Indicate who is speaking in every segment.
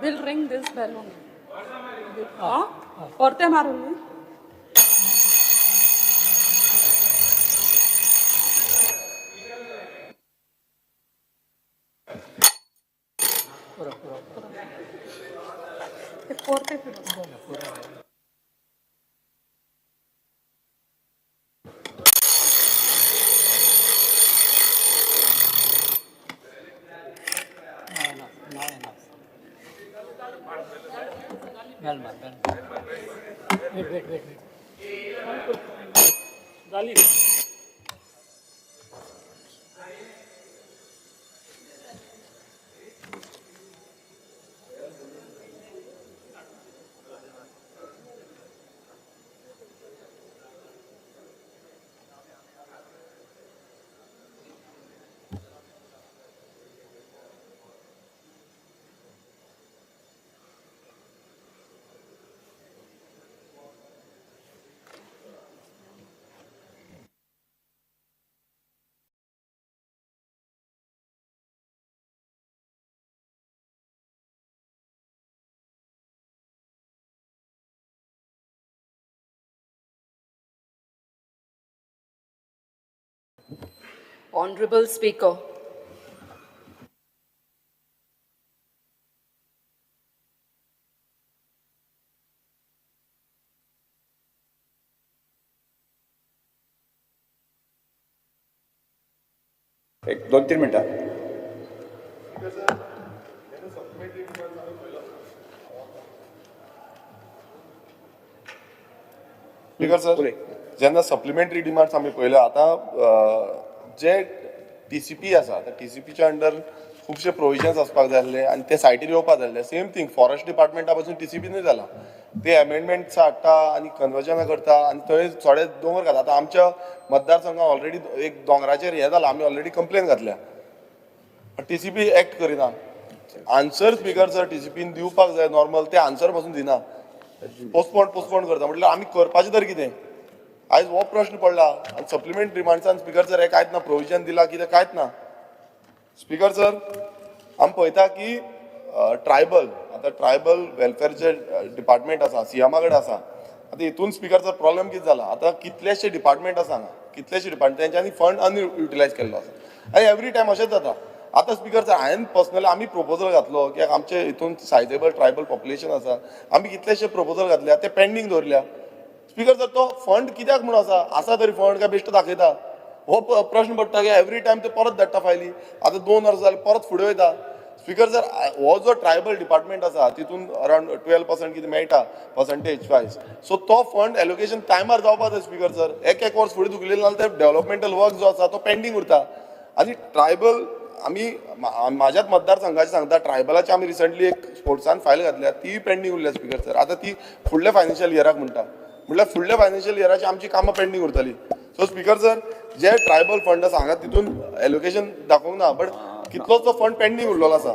Speaker 1: We'll ring this bell only. हा? परते मारून न्ही? ते परते फिरोवप.
Speaker 2: Not enough. Bell मार, bell मार. Wait, wait, wait, wait.
Speaker 3: झाली.
Speaker 1: Honorable Speaker,
Speaker 4: एक दोन तीन मिनटां.
Speaker 5: स्पीकर सर,
Speaker 4: उलय.
Speaker 5: जेन्ना सप्लिमेंटरी डिमांड्स आमी पळयल्या, आतां जे टी सी पी आसा, आतां टी सी पीच्या अंडर खुबशे प्रोविजन्स आसपाक जाय आसले आनी ते सायटीर येवपा जाय आसले. सेम थींग फॉरेस्ट डिपार्टमेंटा पासून टी सी पीनूय जाला. ते अमेंडमेंट्स हाडटा आनी कन्वर्जनां करता आनी थंय थोडे दोंगर घालता. आतां आमच्या मतदारसंघात ऑलरेडी एक दोंगराचेर हें जाला, आमी ऑलरेडी कंप्लेन घातल्या, टी सी पी एक्ट करिना. Answer speaker sir T C pin दिवपाक जाय नॉर्मल, ते आन्सर पासून दिना, पोस्टपोन पोस्टपोन करता. म्हटल्यार आमी करपाचें तर कितें? आयज हो प्रश्न पडला. आनी सप्लिमेंट डिमांड्सान स्पीकर सर हें कांयच ना, प्रोविजन दिला कितें कांयच ना. स्पीकर सर, आमी पळयता की ट्रायबल, आतां ट्रायबल वेलफेरचे डिपार्टमेंट आसा, सीएमा कडेन आसा. आतां हितून स्पीकर सर प्रॉब्लेम कितें जाला, आतां कितलेशे डिपार्टमेंट आसा हांगा, कितलेशे डिपार्टमेंट तेंच्यांनी फंड अनयुटिलायज केल्लो आसा आनी एवरी टायम अशेंच जाता. आतां स्पीकर सर, हांवें पर्सनली आमी प्रपोजल घातलो की आमचे हितून सायजेबल ट्रायबल पॉप्युलेशन आसा, आमी कितलेशे प्रपोजल घातल्या, ते पेंडींग दवरल्या. स्पीकर सर, तो फंड कित्याक म्हणून आसा, आसा तरी फंड काय बेश्टो दाखयता? हो प्रश्न पडटा की एवरी टायम ते परत धाडटा फायली. आतां 2 वर्सां जालीं, परत फुडें वयता. स्पीकर सर, हो जो ट्रायबल डिपार्टमेंट आसा, तितून अरावंड 12% कितें मेळटा पर्संटेज वायज, सो तो फंड एलोकेशन टायमार जावपा जाय. स्पीकर सर, एक एक वर्स फुडें धुकलें जाल्यार ते डेव्हलपमेंटल वर्क जो आसा तो पेंडींग उरता. आनी ट्रायबल आमी म्हाज्याच मतदारसंघाचे सांगता, ट्रायबलाची आमी रिसंटली एक स्पोर्ट्सान फायल घातल्या, ती पेंडींग उरल्या स्पीकर सर. आतां ती फुडल्या फायनान्शियल इयराक म्हणटा, म्हटल्यार फुडल्या फायनान्शियल इयराची आमची कामां पेंडींग उरतली. सो स्पीकर सर, जे ट्रायबल फंड आसा हांगा, तितून एलोकेशन दाखोवंक ना, बट कितलोच तो फंड पेंडींग उरलेलो आसा.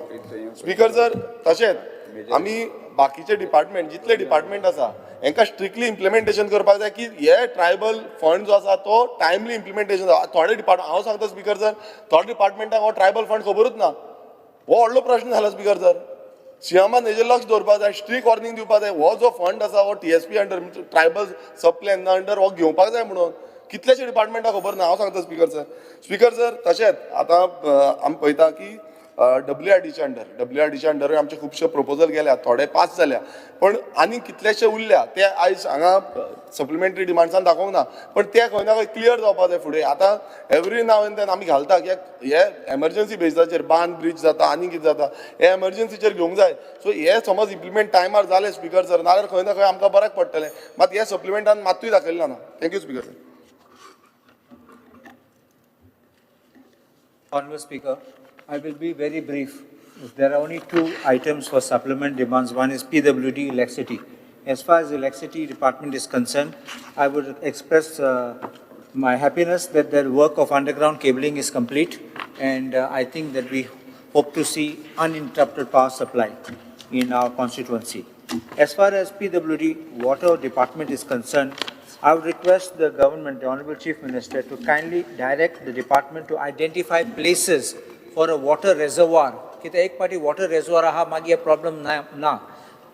Speaker 5: स्पीकर सर, तशेंच आमी बाकीचे डिपार्टमेंट, जितले डिपार्टमेंट आसा, हेंकां स्ट्रिक्टली इम्प्लिमेंटेशन करपाक जाय की हे ट्रायबल फंड जो आसा तो टायमली इम्प्लिमेंटेशन. थोडे डिपार्टमेंट, हांव सांगता स्पीकर सर, थोडे डिपार्टमेंटाक हो ट्रायबल फंड खबरूच ना. हो व्हडलो प्रश्न जाला स्पीकर सर. सीएमान हेजेर लक्ष दवरपाक जाय, स्ट्रीक वॉर्निंग दिवपाक जाय. हो जो फंड आसा हो TSP under, tribal सब प्लॅन अंडर हो घेवपाक जाय म्हणून कितल्याशे डिपार्टमेंटाक खबर ना, हांव सांगता स्पीकर सर. स्पीकर सर, तशेंच आतां आमी पळयता की डब्ल्यू आर डीच्या अंडर, डब्ल्यू आर डीच्या अंडरूय आमचे खुबशे प्रपोजल गेल्या, थोडे पास जाल्या, पण आनी कितलेशे उरल्या, ते आयज हांगा सप्लिमेंटरी डिमांड्सान दाखोवंक ना, पण ते खंय ना खंय क्लियर जावपा जाय फुडें. आतां एवरी नाव एंड then आमी घालता की हे एमर्जन्सी बेजिसाचेर बांद ब्रीज जाता आनी कितें जाता, हे एमर्जन्सीचेर घेवंक जाय. सो हे समज इम्प्लिमेंट टायमार जाले स्पीकर सर, नाजाल्यार खंय ना खंय आमकां बऱ्याक पडटलें. मात हे सप्लिमेंटान मात्तूय दाखयलें ना. Thank you speaker sir.
Speaker 6: Honorable Speaker, I will be very brief. There are only two items for supplement demands. One is PWD electricity. As far as the electricity department is concerned, I would express my happiness that the work of underground cabling is complete, and I think that we hope to see uninterrupted power supply in our constituency. As far as PWD water department is concerned, I would request the government, the Honorable Chief Minister, to kindly direct the department to identify places for a water reservoir. कित्याक एक पाटी water रेजवार आहा, मागीर problem ना ना.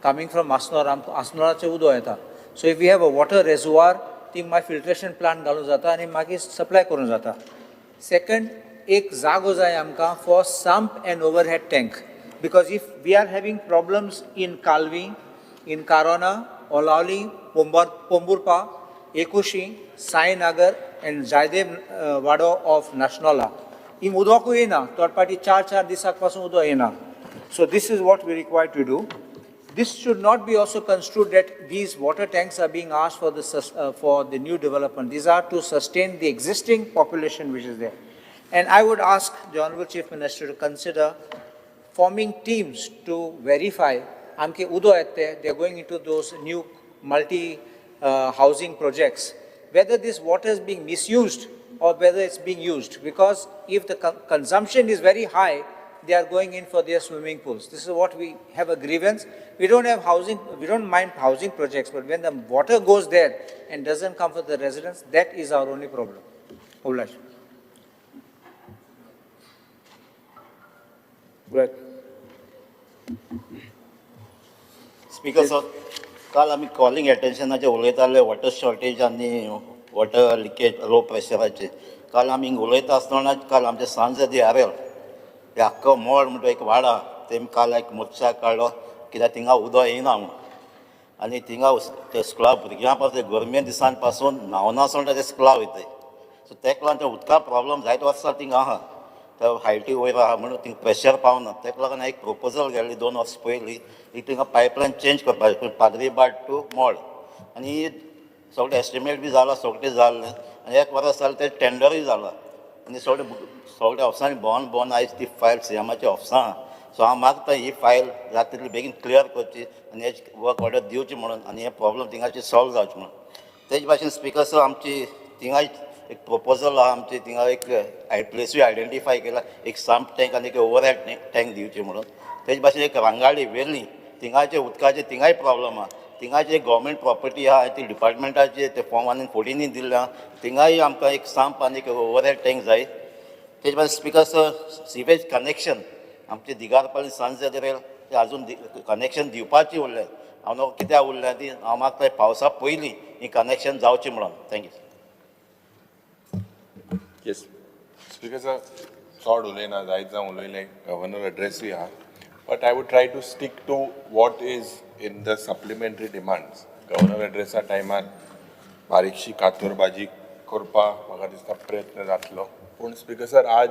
Speaker 6: Coming from आसनोर, आमकां आसनोराचें उदक येता. So if you have a water reservoir, ती मागीर फिल्ट्रेशन प्लांट घालूं जाता आनी मागीर सप्लाय करूं जाता. सेकंड, एक जागो जाय आमकां for sump and overhead tank, because if we are having problems in Calvi, in Carona, Olaulim, Pomburpa, Ekushey, Sainagar and Jaydev Wado of Naznola, ही उदकूय येना. थोडे पाटी चार चार दिसाक पासून उदक येना. So this is what we require to do. This should not be also construed that these water tanks are being asked for the new development. These are to sustain the existing population which is there. And I would ask the Honorable Chief Minister to consider forming teams to verify आमके उदो येता ते, they are going into those new multi housing projects, whether this water is being misused or whether it's being used, because if the consumption is very high, they are going in for their swimming pools. This is what we have a grievance. We don't have housing, we don't mind housing projects, but when the water goes there and doesn't come for the residents, that is our only problem. Obliged.
Speaker 4: Right.
Speaker 3: Speaker sir, काल आमी calling एटेन्शनाचेर उलयताले water shortage आनी water leakage लो प्रेशराचेर. काल आमी हिंगा उलयता आसतना काल आमचे सांज आरेल हे आख्खो मोड म्हणटा एक वाडा, तेमी काल एक मोर्चा काडलो कित्याक थिंगा उदक येयना म्हणून. आनी थिंगा ते स्कुला भुरग्यां पासून गरमे दिसान पासून न्हांवनासतना ते स्कुला वयताय. सो तेका लागून ते उदका प्रॉब्लम जायते वर्सां थिंगा आहा. ते हायटी वयर आहा म्हणून थिंगा प्रेशर पावना. तेका लागून एक प्रपोजल गेल्ली 2 वर्सां पयलीं, एक थिंगा पायपलायन चेंज करपाचें पाद्रीबाट टू मोड. आनी सगळें एस्टिमेट बी जाला, सगळें जाल्लें आनी एक वर्स जालें तें टेंडरूय जाला. आनी सगळें सगळ्या ऑफिसांनी भोंवन भोंवन आयज ती फायल सीएमाच्या ऑफिसां आहा. सो हांव मागता ही फायल जाता तितली बेगीन क्लियर करची आनी हेज वर्क ऑर्डर दिवची म्हणून आनी हे प्रॉब्लम थिंगाचे सॉल्व जावचे म्हणून. तेज भाशेन स्पिकर सर, आमची थिंगा एक प्रपोजल आहा. आमची थिंगा एक प्लेसूय आयडेंटिफाय केला, एक संप टँक आनी एक ओवर टँक दिवची म्हणून. तेज भाशेन एक रांगाळी वेर्ली थिंगाचे उदकाचे थिंगाय प्रॉब्लम आहा. थिंगाचे एक गव्हर्मेंट प्रॉपर्टी आहा, ती डिपार्टमेंटाचे ते फॉर्म आनी फोर्टीनी दिल्ले आहा. थिंगाय आमकां एक संप आनी एक ओवर टँक जाय. तेज भाशेन स्पिकर सर, सिवेज कनेक्शन आमचे दिगारपाली सांज ते अजून कनेक्शन दिवपाची उरलें. हांव न्हू कित्याक उरलें ती. हांव मागता पावसा पयलीं ही कनेक्शन जावची म्हणून. Thank you.
Speaker 4: Yes.
Speaker 7: Speaker sir, चड उलयना, जायत जावं उलयलें, गव्हर्नर एड्रेसूय आहा, but I would try to stick to what is in the supplementary demands. Governor एड्रेसा टायमार बारीकशी कातरबाजी करपाक म्हाका दिसता प्रयत्न जातलो. पूण स्पिकर सर, आज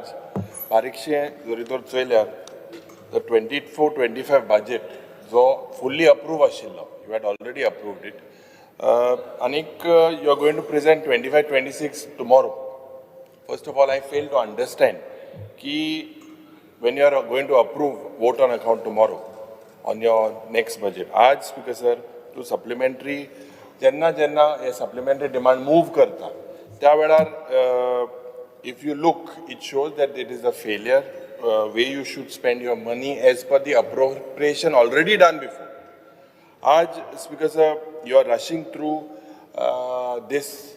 Speaker 7: बारीकशें जरी तर चोयल्यार the 24-25 budget जो फुल्ली अप्रूव आशिल्लो, you had already approved it, आनीक you are going to present 25-26 tomorrow. First of all, I fail to understand की when you are going to approve vote on account tomorrow on your next budget. आज speaker sir, तूं supplementary जेन्ना जेन्ना हे supplementary demand move करता त्या वेळार, if you look, it shows that it is a failure way you should spend your money as per the appropriation already done before. आज speaker sir, you are rushing through this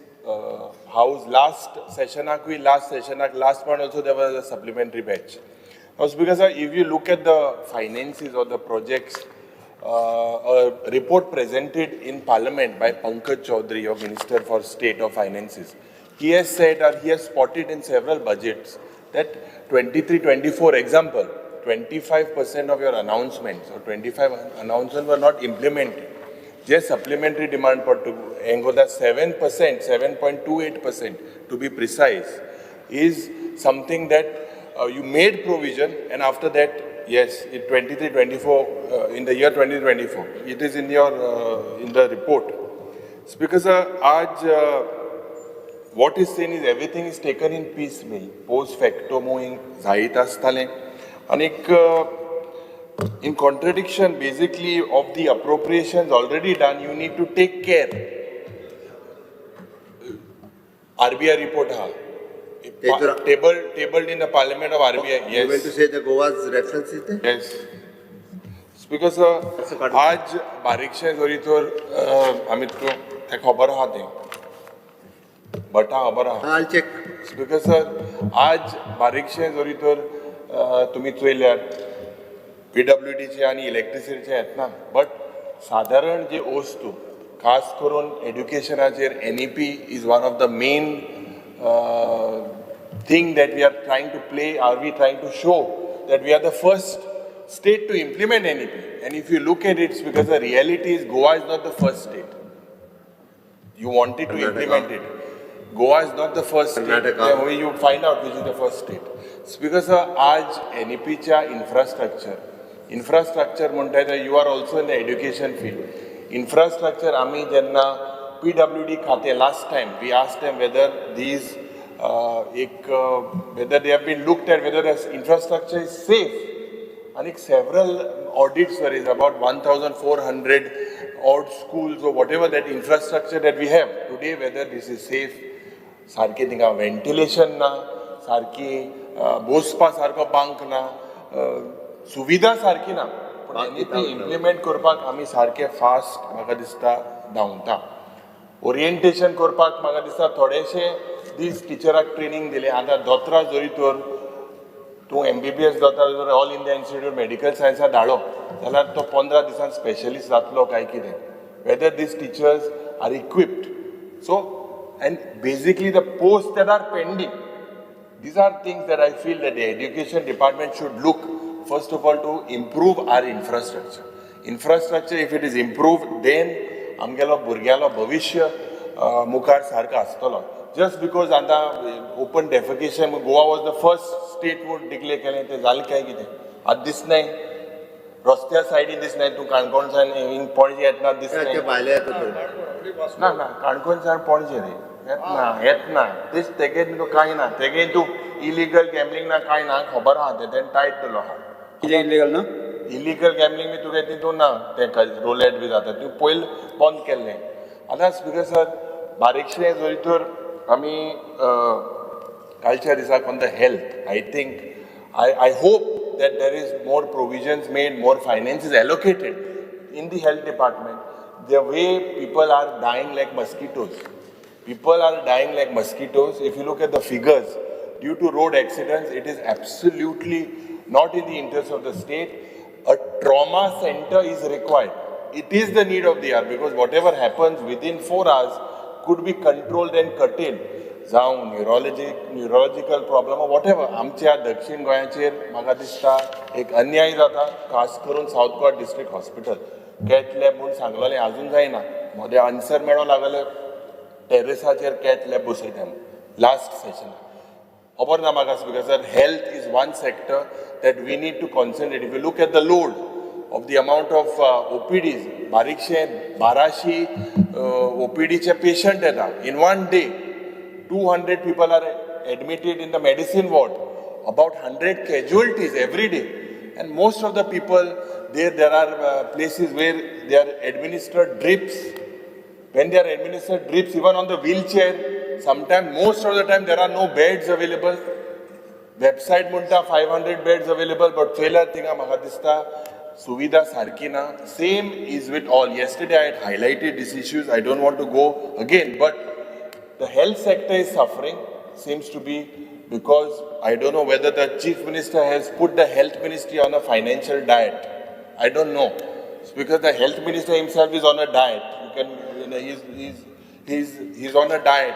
Speaker 7: house. Last सेशनाकूय, last सेशनाक, last month also there was a supplementary batch. Now, Speaker sir, if you look at the finances or the projects, a report presented in Parliament by Pankaj Chaudhary, your Minister for State of Finances, he has said or he has spotted in several budgets that 23-24 example, 25% of your announcements or 25 announcements were not implemented. J supplementary demand पडटा हेंगोदा 7%, 7.28% to be precise, is something that you made provision, and after that, yes, in 23-24, in the year 2024, it is in your in the report. Speaker sir, आज what is seen is everything is taken in piecemeal, post facto moving जायत आसतालें आनीक in contradiction basically of the appropriations already done. You need to take care. RBI report हा tabled in the parliament of RBI.
Speaker 8: You meant to
Speaker 7: Yes.
Speaker 8: say the Goa's reference is there?
Speaker 7: Yes. Speaker sir, आज बारीकशें जरी तर आमी तें खबर आहा तें भटा खबर आहा.
Speaker 8: I'll check.
Speaker 7: Speaker sir, आज बारीकशें जरी तर तुमी चोयल्यार पीडब्ल्यूडीचे आनी इलेक्ट्रिसिटीचे येतना, बट सादारण जे वस्तू, खास करून एड्युकेशनाचेर NEP is one of the main thing that we are trying to play. Are we trying to show that we are the first state to implement NEP? And if you look at it, it's because the reality is Goa is not the first state. You wanted to implement it. Goa is not the first state.
Speaker 8: Karnataka.
Speaker 7: You find out which is the first state. It's because आज NEP च्या infrastructure म्हणटा ते, you are also in the education field. Infrastructure आमी जेन्ना PWD खातें, last time we asked them whether these एक whether they have been looked at, whether the infrastructure is safe. आनीक several audits were is about 1400 odd schools or whatever that infrastructure that we have today, whether this is safe. सारकें थिंगा ventilation ना, सारकी बसपा सारको बांक ना, सुविधा सारकी ना, पूण एनईपी इम्प्लिमेंट करपाक आमी सारके फास्ट म्हाका दिसता धांवता. ओरिएंटेशन करपाक म्हाका दिसता थोडेशे दीस टिचराक ट्रेनींग दिलें. आतां दोतोरा जरी तर तूं एमबीबीएस दोतोर जर ऑल इंडिया इन्स्टिट्यूट मेडिकल सायन्सा धाडलो जाल्यार तो 15 दिसान स्पेशलिस्ट जातलो काय कितें? Whether these teachers are equipped. So and basically the post that are pending. These are things that I feel that the education department should look, first of all, to improve our infrastructure. Infrastructure, if it is improved, then आमगेलो भुरग्यालो भविश्य मुखार सारको आसतलो. Just because आतां open defecation, Goa was the first state would declare केलें, तें जालें काय कितें? आतां दिसनाय, रस्त्या सायडीन दिसनाय. तूं काणकोणच्यान हिंग पणजे येतना दिसनाय.
Speaker 8: भायले येता.
Speaker 7: ना ना, काणकोणच्यान पणजे रे येतना येतना तेच तेगे तूं कांय ना, तेगे तूं इलिगल गॅमलिंग ना, कांय ना, खबर आहा. तें तेणें टायट दिलो आहा.
Speaker 4: कितें इलिगल ना?
Speaker 7: इलिगल गॅमलिंग बी तुगे तितून ना, तें रोलेट बी जाता, तूं पयलीं बंद केल्लें. आतां स्पिकर सर, बारीकशें जरी तर आमी कालच्या दिसाक on the health, I think I hope that there is more provisions made, more finance is allocated in the health department. The way people are dying like mosquitoes. People are dying like mosquitoes. If you look at the figures, due to road accidents, it is absolutely not in the interest of the state. A trauma center is required. It is the need of the hour because whatever happens within 4 hours could be controlled and curtailed. जावं neurological problem, whatever. आमच्या दक्षीण गोंयाचेर म्हाका दिसता एक अन्याय जाता, खास करून south Goa district hospital. Cath lab म्हूण सांगलेलें, आजून जायना. मदें आन्सर मेळोंक लागले, टेरसाचेर कॅथ लॅब बसयता लास्ट सेशन. खबर ना म्हाका. Speaker sir, health is one sector that we need to concentrate. If you look at the load of the amount of OPDs, बारीकशे 1200 ओपीडीचे पेशंट येता in one day. 200 people are admitted in the medicine ward, about 100 casualties every day. And most of the people, there are places where they are administered drips. When they are administered drips, even on the wheelchair, sometimes, most of the time, there are no beds available. Website म्हणटा 500 beds available, but चोयल्यार थिंगा म्हाका दिसता सुविधा सारकी ना. Same is with all. Yesterday I had highlighted these issues. I don't want to go again, but the health sector is suffering, seems to be because I don't know whether the chief minister has put the health ministry on a financial diet. I don't know. It's because the health minister himself is on a diet. You can, you know, he's on a diet,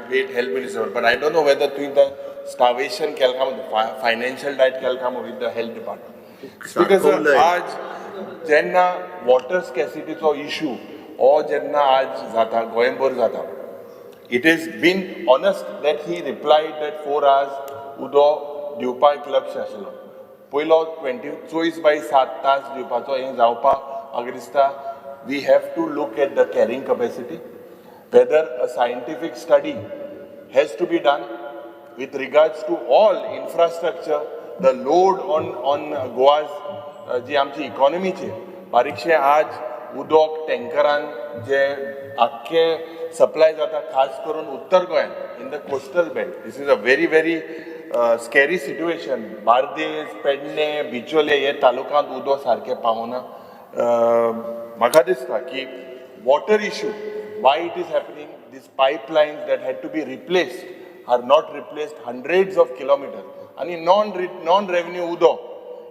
Speaker 7: wait, health minister. But I don't know whether doing the starvation केलका, financial diet केलका with the health department. Because
Speaker 8: सारको
Speaker 7: आज जेन्ना water स्कॅसिटीचो issue हो जेन्ना आज जाता, गोंयभर जाता, it is been honest that he replied that 4 hours उदो दिवपाक लक्ष आशिल्लो. पयलो ट्वेंटी 24/7 तास दिवपाचो हें जावपाक म्हाका दिसता we have to look at the carrying capacity, whether a scientific study has to be done with regards to all infrastructure, the load on Goa's जी आमची इकॉनॉमीची. बारीकशें आज उदक टँकरान जे आख्खे सप्लाय जाता, खास करून उत्तर गोंयांत, in the coastal belt, this is a very very scary situation. Bardez, Pernem, Bicholim हे तालुक्यांत उदक सारकें पावना. म्हाका दिसता की water issue, why it is happening, this These pipelines that had to be replaced are not replaced, hundreds of kilometers. आनी non revenue उदो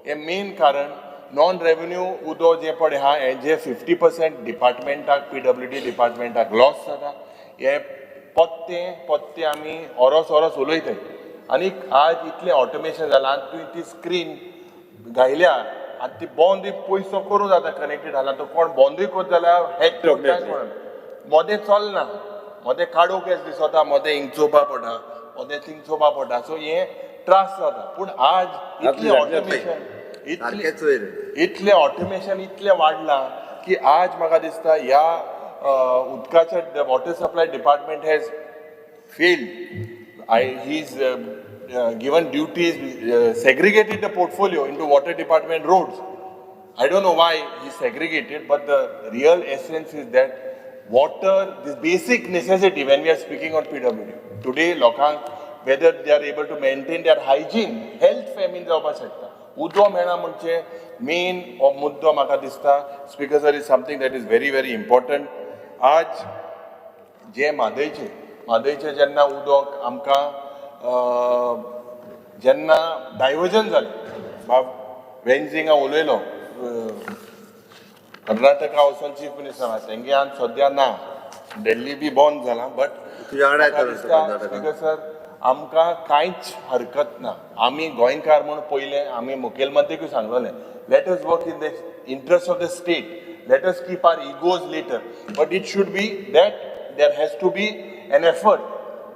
Speaker 7: हें मेन कारण. नॉन रेवन्यू उदो जें पळय आहा, हें जे 50% डिपार्टमेंटाक, पीडब्ल्यूडी डिपार्टमेंटाक लॉस जाता. हे पत्ते पत्ते आमी ओरोस ओरोस उलयताय. आनी आज इतलें ऑटोमेशन जालां, आनी तुवें ती स्क्रीन घायल्या, आनी ती बंदूय पयसो करूं जाता. कनेक्टेड जाला तो कोण बंदूय करता जाल्यार हॅक करता कोण. मोदें चलना, मोदें काडूंक केस दिसता, मोदें हिंग चोवपा पडटा, मोदें थिंग चोवपा पडटा. सो हें त्रास जाता. पूण आज इतलें ऑटोमेशन, इतलें इतलें ऑटोमेशन इतलें वाडलां की आज म्हाका दिसता ह्या उदकाच्या water supply department has failed. He's given duties, segregated the portfolio into water department, roads. I don't know why he segregated, but the real essence is that water, this basic necessity when we are speaking on PWD. Today, लोकांक whether they are able to maintain their hygiene, health famine जावपाक शकता. उदो मेळना म्हणजे main हो मुद्दो म्हाका दिसता, Speaker sir, is something that is very very important. आज जे म्हादयचे जेन्ना उदक आमकां जेन्ना डायवर्जन जालें, बाब वेंझींग हांव उलयलो, कर्नाटका वचोन चीफ मिनिस्टर आहा तेंगे, आनी सद्या ना, दिल्ली बी बंद जाला, बट
Speaker 9: तुज्या वांगडा येतलो.
Speaker 7: स्पीकर सर, आमकां कांयच हरकत ना. आमी गोंयकार म्हूण पयलें आमी मुखेलमंत्रीकूय सांगलेलें, let us work in the interest of the state, let us keep our egos later, but it should be that there has to be an effort.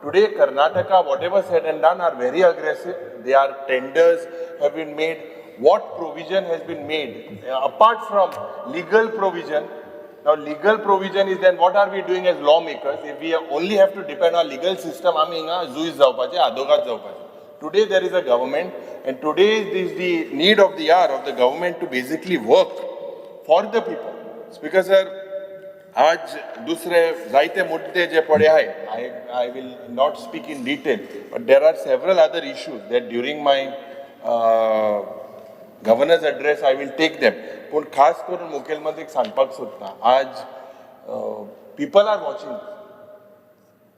Speaker 7: Today, Karnataka, whatever said and done, are very aggressive. Their tenders have been made. What provision has been made? Apart from legal provision, now legal provision is then what are we doing as lawmakers? If we only have to depend on legal system, आमी हिंगा जुईज जावपाचे, आदोगाद जावपाचे. Today there is a government and today is the need of the hour of the government to basically work for the people. Speaker sir, आज दुसरे जायते मुद्दे जे पडे आहाय, I will not speak in detail, but there are several other issues that during my governor's address I will take them. पूण खास करून मुखेलमंत्रीक सांगपाक सोदता, आज people are watching,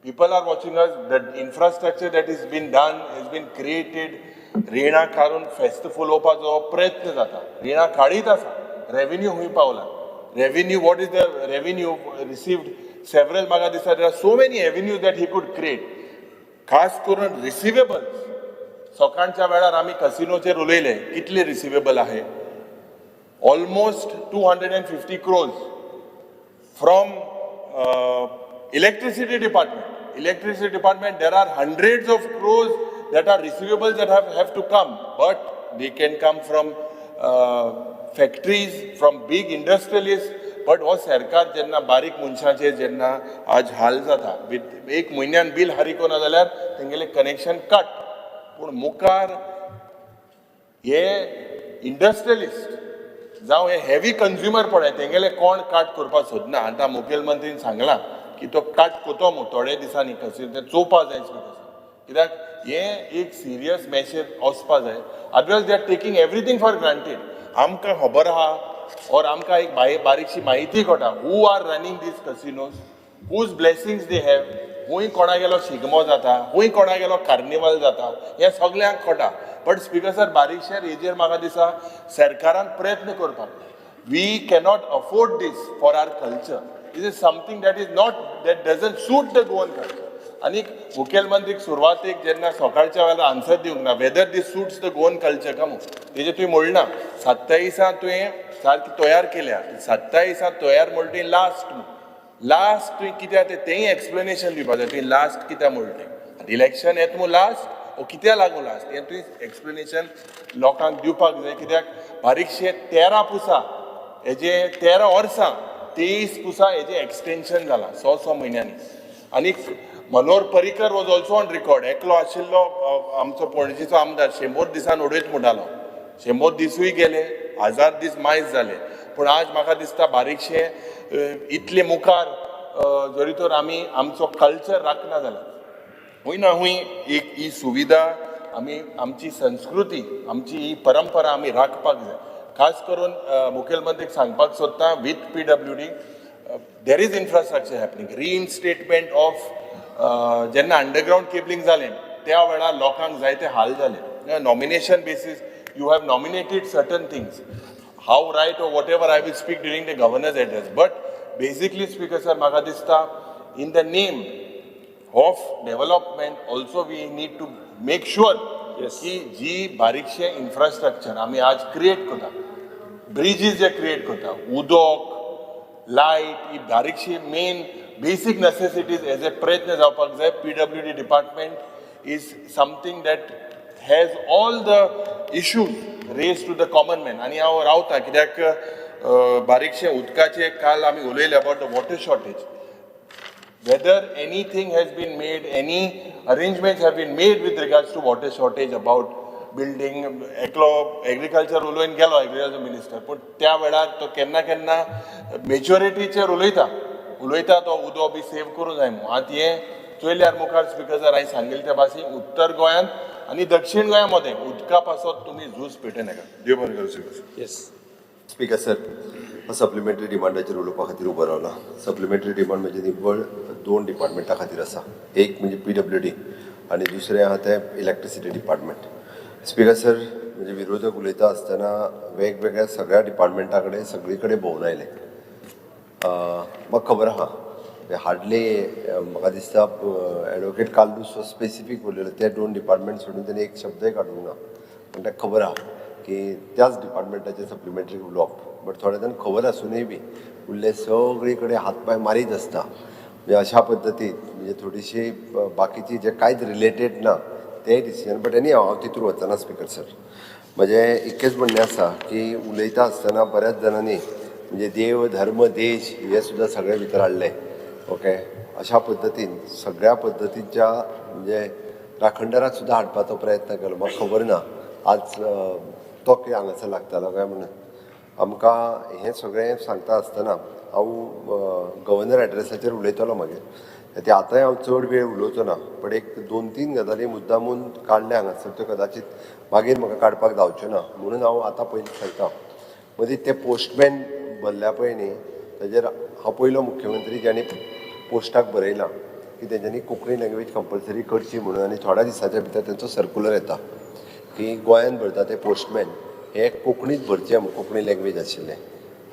Speaker 7: people are watching us. The infrastructure that is been done is been created. रिणां काडून फेस्त फुलोवपाचो प्रयत्न जाता. रिणां काडीत आसा. रेवेन्यू खूंय पावला? Revenue, what is the revenue received? Several, म्हाका दिसता there are so many avenues that he could create. खास करून रिसिवेबल्स. सकाळच्या वेळार आमी कसिनोचेर उलयले. कितले रिसिवेबल आहे? Almost 250 crores from electricity department. Electricity department, there are hundreds of crores that are receivables that have to come, but they can come from factories, from big industrialists. But हो सरकार जेन्ना बारीक मनशाचेर जेन्ना आज हाल जाता, विथ एक म्हयन्यान बील फारीक ना जाल्यार तेंगेलें कनेक्शन कट. पूण मुखार हे इंडस्ट्रियलिस्ट जावं हे हेवी कंज्युमर पळय, तेंगेले कोण काट करपाक सोदना. आतां मुखेलमंत्रीन सांगलां की तो काट कोतो मू थोडे दिसांनी. कशें तें चोवपा जाय कित्याक हें एक सिरियस मॅसेज वचपा जाय. Otherwise they are taking everything for granted. आमकां खबर आहा और आमकां एक बारीकशी म्हायती कळटा who are running these casinos, whose blessings they have, खूंय कोणागेलो शिगमो जाता, खूंय कोणागेलो कार्निवल जाता, हें सगल्यांक कळटा. बट स्पिकर सर, बारीकशे हेजेर म्हाका दिसता सरकारान प्रयत्न करपाक. We cannot afford this for our culture. This is something that is not, that doesn't suit the Goan culture. आनी मुखेलमंत्रीक सुरवातेक जेन्ना सकाळच्या वेळार आन्सर दिवंक ना, whether this suits the Goan culture का म्हूण, तेजेर तुवें म्हणना 27 तुवें सारकी तयार केल्या. 27 तयार म्हणटा तुवें लास्ट लास्ट तुवें कित्याक तें तेंय एक्सप्लेनेशन दिवपा जाय. तुवें लास्ट कित्याक म्हणलें? इलेक्शन येता म्हूण लास्ट ओ कित्याक लागून लास्ट, हें तुवें एक्सप्लेनेशन लोकांक दिवपाक जाय. कित्याक बारीकशे 13 पुसा हेजे 13 वर्सां, 23 पुसा हेजें एक्सटेन्शन जालां स स म्हयन्यांनी. आनी Manohar Parrikar was also on record. एकलो आशिल्लो आमचो पणजीचो आमदार, 100 दिसान उडयत म्हणटालो. 100 दिसूय गेले, 1000 दीस मायज जाले. पूण आज म्हाका दिसता बारीकशे इतले मुखार जरी तर आमी आमचो कल्चर राखना जाल्यार खूंय ना खूंय एक ही सुविधा आमी आमची संस्कृती, आमची ही परंपरा आमी राखपाक जाय. खास करून मुखेलमंत्रीक सांगपाक सोदता, with PWD There is infrastructure happening. Reinstatement of जेन्ना अंडरग्रावंड केबलिंग जालें त्या वेळार लोकांक जायते हाल जाले. Nomination basis you have nominated certain things. How right or whatever, I will speak during the governor's address, but basically, Speaker sir, म्हाका दिसता in the name of development also we need to make sure की जी बारीकशें infrastructure आमी आज create करता, bridges जे create करता, उदक, लायट, ही बारीकशी main basic necessities as a प्रयत्न जावपाक जाय. PWD department is something that has all the issues raise to the common man. आनी हांव रावता कित्याक बारीकशें उदकाचें काल आमी उलयले about the water shortage, whether anything has been made, any arrangements have been made with regards to water shortage, about building. एकलो एग्रीकल्चर उलोवन गेलो एग्रीकल्चर मिनिस्टर, पूण त्या वेळार तो केन्ना केन्ना मेच्युरिटीचेर उलयता उलयता, तो उदक बी सेव करूं जाय म्हणून. आतां हें चोयल्यार मुखार, स्पिकर सर, हांवें सांगिल्लें त्या भाशेन उत्तर गोंयांत आनी दक्षीण गोंया मदें उदका पासत तुमी झूज पेटयनाका. देव बरें करूं, स्पिकर सर.
Speaker 6: येस.
Speaker 9: स्पीकर सर, हांव सप्लिमेंटरी डिमांडाचेर उलोवपा खातीर उबो रावला. सप्लिमेंटरी डिमांड म्हणजे निव्वळ दोन डिपार्टमेंटा खातीर आसा. एक म्हणजे पीडब्ल्यूडी आनी दुसरें आहा तें इलेक्ट्रिसिटी डिपार्टमेंट. स्पीकर सर, म्हणजे विरोधक उलयता आसतना वेगवेगळ्या सगळ्या डिपार्टमेंटा कडेन सगळी कडेन भोंवून आयले. म्हाका खबर आहा, हार्डली म्हाका दिसता एडवोकेट कार्लूस स्पेसिफीक उलयलो. ते दोन डिपार्टमेंट सोडून तेणी एक शब्दय काडूंक ना. पूण ताका खबर आहा की त्याच डिपार्टमेंटाचें सप्लिमेंटरी उलोवप. बट थोडे जाण खबर आसुनूय बी उरले सगळी कडेन हात पांय मारीत आसता. म्हणजे अशा पद्दतीन म्हणजे थोडीशी बाकीची जे कांयच रिलेटेड ना तेय डिसिजन. बट एनी हांव तितून वचना. स्पिकर सर, म्हजें इतकेंच म्हणणें आसा की उलयता आसतना बऱ्याच जाणांनी म्हणजे देव, धर्म, देश हे सुद्दां सगळे भितर हाडले. ओके, अशा पद्दतीन सगळ्या पद्दतीच्या म्हणजे राखणदाराक सुद्दां हाडपाचो प्रयत्न केलो. म्हाका खबर ना आज तो कितें हांगासर लागतालो काय म्हणून. आमकां हें सगळें सांगता आसतना हांव गव्हर्नर एड्रेसाचेर उलयतलो मागीर, ते आतांय हांव चड वेळ उलोवचो ना. बट एक दोन तीन गजाली मुद्दामून काडल्या हांगासर, त्यो कदाचीत मागीर म्हाका काडपाक जावच्यो ना म्हणून हांव आतां पयलीं सांगता. मदीं ते पोस्टमॅन भरल्या पळय न्ही, ताजेर हांव पयलो मुख्यमंत्री ज्यांनी पोस्टाक बरयलां की तेंच्यांनी कोंकणी लँग्वेज कंपल्सरी करची म्हणून. आनी थोड्या दिसाच्या भितर तेंचो सर्कुलर येता की गोंयान भरता ते पोस्टमॅन हे कोंकणीच भरचे, कोंकणी लँग्वेज आशिल्ले.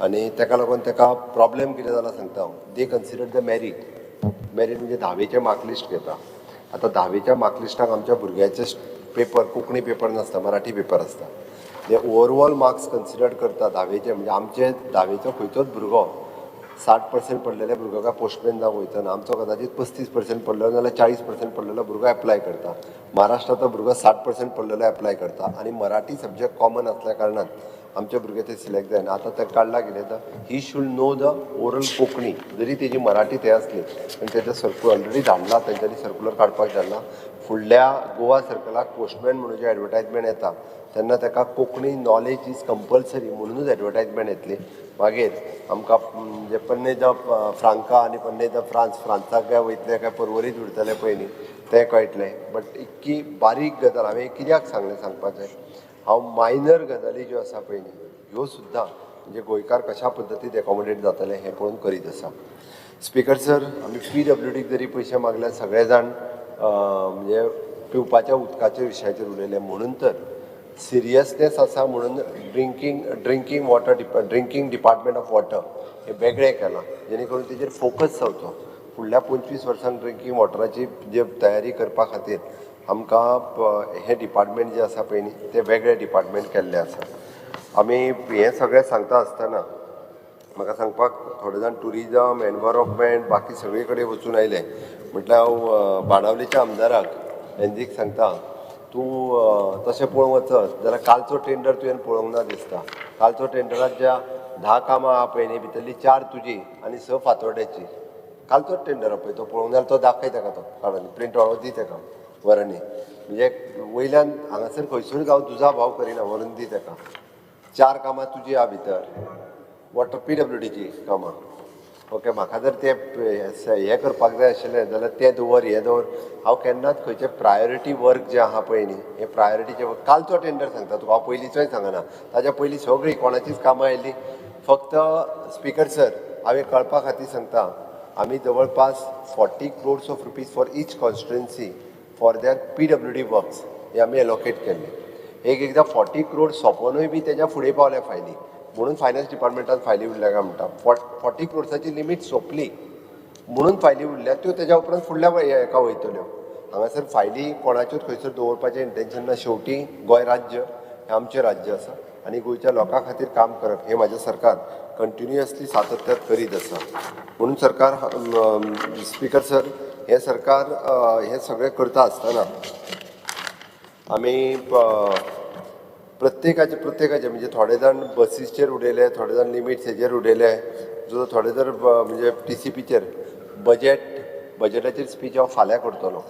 Speaker 9: आनी तेका लागून तेका प्रॉब्लेम कितें जाला सांगता हांव. They consider the merit. Merit म्हणजे धावेचें मार्क लिस्ट घेता. आतां धावेच्या मार्क लिस्टाक आमच्या भुरग्याचे पेपर कोंकणी पेपर नासता, मराठी पेपर आसता. ते ओवरऑल मार्क्स कन्सिडर करता धावेचे. म्हणजे आमचे धावेचो खंयचोच भुरगो 60% पडलेले भुरगो काय पोस्टमॅन जावंक वयचो ना. आमचो कदाचीत 35% पडलेलो नाल्यार 40% पडलेलो भुरगो एप्लाय करता. महाराष्ट्राचो भुरगो 60% पडलेलो एप्लाय करता आनी मराठी सब्जॅक्ट कॉमन आसल्या कारणान आमचे भुरगे ते सिलेक्ट जायना. आतां ते काडला कितें तर he should know the oral Konkani, जरी तेजी मराठी थंय आसली. आनी तेजें सर्कुलर ऑलरेडी धाडला तेंच्यांनी, सर्कुलर काडपाक धाडला. फुडल्या गोवा सर्कलाक पोस्टमॅन म्हणून जें एडवर्टायजमेंट येता तेन्ना ताका कोंकणी नॉलेज is compulsory म्हणुनूच एडवर्टायजमेंट येतली. मागीर आमकां म्हणजे पन्ने the Franca आनी पन्ने the France, फ्रांसाक काय वयतले काय परवरीत उरतले पळय न्ही, तें कळटलें. बट इतकी बारीक गजाल हांवें कित्याक सांगलें सांगपाचें, हांव मायनर गजाली ज्यो आसा पळय न्ही, ह्यो सुद्दां म्हणजे गोंयकार कशा पद्दतीन एकोमोडेट जातले हें पळोवन करीत आसा. स्पिकर सर, आमी पीडब्ल्यूडीक जरी पयशे मागल्यार सगळे जाण म्हणजे पिवपाच्या उदकाच्या विशयाचेर उलयले. म्हणून तर सिरियसनेस आसा म्हणून drinking department of water हे वेगळें केलां, जेणे करून तेजेर फोकस जावचो. फुडल्या 25 वर्सांक ड्रिंकींग वॉटराची जे तयारी करपा खातीर आमकां हें डिपार्टमेंट जें आसा पळय न्ही, तें वेगळें डिपार्टमेंट केल्लें आसा. आमी हें सगळें सांगता आसतना म्हाका सांगपाक थोडे जाण टुरिजम, एनवायरोमेंट, बाकी सगळे कडेन वचून आयले. म्हटल्यार हांव बाणावलीच्या आमदाराक एनजीक सांगता, तूं तशें पळोवंक वचत जाल्यार कालचो टेंडर तुवें पळोवंक ना दिसता. कालचो टेंडरात ज्या 10 कामां आहा पळय न्ही, भितरली 4 तुजी आनी 6 फातोड्याची. कालचोच टेंडर आहा पळय, तो पळोवंक जाल्यार तो दाखय ताका, तो काडून प्रिंट आउट दी ताका व्हरणी. म्हणजे वयल्यान हांगासर खंयसरूच हांव तुजा भाव करिना, व्हरून दी ताका. 4 कामां तुजी आहा भितर, वॉटर पीडब्ल्यूडीची कामां. ओके, म्हाका जर तें हें करपाक जाय आशिल्लें जाल्यार तें दवर, हें दवर. हांव केन्नाच खंयचें प्रायोरिटी वर्क जें आहा पळय न्ही, हें प्रायोरिटीचें वर्क कालचो टेंडर सांगता तुका हांव, पयलींचोय सांगना. ताच्या पयलीं सगळीं कोणाचीच कामां आयिल्लीं. फक्त स्पिकर सर, हांवें कळपा खातीर सांगता, आमी जवळपास 40 crores of rupees for each constituency for their PWD works हे आमी एलोकेट केल्ले. एक एकदां 40 क्रोड सोंपोनूय बी तेज्या फुडें पावल्या फायली, म्हणून फायनान्स डिपार्टमेंटान फायली उरल्या काय म्हणटा. 40 क्रोड्साची लिमीट सोंपली म्हणून फायली उरल्या, त्यो तेज्या उपरांत फुडल्या हेका वयतल्यो. हांगासर फायली कोणाच्योच खंयसर दवरपाचें इंटेन्शन ना. शेवटी गोंय राज्य हें आमचें राज्य आसा आनी गोंयच्या लोकां खातीर काम करप हें म्हाजें सरकार कंटिन्युअसली सातत्यात करीत आसा. म्हणून सरकार, स्पिकर सर, हें सरकार हें सगळें करता आसतना आमी प्रत्येकाचे प्रत्येकाचे म्हणजे थोडे जाण बसीसचेर उडयले, थोडे जाण लिमिट्स हेजेर उडयले, जो थोडे जर म्हणजे टीसीपीचेर बजेटाचेर स्पीच हांव फाल्यां करतलो.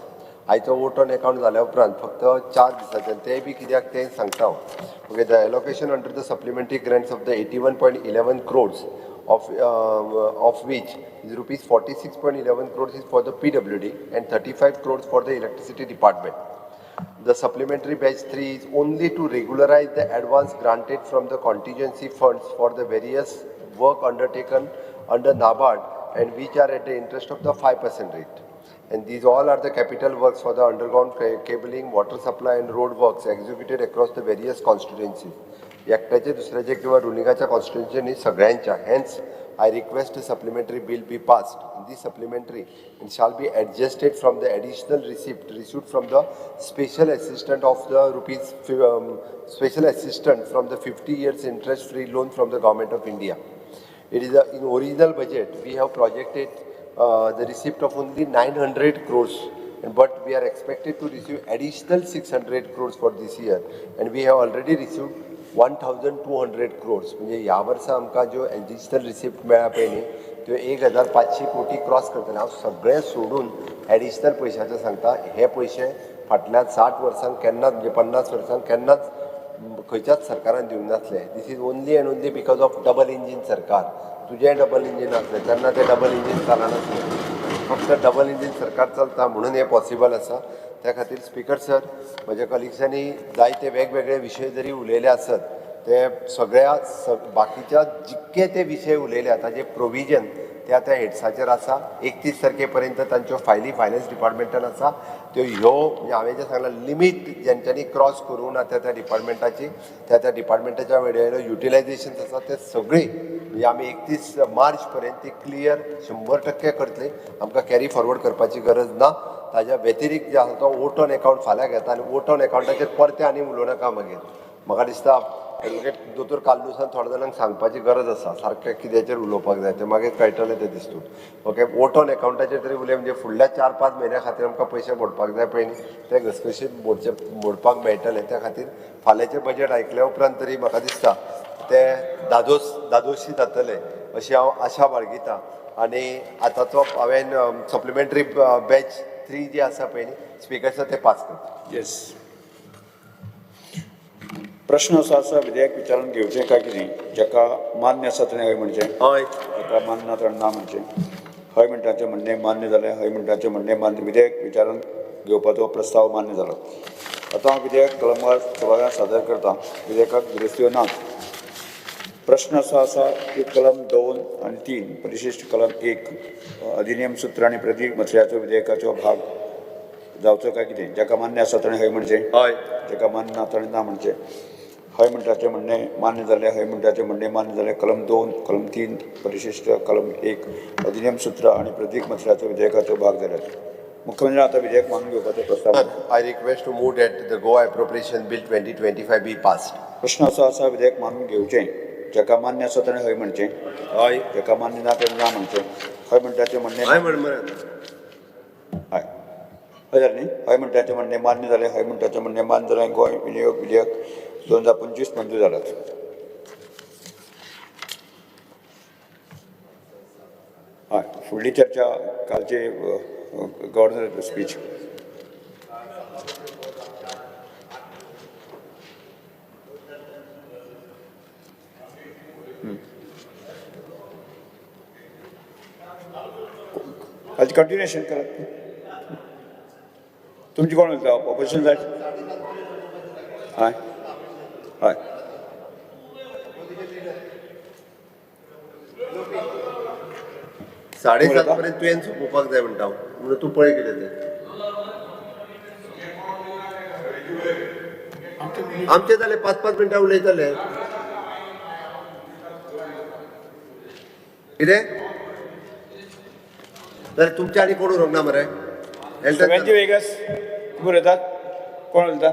Speaker 9: आयचो वोट ऑन एकावंट जाल्या उपरांत फक्त 4 दिसांच्यान, तेंय बी कित्याक तें सांगता हांव. Okay, the allocation under the supplementary grants of the 81.11 crores of which is rupees 46.11 crores is for the PWD and 35 crores for the electricity department. The supplementary batch 3 is only to regularize the advance granted from the contingency funds for the various work undertaken under NABARD and which are at the interest of the 5% rate. And these all are the capital works for the underground cabling, water supply and road works executed across the various constituencies. एकट्याचे दुसऱ्याचे किंवा रुलिंगाच्या constituency न्ही, सगळ्यांच्या. Hence I request a supplementary bill be passed. This supplementary and shall be adjusted from the additional receipt received from the special assistant of the rupees special assistant from the 50 years interest free loan from the government of India. It is in original budget we have projected the receipt of only 900 crores, but we are expected to receive additional 600 crores for this year, and we have already received 1200 crores. म्हणजे ह्या वर्सा आमकां ज्यो additional receipt मेळ्ळा पळय न्ही, त्यो 1500 कोटी क्रॉस करतले. हांव सगळें सोडून एडिशनल पयशाचें सांगता. हे पयशे फाटल्या 60 वर्सांक केन्नाच, म्हणजे 50 वर्सांक केन्नाच खंयच्याच सरकारान दिवंक नासले. This is only and only because of double engine सरकार. तुजें डबल इंजीन आसलें तेन्ना तें डबल इंजीन चलनासलें, फक्त डबल इंजीन सरकार चलता म्हणून हें पॉसिबल आसा. त्या खातीर स्पिकर सर, म्हज्या कलिग्सांनी जायते वेगवेगळे विशय जरी उलयले आसत, ते सगळ्या बाकीच्या जितके ते विशय उलयले ताजे प्रोविजन त्या त्या हेड्साचेर आसा. 31 तारखे पर्यंत तांच्यो फायली फायनान्स डिपार्टमेंटान आसा. त्यो ह्यो म्हणजे हांवें जें सांगलां लिमीट जेंच्यांनी क्रॉस करूं ना त्या त्या डिपार्टमेंटाची, त्या त्या डिपार्टमेंटाच्या वेळेर युटिलायझेशन आसा ते सगळी म्हणजे आमी 31 मार्च पर्यंत ती क्लियर 100% करतले. आमकां कॅरी फॉरवर्ड करपाची गरज ना. ताज्या व्यतिरिक्त जे आसा तो वोट ऑन एकावंट फाल्यां घेता आनी वोट ऑन एकावंटाचेर परते आनी उलोवं नाका. मागीर म्हाका दिसता एडवोकेट दोतोर कार्लुसान थोड्या जाणांक सांगपाची गरज आसा सारकें कित्याचेर उलोवपाक जाय तें मागीर कळटलें तें दिसतून. ओके, वोट ऑन एकावंटाचेर तरी उलय, म्हणजे फुडल्या 4-5 म्हयन्या खातीर आमकां पयशे मोडपाक जाय पळय न्ही, ते घसघशीत मोडपाक मेळटले. त्या खातीर फाल्यांचें बजेट आयकल्या उपरांत तरी म्हाका दिसता ते धादोशी जातले अशी हांव आशा बाळगितां. आनी आतांचो हांवें सप्लिमेंटरी बॅच 3 जी आसा पळय न्ही स्पिकर सर, ते पास करता.
Speaker 4: येस, प्रश्न असो आसा, विधेयक विचारून घेवचें काय कितें? जाका मान्य आसा ताणें हय म्हणचें,
Speaker 9: हय,
Speaker 4: जाका मान्य ना ताणें ना म्हणचें. हय म्हणटाचें म्हणणें मान्य जालें. हय म्हणटाचें म्हणणें मान्य. विधेयक विचारून घेवपाचो प्रस्ताव मान्य जालो. आतां हांव विधेयक कलमवार सभाघरांत सादर करता. विधेयकाक दुरुस्त्यो नात. प्रश्न असो आसा की कलम 2 आनी 3 परिशिष्ट कलम 1 अधिनियम सूत्र आनी प्रदीप मथळ्याचो विधेयकाचो भाग जावचो काय कितें? जाका मान्य आसा ताणें हय म्हणचें,
Speaker 9: हय,
Speaker 4: जाका मान्य ना ताणें ना म्हणचें. हय म्हणटाचें म्हणणें मान्य जालें. हय म्हणटाचें म्हणणें मान्य जालें. कलम 2 कलम 3 परिशिष्ट कलम 1 अधिनियम सूत्र आनी प्रदीप मथळ्याचो विधेयकाचो भाग जाल्यात. मुख्यमंत्री आतां विधेयक मानून घेवपाचो प्रस्ताव.
Speaker 9: I request to move that the Goa appropriation bill 2025 be passed.
Speaker 4: प्रश्न असो आसा, विधेयक मानून घेवचें. जाका मान्य आसा ताणें हय म्हणचें,
Speaker 9: हय,
Speaker 4: जाका मान्य ना ताणें ना म्हणचें. हय म्हणटाचें म्हणणें
Speaker 9: हय म्हण मरे.
Speaker 4: हय हय जालें न्ही. हय म्हणटाचें म्हणणें मान्य जालें. हय म्हणटाचें म्हणणें मान्य जालें. गोंय विनियोग विधेयक 2025 मंजूर जालात. हय, फुडली चर्चा कालचे गव्हर्नर स्पीच. कालचे कंटिन्युएशन करात. तुमची कोण उलयता? ऑपोजिशन जाय? हय हय.
Speaker 9: 7:30 पर्यंत तुवें सोंपोवपाक जाय म्हणटा हांव, म्हणून तूं पळय कितें तें. आमचें जालें 5-5 मिनटां उलयतले. कितें जाल्यार तुमच्या आनी कोण उरोंक ना मरे?
Speaker 4: वेंजी वेगस, तुमी उलयतात? कोण उलयता?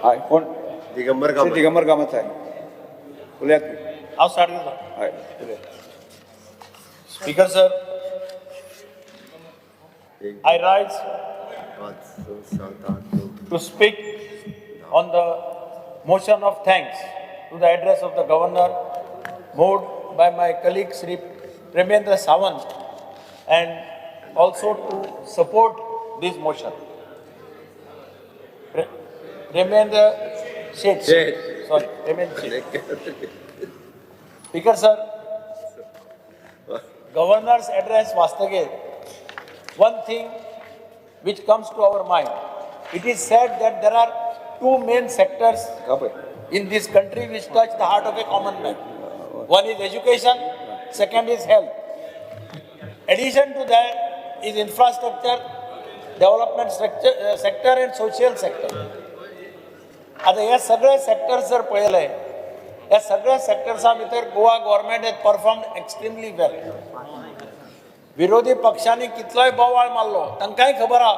Speaker 4: हय, कोण?
Speaker 9: दिगंबर कामत.
Speaker 4: दिगंबर कामत साहेब, उलयात.
Speaker 10: हांव स्टार्ट करता.
Speaker 4: हय, उलयात.
Speaker 10: Speaker sir, I rise
Speaker 9: 5, 6, 7, 8, 9
Speaker 10: to speak on the motion of thanks to the address of the governor moved by my colleague Shri Premendra Sawant and also to support this motion. Premendra Seth.
Speaker 9: Seth.
Speaker 10: Sorry, Premendra Seth. Speaker sir, governor's address वाचतगीर one thing which comes to our mind, it is said that there are two main sectors in this country which touch the heart of a common man. One is education, second is health. Addition to that is infrastructure, development structure, sector and social sector. आता हे सगळे sectors जर पळयले, ह्या सगळ्या सेक्टर्सां भितर Goa government has performed extremely well. विरोधी पक्षांनी कितलोय बोवाळ मारलो, तांकांय खबर आहा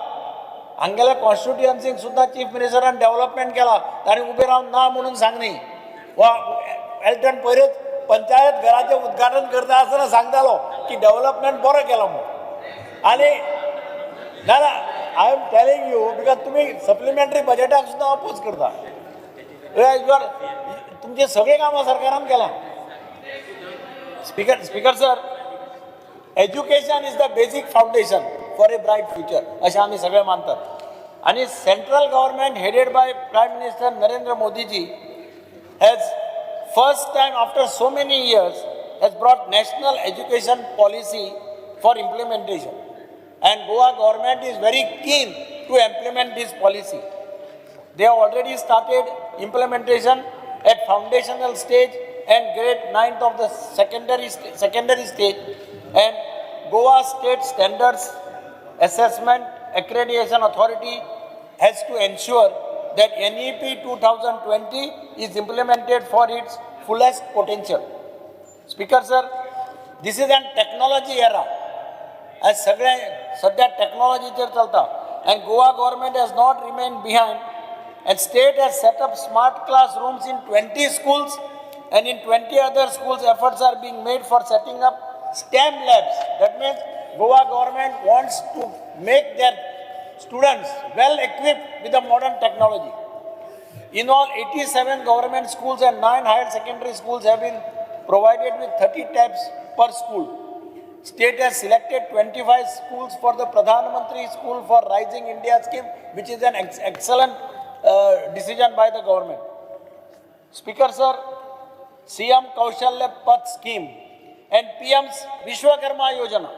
Speaker 10: हांगेल्या कॉन्स्टिट्युएन्सीक सुद्दां चीफ मिनिस्टरान डेव्हलपमेंट केला, तांणी उबे रावन ना म्हणून सांगनी. वा एल्टन पयरच पंचायत घराचें उद्घाटन करता आसतना सांगतालो की डेव्हलपमेंट बरो केलो म्हूण. आनी ना ना, I am telling you because तुमी सप्लिमेंटरी बजेटाक सुद्दां अपोज करता. You are तुमचे सगळे कामां सरकारान केलां. Speaker sir, education is the basic foundation for a bright future अशें आमी सगळे मानतात. आनी central government headed by Prime Minister Narendra Modiji has first time after so many years has brought national education policy for implementation, and Goa government is very keen to implement this policy. They have already started implementation at foundational stage and grade 9th of the secondary stage, and Goa State Standards Assessment Accreditation Authority has to ensure that NEP 2020 is implemented for its fullest potential. Speaker sir, this is an technology era. आज सगळे सध्या टेक्नॉलॉजीचेर चलता and Goa government has not remain behind, and state has set up smart class rooms in 20 schools, and in 20 other schools efforts are being made for setting up STEM labs. That means Goa government wants to make their students well equipped with the modern technology. In all, 87 government schools and 9 higher secondary schools have been provided with 30 tabs per school. State has selected 25 schools for the Pradhan Mantri School for Rising India scheme, which is an excellent decision by the government. Speaker sir, CM Kaushalya Path scheme and PM's Vishwakarma Yojana.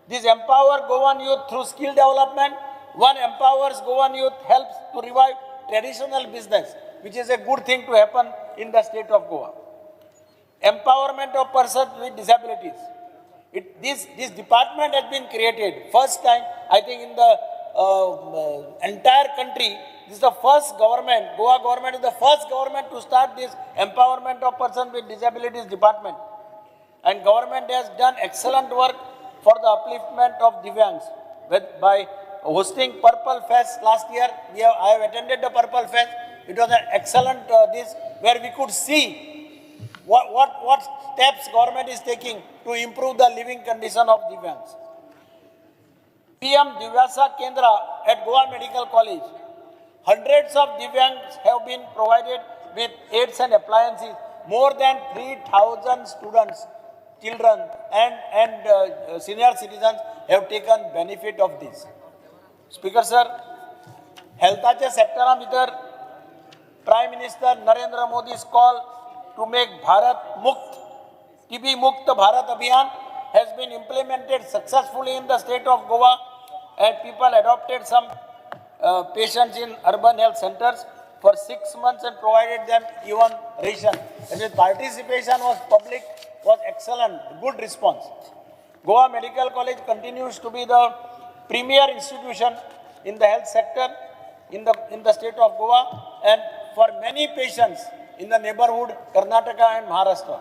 Speaker 10: These empower Goan youth through skill development. One empowers Goan youth, helps to revive traditional business, which is a good thing to happen in the state of Goa. Empowerment of persons with disabilities. This department has been created first time, I think, in the entire country. This is the first government, Goa government is the first government to start this empowerment of persons with disabilities department. And government has done excellent work for the upliftment of Divyangs by hosting Purple Fest last year. I have attended the Purple Fest. It was an excellent this where we could see what steps government is taking to improve the living condition of Divyangs. PM Divyasa Kendra at Goa Medical College. Hundreds of Divyangs have been provided with aids and appliances. More than 3,000 students, children and senior citizens have taken benefit of this. Speaker sir, healthaच्या sector भितर Prime Minister Narendra Modi's call to make Bharat Mukt, TB Mukt Bharat Abhiyan has been implemented successfully in the state of Goa, and people adopted some patients in urban health centers. for 6 months and provided them even ration. That is, participation was public was excellent, good response. Goa Medical College continues to be the premier institution in the health sector in the state of Goa and for many patients in the neighborhood Karnataka and Maharashtra.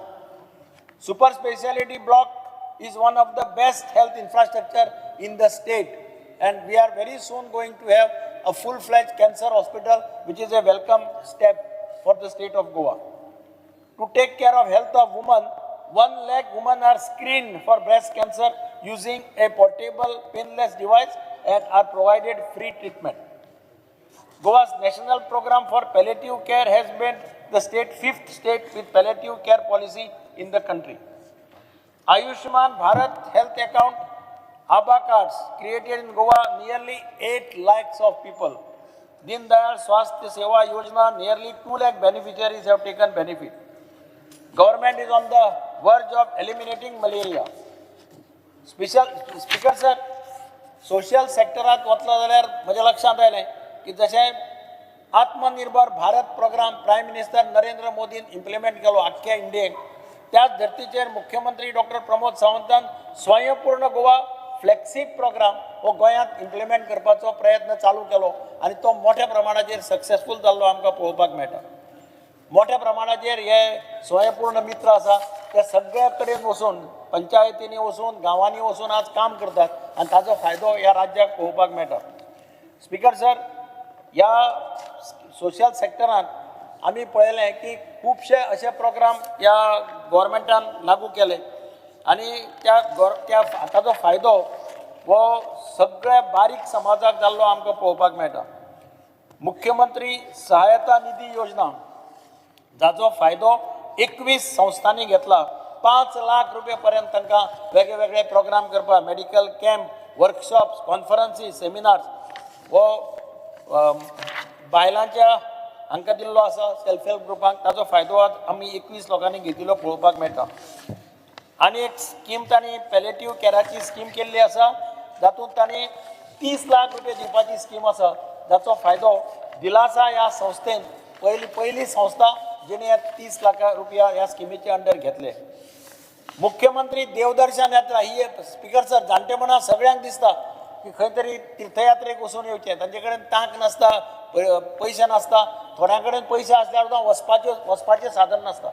Speaker 10: Super speciality block is one of the best health infrastructure in the state, and we are very soon going to have a full-fledged cancer hospital, which is a welcome step for the state of Goa. To take care of health of women, 1 lakh women are screened for breast cancer using a portable painless device and are provided free treatment. Goa's national program for palliative care has made the state fifth state with palliative care policy in the country. Ayushman Bharat Health Account ABHA cards created in Goa nearly 8 lakhs of people. Deen Dayal Swasthya Seva Yojana, nearly 2 lakh beneficiaries have taken benefit. Government is on the verge of eliminating malaria. Special Speaker sir, social सेक्टरात वतलो जाल्यार म्हज्या लक्षांत आयलें की जशें Atmanirbhar Bharat programme prime minister Narendra मोदीन implement केलो आख्ख्या इंडियेक, त्याच धर्तीचेर मुख्यमंत्री डॉक्टर प्रमोद सावंतान स्वयंपूर्ण गोवा फ्लॅगशीप प्रोग्राम हो गोंयांत इम्प्लिमेंट करपाचो प्रयत्न चालू केलो आनी तो मोठ्या प्रमाणाचेर सक्सेसफूल जाल्लो आमकां पळोवपाक मेळटा. मोठ्या प्रमाणाचेर हे स्वयंपूर्ण मित्र आसा, ते सगळ्या कडेन वचून, पंचायतींनी वचून, गांवांनी वचून आज काम करतात आनी ताजो फायदो ह्या राज्याक पळोवपाक मेळटा. स्पिकर सर, ह्या सोशल सेक्टरांत आमी पळयलें की खुबशे अशे प्रोग्राम ह्या गोवोरमेंटान लागू केले आनी त्या ताजो फायदो हो सगळ्या बारीक समाजाक जाल्लो आमकां पळोवपाक मेळटा. मुख्यमंत्री सहायता निधी योजना, जाचो फायदो 21 संस्थांनी घेतला, 5 लाख रुपये पर्यंत तांकां वेगळे वेगळे प्रोग्राम करपाक, medical camp, workshops, conferences, seminars हो बायलांच्या हांकां दिल्लो आसा, सेल्फ हेल्प ग्रुपांक. ताचो फायदो आज आमी 21 लोकांनी घेतिल्लो पळोवपाक मेळटा. आनी एक स्कीम तांणी पॅलेटीव कॅराची स्कीम केल्ली आसा, जातूंत तांणी 30 लाख रुपये दिवपाची स्कीम आसा, जाचो फायदो दिलासा ह्या संस्थेन, पयली पयली संस्था जिणे ह्या 30 लाख रुपया ह्या स्किमीचे अंडर घेतले. मुख्यमंत्री देवदर्शन यात्रा ही एक, स्पिकर सर, जाणटेपणा सगळ्यांक दिसता की खंय तरी तीर्थयात्रेक वचून येवचें. तांचे कडेन तांक नासता, पयशे नासता. थोड्यां कडेन पयशे आसल्यार सुद्दां वचपाचें साधन नासता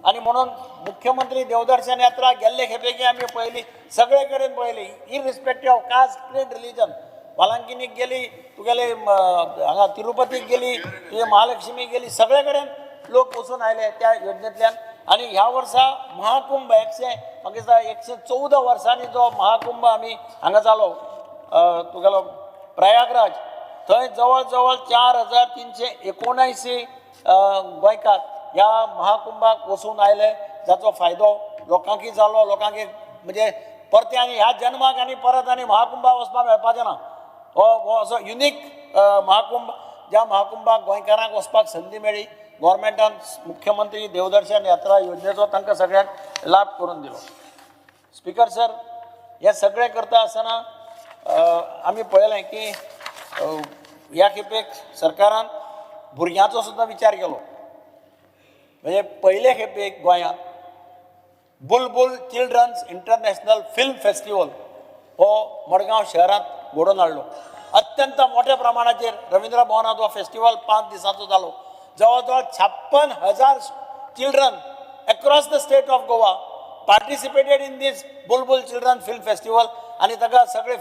Speaker 10: आनी म्हणून मुख्यमंत्री देवदर्शन यात्रा गेल्ले खेपेक आमी पळयली, सगळे कडेन पळयली, irrespective of caste, creed, religion. वालांकिनीक गेली, तुगेले हांगा तिरुपतीक गेली, तुजे महालक्ष्मीक गेली, सगळे कडेन लोक वचून आयले त्या योजनेंतल्यान. आनी ह्या वर्सा महाकुंभ, म्हाका दिसता 114 वर्सांनी जो महाकुंभ आमी हांगा जालो, तुगेलो प्रयागराज, थंय जवळ जवळ 4379 गोंयकार ह्या महाकुंभाक वचून आयले, जाचो फायदो लोकांकय जालो. लोकांक एक म्हणजे परते आनी ह्या जन्माक आनी परत आनी महाकुंभाक वचपाक मेळपाचें ना. हो हो असो युनीक महाकुंभ, ज्या महाकुंभाक गोंयकारांक वचपाक संदी मेळ्ळी. गोवोरमेंटान मुख्यमंत्री देवदर्शन यात्रा योजनेचो तांकां सगळ्यांक लाभ करून दिलो. स्पिकर सर, हें सगळें करता आसतना आमी पळयलें की ह्या खेपेक सरकारान भुरग्यांचो सुद्दां विचार केलो. म्हणजे पयले खेपेक गोंयांत बुलबुल चिल्ड्रन्स इंटरनॅशनल फिल्म फेस्टिवल हो मडगांव शहरांत घडोवन हाडलो. अत्यंत मोठ्या प्रमाणाचेर रविंद्र भवनांत हो फेस्टिवल 5 दिसांचो जालो. जवळ जवळ 56,000 children across the state of Goa participated in this Bulbul Children Film Festival. आनी ताका सगळे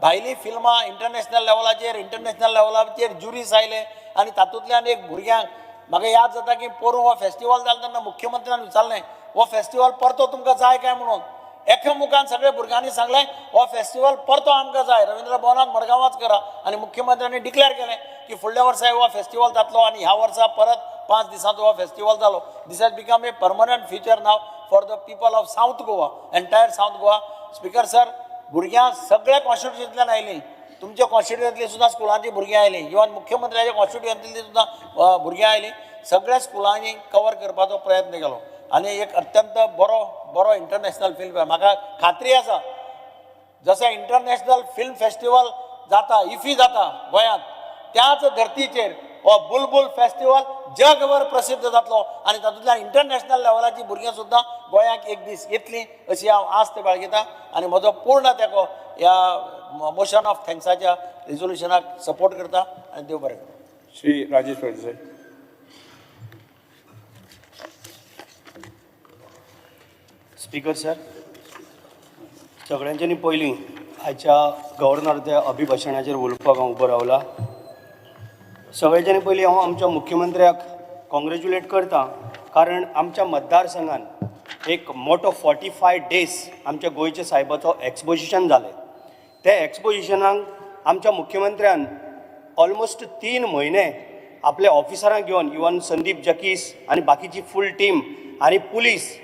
Speaker 10: भायली फिल्मां इंटरनॅशनल लेवलाचेर, इंटरनॅशनल लेवलाचेर जुरीस आयले आनी तातूंतल्यान एक भुरग्यांक, म्हाका याद जाता की पोरूं हो फेस्टिवल जालो तेन्ना मुख्यमंत्र्यान विचारलें, हो फेस्टिवल परतो तुमकां जाय काय म्हणून. एका मुखान सगळे भुरग्यांनी सांगलें, हो फेस्टिवल परतो आमकां जाय, रविंद्र भवनात मडगांवाच करा. आनी मुख्यमंत्र्यांनी डिक्लेअर केलें की फुडल्या वर्सा हो फेस्टिवल जातलो आनी ह्या वर्सा परत 5 दिसांचो हो फेस्टिवल जालो. This has become a permanent feature now for the people of South Goa, entire South Goa. Speaker sir, भुरग्यां सगळ्या कॉन्स्टिट्युशनांतल्यान आयलीं. तुमच्या कॉन्स्टिट्युएंतली सुद्दां स्कुलांची भुरगीं आयलीं, इवन मुख्यमंत्र्याच्या कॉन्स्टिट्युएंतली सुद्दां भुरगीं आयलीं. सगळ्या स्कुलांनी कवर करपाचो प्रयत्न केलो आनी एक अत्यंत बरो बरो इंटरनॅशनल फिल्म. म्हाका खात्री आसा, जशें इंटरनॅशनल फिल्म फेस्टिवल जाता, इफी जाता गोंयांत, त्याच धर्तीचेर हो हो बुलबुल फेस्टिवल जगभर प्रसिद्ध जातलो आनी तातूंतल्यान इंटरनॅशनल लेवलाची भुरगीं सुद्दां गोंयाक एक दीस येतलीं अशी हांव आस्त बाळगितां आनी म्हजो पूर्ण तेंको ह्या मोशन ऑफ थँक्साच्या रिजोल्युशनाक सपोर्ट करता आनी देव बरें करूं.
Speaker 4: श्री राजेश प्रभुदेसाय.
Speaker 11: स्पीकर सर, सगळ्यांच्यानी पयलीं आयच्या गव्हर्नर अभिभाशणाचेर उलोवपाक हांव उबो रावला. सगळ्यांच्यानी पयलीं हांव आमच्या मुख्यमंत्र्याक कॉंग्रेच्युलेट करता, कारण आमच्या मतदारसंघान एक मोटो 45 डेज आमच्या गोंयच्या सायबाचो एक्सपोजिशन जालें. त्या एक्सपोजिशनाक आमच्या मुख्यमंत्र्यान ऑलमोस्ट 3 म्हयने आपल्या ऑफिसरांक घेवन, इवन संदीप जकीस आनी बाकीची फूल टीम आनी पुलीस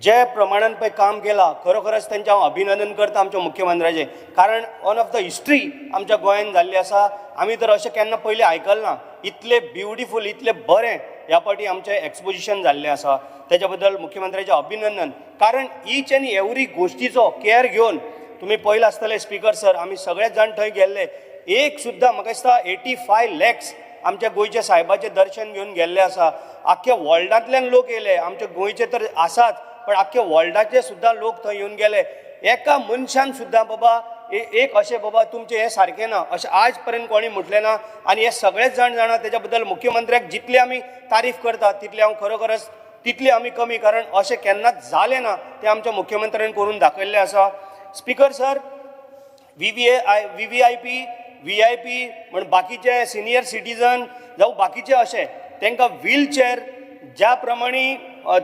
Speaker 11: जे प्रमाणान पळय काम केलां, खरोखरच तेंचें हांव अभिनंदन करता आमच्या मुख्यमंत्र्याचें, कारण वन ऑफ the history आमच्या गोंयान जाल्ली आसा. आमी तर अशें केन्ना पयलीं आयकलें ना, इतलें ब्युटिफूल, इतलें बरें ह्या फावटी आमचें एक्सपोजिशन जाल्लें आसा. तेच्या बद्दल मुख्यमंत्र्याचें अभिनंदन, कारण इच एन्ड एवरी गोश्टीचो कॅर घेवन तुमी पळयलां आसतलें स्पीकर सर, आमी सगळे जाण थंय गेल्ले, एक सुद्दां म्हाका दिसता 85 लॅक्स आमच्या गोंयच्या सायबाचें दर्शन घेवन गेल्ले आसा. आख्ख्या वर्ल्डांतल्यान लोक येयले, आमच्या गोंयचे तर आसाच, पण आख्ख्या वर्ल्डाचे सुद्दां लोक थंय येवन गेले. एका मनशान सुद्दां बाबा एक अशें बाबा तुमचें हें सारकें ना अशें आज पर्यंत कोणी म्हटलें ना. आनी हे सगळेच जाण जाणा, तेच्या बद्दल मुख्यमंत्र्याक जितली आमी तारीफ करता तितली हांव खरोखरच तितली आमी कमी, कारण अशें केन्नाच जालें ना तें आमच्या मुख्यमंत्र्यान करून दाखयल्लें आसा. Speaker sir, VVIP VIP म्हण बाकीचे सिनियर सिटीजन जावं बाकीचे अशे तांकां व्हीलचेर ज्या प्रमाणे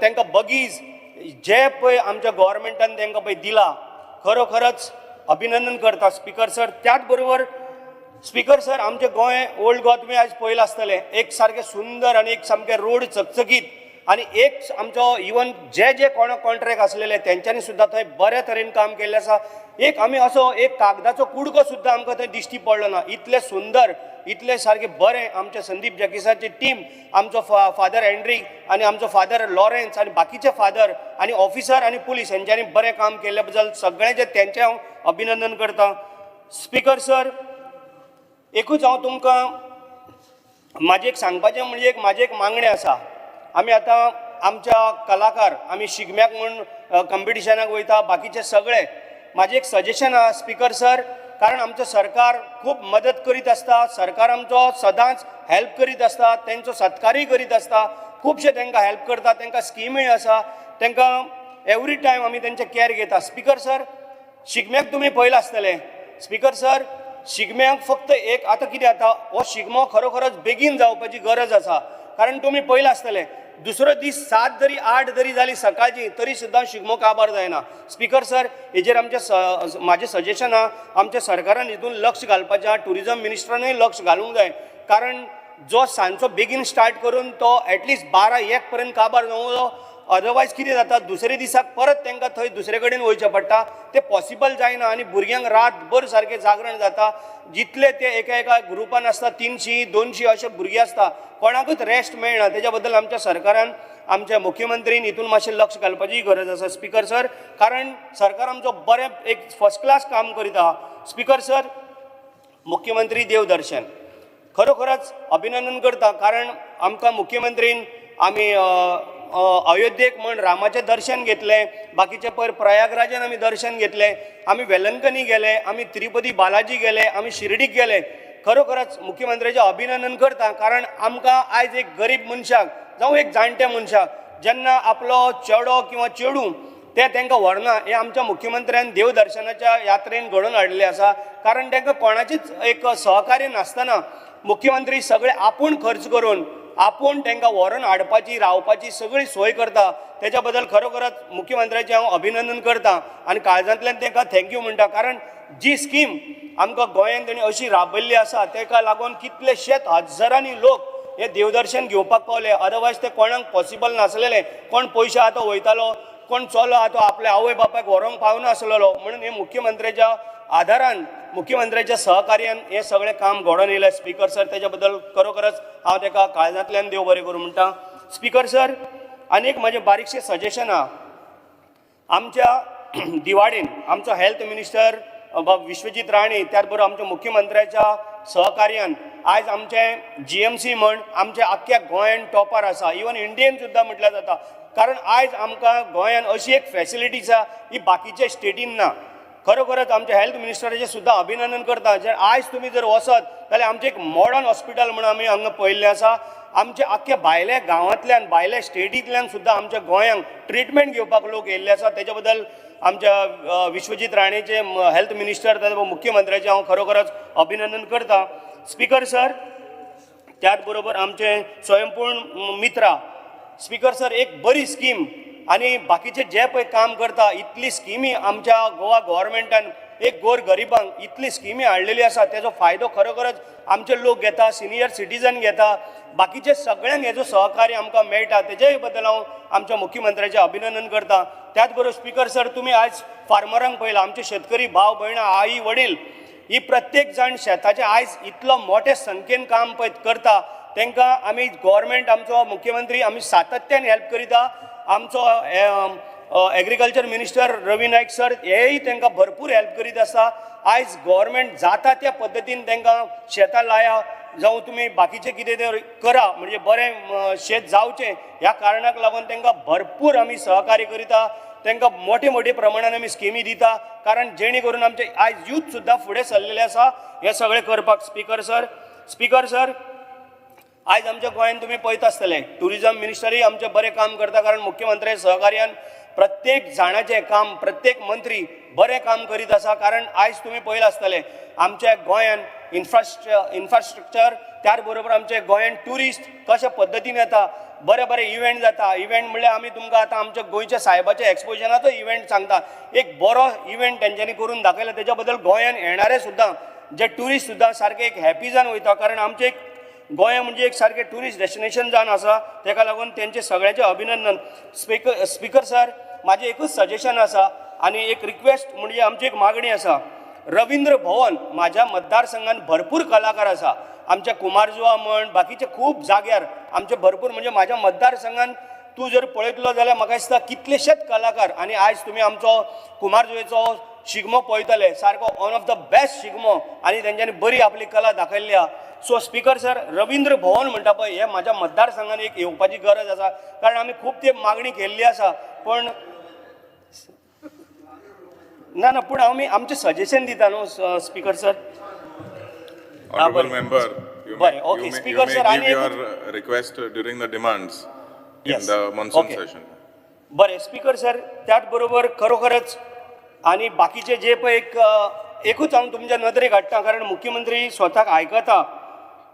Speaker 11: तांकां बगीज जे पळय आमच्या गव्हर्मेंटान तांकां पळय दिला, खरोखरच अभिनंदन करता स्पीकर सर. त्याच बरोबर स्पीकर सर, आमचें गोंय ओल्ड गोवा तुमी आयज पळयलां आसतलें, एक सारकें सुंदर आनी एक सामकें रोड चकचकीत आनी एक आमचो इवन जे जे कोणाक कॉन्ट्रॅक्ट आसलेले तेंच्यांनी सुद्दां थंय बऱ्या तरेन काम केल्लें आसा. एक आमी असो एक कागदाचो कुडको सुद्दां आमकां थंय दिश्टी पडलो ना, इतलें सुंदर, इतलें सारकें बरें आमच्या संदीप जॅकिसाची टीम, आमचो फादर एन्ड्रीक आनी आमचो फादर लॉरेन्स आनी बाकीचे फादर आनी ऑफिसर आनी पुलीस हेंच्यांनी बरें काम केल्ले बद्दल सगळ्यांचें तेंचें हांव अभिनंदन करता. स्पीकर सर, एकूच हांव तुमकां म्हाजें एक सांगपाचें म्हणजे एक म्हाजें एक मागणें आसा. आमी आतां आमच्या कलाकार आमी शिगम्याक म्हूण कंपिटिशनाक वयता, बाकीचे सगळे, म्हाजें एक सजेशन आहा स्पीकर सर, कारण आमचें सरकार खूब मदत करीत आसता, सरकार आमचो सदांच हेल्प करीत आसता, तेंचो सत्कारय करीत आसता, खुबशे तांकां हेल्प करता, तांकां स्किमूय आसा, तांकां एवरी टायम आमी तेंचे कॅर घेता. स्पीकर सर, शिगम्याक तुमी पळयलां आसतलें, स्पीकर सर, शिगम्याक फक्त एक आतां कितें जाता, हो शिगमो खरोखरच बेगीन जावपाची गरज आसा, कारण तुमी पळयलां आसतलें दुसरो दीस 7 जरी 8 जरी जाली सकाळची तरी सुद्दां शिगमो काबार जायना. स्पीकर सर, हेजेर आमचें म्हाजें सजेशन आहा, आमच्या सरकारान हितून लक्ष घालपाचें आहा, ट्युरिजम मिनिस्टरानूय लक्ष घालूंक जाय, कारण जो सांजचो बेगीन स्टार्ट करून तो एटलिस्ट 12-1 पर्यंत काबार जावंक जायो, अदरवायज कितें जाता दुसरे दिसाक परत तांकां थंय दुसरे कडेन वयचें पडटा, तें पॉसिबल जायना आनी भुरग्यांक रातभर सारकें जागरण जाता. जितले ते एका एका ग्रुपान आसता 300-200 अशे भुरगे आसता, कोणाकूच रेस्ट मेळना. तेच्या बद्दल आमच्या सरकारान, आमच्या मुख्यमंत्रीन हितून मातशें लक्ष घालपाची गरज आसा स्पीकर सर, कारण सरकार आमचो बरें एक फर्स्ट क्लास काम करीत आहा. स्पीकर सर, मुख्यमंत्री देवदर्शन खरोखरच अभिनंदन करता, कारण आमकां मुख्यमंत्रीन आमी अयोध्येक म्हण रामाचें दर्शन घेतलें, बाकीचे पयर प्रयागराजान आमी दर्शन घेतलें, आमी वेलंकनी गेले, आमी तिरुपती बालाजी गेले, आमी शिर्डीक गेले. खरोखरच मुख्यमंत्र्याचें अभिनंदन करता, कारण आमकां आयज एक गरीब मनशाक जावं एक जाणट्या मनशाक जेन्ना आपलो चेडो किंवा चेडूं तें तांकां व्हरना, हें आमच्या मुख्यमंत्र्यान देवदर्शनाच्या यात्रेन घडोवन हाडिल्लें आसा, कारण तांकां कोणाचीच एक सहकार्य नासतना मुख्यमंत्री सगळे आपूण खर्च करून आपूण तांकां व्हरून हाडपाची रावपाची सगळी सोय करता. तेच्या बद्दल खरोखरच मुख्यमंत्र्याचें हांव अभिनंदन करता आनी काळजांतल्यान तांकां thank you म्हणटा, कारण जी स्कीम आमकां गोंयांत तेणी अशी राबयल्ली आसा ताका लागून कितलेशेच हजारांनी लोक हे देवदर्शन घेवपाक पावले. अदरवायज ते कोणाक पॉसिबल नासलेलें, कोण पयशे आतां वयतालो, कोण चलो आतां आपल्या आवय बापायक व्हरोंक पावनासलेलो, म्हणून हे मुख्यमंत्र्याच्या आदारान, मुख्यमंत्र्याच्या सहकार्यान हें सगळें काम घडोवन येयलें स्पीकर सर. तेच्या बद्दल खरोखरच हांव ताका काळजांतल्यान देव बरें करूं म्हणटा. स्पीकर सर, आनी एक म्हाजें बारीकशें सजेशन आहा, आमच्या दिवाडेन आमचो हेल्थ मिनिस्टर बाब विश्वजीत राणे त्याच बरोबर आमच्या मुख्यमंत्र्याच्या सहकार्यान आयज आमचें जीएमसी म्हण आमच्या आख्ख्या गोंयान टॉपार आसा, इवन इंडियेन सुद्दां म्हटल्यार जाता. कारण आयज आमकां गोंयान अशी एक फॅसिलिटी आसा ही बाकीच्या स्टेटीन ना. खरोखरच आमच्या हेल्थ मिनिस्टराचें सुद्दां अभिनंदन करता. जे आयज तुमी जर वचत जाल्यार आमचें एक मॉडर्न हॉस्पिटल म्हूण आमी हांगा पळयल्लें आसा. आमच्या आख्ख्या भायल्या गांवांतल्यान भायल्या स्टेटींतल्यान सुद्दां आमच्या गोंयांक ट्रिटमेंट घेवपाक लोक येयल्ले आसा. तेच्या बद्दल आमच्या विश्वजीत राणेचे हेल्थ मिनिस्टर त्याच बरोबर मुख्यमंत्र्याचें हांव खरोखरच अभिनंदन करता. स्पिकर सर, त्याच बरोबर आमचें स्वयंपूर्ण मित्रा स्पिकर सर एक बरी स्कीम आनी बाकीचे जे पळय काम करता इतली स्किमी आमच्या गोवा गव्हर्मेंटान एक गोर गरिबांक इतली स्किमी हाडलेली आसा. तेजो फायदो खरोखरच आमचे लोक घेता, सिनियर सिटीजन घेता, बाकीचे सगळ्यांक हेजो सहकार्य आमकां मेळटा. तेजेय बद्दल हांव आमच्या मुख्यमंत्र्याचें अभिनंदन करता. त्याच बरोबर स्पिकर सर, तुमी आयज फार्मरांक पळयला, आमचे शेतकरी भाव भयणां आई वडील ही प्रत्येक जाण शेताचें आयज इतलो मोठे संख्येन काम पळय करता. तांकां आमी गव्हर्मेंट आमचो मुख्यमंत्री आमी सातत्यान हेल्प करिता. आमचो agriculture minister Ravi Naik sir हेय तांकां भरपूर हेल्प करीत आसा. आयज गव्हर्मेंट जाता त्या पद्दतीन तांकां शेतां लाया जावं तुमी बाकीचें कितें तें करा, म्हणजे बरें शेत जावचें ह्या कारणाक लागून तांकां भरपूर आमी सहकार्य करिता. तांकां मोठे मोठे प्रमाणान आमी स्किमी दिता, कारण जेणे करून आमचे आयज यूथ सुद्दां फुडें सरलेले आसा हें सगळें करपाक. स्पिकर सर, आयज आमच्या गोंयांत तुमी पळयता आसतले ट्युरिजम मिनिस्टरूय आमचें बरें काम करता, कारण मुख्यमंत्री सहकार्यान प्रत्येक जाणाचें काम प्रत्येक मंत्री बरें काम करीत आसा. कारण आयज तुमी पळयलां आसतलें आमच्या गोंयांत इन्फ्रास्ट्रक्चर त्याच बरोबर आमच्या गोंयांत ट्युरिस्ट कशा पद्दतीन येता, बरे बरे इव्हेंट जाता. इव्हेंट म्हणल्यार आमी तुमकां आतां आमच्या गोंयच्या सायबाच्या एक्सपोजनाचो इव्हेंट सांगता, एक बरो इव्हेंट तेंच्यांनी करून दाखयला. तेच्या बद्दल गोंयांत येणारे सुद्दां जे ट्युरिस्ट सुद्दां सारके एक हॅपी जावन वयता, कारण आमचें एक गोंय म्हणजे एक सारकें ट्युरिस्ट डेस्टिनेशन जावन आसा. तेका लागून तेंचें सगळ्यांचें अभिनंदन. स्पिकर सर, म्हाजें एकूच सजेशन आसा आनी एक रिक्वेस्ट म्हणजे आमची एक मागणी आसा. रविंद्र भवन म्हाज्या मतदारसंघान भरपूर कलाकार आसा, आमच्या कुमारजुवा म्हण बाकीचे खूब जाग्यार आमचे भरपूर, म्हणजे म्हाज्या मतदारसंघान तूं जर पळयतलो जाल्यार म्हाका दिसता कितलेशेच कलाकार. आनी आयज तुमी आमचो कुमारजुवेचो शिगमो पळयतले, सारको one of the best Shigmo आनी तेंच्यांनी बरी आपली कला दाखयल्ली आसा. So speaker sir, Ravindra Bhavan म्हणटा पळय हें म्हाज्या मतदारसंघान एक येवपाची गरज आसा, कारण आमी खूब ते मागणी केल्ली आसा. पण ना ना पूण आमी आमचें सजेशन दिता न्हू speaker sir.
Speaker 7: Honorable member, you may,
Speaker 11: बरें, okay,
Speaker 7: you may,
Speaker 11: speaker
Speaker 7: you may
Speaker 11: sir,
Speaker 7: give
Speaker 11: आनी
Speaker 7: your request during the demands in
Speaker 11: Yes.
Speaker 7: the monsoon
Speaker 11: Okay.
Speaker 7: session.
Speaker 11: बरें स्पिकर सर, त्याच बरोबर खरोखरच आनी बाकीचे जे पळय एक एकूच हांव तुमच्या नदरेक हाडटा, कारण मुख्यमंत्री स्वताक आयकता.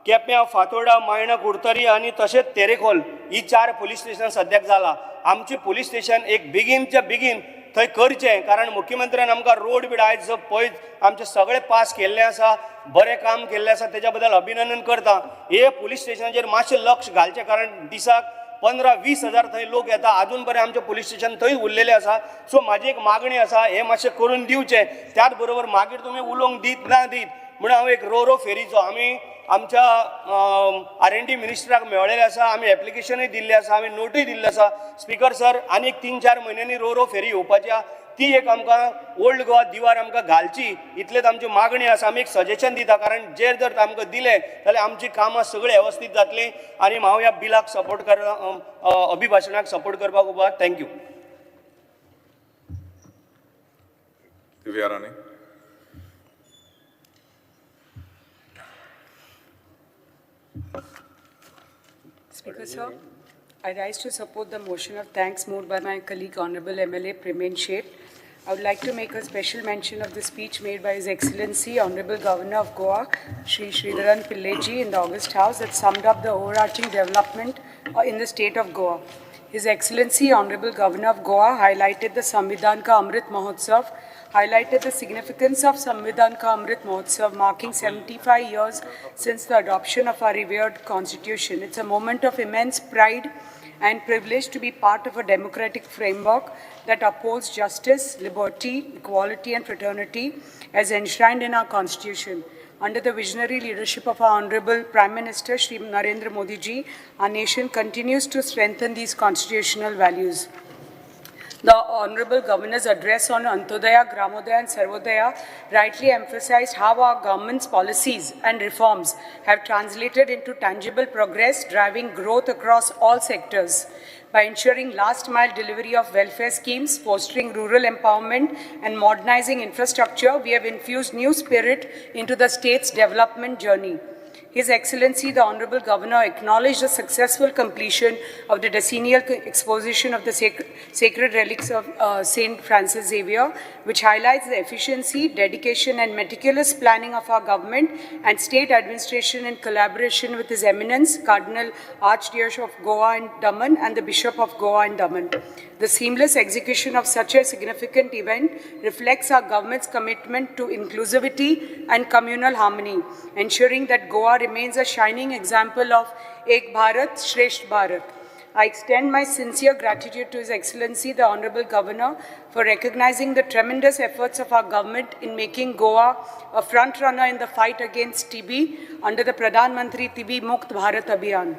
Speaker 11: केप्यां, फातोर्डा, मायणा, कुडतरी आनी तशेंच तेरेखोल ही 4 पुलीस स्टेशन सद्याक जाला. आमचें पुलीस स्टेशन एक बेगीनच्या बेगीन थंय करचें, कारण मुख्यमंत्र्यान आमकां रोड बीड आयज पळय आमचें सगळें पास केल्लें आसा, बरें काम केल्लें आसा, तेच्या बद्दल अभिनंदन करता. हे पुलीस स्टेशनाचेर मातशें लक्ष घालचें, कारण दिसाक 15-20 हजार थंय लोक येता, आजून पर्यंत आमचें पुलीस स्टेशन थंय उरलेलें आसा. सो म्हाजी एक मागणी आसा, हें मातशें करून दिवचें. त्याच बरोबर मागीर तुमी उलोवंक दीत ना दीत म्हणून हांव एक रो फेरीचो आमी आमच्या R&D मिनिस्टराक मेळ्ळेलें आसा, आमी एप्लिकेशनूय दिल्लें आसा, आमी नोटूय दिल्लें आसा. स्पिकर सर, आनी एक 3-4 म्हयन्यांनी रो फेरी येवपाची आसा, ती एक आमकां ओल्ड गोवा दिवार आमकां घालची इतलेच आमची मागणी आसा. आमी एक सजेशन दिता, कारण जे जर आमकां दिलें जाल्यार आमची कामां सगळीं वेवस्थीत जातलीं. आनी हांव ह्या बिलाक सपोर्ट कर अभिभाशणाक सपोर्ट करपाक उबो. Thank you.
Speaker 7: Divya Rane.
Speaker 12: Speaker sir, I rise to support the motion of thanks moved by my colleague Honorable MLA Premen Shet. I would like to make a special mention of the speech made by His Excellency Honorable Governor of Goa, Shri Sreedharan Pillai ji, in the August House that summed up the overarching development in the state of Goa. His Excellency Honorable Governor of Goa highlighted the Samvidhan Ka Amrit Mahotsav, highlighted the significance of Samvidhan Ka Amrit Mahotsav, marking 75 years since the adoption of our revered constitution. It's a moment of immense pride and privilege to be part of a democratic framework that upholds justice, liberty, equality, and fraternity as enshrined in our constitution. Under the visionary leadership of our Honorable Prime Minister, Shri Narendra Modi ji, our nation continues to strengthen these constitutional values. The Honorable Governor's address on Antyodaya, Gramodaya and Sarvodaya rightly emphasized how our government's policies and reforms have translated into tangible progress, driving growth across all sectors. By ensuring last-mile delivery of welfare schemes, fostering rural empowerment, and modernizing infrastructure, we have infused new spirit into the state's development journey. His Excellency, the Honorable Governor, acknowledged the successful completion of the decennial exposition of the sacred relics of St. Francis Xavier, which highlights the efficiency, dedication, and meticulous planning of our government and state administration in collaboration with His Eminence, Cardinal Archdiocese of Goa and Daman, and the Bishop of Goa and Daman. The seamless execution of such a significant event reflects our government's commitment to inclusivity and communal harmony, ensuring that Goa remains a shining example of Ek Bharat, Shresth Bharat. I extend my sincere gratitude to His Excellency, the Honorable Governor, for recognizing the tremendous efforts of our government in making Goa a frontrunner in the fight against TB under the Pradhan Mantri TB Mukt Bharat Abhiyan.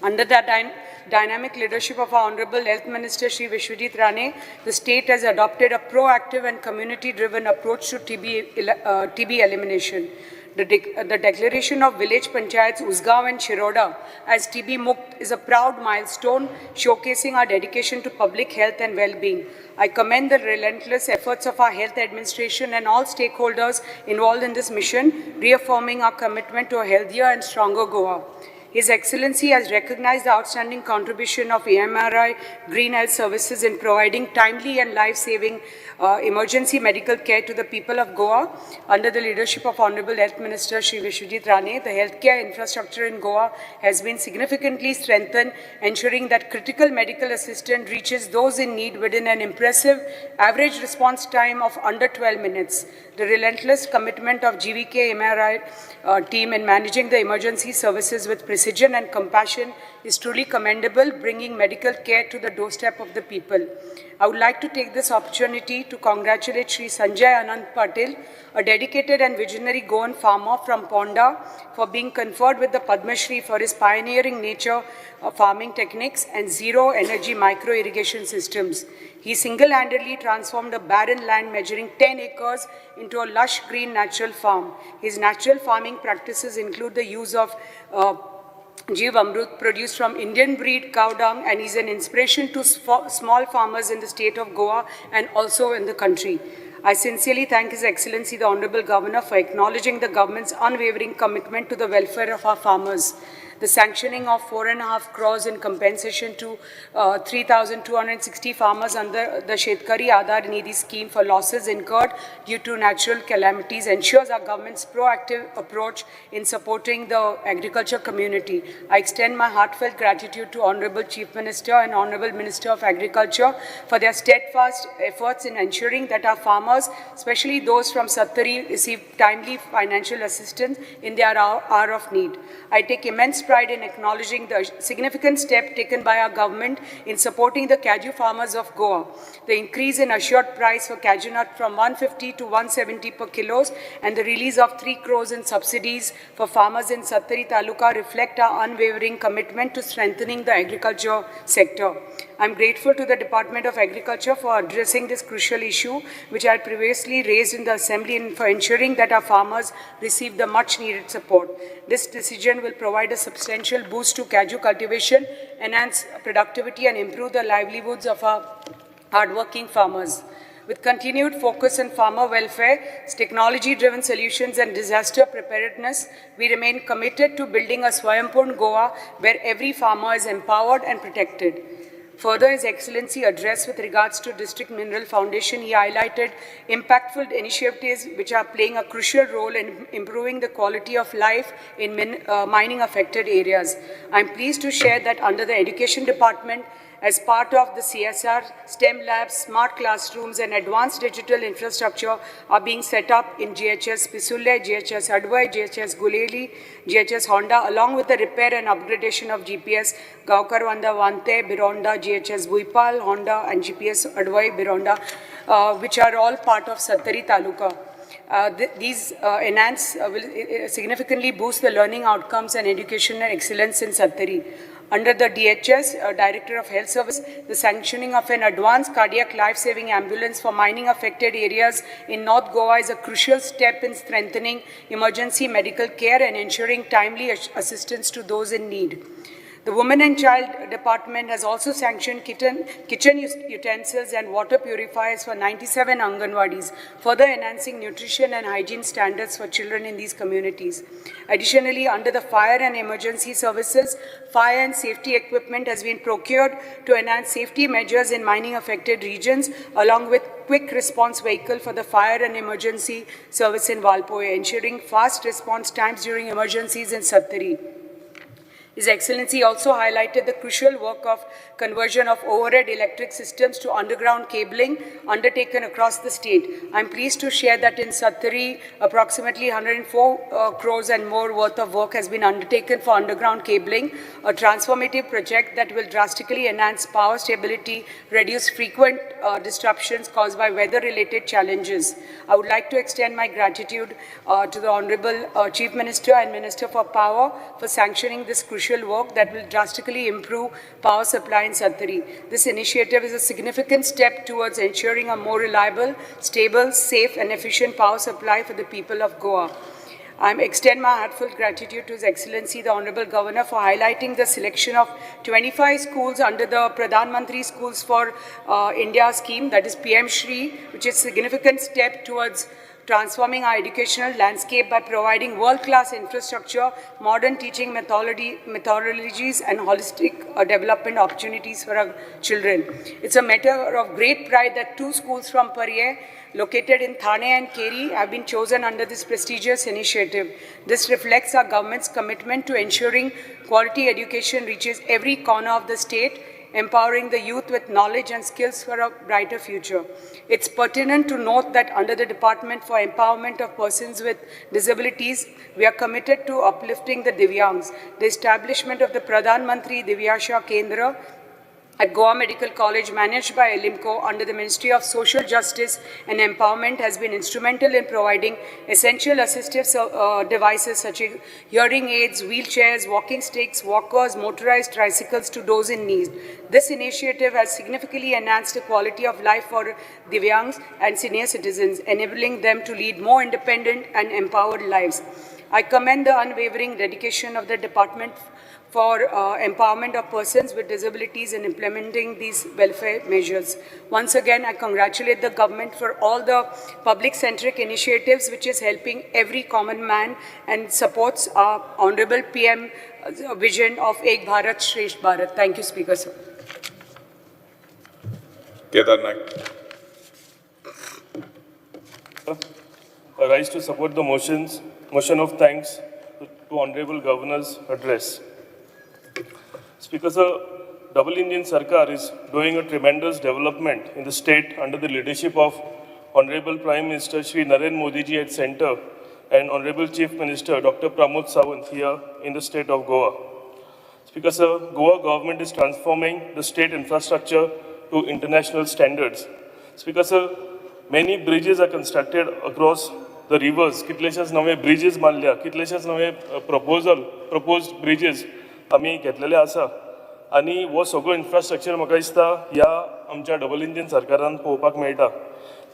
Speaker 12: Under the dynamic leadership of our Honorable Health Minister, Shri Vishwajit Rane, the state has adopted a proactive and community-driven approach to TB elimination. The declaration of village panchayats Usgaon and Shiroda as TB Mukt is a proud milestone showcasing our dedication to public health and well-being. I commend the relentless efforts of our health administration and all stakeholders involved in this mission, reaffirming our commitment to a healthier and stronger Goa. His Excellency has recognized the outstanding contribution of AMRI Green Health Services in providing timely and life-saving emergency medical care to the people of Goa. Under the leadership of Honorable Health Minister Shri Vishwajit Rane, the healthcare infrastructure in Goa has been significantly strengthened, ensuring that critical medical assistance reaches those in need within an impressive average response time of under 12 minutes. The relentless commitment of GVK MRI team in managing the emergency services with precision and compassion is truly commendable, bringing medical care to the doorstep of the people. I would like to take this opportunity to congratulate Shri Sanjay Anand Patil, a dedicated and visionary Goan farmer from Ponda, for being conferred with the Padma Shri for his pioneering nature of farming techniques and zero energy micro irrigation systems. He single-handedly transformed a barren land measuring 10 acres into a lush green natural farm. His natural farming practices include the use of Jeev Amrut produced from Indian breed cow dung, and he's an inspiration to small farmers in the state of Goa and also in the country. I sincerely thank His Excellency the Honorable Governor for acknowledging the government's unwavering commitment to the welfare of our farmers. The sanctioning of 4.5 crores in compensation to 3,260 farmers under the Shetkari Aadhar Nidhi scheme for losses incurred due to natural calamities ensures our government's proactive approach in supporting the agriculture community. I extend my heartfelt gratitude to Honorable Chief Minister and Honorable Minister of Agriculture for their steadfast efforts in ensuring that our farmers, especially those from Sattari, receive timely financial assistance in their hour of need. I take immense pride in acknowledging the significant step taken by our government in supporting the cashew farmers of Goa. The increase in assured price for cashew nut from 150 to 170 per kilos and the release of 3 crores in subsidies for farmers in Sattari Taluka reflect our unwavering commitment to strengthening the agriculture sector. I'm grateful to the Department of Agriculture for addressing this crucial issue, which I had previously raised in the Assembly, and for ensuring that our farmers receive the much-needed support. This decision will provide a substantial boost to cashew cultivation, enhance productivity, and improve the livelihoods of our hardworking farmers. With continued focus on farmer welfare, technology-driven solutions, and disaster preparedness, we remain committed to building a Swayampurn Goa where every farmer is empowered and protected. Further, His Excellency addressed with regards to District Mineral Foundation, he highlighted impactful initiatives which are playing a crucial role in improving the quality of life in mining-affected areas. I am pleased to share that under the Education Department, as part of the CSR, STEM labs, smart classrooms, and advanced digital infrastructure are being set up in GHS Pisule, GHS Advai, GHS Guleli, GHS Honda, along with the repair and upgradation of GPS Gaokarwanda Vante, Bironda, GHS Buipal, Honda, and GPS Advai, Bironda, which are all part of Sattari Taluka. These enhance will significantly boost the learning outcomes and educational excellence in Sattari. Under the DHS, Director of Health Service, the sanctioning of an advanced cardiac life-saving ambulance for mining-affected areas in North Goa is a crucial step in strengthening emergency medical care and ensuring timely assistance to those in need. The Women and Child Department has also sanctioned kitchen utensils and water purifiers for 97 Anganwadis, further enhancing nutrition and hygiene standards for children in these communities. Additionally, under the Fire and Emergency Services, fire and safety equipment has been procured to enhance safety measures in mining-affected regions, along with quick response vehicle for the fire and emergency service in Valpoi, ensuring fast response times during emergencies in Sattari. His Excellency also highlighted the crucial work of conversion of overhead electric systems to underground cabling undertaken across the state. I'm pleased to share that in Sattari, approximately 104 crores and more worth of work has been undertaken for underground cabling, a transformative project that will drastically enhance power stability, reduce frequent disruptions caused by weather-related challenges. I would like to extend my gratitude to the Honorable Chief Minister and Minister for Power for sanctioning this crucial work that will drastically improve power supply in Sattari. This initiative is a significant step towards ensuring a more reliable, stable, safe, and efficient power supply for the people of Goa. I extend my heartfelt gratitude to His Excellency the Honorable Governor for highlighting the selection of 25 schools under the Pradhan Mantri Schools for India scheme, that is PM Shri, which is a significant step towards transforming our educational landscape by providing world-class infrastructure, modern teaching methodologies, and holistic development opportunities for our children. It's a matter of great pride that 2 schools from Parye, located in Thane and Keri, have been chosen under this prestigious initiative. This reflects our government's commitment to ensuring quality education reaches every corner of the state, empowering the youth with knowledge and skills for a brighter future. It's pertinent to note that under the Department for Empowerment of Persons with Disabilities, we are committed to uplifting the Divyangs. The establishment of the Pradhan Mantri Divyasha Kendra at Goa Medical College, managed by ALIMCO under the Ministry of Social Justice and Empowerment, has been instrumental in providing essential assistive devices such as hearing aids, wheelchairs, walking sticks, walkers, motorized tricycles to those in need. This initiative has significantly enhanced the quality of life for Divyangs and senior citizens, enabling them to lead more independent and empowered lives. I commend the unwavering dedication of the department for empowerment of persons with disabilities in implementing these welfare measures. Once again, I congratulate the government for all the public-centric initiatives which is helping every common man and supports our Honorable PM vision of Ek Bharat, Shresth Bharat. Thank you, Speaker, sir.
Speaker 8: Kedar Naik.
Speaker 13: I rise to support the motion of thanks to Honorable Governor's address. Speaker, sir, Double Engine Sarkar is doing a tremendous development in the state under the leadership of Honorable Prime Minister Shri Narendra Modi ji at center and Honorable Chief Minister Dr. Pramod Sawant here in the state of Goa. Speaker, sir, Goa government is transforming the state infrastructure to international standards. Speaker, sir, many bridges are constructed across the rivers. कितलेशेच नवे bridges बांदल्या, कितलेशेच नवे proposed bridges आमी घेतलेले आसा आनी हो सगळो इन्फ्रास्ट्रक्चर म्हाका दिसता ह्या आमच्या डबल इंजीन सरकारान पळोवपाक मेळटा.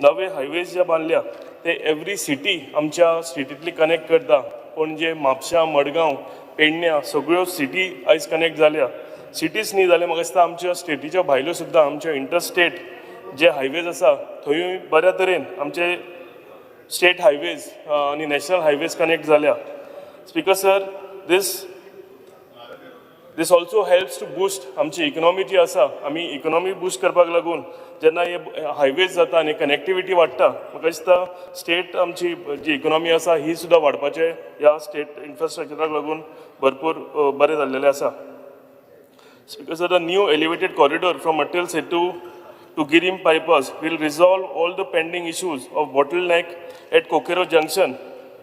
Speaker 13: नवे हायवेज जे बांदल्या ते एवरी सिटी आमच्या स्टेटींतली कनेक्ट करता. पणजे, म्हापशां, मडगांव, पेडण्या सगळ्यो सिटी आयज कनेक्ट जाल्या. सिटीज न्ही जाल्यार म्हाका दिसता आमच्या स्टेटीच्या भायल्यो सुद्दां आमच्यो इंटरस्टेट जे हायवेज आसा थंयूय बऱ्या तरेन आमचे स्टेट हायवेज आनी नॅशनल हायवेज कनेक्ट जाल्या. Speaker sir, this also helps to boost आमची इकॉनॉमी जी आसा. आमी इकॉनॉमी बूस्ट करपाक लागून जेन्ना हे हायवेज जाता आनी कनेक्टिविटी वाडटा, म्हाका दिसता स्टेट आमची जी इकॉनॉमी आसा ही सुद्दां वाडपाचें ह्या स्टेट इन्फ्रास्ट्रक्चराक लागून भरपूर बरें जाल्लेलें आसा. Speaker sir, the new elevated corridor from Atal Setu to Guirim bypass will resolve all the pending issues of bottleneck at Coqueiro Junction,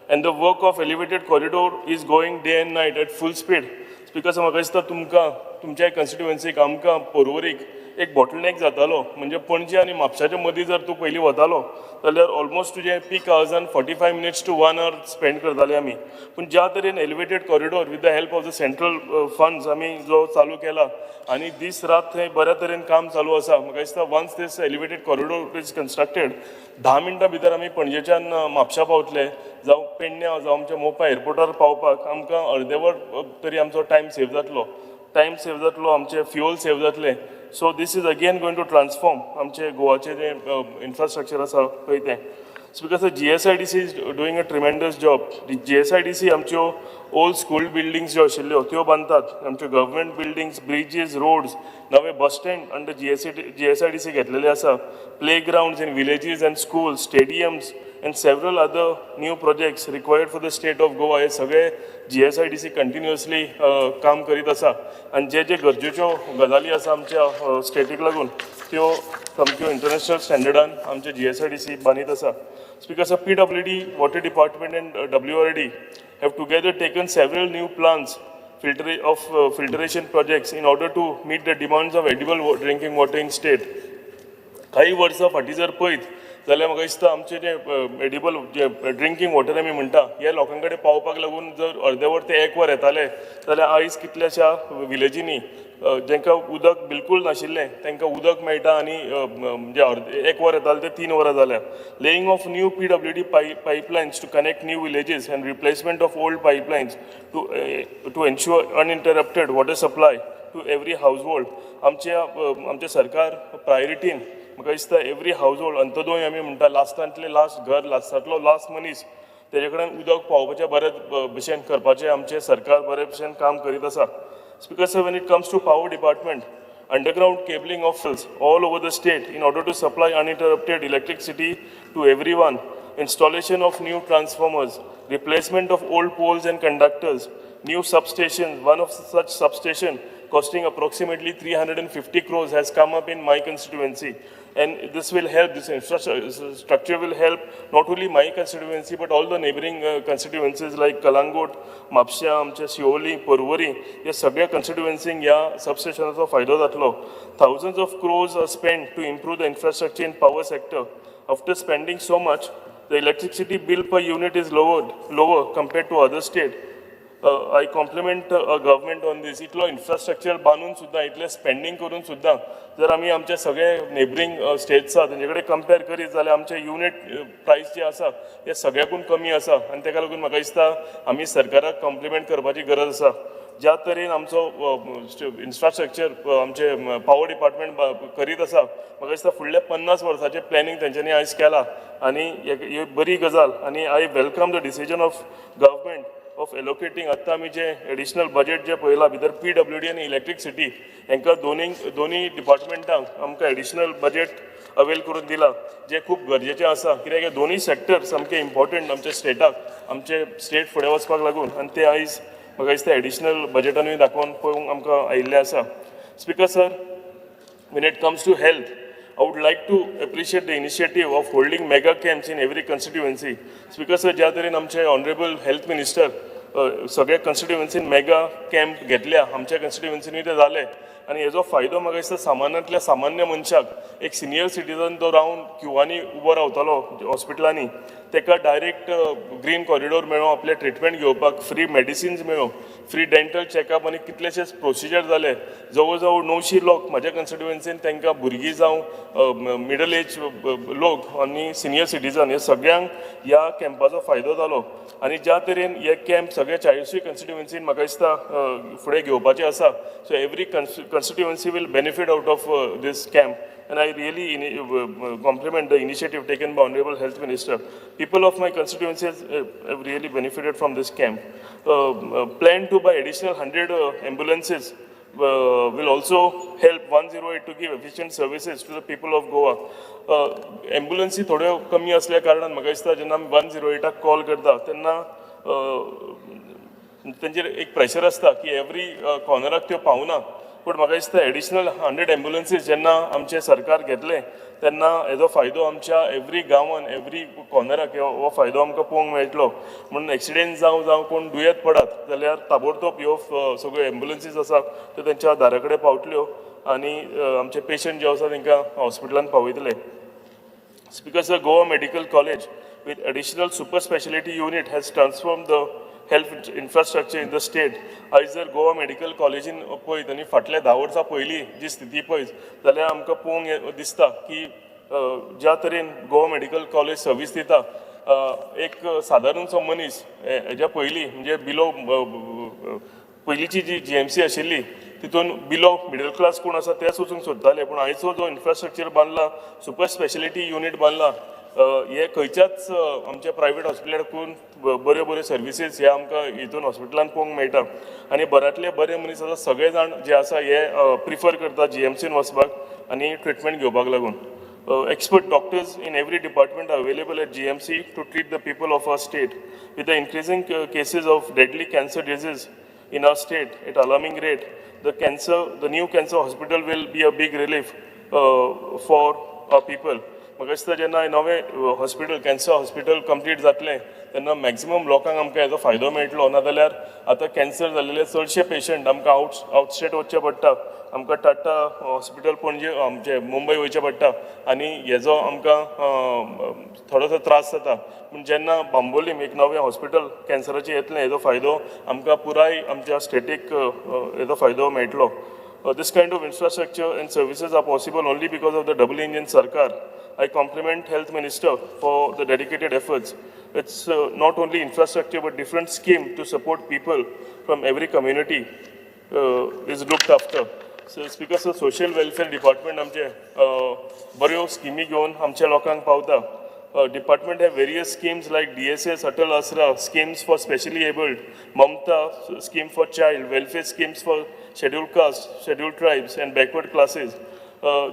Speaker 13: and the work of elevated corridor is going day and night at full speed. Speaker sir, म्हाका दिसता तुमकां तुमच्या कॉन्स्टिट्युएन्सीक आमकां पोरवरीक एक bottleneck जातालो. म्हणजे पणजे आनी म्हापशाच्या मदीं जर तूं पयलीं वतालो जाल्यार ऑलमोस्ट तुजें पीक आवर्सान 45 minutes to one hour spend करताले आमी. पूण ज्या तरेन elevated corridor with the help of the central funds आमी जो चालू केला आनी दीस रात थंय बऱ्या तरेन काम चालू आसा, म्हाका दिसता once this elevated corridor is constructed, 10 मिनटां भितर आमी पणजेच्यान म्हापशा पावतले, जावं पेडण्यां, जावं आमच्या मोपा एअरपोर्टार पावपाक आमकां अर्दें वर तरी आमचो टायम सेव जातलो. टायम सेव जातलो, आमचे फ्युअल सेव जातलें. So this is again going to transform आमचे गोवाचें जें इन्फ्रास्ट्रक्चर आसा पळय तें. Because GSIDC is doing a tremendous job. GSIDC आमच्यो ओल्ड स्कूल बिल्डिंग्स ज्यो आशिल्ल्यो त्यो बांदतात, आमच्यो गव्हर्मेंट बिल्डिंग्स, ब्रिजीस, रोड्स, नवे bus stand under GSIDC घेतलेले आसा, play grounds in villages and schools, stadiums and several other new projects required for the state of Goa, हे सगळे GSIDC continuously काम करीत आसा आनी जे जे गरजेच्यो गजाली आसा आमच्या स्टेटीक लागून, त्यो सामक्यो इंटरनॅशनल स्टँडर्डान आमचे GSIDC बांदीत आसा. Speaker sir, PWD, Water Department and WRD have together taken several new plans of filtration projects in order to meet the demands of edible drinking water in state. काही वर्सां फाटीं जर पळयत जाल्यार म्हाका दिसता आमचें जें एडिबल जे ड्रिंकींग वॉटर आमी म्हणटा, हे लोकां कडेन पावपाक लागून जर अर्दे वर ते एक वर येताले जाल्यार आयज कितल्याश्या विलेजींनी जांकां उदक बिलकूल नाशिल्लें तांकां उदक मेळटा आनी म्हणजे अर्दे एक वर येतालें ते 3 वरां जाल्या. Laying of new PWD pipelines to connect new villages and replacement of old pipelines to ensure uninterrupted water supply to every household. आमचें सरकार प्रायोरिटीन म्हाका दिसता एवरी हावज होल्ड, अंत्योदय आमी म्हणटा, लास्टांतलें लास्ट घर, लास्टांतलो लास्ट मनीस, तेजे कडेन उदक पावोवपाचें बरे भशेन करपाचें आमचें सरकार बरे भशेन काम करीत आसा. Speaker sir, when it comes to power department, underground cabling of fields all over the state in order to supply uninterrupted electricity to everyone, installation of new transformers, replacement of old poles and conductors, new substations. One of such substation costing approximately 350 crores has come up in my constituency. And this will help, this infrastructure structure will help not only my constituency but all the neighboring constituencies like Calangute, Mapusa, आमच्या शिवोली, पर्वरी, या सगळ्या कॉन्स्टिट्युएन्सींक ह्या सबस्टेशनाचो फायदो जातलो. Thousands of crores are spent to improve the infrastructure in power sector. After spending so much, the electricity bill per unit is lower compared to other state. I compliment government on this. इतलो infrastructure बांदून सुद्दां, इतलें spending करून सुद्दां जर आमी आमचे सगळे नेबरींग स्टेट्स आसा तेंचे कडेन कंपेर करीत जाल्यार आमचे युनीट प्रायस जे आसा ते सगळ्याकून कमी आसा आनी तेका लागून म्हाका दिसता आमी सरकाराक कॉम्प्लिमेंट करपाची गरज आसा. ज्या तरेन आमचो इन्फ्रास्ट्रक्चर आमचे पावर डिपार्टमेंट करीत आसा, म्हाका दिसता फुडल्या 50 वर्साचें प्लॅनिंग तेंच्यांनी आयज केलां आनी ही बरी गजाल आनी I welcome the decision of government of allocating. आत्तां आमी जे एडिशनल बजेट जे पळयलां, भितर PWD आनी इलेक्ट्रिसिटी हांकां दोनी दोनी डिपार्टमेंटांक आमकां एडिशनल बजेट अवेल करून दिलां, जें खूब गरजेचें आसा, कित्याक हे दोनूय सॅक्टर सामके इम्पॉर्टंट आमच्या स्टेटाक, आमचे स्टेट फुडें वचपाक लागून आनी ते आयज म्हाका दिसता एडिशनल बजेटानूय दाखोवन पळोवंक आमकां आयिल्लें आसा. Speaker sir, when it comes to health, I would like to appreciate the initiative of holding mega camps in every constituency. Speaker sir, ज्या तरेन आमचे ऑनरेबल हेल्थ मिनिस्टर सगळ्या कॉन्स्टिट्युएन्सीन मेगा कॅम्प घेतल्या, आमच्या कॉन्स्टिट्युएन्सीनूय ते जाले आनी हेजो फायदो म्हाका दिसता सामान्यांतल्या सामान्य मनशाक, एक सिनियर सिटीजन तो रावन क्युवांनी उबो रावतालो हॉस्पिटलांनी, ताका डायरेक्ट ग्रीन कॉरिडोर मेळ्ळो आपलें ट्रिटमेंट घेवपाक, फ्री मेडिसिन्स मेळ्ळो, फ्री डेंटल चॅकअप आनी कितलेशेच प्रोसिजर जाले. जवळ जवळ 900 लोक म्हाज्या कॉन्स्टिट्युएन्सीन, तांकां भुरगीं जावं मिडल एज लोक आनी सिनियर सिटीजन, हे सगळ्यांक ह्या कॅम्पाचो फायदो जालो. आनी ज्या तरेन हे कॅम्प सगळे 40ूय कॉन्स्टिट्युएन्सीन म्हाका दिसता फुडें घेवपाचे आसा, so every constituency will benefit out of this camp and I really compliment the initiative taken by Honorable Health Minister. People of my constituencies have really benefited from this camp. Plan to buy additional 100 ambulances will also help 108 to give efficient services to the people of Goa. एम्बुलन्सी थोड्यो कमी असल्या कारणान म्हाका दिसता जेन्ना आमी 108 call करता तेन्ना तेंचेर एक प्रेशर आसता की एवरी कॉर्नराक त्यो पावना. पूण म्हाका दिसता एडिशनल 100 एम्बुलन्सीस जेन्ना आमचें सरकार घेतलें तेन्ना हेजो फायदो आमच्या एवरी गांवान, एवरी कॉर्नराक हो फायदो आमकां पळोवंक मेळटलो. म्हणून एक्सिडेंट जावं, जावं कोण दुयेंत पडत जाल्यार ताबडतोब ह्यो सगळ्यो एम्बुलन्सीस आसा त्यो तेंच्या दारा कडेन पावतल्यो. आनी आमचे पेशंट जे आसा तांकां हॉस्पिटलान पावयतले. Speaker sir, Goa Medical College with additional super speciality unit has transformed the health infrastructure in the state. आयज जर गोवा मेडिकल कॉलेजीन पळयत आनी फाटल्या 10 वर्सां पयलीं जी स्थिती पळयत जाल्यार आमकां पळोवंक दिसता की ज्या तरेन गोवा मेडिकल कॉलेज सर्वीस दिता, एक सादारणसो मनीस हेज्या पयलीं म्हणजे बिलो पयलींची जी जीएमसी आशिल्ली तितून बिलो मिडल क्लास कोण आसा तेच वचूंक सोदताले, पूण आयचो जो इन्फ्रास्ट्रक्चर बांदला, सुपर स्पेशलिटी युनीट बांदला, हे खंयच्याच आमच्या प्रायवेट हॉस्पिटलाकून बऱ्यो बऱ्यो सर्विसीस हे आमकां हितून हॉस्पिटलान पळोवंक मेळटा आनी बऱ्यांतले बरे मनीस आसा, सगळे जाण जे आसा हे प्रिफर करता जीएमसीन वचपाक आनी ट्रिटमेंट घेवपाक लागून. Expert doctors in every department are available at GMC to treat the people of our state. With the increasing cases of deadly cancer disease in our state at alarming rate, the new cancer hospital will be a big relief for our people. म्हाका दिसता जेन्ना हें नवें hospital, cancer hospital complete जातलें तेन्ना maximum लोकांक आमकां हेजो फायदो मेळटलो. नाजाल्यार आतां कॅन्सर जाल्लेले चडशे पेशंट आमकां आवट स्टेट वचचें पडटा, आमकां टाटा हॉस्पिटल पणजे, आमचे मुंबय वयचें पडटा आनी हेजो आमकां थोडोसो त्रास जाता. पूण जेन्ना बांबोलीम एक नवें हॉस्पिटल कॅन्सराचें येतलें, हेजो फायदो आमकां पुराय आमच्या स्टेटीक हेजो फायदो मेळटलो. This kind of infrastructure and services are possible only because of the double engine Sarkar. I compliment Health Minister for the dedicated efforts. It's not only infrastructure but different scheme to support people from every community is looked after. So, Speaker sir, social welfare department आमचे बऱ्यो स्किमी घेवन आमच्या लोकांक पावता. Department have various schemes like DSS, Atal Asra, schemes for specially abled, Mamta scheme for child, welfare schemes for scheduled caste, scheduled tribes and backward classes.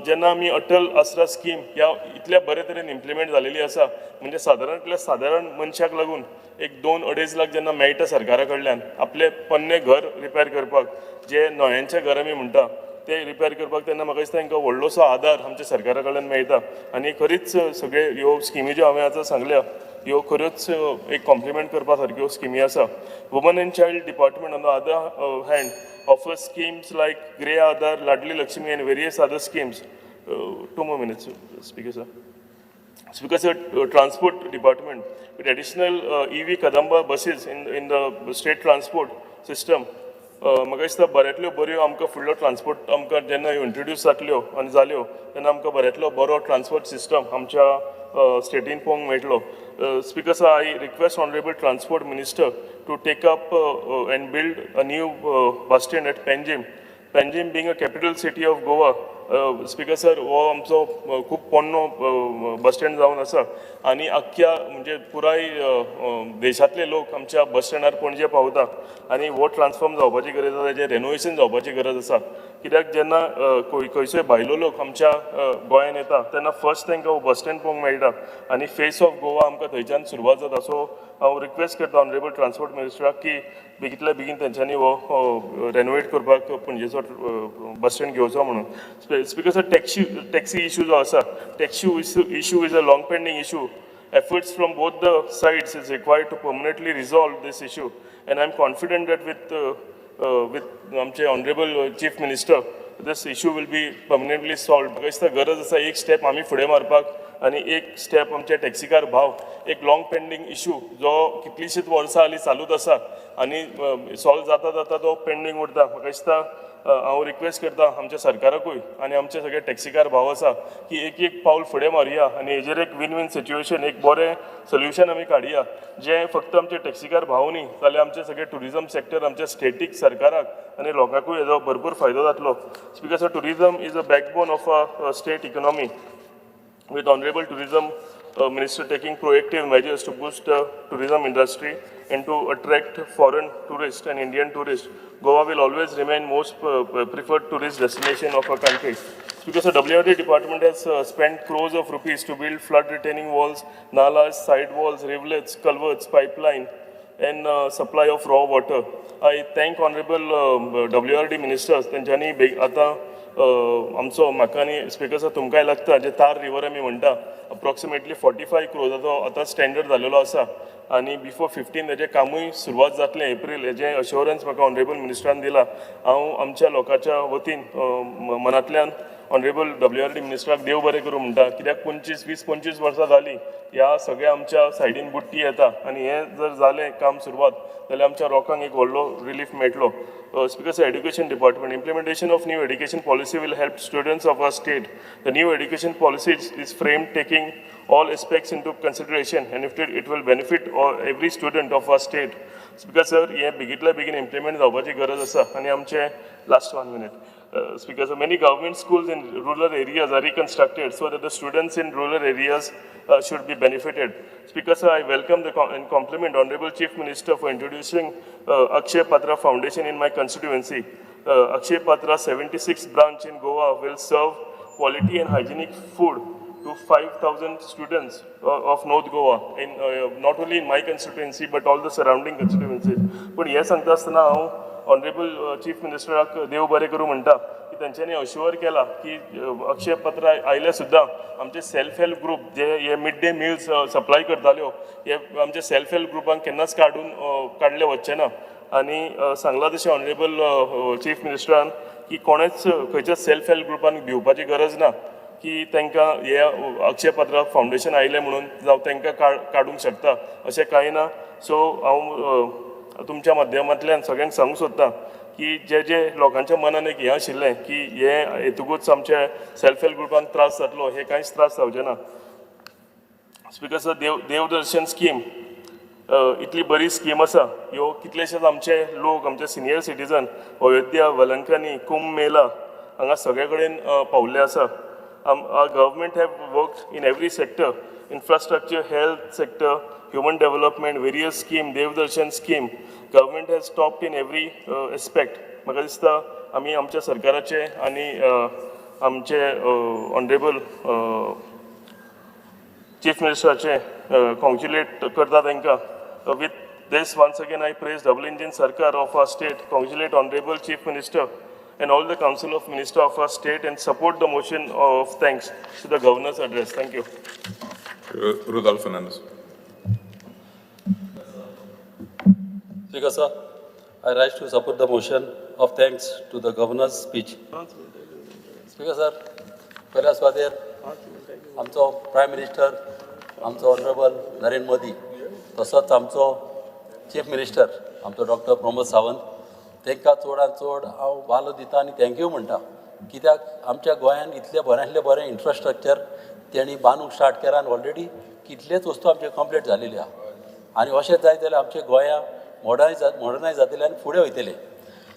Speaker 13: जेन्ना आमी अटल आसरा स्कीम ह्या इतल्या बरे तरेन इम्प्लिमेंट जालेली आसा, म्हणजे सादारणतल्या सादारण मनशाक लागून एक 2-2.5 लाख जेन्ना मेळटा सरकारा कडल्यान आपलें पोन्नें घर रिपेर करपाक, जे नोयांचें घर आमी म्हणटा ते रिपेर करपाक, तेन्ना म्हाका दिसता तांकां व्हडलोसो आदार आमच्या सरकारा कडल्यान मेळटा. आनी खरीच सगळे ह्यो स्किमी ज्यो हांवें आतां सांगल्या, ह्यो खऱ्योच एक कॉम्प्लिमेंट करपा सारक्यो स्किमी आसा. Women and Child Department, on the other hand, offers schemes like Griha Aadhar, Ladli Lakshmi and various other schemes. Two more minutes, Speaker sir. Speaker sir, Transport Department, with additional EV Kadamba buses in the state transport system, म्हाका दिसता बऱ्यांतल्यो बऱ्यो आमकां फुडलो transport आमकां जेन्ना ह्यो introduce जातल्यो आनी जाल्यो तेन्ना आमकां बऱ्यांतलो बरो ट्रान्सपोर्ट सिस्टम आमच्या स्टेटीन पळोवंक मेळटलो. Speaker sir, I request Honourable Transport Minister to take up and build a new bus stand at Panjim. Panjim being a capital city of Goa, Speaker sir, हो आमचो खूब पोन्नो बस स्टँड जावन आसा आनी अख्ख्या म्हणजे पुराय देशांतले लोक आमच्या बस स्टँडार पणजे पावता आनी हो ट्रान्सफॉर्म जावपाची गरज आसा, तेजें रेनोवेशन जावपाची गरज आसा. कित्याक जेन्ना खंयसर भायलो लोक आमच्या गोंयान येता तेन्ना फर्स्ट तांकां हो बस स्टँड पळोवंक मेळटा आनी फेस ऑफ गोवा आमकां थंयच्यान सुरवात जाता. सो हांव रिक्वेस्ट करता ऑनरेबल ट्रान्सपोर्ट मिनिस्टराक की बेगितल्या बेगीन तेंच्यांनी हो रेनोवेट करपाक पणजेचो बस स्टँड घेवचो म्हणून. Speaker sir, taxi issue जो आसा, taxi issue is a long pending issue. Efforts from both the sides is required to permanently resolve this issue, and I'm confident that with आमचे Honorable Chief Minister, this issue will be permanently solved. म्हाका दिसता गरज आसा एक step आमी फुडें मारपाक आनी एक स्टेप आमचे टॅक्सीकार भाव, एक लॉंग पेंडींग इशू जो कितलींशींच वर्सां जालीं चालूच आसा आनी सॉल्व जाता जाता तो पेंडींग उरता. म्हाका दिसता हांव रिक्वेस्ट करता आमच्या सरकाराकूय आनी आमचे सगळे टॅक्सीकार भाव आसा की एक एक पावल फुडें मारुया आनी हेजेर एक वीन वीन सिच्युएशन, एक बरें सोल्युशन आमी काडया, जें फक्त आमचे टॅक्सीकार भाव न्ही जाल्यार आमचे सगळे ट्युरिजम सेक्टर, आमच्या स्टेटीक, सरकाराक आनी लोकांकूय हेजो भरपूर फायदो जातलो. Speaker sir, tourism is a backbone of a state economy. With Honorable Tourism Minister taking proactive measures to boost the tourism industry and to attract foreign tourists and Indian tourists, Goa will always remain most preferred tourist destination of our country. Because the WRD department has spent crores of rupees to build flood retaining walls, nalas, side walls, rivulets, culverts, pipeline, and supply of raw water. I thank Honorable WRD Ministers. तेंच्यांनी आतां आमचो, म्हाका आनी speaker sir तुमकांय लागता, जे तार river आमी म्हणटा approximately 45 क्रोजाचो आतां स्टँडर्ड जालेलो आसा आनी बिफोर 15 हेजें कामूय सुरवात जातलें एप्रील, हेजें अश्योरन्स म्हाका ऑनरेबल मिनिस्टरान दिला. हांव आमच्या लोकांच्या वतीन मनांतल्यान ऑनरेबल WRD मिनिस्टराक देव बरें करूं म्हणटा, कित्याक 20-25 वर्सां जालीं ह्या सगळ्या आमच्या सायडीन बुडटी येता आनी हें जर जालें काम सुरवात जाल्यार आमच्या लोकांक एक व्हडलो रिलीफ मेळटलो. Speaker sir, education department, implementation of new education policy will help students of our state. The new education policy is framed taking all aspects into consideration and if it will benefit every student of our state. Speaker sir, हें बेगींतल्या बेगीन implement जावपाची गरज आसा. आनी आमचे last 1 minute. Speaker sir, many government schools in rural areas are reconstructed so that the students in rural areas should be benefited. Speaker sir, I welcome and compliment Honorable Chief Minister for introducing Akshay Patra Foundation in my constituency. Akshay Patra 76 branch in Goa will serve quality and hygienic food to 5,000 students of North Goa, in not only in my constituency but all the surrounding constituencies. पण हें सांगता आसतना हांव honourable chief मिनिस्टराक देव बरें करूं म्हणटा की तेंच्यांनी अश्युअर केला की अक्षय पत्र आयल्या सुद्दां आमचे सेल्फ हेल्प ग्रूप जे हे मिड डे मिल्स सप्लाय करताल्यो, हे आमचे सेल्फ हेल्प ग्रुपांक केन्नाच काडले वचचे ना. आनी सांगलां तशें ऑनरेबल चीफ मिनिस्टरान की कोणेच खंयच्याच सेल्फ हेल्प ग्रुपान भिवपाची गरज ना की तांकां हे अक्षय पत्र फावंडेशन आयलें म्हणून जावं तांकां काडूंक शकता, अशें कांय ना. सो हांव तुमच्या माध्यमांतल्यान सगळ्यांक सांगूंक सोदता की जे जे लोकांच्या मनान एक हें आशिल्लें की हे हेतुकूच आमच्या सेल्फ हेल्प ग्रुपांक त्रास जातलो, हे कांयच त्रास जावचे ना. स्पिकर सर, देवदर्शन स्कीम इतली बरी स्कीम आसा. ह्यो कितलेशेच आमचे लोक, आमचे सिनियर सिटीजन अयोध्या, वलंकनी, कुंभ मेला हांगा सगळे कडेन पावल्ले आसा. Our government have worked in every sector, infrastructure, health sector, human development, various scheme, Devdarshan scheme. Government has topped in every aspect. म्हाका दिसता आमी आमच्या सरकाराचे आनी आमचे ऑनरेबल चीफ मिनिस्टराचे कॉंग्रेच्युलेट करता तांकां. With this, once again I praise double engine sarkar of our state, congratulate honourable Chief Minister and all the Council of Minister of our state and support the motion of thanks to the Governor's address. Thank you.
Speaker 8: Rudolph Fernandez.
Speaker 14: Speaker sir, I rise to support the motion of thanks to the Governor's speech. Speaker sir, पयल्या सुवातेर आमचो prime minister आमचो honourable Narendra Modi, तसोच आमचो chief minister आमचो doctor Pramod Sawant, तांकां चडांत चड हांव वालो दिता आनी thank you म्हणटा, कित्याक आमच्या गोंयान इतलें बऱ्यांतलें बरें इन्फ्रास्ट्रक्चर तेणी बांदूंक स्टार्ट केलां आनी ऑलरेडी कितलेच वस्तू आमच्यो कंप्लीट जालेली आहा. आनी अशें जायत जाल्यार आमच्या गोंया मॉडर्नायज जातलें आनी फुडें वयतलें,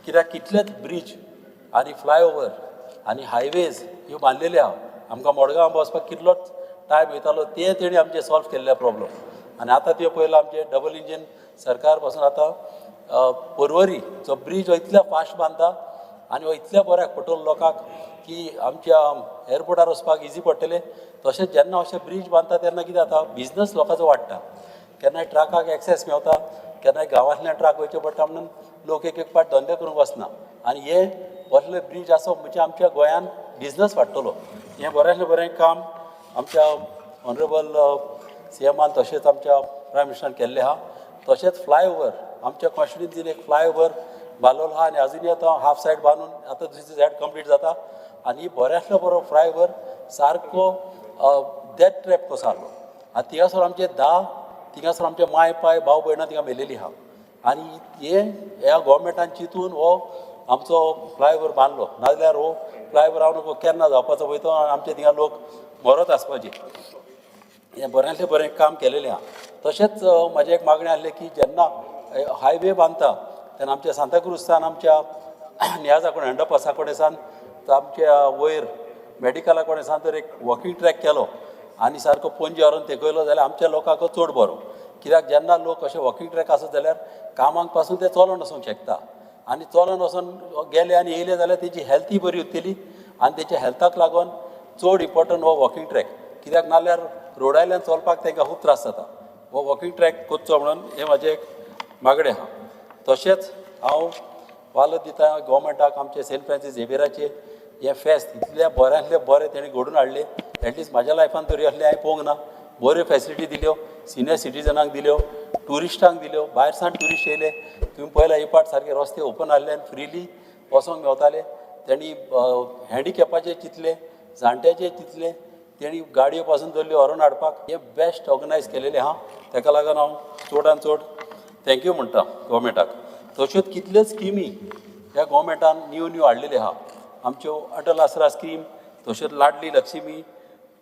Speaker 14: कित्याक कितलेच ब्रीज आनी फ्लायओवर आनी हायवेज ह्यो बांदलेल्यो आहा. आमकां मडगांव वचपाक कितलोच टायम वयतालो, ते तेणी आमचे सॉल्व केल्ले प्रॉब्लम. आनी आतां त्यो पयलो आमचें डबल इंजीन सरकार पासून आतां पर्वरी जो ब्रीज हो इतल्या फास्ट बांदता आनी हो इतल्या बऱ्याक पडटलो लोकांक की आमच्या एअरपोर्टार वचपाक इजी पडटलें. तशेंच जेन्ना अशें ब्रीज बांदता तेन्ना कितें जाता, बिजनस लोकांचो वाडटा. केन्नाय ट्रकाक एक्सेस मेवता, केन्नाय गांवांतल्यान ट्रक वयचे पडटा, म्हणून लोक एक एक पाट धंदे करूंक वचना. आनी हे असले ब्रीज आसप म्हणजे आमच्या गोंयान बिजनस वाडटलो. हें बऱ्यांतलें बरें काम आमच्या ऑनरेबल सीएमान तशेंच आमच्या प्रायम मिनिस्टरान केल्लें आहा. तशेंच फ्लायओवर आमच्या कॉन्स्टिट्युन्सीन एक फ्लायओवर बांदलेलो आहा आनी आजुनूय आतां हाफ सायड बांदून आतां दुसरी सायड कंप्लीट जाता. आनी बऱ्यांतलो बरो फ्लायओवर सारको डेथ ट्रॅप कसो आहलो आनी थिंगासर आमचे 10 थिंगासर आमचे माय पाय भाव भयणां थिंगा मेलेली आहा. आनी हे ह्या गोवोरमेंटान चिंतून हो आमचो फ्लायओवर बांदलो, नाजाल्यार हो फ्लायओवर हांव केन्ना जावपाचो पळय तो आमचे थिंगा लोक मरत आसपाचे. हें बऱ्यांतलें बरें काम केलेलें आहा. तशेंच म्हाजें एक मागणें आहलें की जेन्ना हायवे बांदता तेन्ना आमच्या सांताक्रूज सान आमच्या नियाजा कडेन अंडरपासा कडेन सान आमच्या वयर मेडिकला कडेन सान तर एक वॉकिंग ट्रॅक केलो आनी सारको पणजे व्हरोन तेकयलो जाल्यार आमच्या लोकांक चड बरो, कित्याक जेन्ना लोक अशे वॉकिंग ट्रॅक आसत जाल्यार कामाक पासून ते चलोन वचोंक शकता आनी चलोन वचोन गेले आनी येयले जाल्यार तेजी हेल्थूय बरी उरतली आनी तेच्या हेल्थाक लागून चड इम्पोर्टंट हो वॉकिंग ट्रॅक, कित्याक नाल्यार रोडावयल्यान चलपाक तांकां खूब त्रास जाता. हो वॉकिंग ट्रॅक करचो म्हणून हें म्हाजें एक मागणें आहा. तशेंच हांव वालो दिता गोवोरमेंटाक आमचे सेंट फ्रांसीस झेवियराचे हें फेस्त इतल्या बऱ्यांतलें बरें तेणी घडोवन हाडलें. एटलिस्ट म्हाज्या लायफान तरी असलें हांवें पळोवंक ना. बऱ्यो फॅसिलिटी दिल्यो, सिनियर सिटीजनांक दिल्यो, ट्युरिस्टांक दिल्यो. भायर सावन ट्युरिस्ट येयले, तुमी पळयला हे पाट सारके रस्ते ओपन आहले आनी फ्रिली वचोंक मेवताले. तेणी हँडिकॅपाचे चिंतले, जाणट्याचे चिंतले, तेणी गाडयो पासून दवरल्यो व्हरोन हाडपाक. हें बेस्ट ऑर्गनायज केलेलें आहा, तेका लागून हांव चडान चड thank you म्हणटा गोवोरमेंटाक. तश्योच कितल्योच स्किमी ह्या गोवोरमेंटान न्यू न्यू हाडलेल्यो आहा. आमच्यो अटल आसरा स्कीम, तश्योच लाडली लक्ष्मी,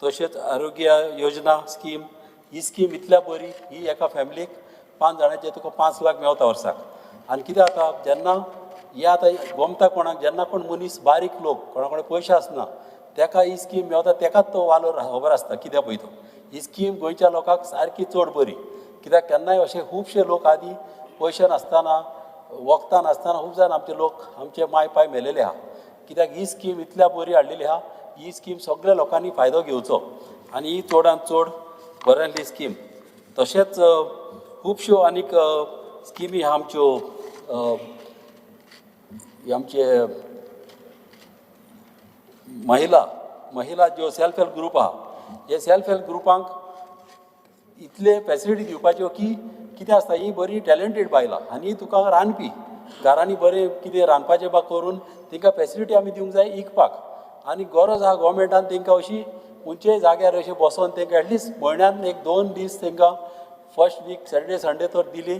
Speaker 14: तशेंच आरोग्य योजना स्कीम. ही स्कीम इतल्या बरी, ही एका फॅमिलीक 5 जाणांचे तुका 5 लाख मेवता वर्साक. आनी कितें जाता जेन्ना हे आतां गोमता कोणाक, जेन्ना कोण मनीस बारीक लोक कोणा कडेन पयशे आसना तेका ही स्कीम मेवता, तेकाच तो वालोर खबर आसता कित्याक पळय तो. ही स्कीम गोंयच्या लोकांक सारकी चड बरी, कित्याक केन्नाय अशे खुबशे लोक आदी पयशे नासतना वखदां नासतना खूब जाण आमचे लोक आमचे माय पाय मेलेले आहा. कित्याक ही स्कीम इतल्या बरी हाडलेली आहा, ही स्कीम सगळ्या लोकांनी फायदो घेवचो आनी ही चडान चड बऱ्यांतली स्कीम. तशेंच खुबश्यो आनीक स्किमी आहा आमच्यो, आमचे महिला महिला ज्यो सेल्फ हेल्प ग्रूप आहा, हे सेल्फ हेल्प ग्रुपांक इतले फॅसिलिटी दिवपाच्यो की कितें आसता, ही बरी टॅलंटेड बायलां आनी तुका रांदपी घरांनी बरें कितें रांदपाचें बा करून तांकां फॅसिलिटी आमी दिवंक जाय इकपाक. आनी गरज आहा गोवोरमेंटान तांकां अशी खंयच्याय जाग्यार अशें बसोन तांकां एटलिस्ट म्हयन्यान 1-2 दीस तांकां फर्स्ट वीक सॅटर्डे संडे तर दिली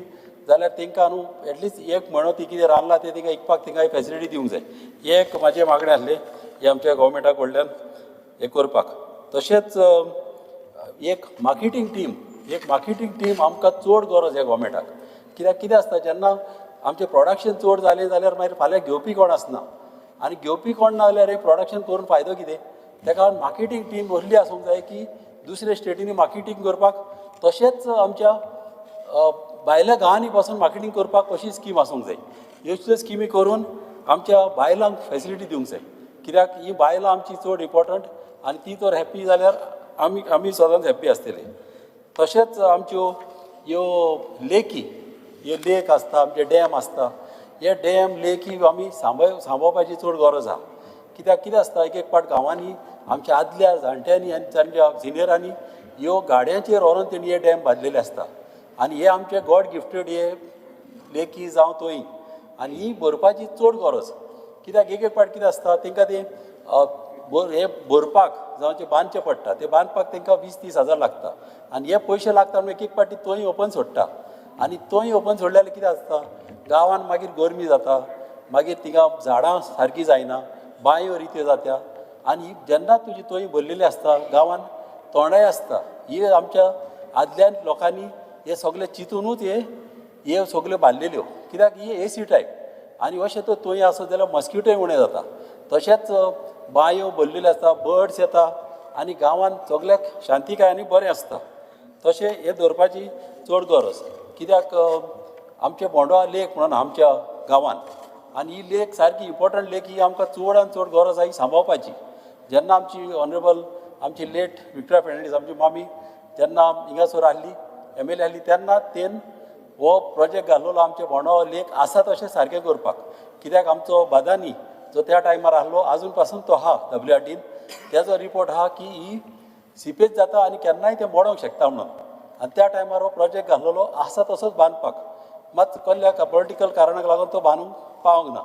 Speaker 14: जाल्यार तांकां न्हू एटलिस्ट एक म्हयनो ती कितें रांदलां तें तांकां इकपाक तांकां फॅसिलिटी दिवंक जाय. हें एक म्हाजें मागणें आसलें हें आमच्या गोवोरमेंटा कडल्यान हें करपाक. तशेंच एक मार्केटींग टीम, एक मार्केटींग टीम आमकां चड गरज ह्या गोवोरमेंटाक. कित्याक कितें आसता जेन्ना आमचें प्रोडक्शन चड जालें जाल्यार मागीर फाल्यां घेवपी कोण आसना, आनी घेवपी कोण ना जाल्यार हें प्रोडक्शन करून फायदो कितें. तेका लागून मार्केटींग टीम असली आसूंक जाय की दुसऱ्या स्टेटींनी मार्केटींग करपाक, तशेंच आमच्या भायल्या गांवांनी पासून मार्केटींग करपाक अशी स्कीम आसूंक जाय. ह्यो स्किमी करून आमच्या बायलांक फॅसिलिटी दिवंक जाय, कित्याक ही बायलां आमची चड इम्पोर्टंट आनी ती तर हॅप्पी जाल्यार आमी आमी सदांच हॅप्पी आसतले. तशेंच आमच्यो ह्यो लेकी, ह्यो लेक आसता, आमचे डॅम आसता, हे डॅम लेकी आमी सांबाळपाची चड गरज आहा. कित्याक कितें आसता एक एक पाट गांवांनी आमच्या आदल्या जाणट्यांनी आनी तांच्या सिनियरांनी ह्यो गाडयांचेर व्हरोन तेणी हे डॅम बांदलेले आसता आनी हे आमचे गॉड गिफ्टेड हे लेकी जावं तोय, आनी ही भरपाची चड गरज. कित्याक एक एक पाट कितें आसता तांकां ते हे भरपाक जावं ते बांदचें पडटा, ते बांदपाक तांकां 20-30 हजार लागता आनी हे पयशे लागता म्हणून एक एक पाटी तोय ओपन सोडटा आनी तोय ओपन सोडले जाल्यार कितें आसता गांवान मागीर गरमी जाता, मागीर थिंगा झाडां सारकी जायना, बांयो रित्यो जात्या आनी जेन्ना तुजी तोय भरलेली आसता गांवान तोंडाय आसता. ही आमच्या आदल्या लोकांनी हे सगळे चिंतुनूच हे हे सगल्यो बांदलेल्यो, कित्याक ही एसी टायप आनी अशें तर तोय आसत जाल्यार मॉस्किटोय उणें जाता. तशेंच बांयो भरलेल्यो आसता, बर्ड्स येता आनी गांवान सगल्याक शांतिकाय आनी बरें आसता. तशें हें दवरपाची चड गरज, कित्याक आमचे बोंडवा लेक म्हणून आमच्या गांवान, आनी ही लेक सारकी इम्पोर्टंट लेक, ही आमकां चडान चड गरज आहा ही सांबाळपाची. जेन्ना आमची ऑनरेबल आमची लेट विक्टोरिया फेर्नांडीस आमची मामी जेन्ना हिंगासर आहली एम एल ए आहली तेन्ना तेन हो प्रोजेक्ट घातलेलो आमचे बोंडवा लेक आसा तशें सारकें करपाक. कित्याक आमचो बादानी जो त्या टायमार आहलो आजून पासून तो आहा डब्ल्यू आर डीन, तेजो रिपोर्ट आहा की ही सिपेज जाता आनी केन्नाय तें मोडोंक शकता म्हणून, आनी त्या टायमार हो प्रोजेक्ट घातलेलो आसा तसोच बांदपाक, मात कसल्या पॉलिटिकल कारणाक लागून तो बांदूंक पावंक ना.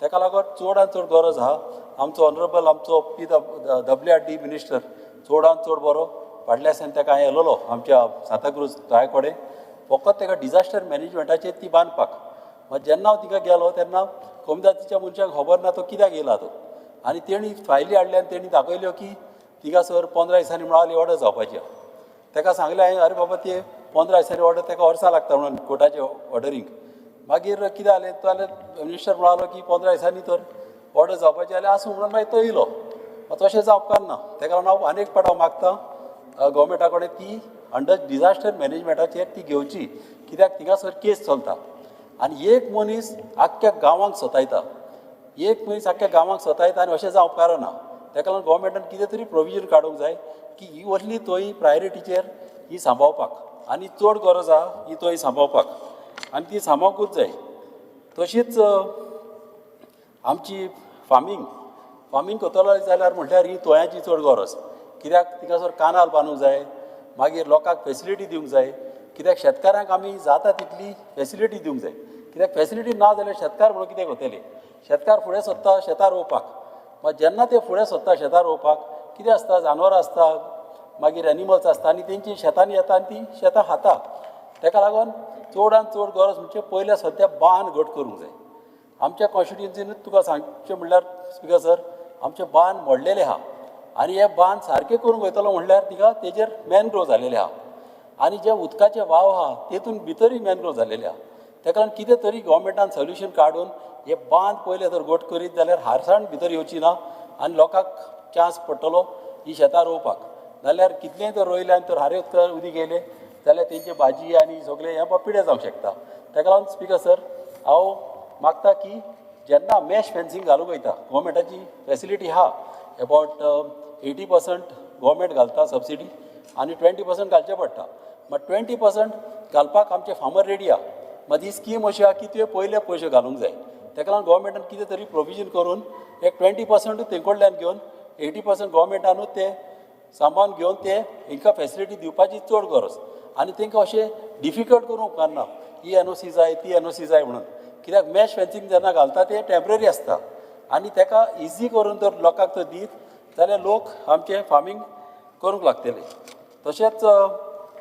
Speaker 14: तेका लागून चडान चड गरज आहा आमचो ऑनरेबल आमचो P W R D minister चडान चड बरो फाटल्या दिसांनी तेका हांवें येयलेलो आमच्या सांताक्रूज थंय कडेन फकत तेका डिजास्टर मॅनेजमेंटाचेर ती बांदपाक. मात जेन्ना हांव थिंगा गेलो तेन्ना कोमिदादीच्या मनशाक खबर ना तो कित्याक येयला तो, आनी तेणी फायली हाडली आनी तेणी दाखयल्यो की थिंगासर 15 दिसांनी म्हळ्यार ऑर्डर जावपाची आहा. तेका सांगलें हांवें, अरे बाबा ते 15 दिसांनी ऑर्डर तेका वर्सां लागता म्हणून कोर्टाचे ऑर्डरींग. मागीर कितें जालें तो जाल्यार मिनिस्टर म्हणालो की 15 दिसांनी तर ऑर्डर जावपाची जाल्यार आसूं म्हणून मागीर तो येयलो. तशें जावपाक ना, तेका लागून हांव आनी एक पाट हांव मागता गोवोरमेंटा कडेन ती अंडर डिजास्टर मॅनेजमेंटाचेर ती घेवची, कित्याक थिंगासर केस चलता आनी एक मनीस आख्ख्या गांवांक सतायता, एक मनीस आख्ख्या गांवांक सतायता आनी अशें जावंक उपकारना. तेका लागून गोवोरमेंटान कितें तरी प्रोविजन काडूंक जाय की ही असली तोय प्रायोरिटीचेर ही सांबाळपाक, आनी चड गरज आहा ही तोय सांबाळपाक आनी ती सांबाळकूच जाय. तशीच आमची फार्मींग फार्मींग करतलो जाल्यार म्हटल्यार ही तोयांची चड गरज, कित्याक थिंगासर कानाल बांदूंक जाय, मागीर लोकांक फेसिलिटी दिवंक जाय. कित्याक शेतकारांक आमी जाता तितली फेसिलिटी दिवंक जाय. कित्याक फेसिलिटी ना जाल्यार शेतकार म्हणून कितें करतले? शेतकार फुडें सोदता शेतां रोवपाक. मात जेन्ना ते फुडें सोदता शेतां रोवपाक, कितें आसता, जानवरां आसता, मागीर एनिमल्स आसता आनी तेंची शेतांनी येता आनी ती शेतां खाता. तेका लागून चडान चड गरज म्हणजे पयले सद्या बांद घट करूंक जाय. आमच्या कॉन्स्टिट्युएन्सीनूच तुका सांगचें म्हणल्यार स्पिकर सर, आमचे बांद मोडलेले आहा आनी हे बांद सारके करूंक वयतलो म्हणल्यार थिंगा तेजेर मॅनग्रोव जालेले आहा आनी जे उदकाचे वाव आहा तेतून भितरूय मॅनग्रोव जालेले आहा. तेका लागून कितें तरी गव्हर्मेंटान सोल्युशन काडून हे बांद पयले जर घट करीत जाल्यार हारसाण भितर येवची ना आनी लोकांक चान्स पडटलो ही शेतां रोवपाक. नाल्यार कितलेंय तर रोयलें आनी तर हारे उदीक येयलें जाल्यार तेंचे भाजी आनी सगळें हें पिड्या जावंक शकता. तेका लागून स्पिकर सर, हांव मागता की जेन्ना मॅश फेन्सींग घालूंक वयता, गव्हर्मेंटाची फेसिलिटी आहा, एबावट 80% गव्हर्मेंट घालता सबसिडी आनी 20% घालचें पडटा. मात 20% घालपाक आमचे फार्मर रेडी आहा. मात ही स्कीम अशी आहा की तुवें पयले पयशे घालूंक जाय. तेका लागून गव्हर्मेंटान कितें तरी प्रोविजन करून एक 20% तें कडल्यान घेवन 80% गव्हर्मेंटानूच ते सांबाळून घेवन ते हेंकां फेसिलिटी दिवपाची चड गरज. आनी तेंकां अशें डिफिकल्ट करूंक उपकारना, ही एनओसी जाय ती एनओसी जाय म्हणून. कित्याक मॅश फेन्सींग जेन्ना घालता ते टेंपररी आसता आनी तेका इजी करून जर लोकांक तो दीत जाल्यार लोक आमचें फार्मींग करूंक लागतले. तशेंच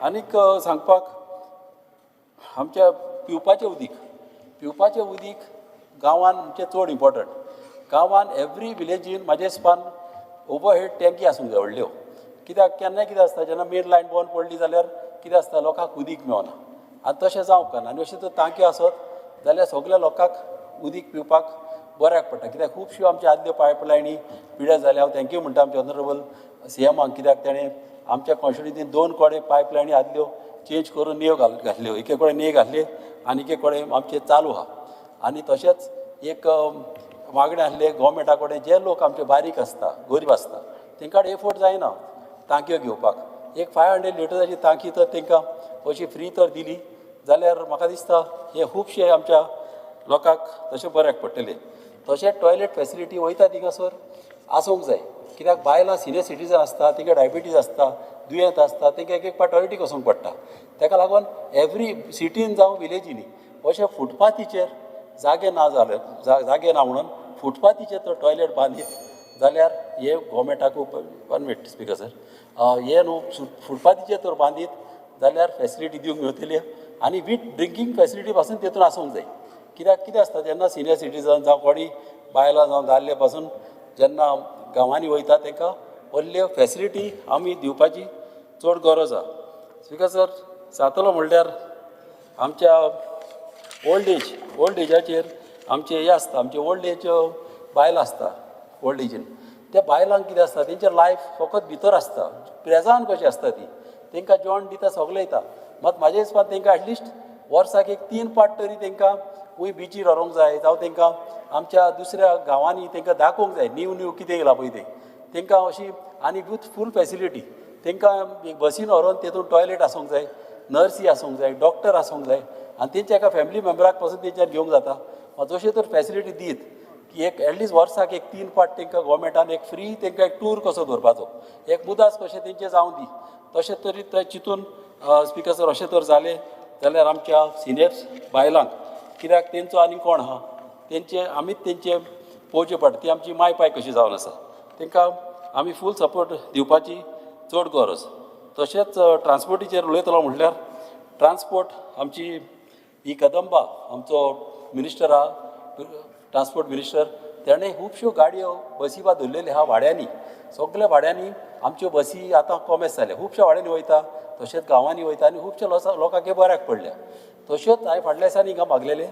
Speaker 14: आनीक सांगपाक आमच्या पिवपाचें उदीक, पिवपाचें उदीक गांवान आमचें चड इम्पोर्टंट. गांवान एवरी विलेजीन म्हाजे हिसपान ओवरहेड टँकी आसूंक जाय व्हडल्यो. कित्याक केन्नाय कितें आसता, जेन्ना मेन लायन बंद पडली जाल्यार कितें आसता, लोकांक उदीक मेळना आनी तशें जावंक ना. आनी अशें जर टांक्यो आसत जाल्यार सगल्या लोकांक उदीक पिवपाक बऱ्याक पडटा. कित्याक खुबश्यो आमच्यो आदल्यो पायपलायनी पिड्यार जाल्या. हांव thank you म्हणटा आमच्या ऑनरेबल सीएमाक, कित्याक तेणें आमच्या कॉन्स्टिट्युएन्सीन 2 कडेन पायपलायनी आदल्यो चेंज करून नेव घातल्यो. एके कडेन नेव घातली आनी एके कडेन आमचें चालू आहा. आनी तशेंच एक मागणें आसलें गव्हर्मेंटा कडेन, जे लोक आमचे बारीक आसता, गरीब आसता, तेंकां एफोर्ड जायना टांकयो घेवपाक. एक 500 लिटराची टांकी तर तेंकां अशी फ्री तर दिली जाल्यार म्हाका दिसता हे खुबशे आमच्या लोकांक तशें बऱ्याक पडटलें. तशेंच टॉयलेट फेसिलिटी वयता थिंगासर आसूंक जाय. कित्याक बायलां सिनियर सिटीजन आसता, तेंकां डायबिटीज आसता, दुयेंत आसता, तेंकां एक एक पाट टॉयलेटीक वचूंक पडटा. तेका लागून एवरी सिटीन जावं विलेजींनी अशें फुटपाथीचेर जागे ना जाले, जागे ना म्हणून फुटपाथीचेर तर टॉयलेट बांदीत जाल्यार हे गव्हर्मेंटाक, 1 मिनट स्पिकर सर, हे न्हू फुटपाथीचेर तर बांदीत जाल्यार फेसिलिटी दिवंक मेळटली आनी वीथ ड्रिंकींग फेसिलिटी पासून तेतून आसूंक जाय. कित्याक कितें आसता, जेन्ना सिनियर सिटीजन जावं कोणी बायलां जावं दादले पासून जेन्ना गांवांनी वयता तेंकां व्हडल्यो फेसिलिटी आमी दिवपाची चड गरज आहा. स्पिकर सर, जातलो म्हणल्यार आमच्या ओल्ड एज, ओल्ड एजाचेर आमचे हें आसता, आमचे ओल्ड एज बायलां आसता ओल्ड एजीन, त्या बायलांक कितें आसता, तेंचें लायफ फकत भितर आसता, प्रेजान कशें आसता ती, तेंकां जेवण दिता सगळें येता. मात म्हाज्या हिसपान तेंकां एटलिस्ट वर्साक एक 3 पाट तरी तेंकां खंय बिचीर व्हरूंक जाय, जावं तेंकां आमच्या दुसऱ्या गांवांनी तेंकां दाखोवंक जाय न्यू न्यू कितें येयलां पळय तें तेंकां अशी, आनी विथ फूल फेसिलिटी तेंकां एक बसीन व्हरोन तेतून टॉयलेट आसूंक जाय, नर्सी आसूंक जाय, डॉक्टर आसूंक जाय आनी तेंच्या एका फॅमिली मेम्बराक पासून तेंच्यान घेवंक जाता. मात अशें तर फेसिलिटी दीत की एक एटलिस्ट वर्साक एक 3 पाट तेंकां गव्हर्मेंटान एक फ्री तेंकां एक टूर कसो दवरपाचो, एक मुदास कशें तेंचें जावं दी. तशें तरी ते चिंतून स्पिकर सर अशें तर जालें जाल्यार आमच्या सिनियर्स बायलांक, कित्याक तेंचो आनी कोण आहा, तेंचे आमीच तेंचे पळोवचें पडटा, ती आमची माय पाय कशी जावन आसा, तेंकां आमी फूल सपोर्ट दिवपाची चड गरज. तशेंच ट्रान्सपोर्टीचेर उलयतलो म्हणल्यार ट्रान्सपोर्ट आमची ही कदंबा आमचो मिनिस्टर आहा, ट्रान्सपोर्ट मिनिस्टर, तेणें खुबश्यो गाडयो बसी बा धरलेल्यो आहा भाड्यांनी, सगल्या भाड्यांनी आमच्यो बसी आतां कोमेस जाल्या, खुबश्या भाड्यांनी वयता, तशेंच गांवांनी वयता आनी खुबश्या लोकांक हें बऱ्याक पडल्या. तश्योच हांवें फाटल्या दिसांनी हिंगा मागलेलें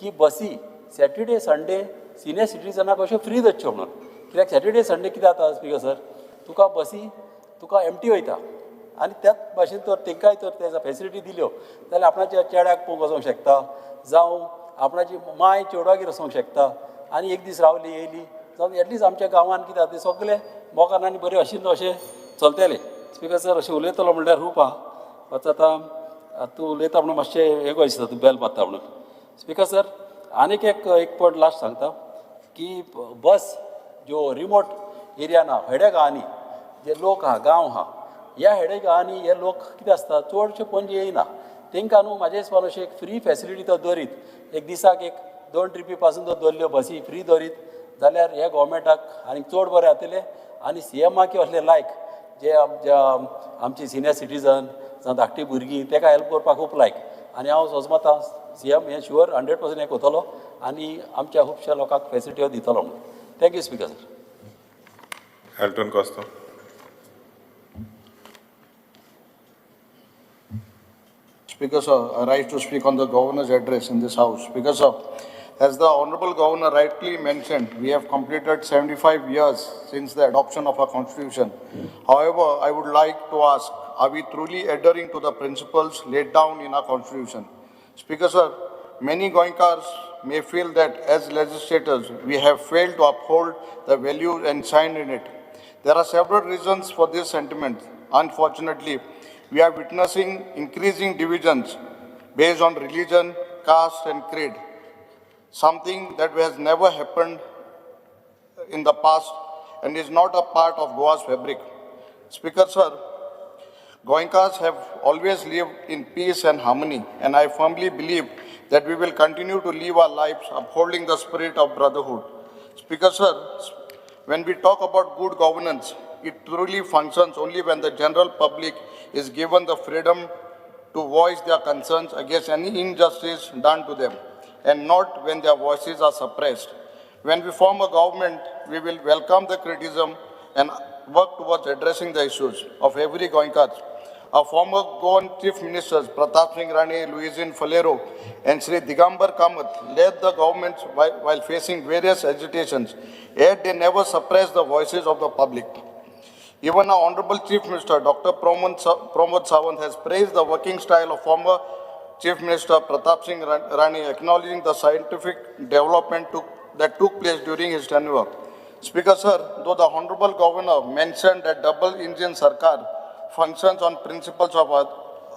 Speaker 14: की बसी सॅटर्डे संडे सिनियर सिटीजनाक अश्यो फ्री दवरच्यो म्हणून. कित्याक सॅटर्डे संडे कितें जाता स्पिकर सर, तुका बसी तुका एमटी वयता आनी त्याच भाशेन तर तेंकांय तर ते फेसिलिटी दिल्यो जाल्यार आपणाच्या चेड्याक पळोवंक वचोंक शकता, जावं आपणाची माय चेडवागेर वचोंक शकता आनी एक दीस रावली येयली, जावं एटलिस्ट आमच्या गांवान कितें जाता सगळें मोगान आनी बरें अशें अशें चलतलें. स्पिकर सर अशें उलयतलो म्हणल्यार खूब आहा, आतां तूं उलयता म्हणून मातशें हें कशें दिसता, तूं बेल मारता म्हणून. स्पिकर सर आनीक एक एक पॉयंट लास्ट सांगता की बस ज्यो रिमोट एरिया ना, हेड्या गांवांनी जे लोक आहा, गांव आहा, ह्या हेडे गांवांनी हे लोक कितें आसता, चडशे पणजे येयना. तांकां न्हू म्हाज्या हिसपान अशें एक फ्री फॅसिलिटी तो दवरीत, एक दिसाक एक 2 ट्रिपी पासून तो दवरल्यो बसी फ्री दवरीत जाल्यार ह्या गोवोरमेंटाक आनीक चड बरें जातलें. आनी सीएमाक असले लायक जे आमचे सिनियर सिटीजन जावं धाकटी भुरगीं ताका हेल्प करपाक खूब लायक. आनी हांव सोजमता सीएम हें शुअर 100% हें करतलो आनी आमच्या खुबश्या लोकांक फॅसिलिटी दितलो म्हणून. Thank you speaker sir.
Speaker 8: Elton Costa.
Speaker 15: Speaker sir, I rise to speak on the governor's address in this house. Speaker sir, as the Honorable Governor rightly mentioned, we have completed 75 years since the adoption of our Constitution. However, I would like to ask, are we truly adhering to the principles laid down in our Constitution? Speaker sir, many Goenkars may feel that as legislators, we have failed to uphold the values enshrined in it. There are several reasons for this sentiment. Unfortunately, we are witnessing increasing divisions based on religion, caste, and creed, something that has never happened in the past and is not a part of Goa's fabric. Speaker sir, Goenkars have always lived in peace and harmony, and I firmly believe that we will continue to live our lives upholding the spirit of brotherhood. Speaker sir, when we talk about good governance, it truly functions only when the general public is given the freedom to voice their concerns against any injustice done to them, and not when their voices are suppressed. When we form a government, we will welcome the criticism and work towards addressing the issues of every Goenkar. Our former Goan Chief Ministers Pratap Singh Rane, Luizinho Faleiro, and Sri Digambar Kamath led the governments while facing various agitations, yet they never suppressed the voices of the public. Even our Honorable Chief Minister, Dr. Pramod Sawant, has praised the working style of former Chief Minister Pratap Singh Rane, acknowledging the scientific development that took place during his tenure. Speaker sir, though the Honorable Governor mentioned that double engine Sarkar functions on principles of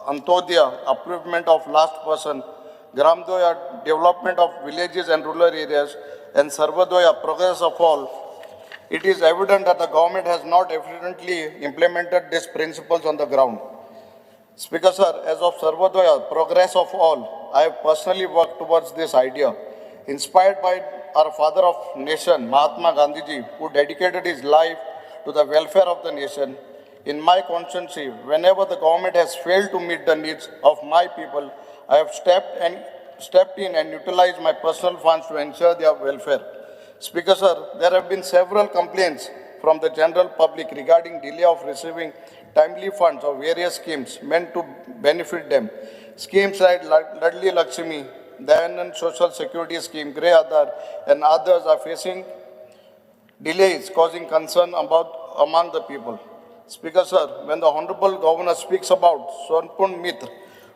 Speaker 15: Antyodaya, upliftment of last person, Gramodaya, development of villages and rural areas, and Sarvodaya, progress of all, it is evident that the government has not efficiently implemented these principles on the ground. Speaker sir, as of Sarvodaya, progress of all, I have personally worked towards this idea. Inspired by our father of nation, Mahatma Gandhiji, who dedicated his life to the welfare of the nation, in my constituency, whenever the government has failed to meet the needs of my people, I have stepped in and utilized my personal funds to ensure their welfare. Speaker sir, there have been several complaints from the general public regarding delay of receiving timely funds of various schemes meant to benefit them. Schemes like Ladli Lakshmi, Dayanand Social Security Scheme, Grey Aadhaar, and others are facing delays causing concern among the people. Speaker sir, when the Honorable Governor speaks about Swarnpun Mitra,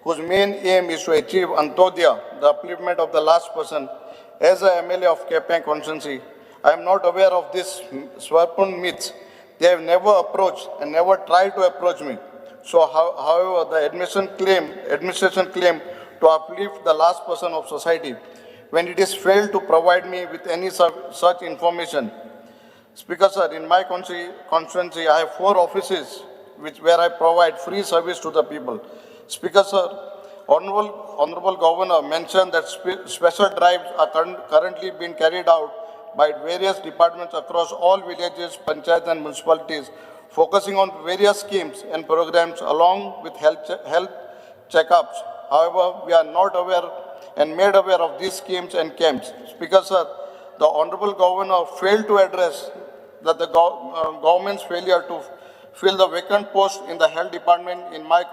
Speaker 15: whose main aim is to achieve Antyodaya, the upliftment of the last person, as a MLA of Quepem constituency, I am not aware of this Swarnpun myths. They have never approached and never tried to approach me. So, however, the administration claim to uplift the last person of society, when it is failed to provide me with any such information. Speaker sir, in my constituency, I have 4 offices where I provide free service to the people. Speaker sir, Honorable Governor mentioned that special drives are currently being carried out by various departments across all villages, panchayats and municipalities, focusing on various schemes and programs along with health checkups. However, we are not aware and made aware of these schemes and camps. Speaker sir, the Honorable Governor failed to address that the government's failure to fill the vacant post in the health department in my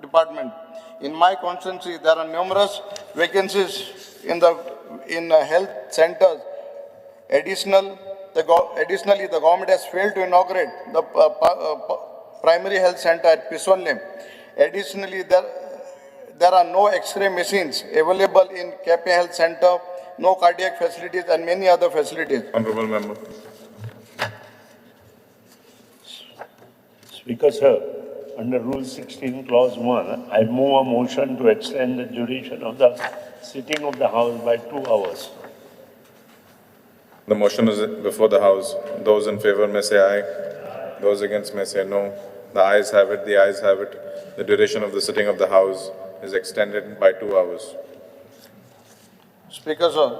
Speaker 15: department. In my constituency, there are numerous vacancies in the health centers. Additionally, the government has failed to inaugurate the primary health center at Pisonlem. Additionally, there are no X-ray machines available in Quepem Health Center, no cardiac facilities, and many other facilities.
Speaker 8: Honorable Member.
Speaker 16: Speaker, sir, under Rule 16, Clause 1, I move a motion to extend the duration of the sitting of the House by 2 hours.
Speaker 8: The motion is before the House. Those in favor may say aye. Those against may say no. The ayes have it. The ayes have it. The duration of the sitting of the House is extended by 2 hours.
Speaker 15: Speaker, sir,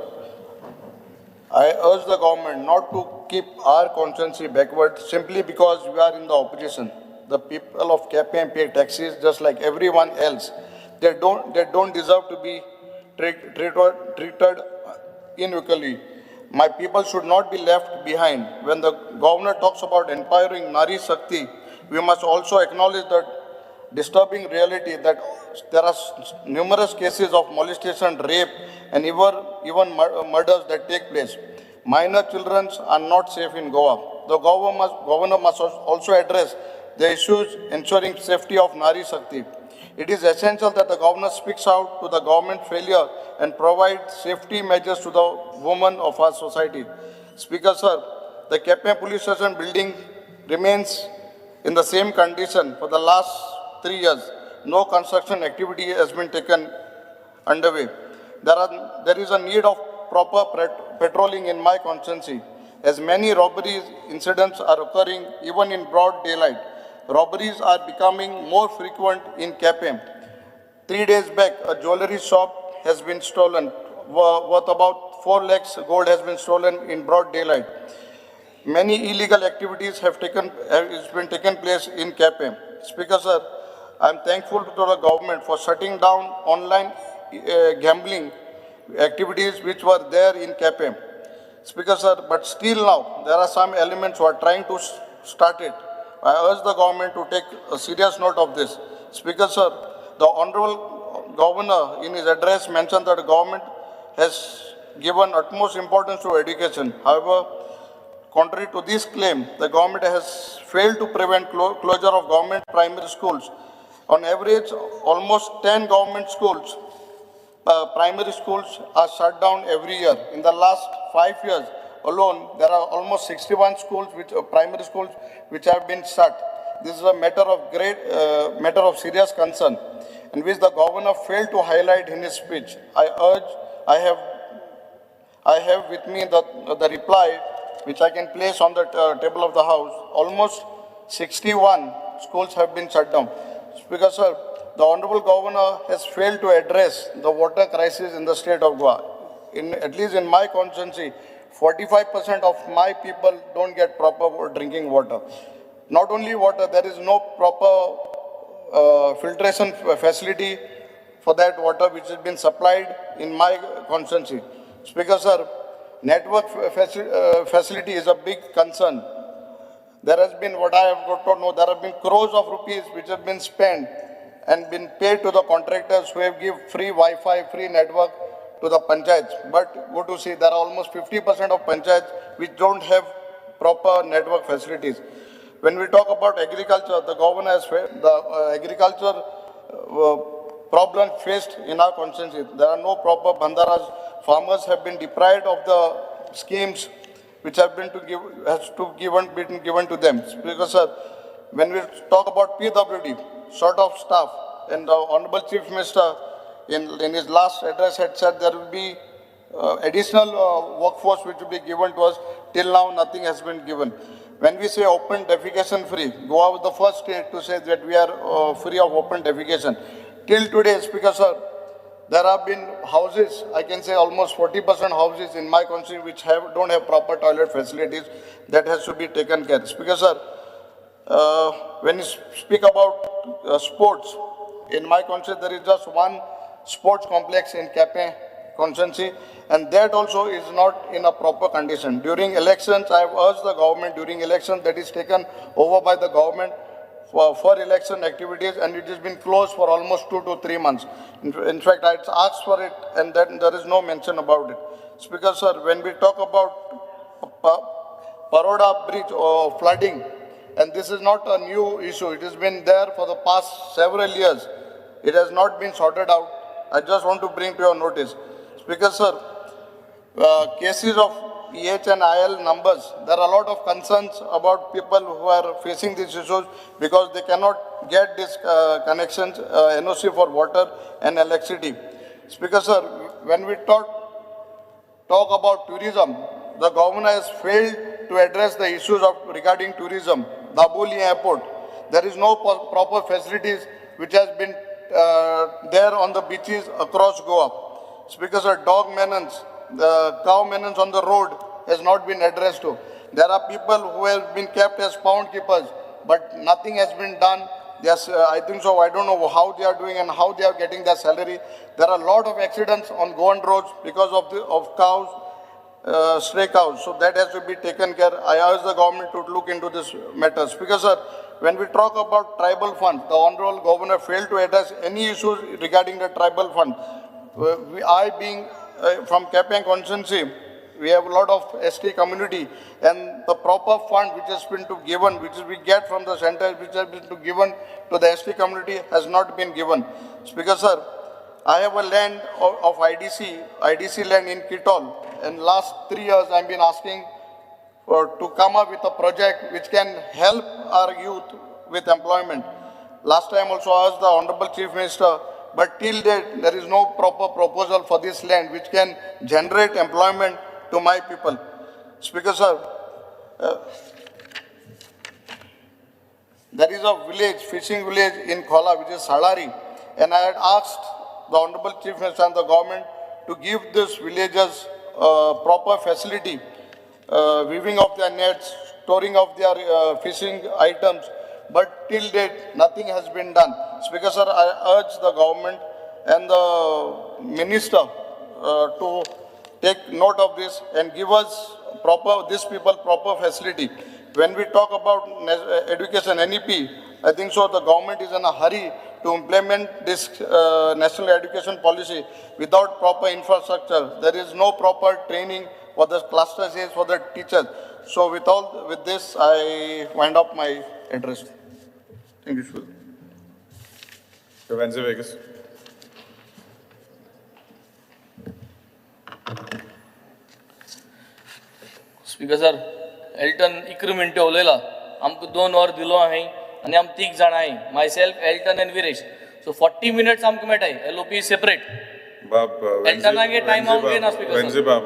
Speaker 15: I urge the government not to keep our constituency backward simply because we are in the opposition. The people of Quepem pay taxes just like everyone else. They don't deserve to be treated unequally. My people should not be left behind. When the governor talks about empowering Nari Shakti, we must also acknowledge the disturbing reality that there are numerous cases of molestation, rape, and even murders that take place. Minor children are not safe in Goa. The governor must also address the issues ensuring safety of Nari Shakti. It is essential that the governor speaks out to the government failure and provide safety measures to the women of our society. Speaker, sir, the Quepem police station building remains in the same condition for the last 3 years. No construction activity has been taken underway. There is a need of proper patrolling in my constituency, as many robberies incidents are occurring even in broad daylight. Robberies are becoming more frequent in Quepem. 3 days back, a jewelry shop has been stolen, worth about 4 lakhs gold has been stolen in broad daylight. Many illegal activities have been taken place in Quepem. Speaker, sir, I am thankful to the government for shutting down online gambling activities which were there in Quepem. Speaker, sir, but still now, there are some elements who are trying to start it. I urge the government to take a serious note of this. Speaker, sir, the Honorable Governor in his address mentioned that the government has given utmost importance to education. However, contrary to this claim, the government has failed to prevent closure of government primary schools. On average, almost 10 government schools, primary schools are shut down every year. In the last 5 years alone, there are almost 61 schools, which primary schools, which have been shut. This is a matter of matter of serious concern, and which the governor failed to highlight in his speech. I have with me the reply, which I can place on the table of the House. Almost 61 schools have been shut down. Speaker, sir, the Honorable Governor has failed to address the water crisis in the state of Goa. At least in my constituency, 45% of my people don't get proper drinking water. Not only water, there is no proper filtration facility for that water which has been supplied in my constituency. Speaker, sir, network facility is a big concern. There has been, what I have got to know, there have been crores of rupees which have been spent and been paid to the contractors who have given free Wi-Fi, free network to the panchayats. But go to see, there are almost 50% of panchayats which don't have proper network facilities. When we talk about agriculture, the governor has the agriculture problem faced in our constituency. There are no proper bandharas. Farmers have been deprived of the schemes which have been been given to them. Because, sir, when we talk about PWD, short of staff, and the Honorable Chief Minister in his last address had said there will be additional workforce which will be given to us. Till now, nothing has been given. When we say open defecation free, Goa was the first state to say that we are free of open defecation. Till today, Speaker sir, there have been houses, I can say almost 40% houses in my constituency which don't have proper toilet facilities. That has to be taken care. Speaker sir, when you speak about sports, in my constituency there is just one sports complex in Quepem constituency, and that also is not in a proper condition. During elections, I have urged the government, during elections that is taken over by the government for election activities, and it has been closed for almost 2 to 3 months. In fact, I asked for it, and then there is no mention about it. Speaker sir, when we talk about Paroda Bridge or flooding, and this is not a new issue, it has been there for the past several years. It has not been sorted out. I just want to bring to your notice. Speaker sir, cases of EH and IL numbers, there are a lot of concerns about people who are facing these issues because they cannot get these connections, NOC for water and electricity. Speaker sir, when we talk about tourism, the governor has failed to address the issues regarding tourism. Dabolim airport. There is no proper facilities which has been there on the beaches across Goa. Speaker sir, dog menace, the cow menace on the road has not been addressed to. There are people who have been kept as pound keepers, but nothing has been done. Yes, I think so. I don't know how they are doing and how they are getting their salary. There are a lot of accidents on Goan roads because of cows, stray cows. So that has to be taken care. I urge the government to look into this matter. Because, sir, when we talk about tribal fund, the Honorable Governor failed to address any issues regarding the tribal fund. I being from Quepem constituency, we have a lot of ST community, and the proper fund which has been to given, which is we get from the center, which has been to given to the ST community has not been given. Speaker sir, I have a land of IDC land in Kitol, and last 3 years I've been asking to come up with a project which can help our youth with employment. Last time also I asked the Honorable Chief Minister, but till date there is no proper proposal for this land which can generate employment to my people. Speaker sir, there is a village, fishing village in Khola, which is Salari, and I had asked the Honorable Chief Minister and the government to give these villagers proper facility, weaving of their nets, storing of their fishing items, but till date nothing has been done. Speaker sir, I urge the government and the minister to take note of this and give us these people proper facility. When we talk about education, NEP, I think so the government is in a hurry to implement this national education policy without proper infrastructure. There is no proper training for the cluster A's, for the teachers. So with this, I wind up my address. Thank you, sir.
Speaker 8: Venzy Viegas.
Speaker 17: Speaker sir, Elton 11 मिनटां उलयला, आमकां 2 वर दिलो हांवें आनी आम 3 जाणां हांवें, myself, Elton and Viresh. So 40 minutes आमकां मेळटाय, LOP is separate.
Speaker 8: Bab,
Speaker 17: एल्टनागे time हांव घेयना speaker sir.
Speaker 8: Venzy Bab,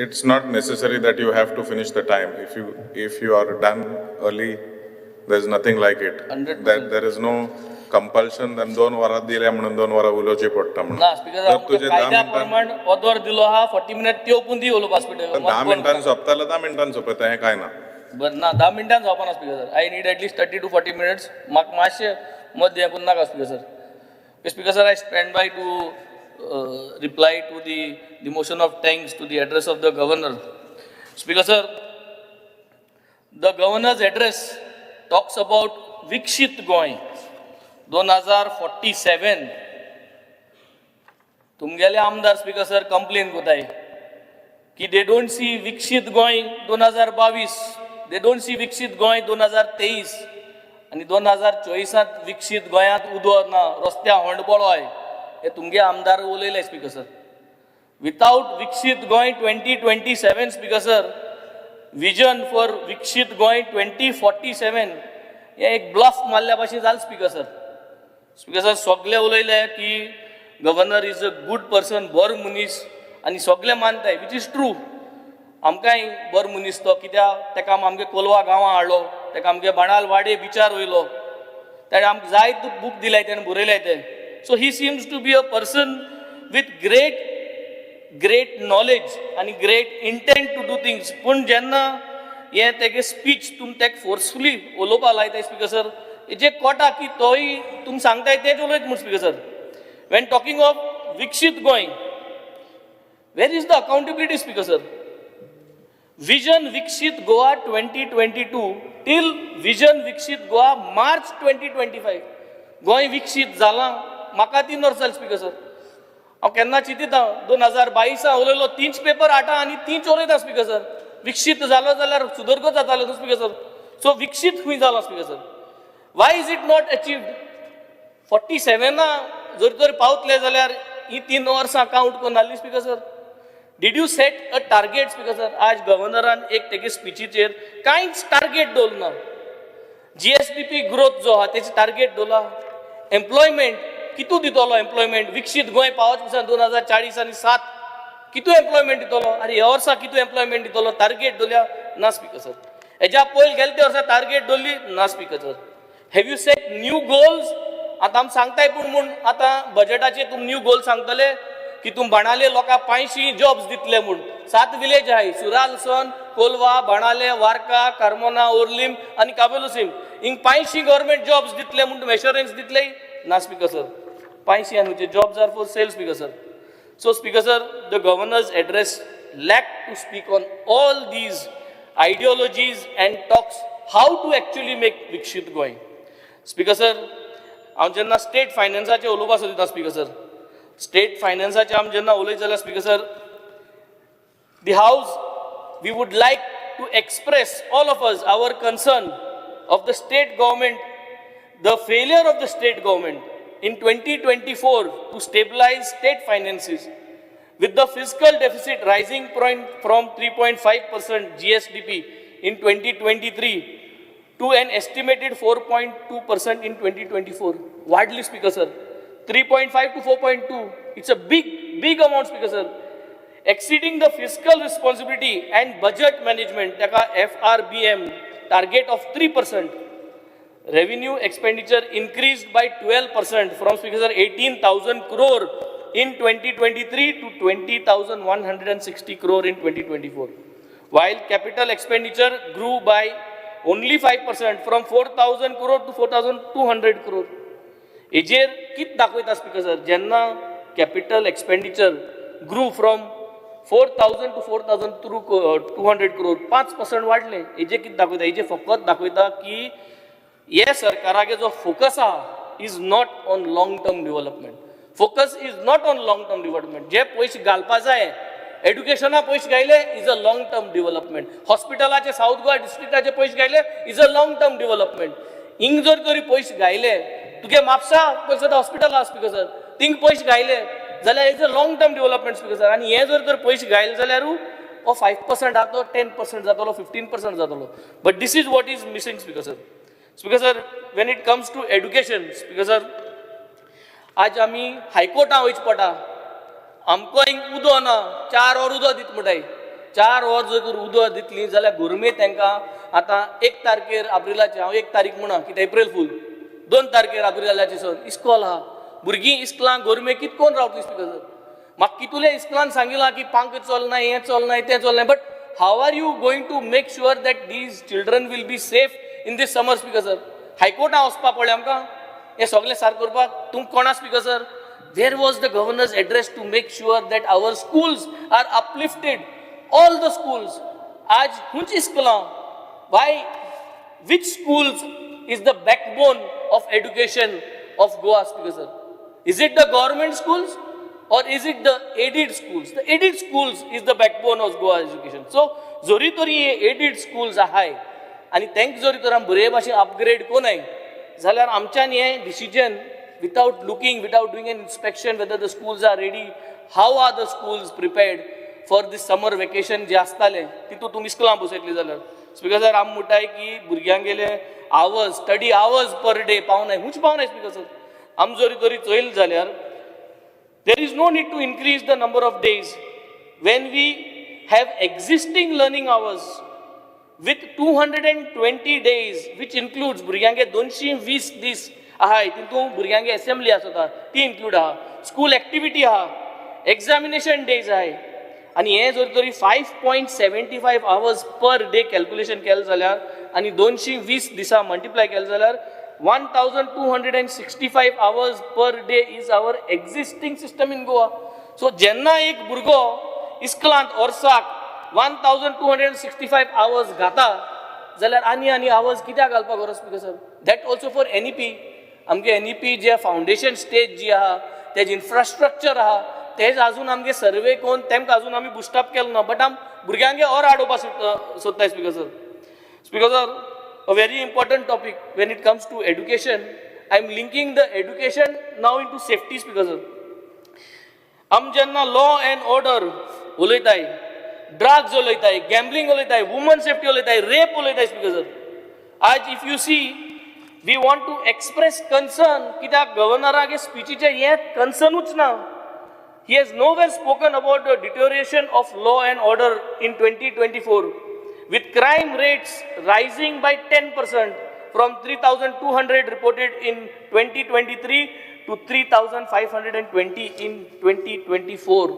Speaker 8: it's not necessary that you have to finish the time. If you are done early, there is nothing like it.
Speaker 17: 100%.
Speaker 8: That there is no compulsion. And 2 वरां दिल्या म्हणून 2 वरां उलोवची पडटा म्हणून.
Speaker 17: ना speaker sir, आमकां कायद्या प्रमाण अर्दवर दिलो आहा, 40 मिनट त्यो पूण दी उलोवपा स्पीकर.
Speaker 8: 10 मिनटान सोंपता जाल्यार 10 मिनटान सोंपयता, हें कांय ना.
Speaker 17: बरें ना, 10 मिनटान जावपा ना speaker sir. I need at least 30 to 40 minutes. म्हाका मातशें मत हें करून नाका speaker sir. Speaker sir, I stand by to reply to the motion of thanks to the address of the governor. Speaker sir, the governor's address talks about Vikshit Goa 2047. तुमगेले आमदार speaker sir complain कोताय की they don't see Vikshit Goa 2022, they don't see Vikshit Goa 2023 आनी 2024 विकसीत गोंयांत उदक ना, रस्त्या होंड पळय, हे तुमगे आमदार उलयले speaker sir. Without Viksit Goa 2027 speaker sir, vision for Viksit Goa 2047 हे एक ब्लफ मारल्या भाशेन जालें स्पीकर सर. स्पीकर सर, सगळे उलयले की governor is a good person, बरो मनीस आनी सगळे मानताय, which is true. आमकांय बरो मनीस तो, कित्याक ताका आमगे कोलवा गांवां हाडलो, ताका आमगे बाणाल वाडे बिचार वयलो, ताणें आमकां जायते बूक दिले, ताणें बरयले ते. So he seems to be a person with great great knowledge आनी great intent to do things. पूण जेन्ना हें तेगे स्पीच तुमी ताका फोर्सफुली उलोवपा लायताय स्पीकर सर, जे कोटा की तोय तुमी सांगताय तेच उलयत म्हूण speaker sir. When talking of Viksit Goa, where is the accountability speaker sir? Vision Viksit Goa 2022 till vision Viksit Goa March 2025, Goa विकसीत जालां म्हाका 3 वर्सां जालीं स्पीकर सर. हांव केन्ना चिंतिता 2022 उलयलो, 3 पेपर हाडटा आनी 3 उलयता स्पीकर सर. विकसीत जालो जाल्यार सुदरगत जातालो न्हू स्पीकर सर. सो विकसीत खंय जालो speaker sir? Why is it not achieved? 47 जर तर पावतले जाल्यार ही 3 वर्सां कावंट करून जाल्ली speaker sir. Did you set a target speaker sir? आज गव्हर्नरान एक तेगे स्पिचीचेर कांयच टार्गेट दवरलो ना. GSDP growth जो आहा तेची टार्गेट दवरला, एम्प्लॉयमेंट कितू दितलो, एम्प्लॉयमेंट विकसीत गोंय पावत पसून 2040 आनी 7 कितू एम्प्लॉयमेंट दितलो, आनी ह्या वर्सा कितू एम्प्लॉयमेंट दितलो, टार्गेट दवरल्या ना स्पीकर सर. हेज्या पयलीं गेले ते वर्सा टार्गेट दवरली ना. Speaker sir, have you set new goals? आतां आमी सांगताय पूण म्हूण आतां बजेटाचेर तुमी न्यू गोल सांगतले की तुमी बाणाले लोकांक 500 जॉब्स दितले म्हूण. सात विलेज आहाय, सुरालसन, कोलवा, बाणाले, वार्का, कार्मोना, ओर्लीम आनी काबेलोसीम. हिंग 500 गव्हर्मेंट जॉब्स दितले म्हूण तुमी एश्योरन्स दितले ना? स्पीकर सर, 500 आनी jobs are for sale, Speaker sir. So, Speaker sir, the governor's address lack to speak on all these ideologies and talks how to actually make Vikshit Goa. Speaker sir, हांव जेन्ना state फायनान्साचें उलोवपा सोदिता, speaker sir, state फायनान्साचें आमी जेन्ना उलयत जाल्यार, Speaker sir, the house, we would like to express, all of us, our concern of the state government, the failure of the state government in 2024 to stabilize state finances, with the fiscal deficit rising from 3.5% GSDP in 2023 to an estimated 4.2% in 2024. वाडली, Speaker sir, 3.5 to 4.2. It's a big, big amount, Speaker sir, exceeding the fiscal responsibility and budget management, ताका FRBM target of 3%. Revenue expenditure increased by 12% from, Speaker sir, 18,000 crore in 2023 to 20,160 crore in 2024, while capital expenditure grew by only 5% from 4,000 crore to 4,200 crore. हेजेर कित दाखयता, speaker sir, जेन्ना capital expenditure grew from 4,000 to 4,200 crore, 5% वाडले, हेजे कितें दाखयता? हेजे फकत दाखयता की हे सरकारागे जो फोकस आहा is not on long term development. Focus is not on long term development. जे पयशे घालपा जाय, एड्युकेशना पयशे घायले is a long term development. हॉस्पिटलाचे, सावथ गोवा डिस्ट्रिक्टाचे पयशे घायले is a long term development. हिंग जर तरी पयशे घायले, तुगे म्हापसा पयशे हॉस्पिटल आहा, स्पीकर सर, थिंग पयशे घायले जाल्यार is a long term development, Speaker sir. आनी हे जर तर पयशे घायले जाल्यारू हो 5% आहा तो 10% जातलो, 15% जातलो, but this is what is missing, Speaker sir. Speaker sir, when it comes to education, Speaker sir, आज आमी हायकोर्टां वयचें पडटा. आमकां हिंग उदो ना, 4 वर उदक दित म्हणटाय. 4 वर जर उदक दितली जाल्यार गोरमे तांकां आतां 1 तारखेर एप्रिलाचे, हांव 1 तारीख म्हणा कितें एप्रील फूल, 2 तारखेर एप्रिलाचे सर इस्कॉल आहा. भुरगीं इस्कलां गोरमे कित कोण रावतली, स्पीकर सर? म्हाका कितुले इस्कलान सांगिलां की पंख चलना, हें चलना, तें चलना, but how are you going to make sure that these children will be safe in this summer, Speaker sir? हायकोर्टां वचपा पडलें आमकां हें सगळें सारकें करपाक. तुमकां कोणा, Speaker sir, where was the governor's address to make sure that our schools are uplifted, all the schools? आज खंयची इस्कलां, why, which schools is the backbone of education of Goa, Speaker sir? Is it the government schools or is it the aided schools? The aided schools is the backbone of Goa education. So, जोरी तरी हे aided schools आहाय आनी तांकां जरी तर आमी बरे भाशेन अपग्रेड कोनाय जाल्यार आमच्यान हें decision, without looking, without doing an inspection whether the schools are ready, how are the schools prepared for this summer vacation जे आसतालें, तितूंत तुमी इस्कुलां बसयतली जाल्यार, स्पीकर सर, आमी म्हणटाय की भुरग्यांगेले hours, study hours per day पावनाय, खूंच पावनाय. स्पीकर सर, आमी जरी तरी चोयलें जाल्यार there is no need to increase the number of days when we have existing learning hours with 220 days, which includes भुरग्यांगे 220 दीस आहाय. तितून भुरग्यांगे एसेंब्ली आसता ती इन्क्लूड आहा, स्कूल एक्टिविटी आहा, एग्जामिनेशन डेज आहाय. आनी हें जर तरी 5.75 hours per day calculation केलें जाल्यार आनी 220 दिसां मल्टिप्लाय केलें जाल्यार 1265 hours per day is our existing system in Goa. So जेन्ना एक भुरगो इस्कलांत वर्साक 1265 hours घाता जाल्यार आनी आनी आवर्स कित्याक घालपाक गरज, Speaker sir? That also for NEP. आमगे एनईपी जे फावंडेशन स्टेज जी आहा, तेज इन्फ्रास्ट्रक्चर आहा, तेज अजून आमगे सर्वे करून तेमकां अजून आमी बुस्टअप केलो ना, बट आम भुरग्यांगे और हाडोवपाक सोदताय, Speaker sir. Speaker sir, a very important topic when it comes to education. I am linking the education now into safety, Speaker sir. आम जेन्ना लॉ एंड ऑर्डर उलयताय, ड्रग्ज उलयताय, गॅम्बलिंग उलयताय, वुमन सेफ्टी उलयताय, rape उलयताय, speaker sir, आज if you see, we want to express concern कित्याक गव्हर्नरागे स्पिचीचें हें कन्सर्नूच ना. He has nowhere spoken about the deterioration of law and order in 2024. with crime rates rising by 10% from 3,200 reported in 2023 to 3,520 in 2024.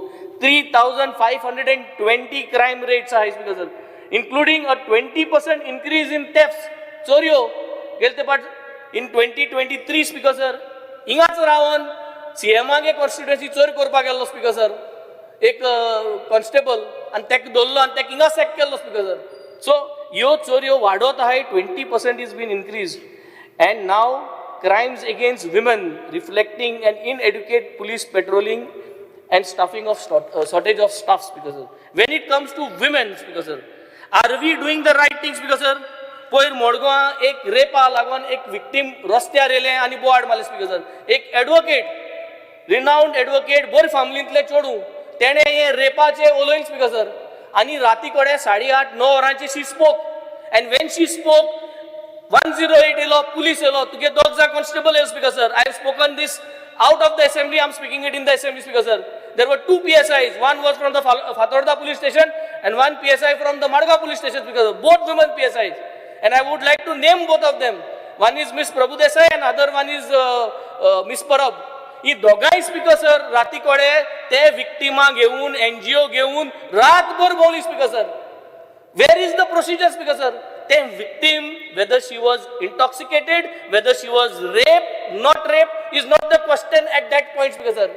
Speaker 17: 3,520 crime rates आहाय, Speaker sir, including a 20% increase in thefts, चोरयो गेले ते पाट in 2023. Speaker sir, हिंगाच रावन सीएमागे constituency चोरी करपाक गेल्लो, स्पीकर सर, एक कॉन्स्टेबल आनी ताका धरलो आनी ताका हिंगा सॅक केल्लो, स्पीकर सर. सो ह्यो चोरयो वाडत आहाय. 20% is been increase. And now crimes against women, reflecting an inadequate police patrolling and staffing of shortage of staff, Speaker sir. When it comes to women, Speaker sir, are we doing the right things, Speaker sir? पयर मडगांवां एक रेपा लागून एक victim रस्त्यार येयलें आनी बोवाळ मारले, स्पीकर सर. एक एडवोकेट, रिनावंड एडवोकेट, बरी फामिलींतले चेडूं, तेणें हें रेपाचें उलयलें, स्पीकर सर. आनी राती कडेन 8:30-9 वरांचेर she spoke, and when she spoke, 108 येयलो, पुलीस येयलो, तुगे दोग जाण कॉन्स्टेबल येयलो. Speaker sir, I have spoken this out of the assembly, I am speaking it in the assembly, Speaker sir. There were two PSIs. One was from the Fatorda police station and one PSI from the Margao police station, because both women PSIs. And I would like to name both of them. One is Miss Prabhu Desai and other one is Miss Parab. ही दोगांय, speaker sir, राती कडेन ते विक्टिमा घेवन, NGO घेवन रातभर भोंवली. Speaker sir, where is the procedure, Speaker sir? ते victim, whether she was intoxicated, whether she was rape, not rape, is not the question at that point, Speaker sir.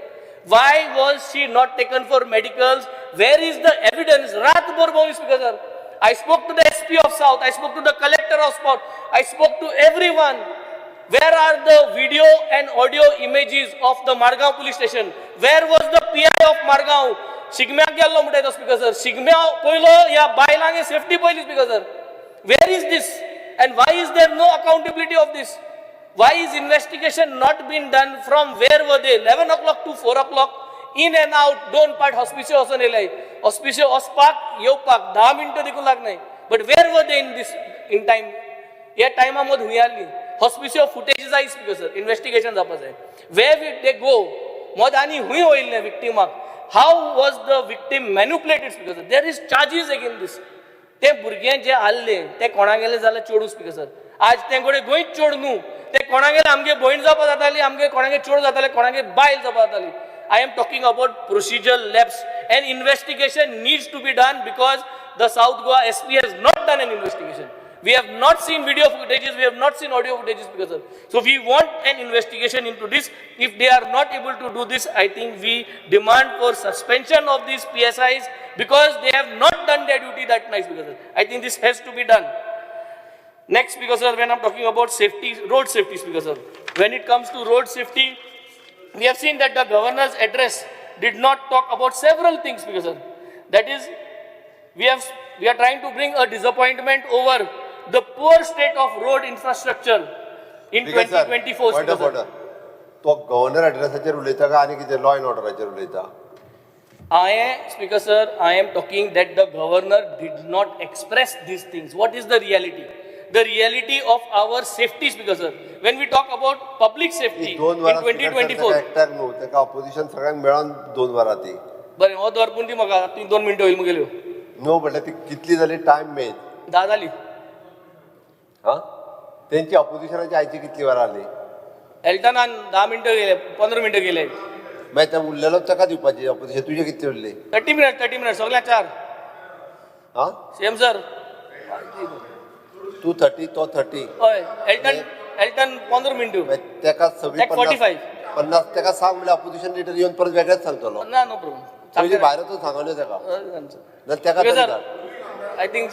Speaker 17: Why was she not taken for medicals? Where is the evidence? रातभर भोंवली, Speaker sir. I spoke to the SP of South, I spoke to the collector of South, I spoke to everyone. Where are the video and audio images of the Margao police station? Where was the PI of Margao? शिगम्याक गेल्लो म्हणटा तो, speaker sir. शिगम्या पयलो ह्या बायलांक safety पयली? Speaker sir, where is this and why is there no accountability of this? Why is investigation not been done? From where were they 11 o'clock to 4 o'clock, in and out? दोन पाट हॉस्पिसियो वचून येयले. हॉस्पिसियो वचपाक येवपाक 10 मिनटां देखून लागनाय, but where were they in this in time? ह्या टायमा मद हुंय आहली? हॉस्पिसियो फुटेज जाय, स्पीकर सर. इन्वेस्टिगेशन जावपा जाय. Where did they go? मद आनी हुंय वयल्लें विक्टिमाक? How was the victim manipulated, Speaker sir? There is charges against this. ते भुरगे जे आहले ते कोणागेले जाल्यार चेडूं, स्पीकर सर. आज ते कडेन गोंयच चेडूं न्हू, ते कोणागेले आमगे भयण जावपा जाताली, आमगे कोणागे चेडूं जाताले, कोणागे बायल जावपा जाताली. I am talking about procedure lapse, and investigation needs to be done because the South Goa SP has not done an investigation. We have not seen video footages, we have not seen audio footages, because of. So we want an investigation into this. If they are not able to do this, I think we demand for suspension of these PSIs because they have not done their duty that night. Because of. I think this has to be done. Next, because sir, when I'm talking about safety, road safety, because sir, when it comes to road safety, we have seen that the governor's address did not talk about several things, because sir, that is, we are trying to bring a disappointment over the poor state of road infrastructure in
Speaker 9: Speaker sir,
Speaker 17: 2024.
Speaker 9: Point of
Speaker 17: Speaker sir.
Speaker 9: Order. तो governor एड्रेसाचेर उलयता काय आनी कितें law and ऑर्डराचेर उलयता?
Speaker 17: I am, Speaker sir, I am talking that the governor did not express these things. What is the reality? The reality of our safety, Speaker sir. When we talk about public safety in
Speaker 9: दोन वरां speaker sir,
Speaker 17: 2024.
Speaker 9: ताका एकट्याक न्हू, ताका opposition सगळ्यांक मेळोन 2 वरां ती.
Speaker 17: बरें, हो दवर पूण ती म्हाका ती 2 मिनटां होईल मुगेल्यो.
Speaker 9: न्हू, म्हटल्यार ती कितली जाली टायम मेळत?
Speaker 17: 10 जाली.
Speaker 9: हा, तेंची ऑपोजिशनाची आयची कितली वरां जाली?
Speaker 17: एल्टनान 10 मिनटां गेले, 15 मिनटां गेले.
Speaker 9: मागीर ते उरलेलो ताका दिवपाची ऑपोजिशन. तुजे कितली उरली?
Speaker 17: 30 मिनट, 30 मिनट, सगळ्या चार.
Speaker 9: हा.
Speaker 17: Same sir.
Speaker 9: तूं 30, तो 30.
Speaker 17: हय, एल्टन, एल्टन 15 मिनटं.
Speaker 9: ताका सगळी
Speaker 17: ताका 45.
Speaker 9: 50 ताका सांग म्हणल्यार ऑपोजिशन लिडर येवन परत वेगळेच सांगतलो.
Speaker 17: ना, नो प्रॉब्लम.
Speaker 9: पयलीं भायर वचून सांगले ताका, नाल्यार ताका तरी
Speaker 17: सर
Speaker 9: धाड.
Speaker 17: I think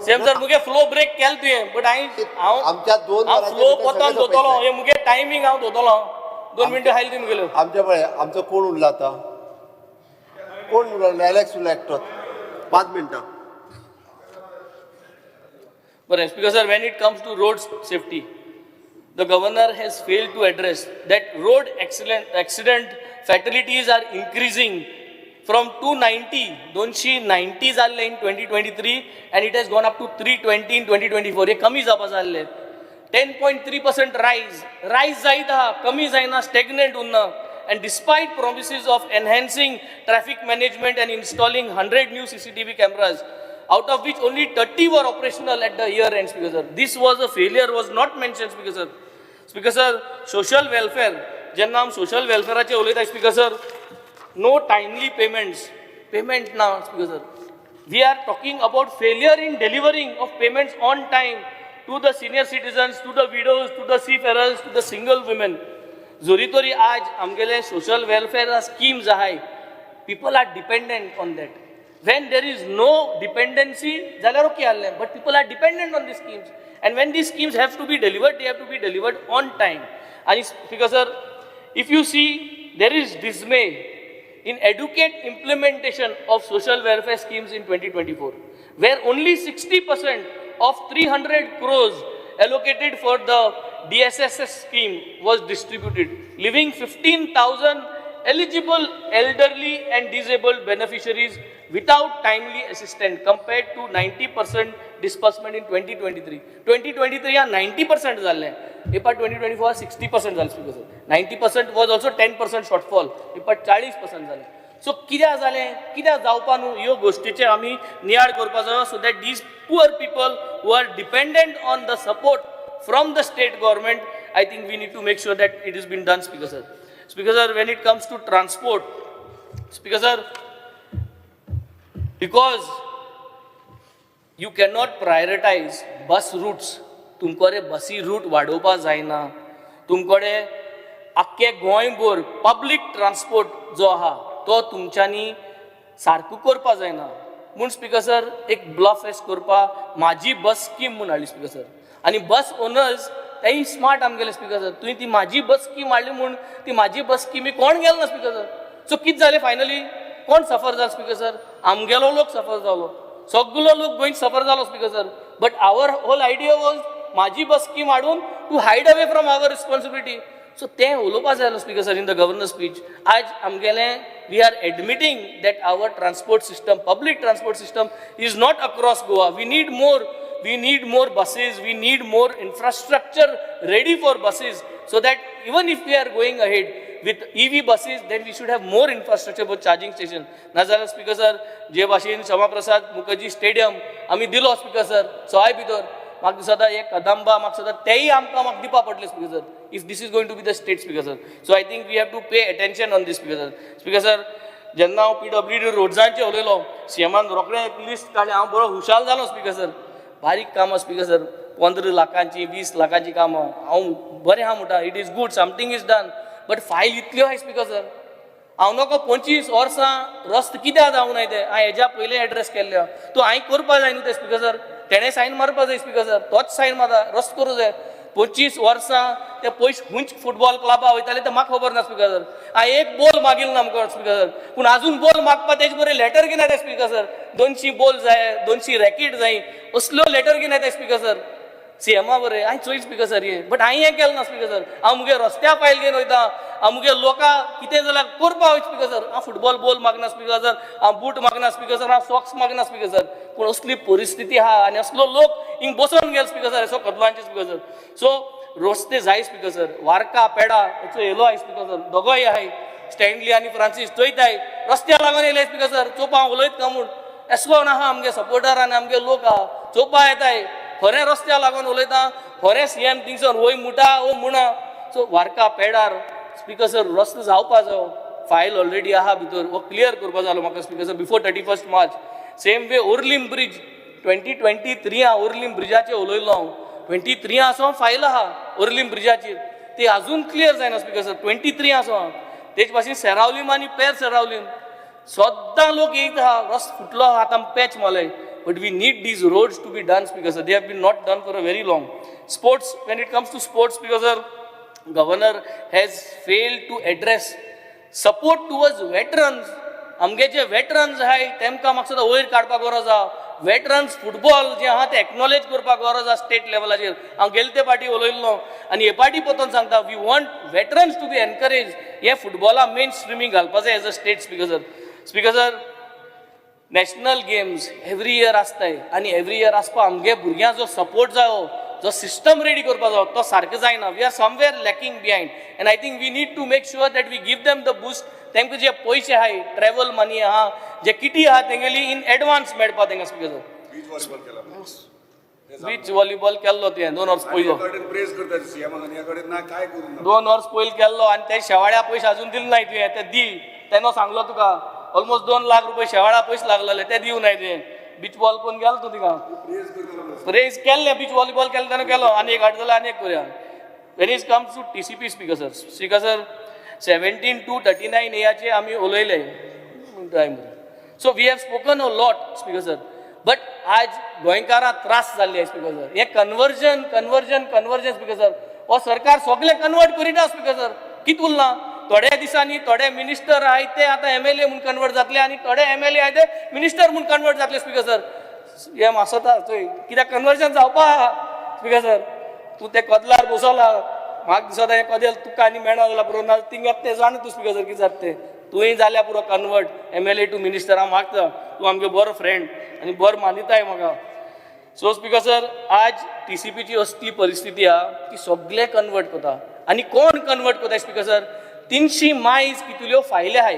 Speaker 17: same sir, मुगे फ्लो ब्रेक केल तुवें, बट हांवें हांव
Speaker 9: आमच्या दोन
Speaker 17: हांव
Speaker 9: वरांच्या
Speaker 17: फ्लो
Speaker 9: भितर
Speaker 17: पोत्तान
Speaker 9: सगळें
Speaker 17: दोतलो.
Speaker 9: सोंपयतले.
Speaker 17: हे मुगे टायमींग हांव दोतलो. 2 मिनटां खायल तुवें मुगेल्यो.
Speaker 9: आमच्या पळय, आमचो कोण उरला आतां? कोण उरला? एलेक्स उरला एकटोच, 5 मिनटां.
Speaker 17: बरें, Speaker sir, when it comes to road safety, the governor has failed to address that road accident fatalities are increasing from 290, 290 जाल्ले in 2023, and it has gone up to 320 in 2024. हे कमी जावपा जाल्ले. 10.3% rise. Rise जायत आहा, कमी जायना, stagnant उरना. And despite promises of enhancing traffic management and installing 100 new CCTV cameras, out of which only 30 were operational at the year end, Speaker sir. This was a failure, was not mentioned, Speaker sir. Speaker sir, social welfare, जेन्ना आमी social वेलफेराचेर उलयता, Speaker sir, no timely payments, payment ना, Speaker sir. We are talking about failure in delivering of payments on time to the senior citizens, to the widows, to the seafarers, to the single women. जोरी तरी आज आमगेले social welfare schemes आहाय, people are dependent on that. When there is no dependency जाल्यार okay आहलें, but people are dependent on the schemes, and when the schemes have to be delivered, they have to be delivered on time. आनी Speaker sir, if you see, there is dismay in adequate implementation of social welfare schemes in 2024, where only 60% of 300 crores allocated for the DSSS scheme was distributed, leaving 15,000 eligible elderly and disabled beneficiaries without timely assistance compared to 90% disbursement in 2023. 2023 हा 90% जाल्लें, हे 2024 60% जालें. Speaker sir, 90% was also 10% shortfall, हे 40% जालें. So कित्याक जालें, कित्याक जावपा न्हू, ह्यो गोश्टीचेर आमी नियाळ करपा जायो, so that these poor people who are dependent on the support from the state government, I think we need to make sure that it is been done, Speaker sir. Speaker sir, when it comes to transport, Speaker sir, because you cannot prioritize bus routes, तुमकडे बसी route वाडोवपा जायना, तुमकडे आख्खे गोंयभर public transport जो आहा तो तुमच्यांनी सारको करपा जायना म्हूण, स्पीकर सर, एक ब्लफ एस करपा म्हाजी बस स्कीम म्हूण हाडली, स्पीकर सर. आनी बस ओनर्स तेय स्मार्ट आमगेले, स्पीकर सर. तुवें ती म्हाजी बस स्कीम हाडली म्हूण ती म्हाजी बस स्किमी कोण गेलो ना, स्पीकर सर. सो कितें जालें फायनली? कोण सफर जालो, स्पीकर सर? आमगेलो लोक सफर जालो, सगलो लोक गोंयत सफर जालो, Speaker sir. But our whole idea was म्हाजी बस स्कीम हाडून to hide away from our responsibility. So तें उलोवपा जाय Speaker sir, in the governor speech. आज आमगेलें we are admitting that our transport system, public transport system is not across Goa. We need more buses, we need more infrastructure ready for buses, so that even if we are going ahead with EV buses, then we should have more infrastructure for charging station. नाजाल्यार, speaker sir, जे भाशेन Shyama Prasad Mukherjee stadium आमी दिलो, speaker sir, सोय भितर म्हाका दिसता एक कदंबा, म्हाका दिसता तेय आमकां म्हाका दिवपा पडले, Speaker sir, if this is going to be the state, Speaker sir. So I think we have to pay attention on this, Speaker sir. Speaker sir, जेन्ना हांव पीडब्ल्यूडी रोड्सांचेर उलयलो, सीएमान रोखडें एक लिस्ट काडलें. हांव बरो खुशाल जालो, स्पीकर सर. बारीक कामां, स्पीकर सर, 15 लाखांची, 20 लाखांची कामां. हांव बरें आहा म्हणटा, it is good, something is done, but file इतल्यो आहाय, स्पीकर सर. हांव नको 25 वर्सां रस्तो कित्याक जावंक नाय ते हांवें हेज्या पयलें एड्रेस केल्ले. तूं हांवें करपा जाय न्हू ते, स्पीकर सर. तेणें सायन मारपा जाय, स्पीकर सर. तोच सायन मारता, रस्तो करूं जाय. 25 वर्सां ते पयशे खंयच फुटबॉल क्लबा वयताले ते म्हाका खबर ना, स्पीकर सर. हांवें एक बॉल मागिल ना आमकां, स्पीकर सर. पूण आजून बॉल मागपा तेजे बरें लेटर घेवन येता, स्पीकर सर. 200 बॉल जाय, 200 रॅकेट जाय, असल्यो लेटर घेवन येता, स्पीकर सर, सीएमा बरें. हांवें चोयल, स्पीकर सर, हें. बट हांवें हें केलें ना, स्पीकर सर. हांव मुगे रस्त्या फायल घेवन वयता, हांव मुगे लोकां कितें जाल्यार करपा वयता, स्पीकर सर. हांव फुटबॉल बॉल मागना, स्पीकर सर. हांव बूट मागना, स्पीकर सर. हांव सॉक्स मागना, स्पीकर सर. पूण असली परिस्थिती आहा आनी असलो लोक हिंग बसोन गेले, स्पीकर सर, असो कदलांचे, स्पीकर सर. सो रस्ते जाय, स्पीकर सर. वार्का पेडा हेचो येलो आहाय, स्पीकर सर. दोगोय आहाय, स्टँडली आनी फ्रांसीस चोयताय, रस्त्या लागून येयले, स्पीकर सर. चोवपा हांव उलयत का म्हूण. एसको आहा आमगे सपोर्टर आनी आमगे लोक आहा, चोवपा येताय. खरें रस्त्या लागून उलयता, खरें सीएम थिंगसर वय मुटा ओ मुणा. सो वार्का पेडार, स्पीकर सर, रस्तो जावपा जायो. फायल ऑलरेडी आहा भितर, हो क्लियर करपा जालो म्हाका, Speaker sir, before 31 March. Same way Orlim bridge, 2023 Orlim ब्रिजाचेर उलयलो हांव. 23 आसो फायल आहा ओर्लीम ब्रिजाचेर, ती अजून क्लियर जायना, स्पीकर सर. 23 आसो. तेच भाशेन सेरावलीम आनी पेर सेरावलीम सद्दां लोक येयत आहा, रस्तो फुटलो आहा, आतां पॅच मारले, but we need these roads to be done, Speaker sir. They have been not done for a very long. Sports, when it comes to sports, Speaker sir, governor has failed to address support towards veterans. आमगे जे veterans आहाय तेमकां म्हाका सुद्दां वयर काडपाक गरज आहा. Veterans football जे आहा ते एक्नॉलेज करपाक गरज आहा स्टेट लेवलाचेर. हांव गेले ते पाटी उलयल्लो आनी हे पाटी परतून सांगता, we want veterans to be encourage. हे फुटबॉला मेन स्ट्रिमींग घालपा जाय as a state, Speaker sir. Speaker sir, national games every year आसताय आनी एवरी इयर आसपा आमगे भुरग्यांक जो सपोर्ट जायो, जो सिस्टम रेडी करपा जायो, तो सारको जायना. We are somewhere lacking behind and I think we need to make sure that we give them the boost. तांकां जे पयशे आहाय, ट्रॅवल मनी आहा, जे किटी आहा तेंगेली इन एडवान्स मेळपा तेंकां, स्पीकर सर. बीच व्हॉलीबॉल केल्लो तुवें 2 वर्स पयलो.
Speaker 18: प्रेज करता सीएमाक आनी ह्या कडेन ना काय करूंक ना.
Speaker 17: 2 वर्स पयलीं केल्लो आनी ते शेवाळ्या पयशे अजून दिले नाय तुवें, ते दी. तेन्ना सांगलो तुका ऑलमोस्ट 2 लाख रुपये शेवाळा पयशे लागलेले, ते दिवं नाय तुवें. बीच बॉल कोण गेलो तूं थिंगा प्रेज केल्ले, बीच व्हॉलीबॉल केल्ले तेन्ना केलो. आनी एक हाड जाल्यार आनी एक करुया. When it comes to TCP, speaker sir, speaker sir 17(2) 39 एयाचे आमी उलयले time. So we have spoken a lot, speaker sir, but आज गोंयकारां त्रास जाल्ले स्पीकर सर. हे conversion conversion conversion speaker sir, हो सरकार सगळें कन्वर्ट करिना स्पीकर सर. कित उरलां थोड्या दिसांनी थोडे मिनिस्टर आहाय ते आतां एमएलए म्हूण कन्वर्ट जातले आनी थोडे एमएलए आहाय ते मिनिस्टर म्हूण कन्वर्ट जातले स्पीकर सर. हे मासता चोय कित्याक कन्वर्जन जावपा आहा स्पीकर सर. तूं ते कदलार बसोला, म्हाका दिसता हें कदेल तुका आनी मेळना जाल्यार पुरो, ना थिंगा तें जाणा तूं स्पीकर सर कितें जाता तें. तुवें जाल्यार पुरो कन्वर्ट एमएलए टू मिनिस्टर. हांव मागता तूं आमगे बरो फ्रेंड आनी बरो मानिताय म्हाका. सो स्पीकर सर, आज टीसीपीची असली परिस्थिती आहा की सगळे कन्वर्ट करता आनी कोण कन्वर्ट करता स्पीकर सर. 300 मायज कितल्यो फायली आहाय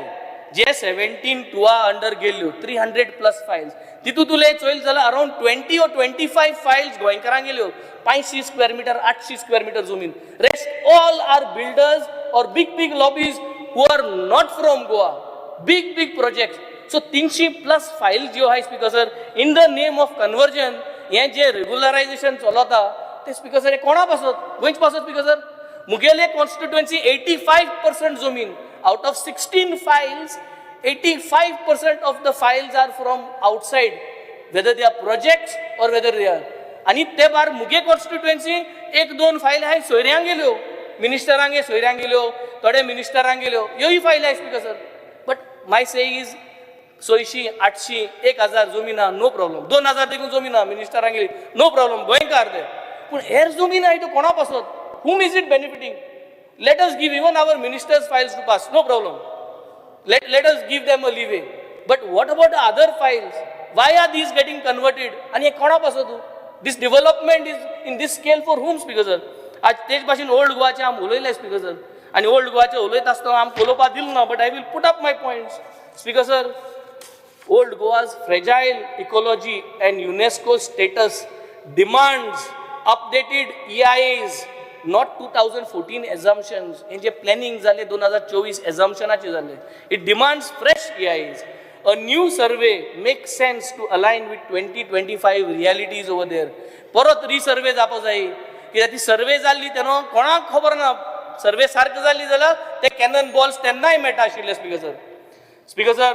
Speaker 17: जे 17(2) अंडर गेल्ल्यो, 300+ फायल्स. तितूंत तुले चोयल जाल्यार अरावंड 20 or 25 files गोंयकारांक गेल्यो, 500 square metre, 800 square metre जमीन. Rest all are builders or big big lobbies who are not from Goa, big big projects. So 300+ file ज्यो आहाय speaker sir, in the name of conversion हें जें regularization चलता तें speaker sir हें कोणा पासत, गोंयचे पासत स्पीकर सर. मुगेले कॉन्स्टिट्युएन्सी 85% जमीन, out of 16 files 85% of the files are from outside, whether they are projects or whether they are. आनी ते भायर मुगे कॉन्स्टिट्युएन्सी 1-2 फायल आहाय सोयऱ्यांक गेल्यो, मिनिस्टरांगे सोयऱ्यांक गेल्यो, थोडे मिनिस्टरांक गेल्यो, ह्योय फायली आहाय speaker sir. But my say is 600, 800, 1000 जमीन आहा, नो प्रॉब्लम. 2000 देखून जमीन आहा मिनिस्टरांक गेली, नो प्रॉब्लम, गोंयकार ते. पूण हेर जमीन आहाय त्यो कोणा पासत, whom is it benefiting? Let us give even our ministers files to pass, no problem. Let us give them a leeway. But what about the other files? Why are these getting converted? आनी हे कोणा पासत तूं? This development is in this scale for whom, speaker sir? आज तेच भाशेन old गोवाचे आमी उलयले स्पीकर सर, आनी ओल्ड गोवाचे उलयता आसतना आमकां उलोवपाक दिलें ना, but I will put up my points speaker sir. Old Goa's fragile ecology and UNESCO status demands updated EIAs, not 2014 assumptions. हे जे प्लॅनिंग जाले 2024 assumptionाचे जाले. It demands fresh EIAs. A new survey makes sense to align with 2025 realities over there. परत रिसर्वे जावपा जाय, कित्याक ती survey जाल्ली तेन्ना कोणाक खबर ना. सर्वे सारको जाल्ली जाल्यार ते कॅनन बॉल्स तेन्नाय मेळटा आशिल्ले speaker sir. Speaker sir,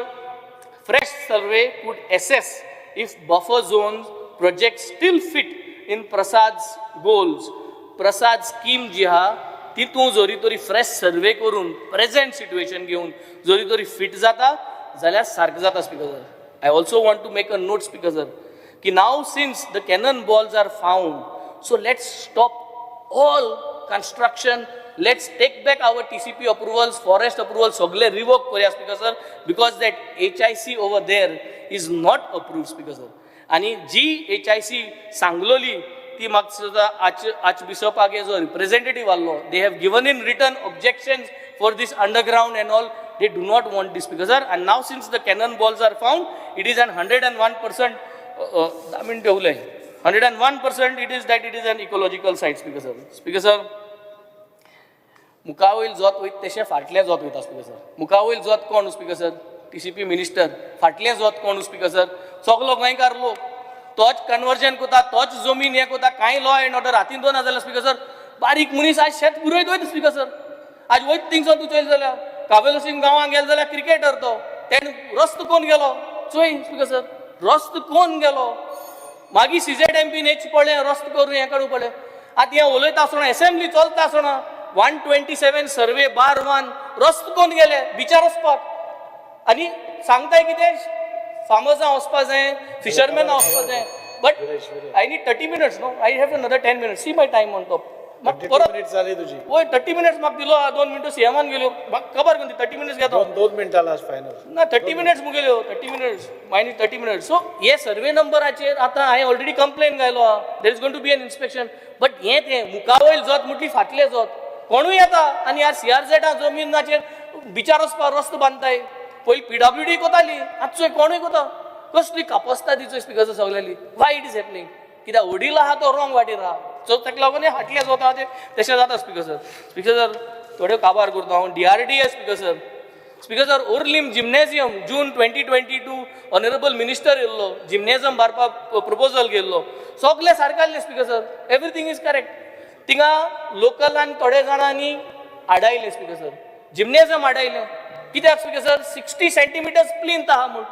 Speaker 17: fresh survey could assess if buffer zones projects still fit in Prasad's goals. Prasad scheme जी आहा तितून जरी तरी फ्रेश सर्वे करून प्रेझेंट सिट्युएशन घेवन जरी तरी फिट जाता जाल्यार सारकें जाता speaker sir. I also want to make a note speaker sir की now since the cannon balls are found, so let's stop all construction, let's take back our TCP approvals, forest approvals सगळे revoke करूया speaker sir, because that HIC over there is not approved speaker sir. आनी जी HIC सांगलोली ती म्हाका सुद्दां arch बिशपागे जो representative आहलो, they have given in written objections for this underground and all. They do not want this speaker sir. And now since the cannon balls are found, it is an 101%, 10 मिनटं उलय, 101% it is that it is an ecological site speaker sir. Speaker sir, मुखावयल जोत वयता तशें फाटलें जोत वयता speaker sir. मुखावयल जोत कोण स्पीकर सर? TCP minister. फाटलें जोत कोण स्पीकर सर? सगलो गोंयकार लोक. तोच कन्वर्जन करता, तोच जमीन हें करता, कांय लॉ एंड ऑर्डर हातीन दोना जाल्यार स्पीकर सर. बारीक मनीस आज शेत पुरयत वयता स्पीकर सर. आज वयता थिंगसोन तूं चोयलें जाल्यार कावेलोसींग गांवांत गेलो जाल्यार क्रिकेटर तो, तेणें रस्तो कोण गेलो चोय स्पीकर सर, रस्तो कोण गेलो. मागीर CZMP हेच पळय रस्तो करून हें काडूं पळय. आतां हें उलयता आसतना एसेंब्ली चलता आसतना 127 सर्वे बार 1 रस्तो कोण गेले बिचार वचपाक. आनी सांगताय कितें फार्मर्सां वचपा जाय, फिशरमॅनां वचपा जाय. But I need 30 minutes, no? I have another 10 minutes. See my time on top.
Speaker 10: परत जाली तुजी.
Speaker 17: वय 30 मिनट्स म्हाका दिलो, 2 मिनटां सीएमान गेल्यो, म्हाका खबर कोण 30 मिनट्स घेतो.
Speaker 10: 2 मिनटां लास्ट फायनल.
Speaker 17: ना 30 मिनट्स मुगेल्यो, 30 मिनट्स मायनी 30 मिनट्स. सो हे सर्वे नंबराचेर आतां हांवें ऑलरेडी कंप्लेन घायलो आहा, there is going to be an inspection. But हें तें मुखावयल जोत म्हटली फाटलें जोत कोणूय येता आनी ह्या CRZ जमिनाचेर बिचार वचपाक रस्तो बांदताय. पयलीं PWD कोताली, आतां चोय कोणूय कोता. कसली कापस्ता दिचो स्पिकर सर सगल्यांली. Why it is happening? कित्याक वडील आहा तो रॉंग वाटेर आहा, सो ताका लागून हें फाटलें जाता तें तशें जाता स्पिकर सर. स्पिकर सर, थोड्यो काबार करता हांव. DRDA speaker sir. Speaker sir, Orlim gymnasium June 2022 honourable minister येयल्लो, जिम्नेजियम बारपाक प्रपोजल केल्लो, सगलें सारकें आसलें speaker sir, everything is correct. थिंगा लोकलान थोडे जाणांनी आडायलें स्पिकर सर, जिम्नेजियम आडायलें. कित्याक स्पिकर सर? 60 सेंटीमिटर्स प्लिंथ आहा म्हूण.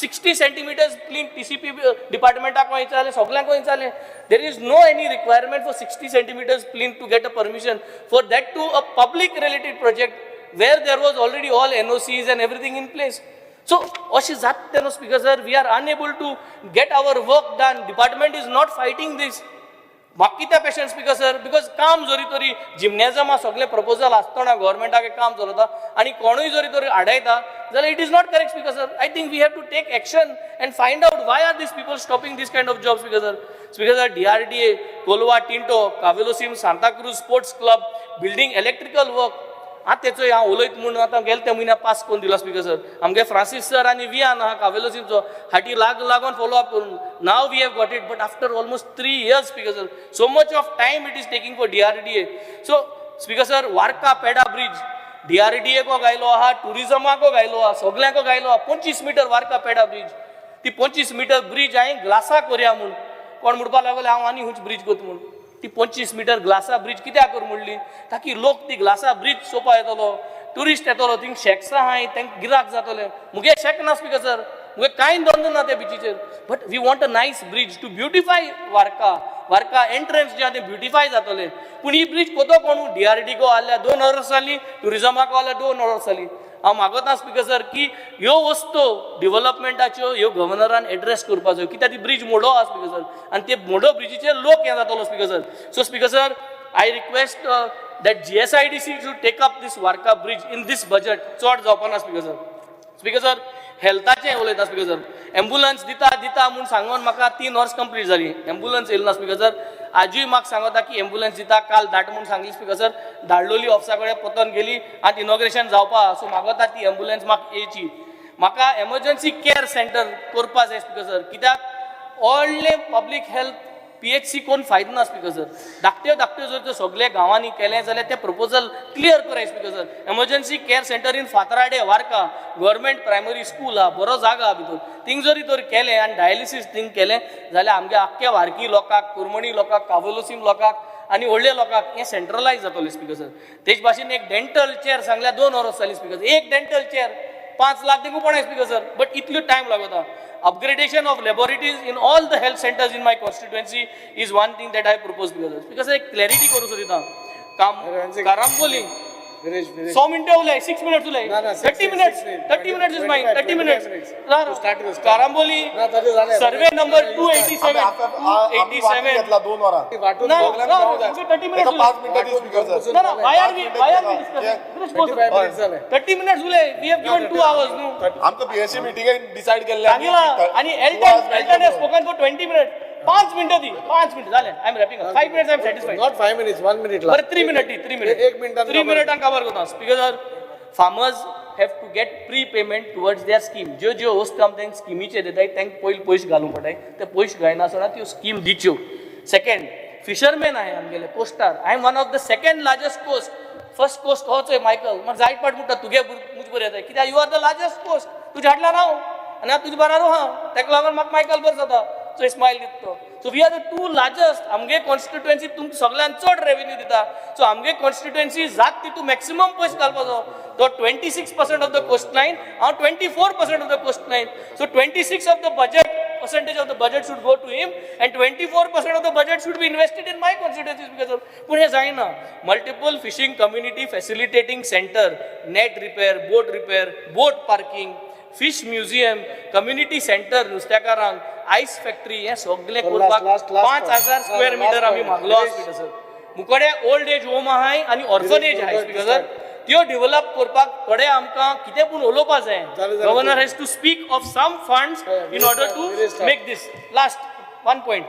Speaker 17: 60 सेंटीमिटर्स प्लिंथ TCP डिपार्टमेंटाक विचारलें, सगल्यांक विचारलें, there is no any requirement for 60 centimetres plinth to get a permission for that to a public related project where there was already all NOCs and everything in place. So अशें जाता तेन्ना speaker sir, we are unable to get our work done. Department is not fighting this. म्हाका कित्याक patient speaker sir? Because काम जरी तरी जिम्नेजमा सगळें proposal आसतना गव्हर्मेंटाक काम चलता आनी कोणूय जरी तरी आडायता जाल्यार it is not correct speaker sir. I think we have to take action and find out why are these people stopping this kind of job speaker sir. Speaker sir, DRDA Colva Tinto Cavelossim Santacruz sports club building electrical work आतां तेचो हांव उलयत म्हूण आतां गेले त्या म्हयन्याक pass करून दिलो स्पिकर सर. आमगे फ्रांसीस सर आनी वियान आहा कावेलोसीमचो हाटी लाग लागून फॉलो अप करून now we have got it, but after almost 3 years speaker sir, so much of time it is taking for DRDA. So speaker sir, Varca Peda bridge DRDA को घायलो आहा, टुरिजमाको घायलो आहा, सगल्यांको घायलो आहा. 25 metre वार्का पेडा bridge, ती 25 metre bridge हांवें ग्लासा करया म्हूण कोण म्हणपाक लागले हांव आनी खंयची ब्रिज करता म्हूण. ती 25 मिटर ग्लासा ब्रिज कित्याक कर म्हणली? ताकी लोक ती ग्लासा ब्रिज चोवपा येतलो, ट्युरिस्ट येतलो, थिंग शॅक्स आहाय, तांकां गिराक जातलें. मुगे शॅक ना स्पिकर सर, मुगे कांय धंदो ना त्या बिचीचेर, but we want a nice bridge to beautify Varca. Varca entrance जे आहा तें ब्युटिफाय जातलें. पूण ही ब्रिज कोतो कोणू डीआरडीको आहल्या 2 वर्स जालीं, ट्युरिजमाको आहल्या 2 वर्स जालीं. हांव मागता स्पिकर सर की ह्यो वस्तू डिवलपमेंटाच्यो ह्यो गव्हर्नरान एड्रेस करपाच्यो, कित्याक ती ब्रिज मोडो आहा स्पिकर सर, आनी ते मोडो ब्रिजीचेर लोक हें जातलो speaker sir. So speaker sir, I request that GSIDC should take up this Varca bridge in this budget. चड जावपा ना स्पिकर सर. स्पिकर सर, हेल्थाचें उलयता स्पिकर सर. एम्बुलन्स दिता दिता म्हूण सांगून म्हाका 3 वर्स कंप्लीट जाली, एम्बुलन्स येयली ना स्पिकर सर. आजूय म्हाका सांगता की एम्बुलन्स दिता, काल धाड म्हूण सांगली स्पिकर सर, धाडलोली ऑफिसा कडेन परतून गेली आनी इनॉग्रेशन जावपा. सो मागता ती एम्बुलन्स म्हाका येयची. म्हाका एमर्जन्सी केअर सेंटर करपा जाय स्पिकर सर, कित्याक व्हडलें पब्लीक हेल्थ PHC कोण फायदो ना स्पिकर सर. धाकट्यो धाकट्यो जर त्यो सगळे गांवांनी केलें जाल्यार तें प्रपोजल क्लियर कराय speaker sir. Emergency care centre in Fatarade Varca government primary school आहा, बरो जागो आहा भितर, थिंग जरी तर केलें आनी डायलिसीस थिंग केलें जाल्यार आमगे आख्ख्या वारकी लोकांक, कुरमणी लोकांक, कावलोसीम लोकांक आनी व्हडल्या लोकांक हें सेंट्रलायज जातलें स्पिकर सर. तेच भाशेन एक डेंटल चेअर सांगल्यार 2 वर्स जालीं स्पिकर सर. एक डेंटल चेअर 5 लाख देखून पडना स्पिकर सर, बट इतलो टायम लागता. Upgradation of laboratories in all the health centers in my constituency is one thing that I propose because because एक clarity करू सोदिता काम कारांबोली 100 मिनटं उलय, 6 minutes उलय, 30 minutes, 30 minutes is mine, 30 minutes. Karamboli survey number 287, 287
Speaker 5: घेतला 2 वरां.
Speaker 17: ना, 30 minutes.
Speaker 5: 5 मिनटां दी स्पीकर सर.
Speaker 17: ना, why are we discussing? 30 minutes उलय, we have given 2 hours न्हू.
Speaker 5: आमकां पीएससी मिटिंगेक डिसायड केल्लें.
Speaker 17: सांगिला आनी Elton has spoken for 20 minutes. 5 मिनटं दी, 5 मिनटं झाले. I am wrapping up. 5 minutes I am satisfied.
Speaker 15: Not 5 minutes, 1 minute.
Speaker 17: बरं, 3 मिनिट दी, 3 मिनिट.
Speaker 15: एक मिनिटान
Speaker 17: 3 मिनिटान कवर करता. Speaker sir, farmers have to get pre payment towards their scheme. ज्यो ज्यो वस्तू आम तांकां स्किमीचेर दिताय तांकां पयलीं पयशे घालूंक पडटाय, ते पयशे घायनासतना त्यो स्कीम दिच्यो. सेकंड, फिशरमॅन आहाय आमगेले co-star. I am one of the second largest coast. First coast होच मायकल, म्हाका जायत पाट म्हणटा तुगे मुज बरें येता, कित्याक you are the largest coast, तुज्या हाडला ना हांव आनी हांव तुजे बराबर आहा, ताका लागून म्हाका मायकल बरो जाता. सो स्मायल दिता तो. So we are the 2 largest. आमगे कॉन्स्टिट्युएन्सी तुमकां सगळ्यांत चड रेवेन्यू दिता. सो आमगे कॉन्स्टिट्युएन्सी जात तितू मॅक्सिमम पयशे घालपाचो. तो 26% ऑफ the coast line, हांव 24% of the coast line. So 26 of the budget percentage of the budget should go to him and 24% of the budget should be invested in my constituency because of पूण हें जायना. Multiple fishing community facilitating centre, net repair, boat repair, boat parking, fish museum, community centre नुस्त्याकारांक, ice factory, हें सगळें करपाक 5000 square metre आमी मागलो speaker sir. मुकोडे ओल्ड एज होम आहाय आनी ऑर्फनेज आहाय स्पिकर सर, त्यो डेव्हलप करपाक थोडे आमकां कितें पूण उलोवपा जाय. Governor has to speak of some funds in order to make this. Last one point,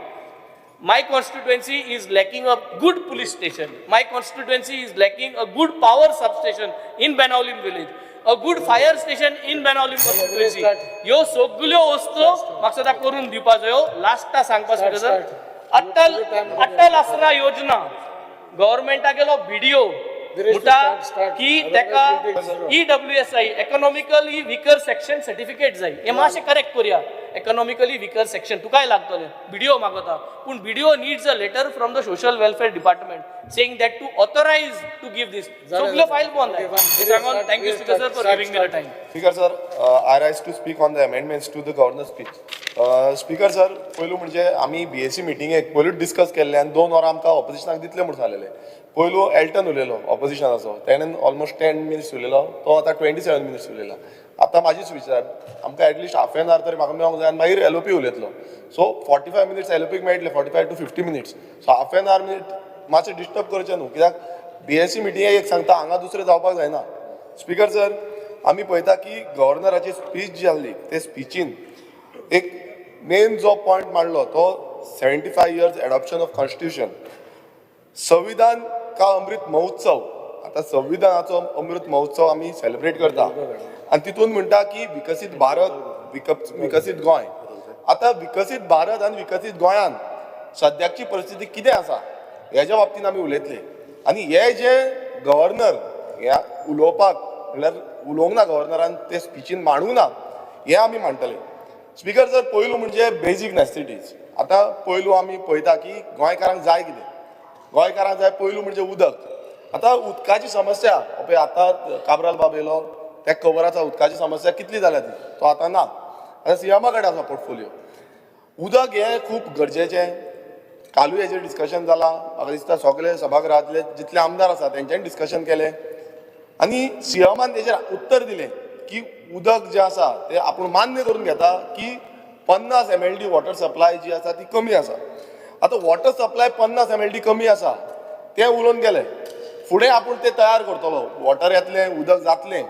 Speaker 17: my constituency is lacking a good police station. My constituency is lacking a good power substation in Benaulim village. a good fire station in Benaulim constituency. ह्यो सगल्यो वस्तू म्हाका सदां करून दिवपा जायो. लास्टा सांगपा speaker sir, Atal Atal आसरा योजना गव्हर्मेंटा गेलो बीडीओ म्हणटा की तेका EWS जाय, economically weaker section certificate जाय. हें मातशें करेक्ट करुया. इकॉनॉमिकली विकर सेक्शन तुकाय लागतलें, बीडीओ मागता, पूण BDO needs a letter from the social welfare department saying that to authorize to give this. सगल्यो फायल बंद सांगून thank you speaker sir for giving me the time.
Speaker 5: Speaker sir, I rise to speak on the amendments to the governor speech. Speaker sir, पयलू म्हणजे आमी BAC मिटिंगेक पयलूच discuss केल्ले आनी 2 वरां आमकां ऑपोजिशनाक दितले म्हूण सांगलेले. पयलू एल्टन उलयलो ऑपोजिशनाचो, तेणेन ऑलमोस्ट 10 मिनिट्स उलयलो, तो आतां 27 मिनिट्स उलयला. आतां म्हाजी स्पीच आमकां एटलिस्ट हाफ एन our तरी म्हाका मेळोंक जाय आनी मागीर एलओपी उलयतलो. सो 45 मिनिट्स एलओपीक मेळटले, 45 to 50 minutes. So half an hour minute मातशें डिस्टर्ब करचें न्हू, कित्याक बीएसी मिटिंगेक एक सांगता हांगा दुसरें जावपाक जायना. स्पीकर सर, आमी पळयता की गव्हर्नराची स्पीच जी आसली ते स्पिचीन एक मेन जो पॉयंट मांडलो तो 75 years adoption of constitution, संविधान का अमृत महोत्सव. आतां संविधानाचो अमृत महोत्सव आमी सेलिब्रेट करता आनी तितून म्हणटा की विकसीत भारत, विकसीत गोंय. आतां विकसीत भारत आनी विकसीत गोंयान सद्याची परिस्थिती कितें आसा हेज्या बाबतीन आमी उलयतले. आनी हे जे गव्हर्नर ह्या उलोवपाक म्हणल्यार उलोवंक ना, गव्हर्नरान ते स्पिचीन मांडूंक ना, हें आमी मांडटले. स्पीकर सर, पयलू म्हणजे बेजीक नेसेसिटीज. आतां पयलू आमी पळयता की गोंयकारांक जाय कितें, गोंयकारांक जाय पयलू म्हणजे उदक. आतां उदकाची समस्या पळय, आतां काब्राल बाब येयलो त्या खबर आसा उदकाची समस्या कितली जाल्या ती, तो आतां ना, आतां सीएमा कडेन आसा पोर्टफोलियो. उदक हें खूब गरजेचें. कालूय हेजेर डिस्कशन जालां, म्हाका दिसता सगळे सभागृहांतले जितले आमदार आसा तेंच्यांनी डिस्कशन केलें आनी सीएमान तेजेर उत्तर दिलें की उदक जें आसा तें आपूण मान्य करून घेता की 50 MLD water supply जी आसा ती कमी आसा. आतां वॉटर सप्लाय 50 MLD कमी आसा तें उलोवन गेलें, फुडें आपूण तें तयार करतलो, वॉटर येतलें, उदक जातलें,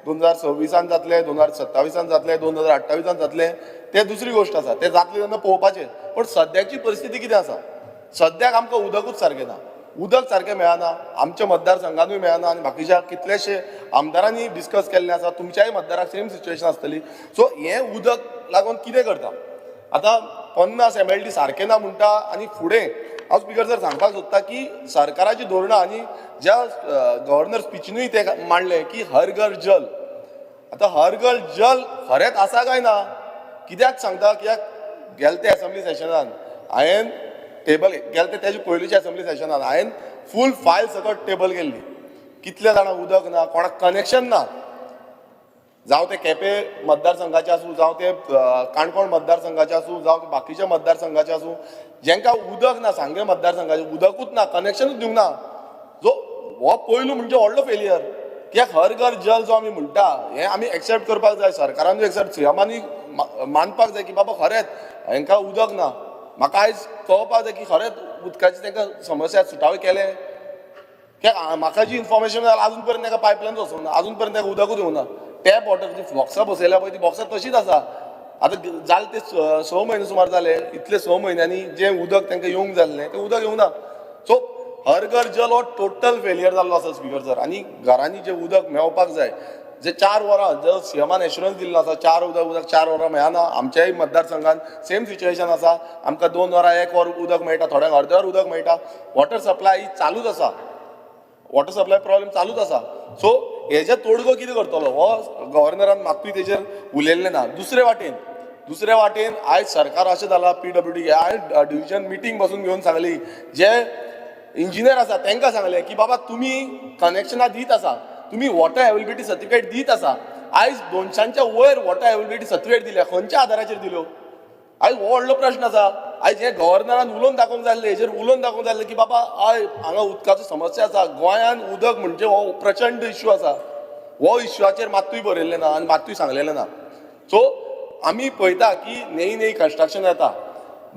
Speaker 5: 2026 जातलें, 2027 जातलें, 2028 जातलें, तें दुसरी गोश्ट आसा, तें जातलें तेन्ना पळोवपाचें. पण सद्याची परिस्थिती कितें आसा, सद्याक आमकां उदकूच सारकें ना, उदक सारकें मेळना, आमच्या मतदारसंघानूय मेळना आनी बाकीच्या कितलेशे आमदारांनी डिस्कस केल्लें आसा, तुमच्याय मतदाराक सेम सिच्युएशन आसतली. सो हें उदक लागून कितें करता, आतां 50 MLD सारकें ना म्हणटा. आनी फुडें हांव स्पीकर सर सांगपाक सोदता की सरकाराची धोरणां आनी ज्या गव्हर्नर स्पिचीनूय तें मांडलें की हर घर जल. आतां हर घर जल खरेंच आसा काय ना, कित्याक सांगता, कित्याक गेले ते एसेंब्ली सेशनान हांवें टेबल गेले ते तेजे पयलींच्या एसेंब्ली सेशनान हांवें फूल फायल सकट टेबल केल्ली, कितल्या जाणांक उदक ना, कोणाक कनेक्शन ना, जावं ते केपें मतदारसंघाचे आसूं, जावं ते काणकोण मतदारसंघाचे आसूं, जावं बाकीच्या मतदारसंघाचे आसूं, जेंकां उदक ना, सांगें मतदारसंघाचें उदकूच ना, कनेक्शनूच दिवंक ना. जो हो पयलू म्हणजे व्हडलो फेलियर. कित्याक हर घर जल जो आमी म्हणटा हें आमी एक्सेप्ट करपाक जाय, सरकारानूय एक्सेप्ट, सीएमानूय मानपाक जाय की बाबा खरेंच हेंकां उदक ना. म्हाका आयज कळपाक जाय की खरेंच उदकाची तांकां समस्या सुटावे केले. कित्याक म्हाका जी इन्फॉर्मेशन मेळ्ळा अजून पर्यंत तांकां पायपलायन वचूंक ना, अजून पर्यंत तांकां उदकूच येवंक ना. टॅप वॉटर जी बॉक्सां बसयल्या पळय ती बॉक्सां तशीच आसा. आतां जाले ते 6 म्हयने सुमार जाले, इतले 6 म्हयन्यांनी जें उदक तांकां येवंक जाल्लें तें उदक येवंक ना. सो हर घर जल हो टोटल फेलियर जाल्लो आसा स्पीकर सर. आनी घरांनी जें उदक मेळपाक जाय, जे 4 वरां जो सीएमान एश्युरन्स दिल्लो आसा 4 उदक 4 वरां मेळना, आमच्याय मतदारसंघान सेम सिच्युएशन आसा, आमकां 2 वरां 1 वर उदक मेळटा, थोड्यांक अर्दे वर उदक मेळटा. वॉटर सप्लाय ही चालूच आसा, वॉटर सप्लाय प्रॉब्लेम चालूच आसा. सो हेजे तोडगो कितें करतलो हो गव्हर्नरान मातूय तेजेर उलयल्लें ना. दुसरे वाटेन आयज सरकार अशें जालां, PWD हांवें डिविजन मिटींग बसून घेवन सांगली, जे इंजिनियर आसा तांकां सांगलें की बाबा तुमी कनेक्शनां दीत आसा, तुमी वॉटर अवेलेबिलिटी सर्टिफिकेट दीत आसा, आयज 200च्या वयर वॉटर अवेलेबिलिटी सर्टिफिकेट दिल्या, खंयच्या आदाराचेर दिल्यो, आयज हो व्हडलो प्रश्न आसा. आयज हे गव्हर्नरान उलोवन दाखोवंक जाय आसलें, हेजेर उलोवन दाखोवंक जाय आसलें की बाबा हय हांगा उदकाचो समस्या आसा, गोंयांत उदक म्हणजे हो प्रचंड इश्यू आसा, हो इश्यूचेर मात्तूय बरयल्लें ना आनी मात्तूय सांगलेलें ना. सो आमी पळयता की नई नई कन्स्ट्रक्शन येता,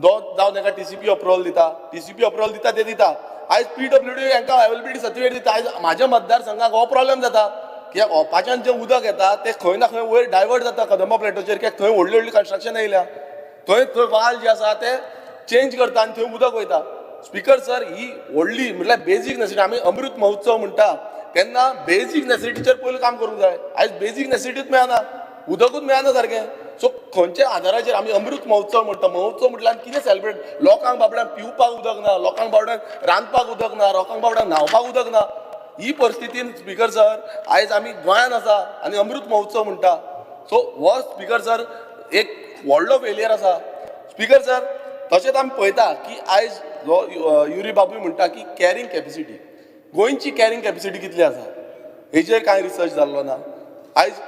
Speaker 5: जावं तांकां TCP approval दिता, TCP approval दिता ते दिता, आयज PWD हांकां अवेलेबिलिटी सर्टिफिकेट दिता. आयज म्हाज्या मतदारसंघाक हो प्रॉब्लेम जाता कित्याक ओपाच्यान जें उदक येता तें खंय ना खंय वयर डायवर्ट जाता कदंबा प्लेटोचेर, कित्याक थंय व्हडली व्हडली कन्स्ट्रक्शन येयल्या, थंय थंय वाल जे आसा ते चेंज करता आनी थंय उदक वयता. स्पीकर सर, ही व्हडली म्हटल्यार बेजीक नेसेसिटी. आमी अमृत महोत्सव म्हणटा तेन्ना बेजीक नेसेसिटीचेर पयलीं काम करूंक जाय. आयज बेजीक नेसेसिटीच मेळना, उदकूच मेळना सारकें. सो खंयच्या आदाराचेर आमी अमृत महोत्सव म्हणटा, महोत्सव म्हटल्यार कितें सेलिब्रेट? लोकांक बाबड्यांक पिवपाक उदक ना, लोकांक बाबड्यांक रांदपाक उदक ना, लोकांक बाबड्यांक न्हांवपाक उदक ना. ही परिस्थितीन स्पीकर सर आयज आमी गोंयांत आसा आनी अमृत महोत्सव म्हणटा. सो हो स्पीकर सर एक व्हडलो फेलियर आसा. स्पीकर सर तशेंच आमी पळयता की आयज जो युरी बाबूय म्हणटा की कॅरिंग कॅपेसिटी, गोंयची कॅरिंग कॅपेसिटी कितली आसा हेजेर कांय रिसर्च जाल्लो ना. आयज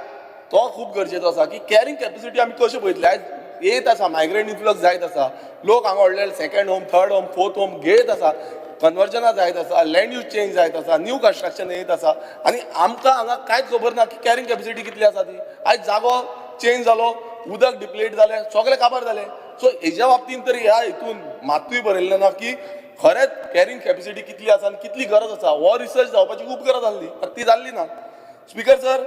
Speaker 5: तो खूब गरजेचो आसा की कॅरिंग कॅपेसिटी आमी कशें पळयतले. आयज येत आसा मायग्रंट इन्फ्लक्स जायत आसा, लोक हांगा व्हडले second home, third home, fourth home घेयत आसा, कन्वर्जनां जायत आसा, लँड यूज चेंज जायत आसा, न्यू कन्स्ट्रक्शन येत आसा आनी आमकां हांगा कांयच खबर ना की कॅरिंग कॅपेसिटी कितली आसा ती. आयज जागो चेंज जालो, उदक डिप्लेट जालें, सगळें काबार जालें. सो हेज्या बाबतींत तरी ह्या हितून मातूय बरयल्लें ना की खरेंच कॅरिंग कॅपेसिटी कितली आसा आनी कितली गरज आसा. हो रिसर्च जावपाची खूब गरज आसली, ती जाल्ली ना. स्पीकर सर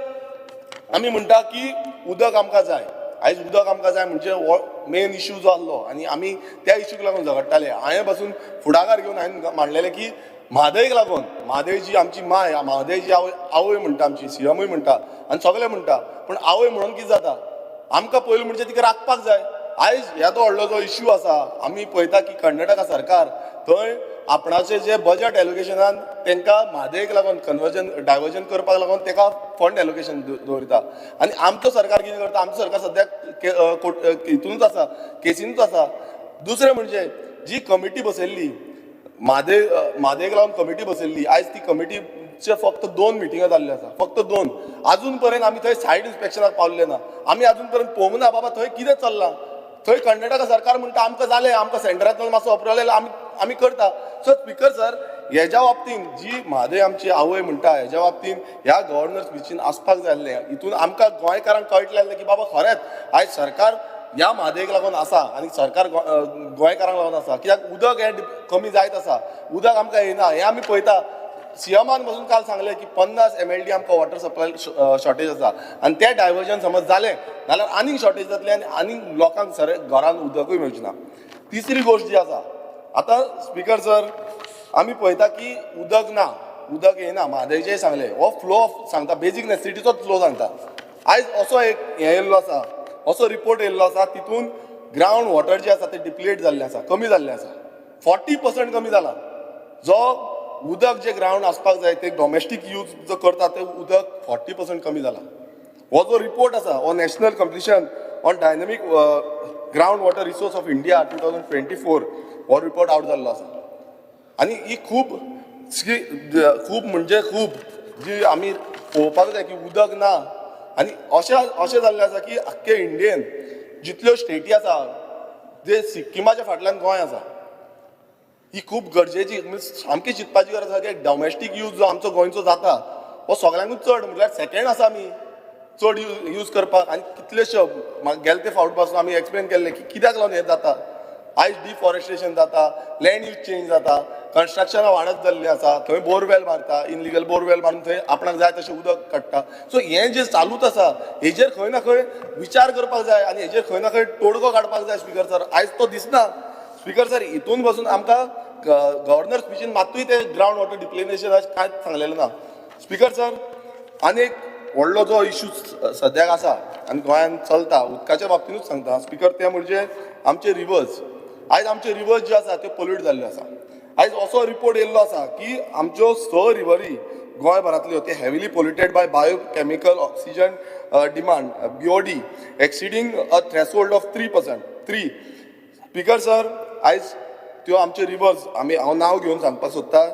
Speaker 5: आमी म्हणटा की उदक आमकां जाय. आयज उदक आमकां जाय म्हणजे हो मेन इश्यू जो आसलो आनी आमी त्या इश्यूक लागून झगडटाले. हांवें पासून फुडाकार घेवन हांवें मांडलेलें की म्हादयक लागून, म्हादय जी आमची माय, म्हादय जी आवय, आवय म्हणटा आमची, सीएमूय म्हणटा आनी सगळे म्हणटा, पूण आवय म्हणून कितें जाता, आमकां पयलीं म्हणजे तिका राखपाक जाय. आयज येदो व्हडलो जो इश्यू आसा आमी पळयता की कर्नाटका सरकार थंय आपणाचे जे बजट एलोकेशनान तांकां म्हादयक लागून कन्वर्जन डायवर्जन करपाक लागून ताका फंड एलोकेशन दवरता आनी आमचो सरकार कितें करता, आमचो सरकार सद्याक हितूनच आसा, केसीनूच आसा. दुसरें म्हणजे जी कमिटी बसयल्ली म्हादय, म्हादयक लागून कमिटी बसयल्ली, आयज ती कमिटीचे फक्त 2 मिटिंगां जाल्ल्यो आसा, फक्त 2. आजून पर्यंत आमी थंय सायड इन्स्पेक्शनाक पावल्ले ना, आमी आजून पर्यंत पळोवंक ना बाबा थंय कितें चल्लां. थंय कर्नाटका सरकार म्हणटा आमकां जालें, आमकां सेंटरांतल्यान मातसो अप्रुवल आमी आमी करता. सो स्पीकर सर हेज्या बाबतीन जी म्हादय आमची आवय म्हणटा हेज्या बाबतीन ह्या गव्हर्नर स्पिचीन आसपाक जाय आसलें. हितून आमकां गोंयकारांक कळटलें आसलें की बाबा खरेंच आयज सरकार ह्या म्हादयक लागून आसा आनी सरकार गोंयकारांक लागून आसा. कित्याक उदक हें कमी जायत आसा, उदक आमकां येना हें आमी पळयता. सीएमान पासून काल सांगलें की 50 MLD आमकां वॉटर सप्लाय शॉर्टेज आसा आनी तें डायवर्जन समज जालें जाल्यार आनीक शॉर्टेज जातलें आनी आनीक लोकांक सर घरान उदकूय मेळचें ना. तिसरी गोश्ट जी आसा आतां स्पीकर सर आमी पळयता की उदक ना, उदक येना, म्हादयचें सांगलें, हो फ्लो ऑफ सांगता, बेजीक नेसेसिटीचोच फ्लो सांगता. आयज असो एक हें येयल्लो आसा, असो रिपोर्ट येयल्लो आसा तितून ग्रावंड वॉटर जें आसा तें डिप्लेट जाल्लें आसा, कमी जाल्लें आसा, 40% कमी जाला. जो उदक जे ग्रावंड आसपाक जाय ते डोमेस्टीक यूज जो करता ते उदक 40% कमी जाला. हो जो रिपोर्ट आसा हो national completion on dynamic ground water resource of India 2024 हो रिपोर्ट आवट जाल्लो आसा. आनी ही खूब खूब म्हणजे खूब जी आमी पळोवपाक जाय की उदक ना आनी अशें अशें जाल्लें आसा की आख्खे इंडियेन जितल्यो स्टेटी आसा जे सिक्किमाच्या फाटल्यान गोंय आसा. ही खूब गरजेची सामकी चिंतपाची गरज आसा की डॉमेस्टीक यूज जो आमचो गोंयचो जाता हो सगळ्यांकूच चड म्हटल्यार सेकेंड आसा आमी चड यूज करपाक. आनी कितलेशे गेले ते फावट पासून आमी एक्सप्लेन केल्ले की कित्याक लागून हें जाता. आयज डिफॉरेस्टेशन जाता, लँड यूज चेंज जाता, कन्स्ट्रक्शनां वाडत जाल्लीं आसा, थंय बोरवेल मारता, इनलिगल बोरवेल मारून थंय आपणाक जाय तशें उदक काडटा. सो हें जें चालूच आसा हेजेर खंय ना खंय विचार करपाक जाय आनी हेजेर खंय ना खंय तोडगो काडपाक जाय स्पीकर सर. आयज तो दिसना स्पीकर सर. हितून बसून आमकां गव्हर्नर स्पिचीन मातूय ते ग्रावंड वॉटर डिप्लेनेशन कांयच सांगलेलें ना स्पीकर सर. आनी एक व्हडलो जो इश्यू सद्याक आसा आनी गोंयांत चलता उदकाच्या बाबतीनूच सांगता स्पीकर, ते म्हणजे आमचे रिवर्स. आयज आमचे रिवर्स जे आसा ते पोल्यूट जाल्ले आसा. आयज असो रिपोर्ट येयल्लो आसा की आमच्यो 6 रिवरी गोंयभरांतल्यो ते heavily polluted by biochemical oxygen demand BOD exceeding a threshold of 3%. Speaker sir आयज त्यो आमच्यो रिवर्स आमी हांव नांव घेवन सांगपाक सोदता.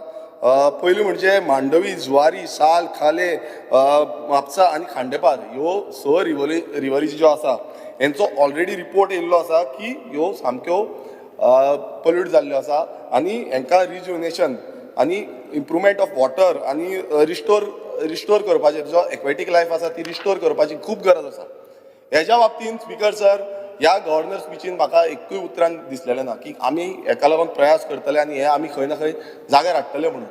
Speaker 5: पयलीं म्हणजे मांडवी, जुवारी, साल, खाले, म्हापसा आनी खांडेपार ह्यो 6 रिवरी ज्यो आसा हेंचो ऑलरेडी रिपोर्ट येयल्लो आसा की ह्यो सामक्यो पोल्यूट जाल्ल्यो आसा आनी हेंकां रिजुनेशन आनी इम्प्रुवमेंट ऑफ वॉटर आनी रिस्टोर करपाचें जो एक्वेटीक लायफ आसा ती रिस्टोर करपाची खूब गरज आसा. हेज्या बाबतींत स्पीकर सर ह्या गव्हर्नर स्पिचीन म्हाका एकूय उतरान दिसलेलें ना की आमी हेका लागून प्रयास करतले आनी हे आमी खंय ना खंय जाग्यार हाडटले म्हणून.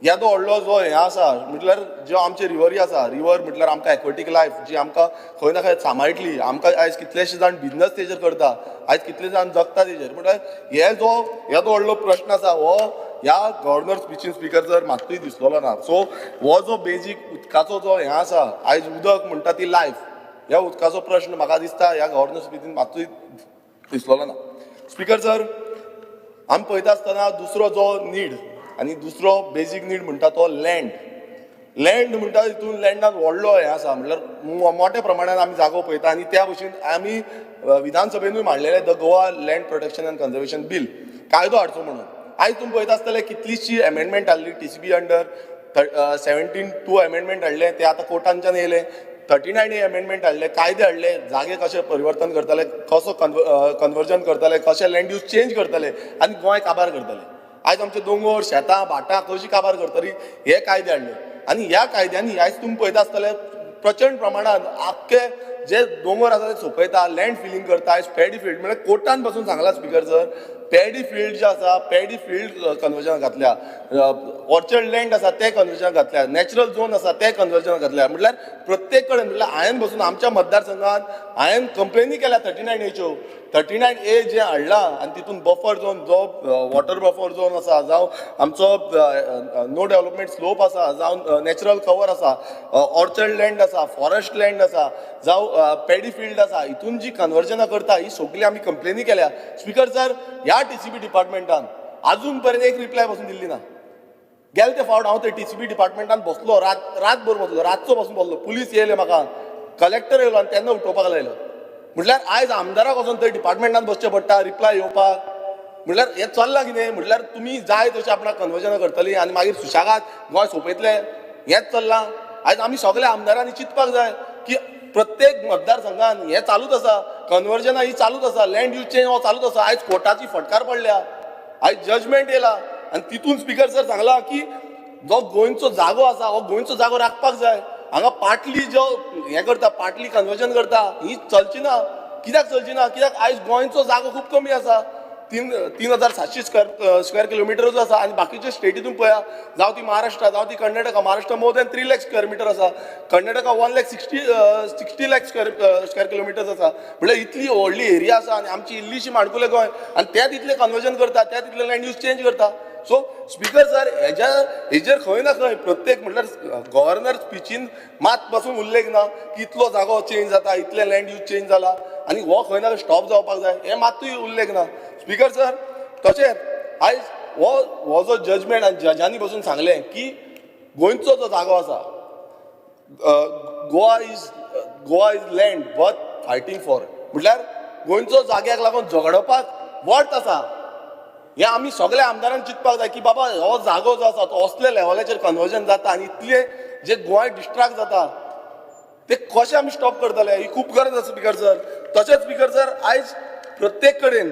Speaker 5: येदो व्हडलो जो हें आसा म्हटल्यार ज्यो आमचे रिवरी आसा, रिवर म्हटल्यार आमकां एक्वेटीक लायफ जी आमकां खंय ना खंय सांबाळटली. आमकां आयज कितलेशे जाण बिजनस तेजेर करता, आयज कितले जाण जगता तेजेर. म्हटल्यार हे जो येदो व्हडलो प्रश्न आसा हो ह्या गव्हर्नर स्पिचीन स्पीकर सर मात्तूय दिसलेलो ना. सो हो जो बेजीक उदकाचो जो हें आसा, आयज उदक म्हणटा ती लायफ, ह्या उदकाचो प्रश्न म्हाका दिसता ह्या गव्हर्नर स्पिचीन मात्तूय दिसलेलो ना. स्पीकर सर, आमी पळयता आसतना दुसरो जो नीड आनी दुसरो बेजीक नीड म्हणटा तो लँड. लँड म्हणटा तितून लँडान व्हडलो हें आसा, म्हणल्यार मोठ्या प्रमाणान आमी जागो पळयता आनी त्या भशेन आमी विधानसभेनूय मांडलेलें the Goa land protection and conservation bill कायदो हाडचो म्हणून. आयज तुमी पळयता आसतले कितलीशी एमेंडमेंट हाडली TCP under 17(2) amendment हाडले, ते आतां कोर्टांच्यान येयले. 39A amendment हाडले, कायदे हाडले, जागे कशे परिवर्तन करतले, कसो कन्वर्जन करतले, कशें लँड यूज चेंज करतले आनी गोंय काबार करतले. आयज आमचे दोंगोर, शेतां, भाटां कशीं काबार करतली हे कायदे हाडले आनी ह्या कायद्यांनी आयज तुमी पळयता आसतले प्रचंड प्रमाणान आख्खे जे दोंगर आसा ते सोंपयता, लँड फिलींग करता. आयज पॅडी फिल्ड म्हळ्यार कोर्टान पासून सांगला स्पीकर सर, पॅडी फिल्ड जे आसा पॅडी फिल्ड कन्वर्जन घातल्या, ऑर्चर्ड लँड आसा ते कन्वर्जन घातल्या, नॅचरल झोन आसा ते कन्वर्जन घातल्या. म्हटल्यार प्रत्येक कडेन म्हटल्यार हांवें बसून आमच्या मतदारसंघात हांवें कंप्लेनी केल्या 39Aच्यो. 39A जें हाडलां आनी तितून बफर झोन जो वॉटर बफर झोन आसा, जावं आमचो नो डेव्हलपमेंट स्लोप आसा, जावं नॅचरल कवर आसा, ऑर्चर्ड लँड आसा, फॉरेस्ट लँड आसा, जावं पॅडी फिल्ड आसा, हितून जी कन्वर्जनां करता ही सगळी आमी कंप्लेनी केल्या. स्पीकर सर, ह्या TCP डिपार्टमेंटान आजून पर्यंत एक रिप्लाय पासून दिल्ली ना. गेले ते फावट हांव ते TCP डिपार्टमेंटान बसलो, रातभर बसलो, रातचो बसून बसलो, पुलीस येयले म्हाका, कलेक्टर येयलो आनी तेन्ना उठोवपाक लायलो. म्हटल्यार आयज आमदाराक वचोन थंय डिपार्टमेंटान बसचें पडटा रिप्लाय येवपाक. म्हटल्यार हें चल्लां कितें? म्हटल्यार तुमी जाय तशें आपणाक कन्वर्जनां करतली आनी मागीर सुशेगाद गोंय सोंपयतले, हेंच चल्लां. आयज आमी सगल्या आमदारांनी चिंतपाक जाय की प्रत्येक मतदारसंघान हें चालूच आसा, कन्वर्जनां ही चालूच आसा, लँड यूज चेंज हो चालूच आसा. आयज कोर्टाची फटकार पडल्या, आयज जजमेंट येयला आनी तितून स्पीकर सर सांगला की जो गोंयचो जागो आसा हो गोंयचो जागो राखपाक जाय. हांगा पाटली जो हें करता, पाटली कन्वर्जन करता, ही चलची ना. कित्याक चलची ना? कित्याक आयज गोंयचो जागो खूब कमी आसा, 3,700 स्क्वेअर किलोमिटरूच आसा आनी बाकीचे स्टेटीतून पळया, जावं ती महाराष्ट्र, जावं ती Karnataka, Maharashtra more than 3 lakh square metre आसा, कर्नाटका 1,60 लाख स्क्वेअर किलोमिटर्स आसा. म्हळ्यार इतली व्हडली एरिया आसा आनी आमची इल्लीशी माणकुलें गोंय आनी त्या तितलें कन्वर्जन करता, त्या तितलें लँड यूज चेंज करता. सो स्पीकर सर, हेजेर खंय ना खंय प्रत्येक म्हटल्यार गव्हर्नर स्पिचीन मात पासून उल्लेख ना की इतलो जागो चेंज जाता, इतलें लँड यूज चेंज जाला आनी हो खंय ना खंय स्टॉप जावपाक जाय, हें मात्तूय उल्लेख ना. स्पीकर सर, तशेंच आयज हो जो जजमेंट आनी जजांनी बसून सांगलें की गोंयचो जो जागो आसा, Goa is land worth fighting for, म्हटल्यार गोंयचो जाग्याक लागून झगडपाक वर्थ आसा. हें आमी सगल्या आमदारान चिंतपाक जाय की बाबा हो जागो जो आसा तो असल्या लेवलाचेर कन्वर्जन जाता आनी इतलें जे गोंय डिस्ट्रक्ट जाता ते कशें आमी स्टॉप करतले, ही खूब गरज आसा स्पीकर सर. तशेंच स्पीकर सर, आयज प्रत्येक कडेन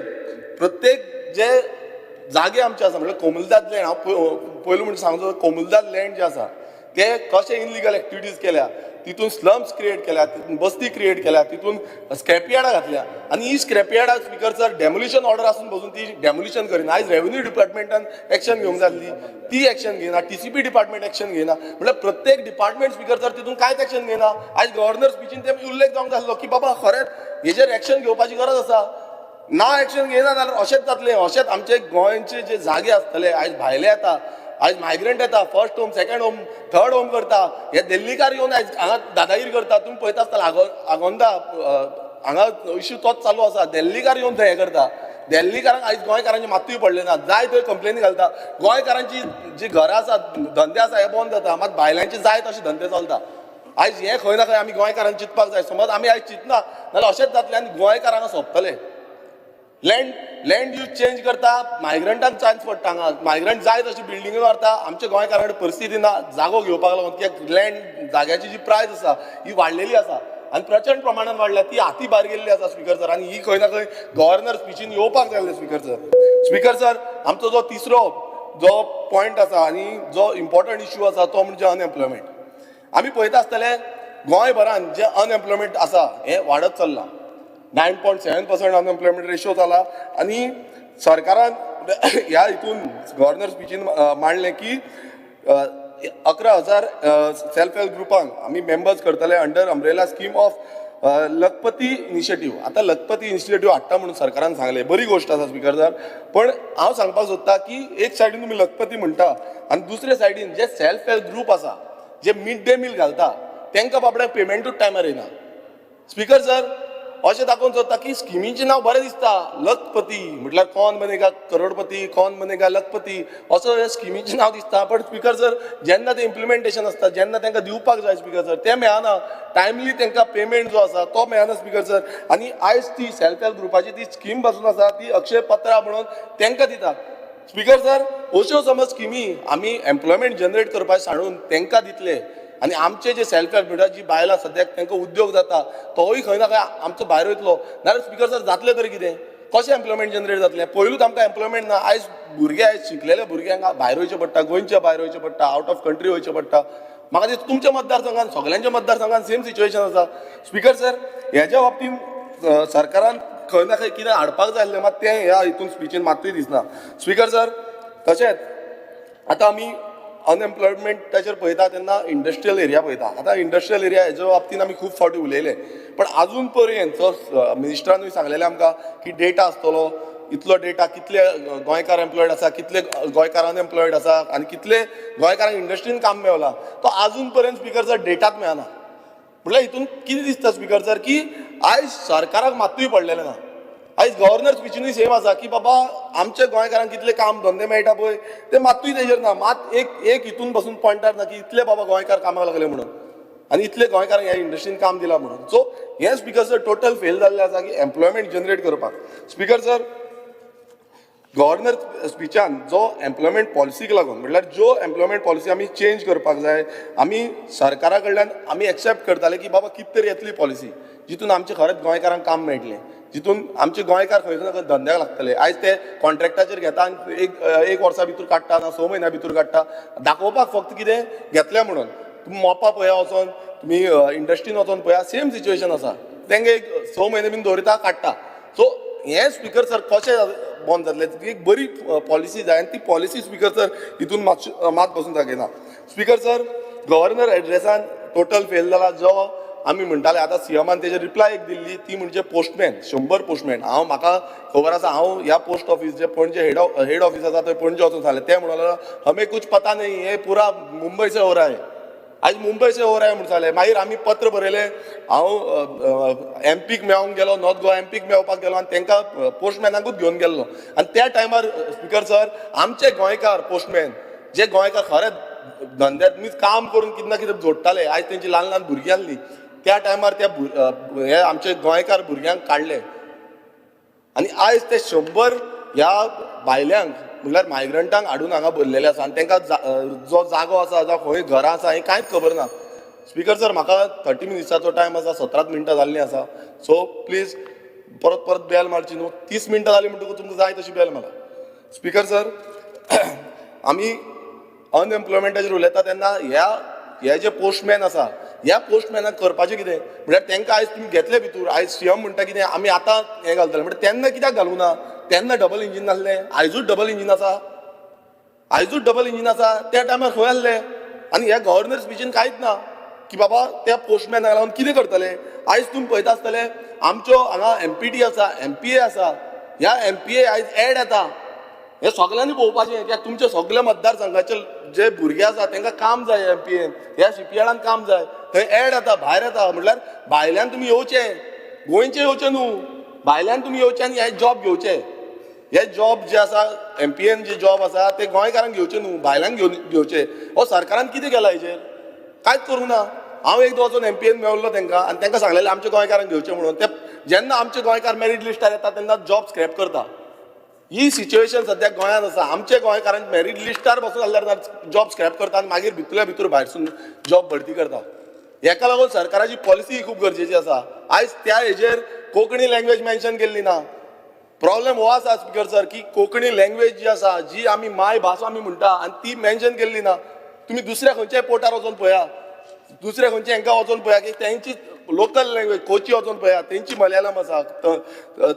Speaker 5: प्रत्येक जे जागे आमचे आसा, म्हणल्यार कोमुलदाद लँड, हांव पयलू म्हणून सांगतो, कोमुलदाद लँड जे आसा ते कशे इनलिगल एक्टिविटीज केल्या, तितून स्लम्स क्रिएट केल्या, तितून बस्ती क्रिएट केल्या, तितून स्क्रॅपयार्डां घातल्या आनी ही स्क्रॅपयार्डां स्पीकर सर डेमोलिशन ऑर्डर आसून बसून ती डेमोलिशन करिना. आयज रेवेन्यू डिपार्टमेंटान एक्शन घेवंक जाय आसली, ती एक्शन घेयना, TCP department action घेयना. म्हळ्यार प्रत्येक डिपार्टमेंट स्पीकर सर तितून कांयच एक्शन घेयना. आयज गव्हर्नर स्पिचीन ते उल्लेख जावंक जाय आसलो की बाबा खरेंच हेजेर एक्शन घेवपाची गरज आसा. ना एक्शन घेयना जाल्यार अशेंच जातलें, अशेंच आमचे गोंयचे जे जागे आसतले, आयज भायले येता, आयज मायग्रंट येता, first home, second home, third home करता, हे दिल्लीकार येवन आयज हांगा दादागिरी करता. तुमी पळयता आसतले आगोंदा हांगा इश्यू तोच चालू आसा, दिल्लीकार येवन थंय हें करता. दिल्लीकारांक आयज गोंयकारांची मात्तूय पडले ना, जाय थंय कंप्लेनी घालता. गोंयकारांची जी घरां आसा, धंदे आसा, हे बंद जाता, मात भायल्यांचे जाय तशे धंदे चलता. आयज हें खंय ना खंय आमी गोंयकारांनी चिंतपाक जाय. समज आमी आयज चिंतना जाल्यार अशेंच जातलें आनी गोंयकार हांगा सोंपतले. लँड यूज चेंज करता, मायग्रंटांक चान्स पडटा हांगा, मायग्रंट जाय तशी बिल्डिंग्यो मारता. आमच्या गोंयकारां कडेन परिस्थिती ना जागो घेवपाक लागून, कित्याक लँड जाग्याची जी प्रायस आसा ही वाडलेली आसा आनी प्रचंड प्रमाणान वाडल्या, ती हाती भायर गेल्ली आसा स्पीकर सर. आनी ही खंय ना खंय गव्हर्नर स्पिचीन येवपाक जाय स्पीकर सर. स्पीकर सर, आमचो जो तिसरो जो पॉयंट आसा आनी जो इम्पॉर्टंट इश्यू आसा तो म्हणजे अनएम्प्लॉयमेंट. आमी पळयता आसतले गोंयभरान जे अनएम्प्लॉयमेंट आसा हें वाडत चल्लां. 9.7% अनएम्प्लॉयमेंट रेशो जाला आनी सरकारान ह्या हितून गव्हर्नर स्पिचीन मांडलें की 11,000 सेल्फ हेल्प ग्रुपांक आमी मेंबर्स करतले under umbrella scheme of Lakhpati initiative. आतां लखपती इनिशिएटीव हाडटा म्हणून सरकारान सांगलें, बरी गोश्ट आसा स्पीकर सर, पण हांव सांगपाक सोदता की एक सायडीन तुमी लखपती म्हणटा आनी दुसरे सायडीन जे सेल्फ हेल्प ग्रूप आसा, जे मिड डे मील घालता, तांकां बाबड्यांक पेमेंटूच टायमार येना. स्पीकर सर, अशें दाखोवंक सोदता की स्किमीचें नांव बरें दिसता, लखपती म्हटल्यार कोण बनेगा करोडपती, कोण बनेगा लखपती, असो हे स्किमीचें नांव दिसता. पण स्पीकर सर, जेन्ना तें इम्प्लिमेंटेशन आसता, जेन्ना तांकां दिवपाक जाय स्पीकर सर, तें मेळना. टायमली तांकां पेमेंट जो आसा तो मेळना स्पीकर सर. आनी आयज ती सेल्फ हेल्प ग्रुपाची ती स्कीम पासून आसा ती अक्षय पत्रा म्हणून तांकां दिता. स्पीकर सर, अश्यो समज स्किमी आमी एम्प्लॉयमेंट जनरेट करपाक सांडून तांकां दितले आनी आमचे जे सेल्फ हेल्प म्हणटा जी बायलां सद्याक तांकां उद्योग जाता तोय खंय ना खंय आमचो भायर वयतलो. नाजाल्यार स्पीकर सर जातलें तरी कितें, कशें एम्प्लॉयमेंट जनरेट जातलें? पयलूच आमकां एम्प्लॉयमेंट ना. आयज भुरगे, आयज शिकलेले भुरग्यांक भायर वयचें पडटा, गोंयच्या भायर वयचें पडटा, आवट ऑफ कंट्री वयचें पडटा. म्हाका दिसता तुमच्या मतदारसंघान, सगल्यांच्या मतदारसंघान सेम सिच्युएशन आसा. स्पीकर सर, हेज्या बाबतींत सरकारान खंय ना खंय कितें हाडपाक जाय आसलें, मात तें ह्या हितून स्पिचीन मात्तूय दिसना. स्पीकर सर, तशेंच आतां आमी अनएम्प्लॉयमेंटाचेर पळयता तेन्ना इंडस्ट्रियल एरिया पळयता. आतां इंडस्ट्रियल एरिया हेज्या बाबतीन आमी खूब फावटी उलयले, पण आजून पर्यंत जो मिनिस्टरानूय सांगलेलें आमकां की डेटा आसतलो, इतलो डेटा, कितले गोंयकार एम्प्लॉयड आसा, कितले गोंयकार अनएम्प्लॉयड आसा आनी कितले गोंयकारांक इंडस्ट्रीन काम मेवला, तो आजून पर्यंत स्पीकर सर डेटाच मेळना. म्हटल्यार हितून कितें दिसता स्पीकर सर की आयज सरकाराक मात्तूय पडलेलें ना. आयज गव्हर्नर स्पिचीनूय सेम आसा की बाबा आमच्या गोंयकारांक कितले काम धंदे मेळटा पळय ते मात्तूय तेजेर ना. मात एक एक हितून बसून पॉयंटार ना की इतले बाबा गोंयकार कामाक लागले म्हणून आनी इतले गोंयकारांक ह्या इंडस्ट्रीन काम दिलां म्हणून. सो हें स्पीकर सर टोटल फेल जाल्लें आसा की एम्प्लॉयमेंट जनरेट करपाक. स्पीकर सर, गव्हर्नर स्पिचान जो एम्प्लॉयमेंट पॉलिसीक लागून म्हटल्यार ज्यो एम्प्लॉयमेंट पॉलिसी आमी चेंज करपाक जाय, आमी सरकारा कडल्यान आमी एक्सेप्ट करताले की बाबा कितें तरी येतली पॉलिसी जितून आमचे खरेंच गोंयकारांक काम मेळटलें, जितून आमचे गोंयकार खंय ना खंय धंद्याक लागतले. आयज ते कॉन्ट्रॅक्टाचेर घेता आनी एक एक वर्सा भितर काडटा ना 6 म्हयन्या भितर काडटा, दाखोवपाक फक्त कितें घेतलें म्हणून. तुमी मोपा पळया वचोन, तुमी इंडस्ट्रीन वचोन पळया, सेम सिच्युएशन आसा. तेंगे एक 6 म्हयने बीन दवरिता काडटा. सो हें स्पीकर सर कशें बंद जातलें? ती एक बरी पॉलिसी जाय आनी ती पॉलिसी स्पीकर सर हितून मात बसून दाखयना. स्पीकर सर, गव्हर्नर एड्रेसान टोटल फेल जाला. जो आमी म्हणटाले आतां सीएमान तेजेर रिप्लाय एक दिल्ली ती म्हणजे पोस्टमॅन, 100 पोस्टमॅन. हांव म्हाका खबर आसा, हांव ह्या पोस्ट ऑफिस जे पणजे हेड ऑफिस आसा थंय पणजे वचून सांगलें, ते म्हणून लागले हमें कुछ पता नहीं, हे पुरा मुंबय से हो रहा है. आयज मुंबय से हो रहा है म्हूण सांगलें. मागीर आमी पत्र बरयलें, हांव एमपीक मेळोंक गेलो, नॉर्थ गोवा एमपीक मेळपाक गेलो आनी तांकां पोस्टमॅनाकूच घेवन गेल्लो. आनी त्या टायमार स्पीकर सर आमचे गोंयकार पोस्टमॅन, जे गोंयकार खरेंच धंद्यात मीस काम करून कितें ना कितें जोडटाले, आयज तेंची ल्हान ल्हान भुरगीं आसलीं, त्या टायमार त्या हे आमचे गोंयकार भुरग्यांक काडले आनी आयज ते 100 ह्या भायल्यांक म्हणल्यार मायग्रंटांक हाडून हांगा भरलेले आसा आनी तांकां जो जागो आसा जावं खंय घरां आसा हें कांयच खबर ना. स्पीकर सर, म्हाका 30 मिनट्साचो टायम आसा, 17 मिनटां जाल्लीं आसा. सो प्लीज परत परत बेल मारची न्हू. 30 मिनटां जालीं म्हणटकूच तुमकां जाय तशी बेल मारा. स्पीकर सर, आमी अनएम्प्लॉयमेंटाचेर उलयता तेन्ना ह्या हे जे पोस्टमॅन आसा ह्या पोस्टमॅनाक करपाचें कितें म्हळ्यार तांकां आयज तुमी घेतले भितूर, आयज सीएम म्हणटा कितें आमी आतां हें घालतले, म्हणटा तेन्ना कित्याक घालूं ना? तेन्ना डबल इंजीन नासलें, आयजूच डबल इंजीन आसा, आयजूच डबल इंजीन आसा. त्या टायमार खंय आसले? आनी ह्या गव्हर्नर स्पिचीन कांयच ना की बाबा त्या पोस्टमॅनाक लागून कितें करतले. आयज तुमी पळयता आसतले आमच्यो हांगा एमपीटी आसा, एमपीए आसा, ह्या एमपीए आयज एड येता. हे सगल्यांनी पळोवपाचें कित्याक तुमच्या सगल्या मतदारसंघाचे जे भुरगे आसा तांकां काम जाय, एमपीएन ह्या शिपयार्डान काम जाय, थंय एड येता, भायर येता. म्हटल्यार भायल्यान तुमी येवचे, गोंयचे येवचे न्हू, भायल्यान तुमी येवचे आनी हे जॉब घेवचे. हे जॉब जे आसा एमपीएन जे जॉब आसा ते गोंयकारांक घेवचे न्हू, भायल्यान घेवचे. हो सरकारान कितें केलां हेजेर? कांयच करूंक ना. हांव एकदां वचून एमपीएन मेळिल्लो तांकां आनी तांकां सांगलेलें आमच्या गोंयकारांक घेवचें म्हणून. ते जेन्ना आमचे गोंयकार मेरीट लिस्टार येता तेन्ना जॉब स्क्रॅप करता. ही सिच्युएशन सद्याक गोंयांत आसा. आमच्या गोंयकारांक मेरीट लिस्टार बसून आसल्यार जॉब स्क्रॅप करता आनी मागीर भितरल्या भितर भायरसून जॉब भरती करता. हेका लागून सरकाराची पॉलिसी खूब गरजेची आसा. आयज त्या हेजेर कोंकणी लँग्वेज मेन्शन केल्ली ना. प्रॉब्लेम हो आसा स्पीकर सर की कोंकणी लँग्वेज जी आसा, जी आमी मायभास आमी म्हणटा आनी ती मेन्शन केल्ली ना. तुमी दुसऱ्या खंयच्याय पोर्टार वचोन पळया, दुसऱ्या खंयच्या हांकां वचोन पळया की तेंची लोकल लँग्वेज, कोची वचोन पळया तेंची मलयाळम आसा,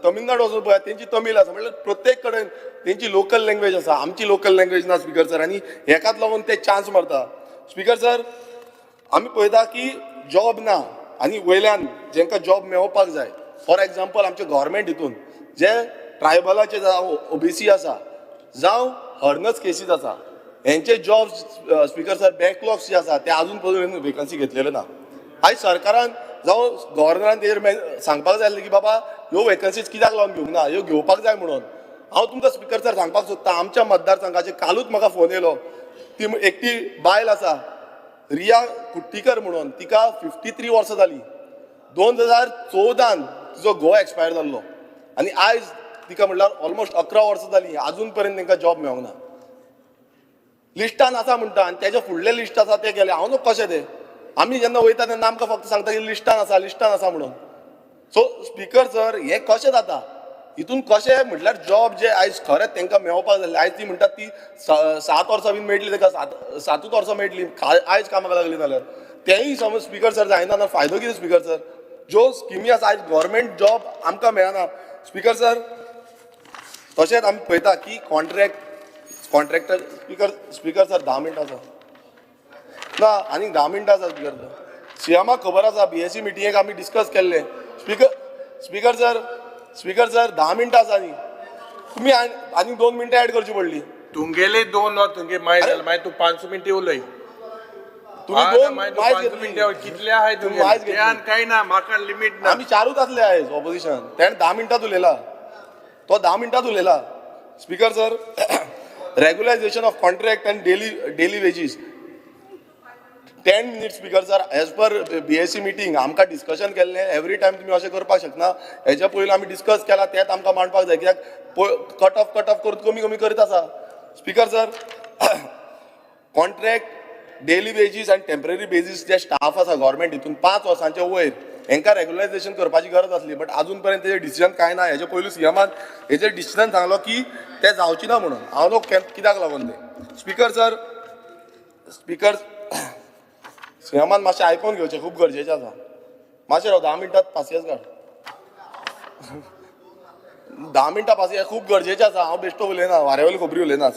Speaker 5: तमिळनाडू वचोन पळया तेंची तमीळ आसा. म्हणल्यार प्रत्येक कडेन तेंची लोकल लँग्वेज आसा, आमची लोकल लँग्वेज ना स्पीकर सर. आनी हेकाच लागून ते चान्स मारता. स्पीकर सर, आमी पळयता की जॉब ना, आनी वयल्यान जेंकां जॉब मेळोवपाक जाय, फॉर एग्जाम्पल आमचे गव्हर्मेंट हितून जे ट्रायबलाचे जावं ओबीसी आसा जावं हर्नस केसीस आसा हेंचे जॉब स्पीकर सर बॅकलॉग्स जे आसा ते आजून पर्यंत वेकन्सी घेतलेले ना. आयज सरकारान जावं गव्हर्नरान तेजेर सांगपाक जाय आसलें की बाबा ह्यो वेकन्सीज कित्याक लावन घेवंक ना, ह्यो घेवपाक जाय म्हणून. हांव तुमकां स्पीकर सर सांगपाक सोदता, आमच्या मतदारसंघाचे कालूच म्हाका फोन येयलो, ती एकटी बायल आसा रिया कुट्टीकर म्हणून, तिका 53 वर्सां जाली. 2014 तिचो घोव एक्सपायर जाल्लो आनी आयज तिका म्हणल्यार ऑलमोस्ट 11 वर्सां जाली, आजून पर्यंत तांकां जॉब मेळोंक ना. लिस्टान आसा म्हणटा आनी तेच्या फुडलें लिस्ट आसा तें गेलें. हांव न्हू कशें तें, आमी जेन्ना वयता तेन्ना आमकां फक्त सांगता की लिस्टान आसा, लिस्टान आसा म्हणून. सो स्पीकर सर हें कशें जाता, हितून कशें म्हटल्यार जॉब जे आयज खरेंच तांकां मेळोवपाक जाय. आयज ती म्हणटात ती 7 वर्सां बीन मेळटली ताका, 7 वर्सां मेळटली, आयज कामाक लागली जाल्यार तेंय समज स्पीकर सर जायना ना, फायदो कितें स्पीकर सर? ज्यो स्किमी आसा आयज गव्हर्मेंट जॉब आमकां मेळना स्पीकर सर. तशेंच आमी पळयता की कॉन्ट्रॅक्टर स्पीकर सर 10 मिनटां आसा ना, आनीक 10 मिनटां आसा स्पीकर सर. सीएमाक खबर आसा, बीएसी मिटिंगेक आमी डिस्कस केल्लें. स्पीकर सर 10 मिनटां आसा न्ही, तुमी आनीक 2 मिनटां एड करची पडली.
Speaker 7: तुमगेले 2 वर तुमगे माय जालें, मागीर तूं 5 मिनटां उलय.
Speaker 5: तुमी 2 मिनटां
Speaker 7: कितले आहाय तुमगे
Speaker 18: कांय ना, म्हाका लिमीट ना.
Speaker 5: आमी 4ूच आसले आयज ऑपोजिशन, तेणें 10 मिनटां उलयला, तो 10 मिनटां उलयला. Speaker sir, regularisation of contract and daily wages 10 minutes speaker sir. As per BSc meeting आमकां डिस्कशन केल्लें, एवरी टायम तुमी अशें करपाक शकना. हेच्या पयलीं आमी डिस्कस केला तेंच आमकां मांडपाक जाय, कित्याक कट ऑफ करून कमी कमी करीत आसा. Speaker sir, contract daily wages आनी टेम्पररी बेजीस जे स्टाफ आसा गव्हर्मेंट हितून 5 वर्सांचे वयर हेंकां रेगुलरायझेशन करपाची गरज आसली, बट आजून पर्यंत तेजें डिसिजन कांय ना. हेजे पयलू सीएमान हेजेर डिसिजन सांगलो की तें जावचें ना म्हणून, हांव न्हू कित्याक लागून तें. स्पीकर सर, सीएमान मातशें आयकून घेवचें खूब गरजेचें आसा. मातशें राव 10 मिनटां पासियेंस काड, 10 मिनटां पासियेंस खूब गरजेचें आसा. हांव बेश्टो उलयना, वाऱ्या वयल्यो खबरी उलयना.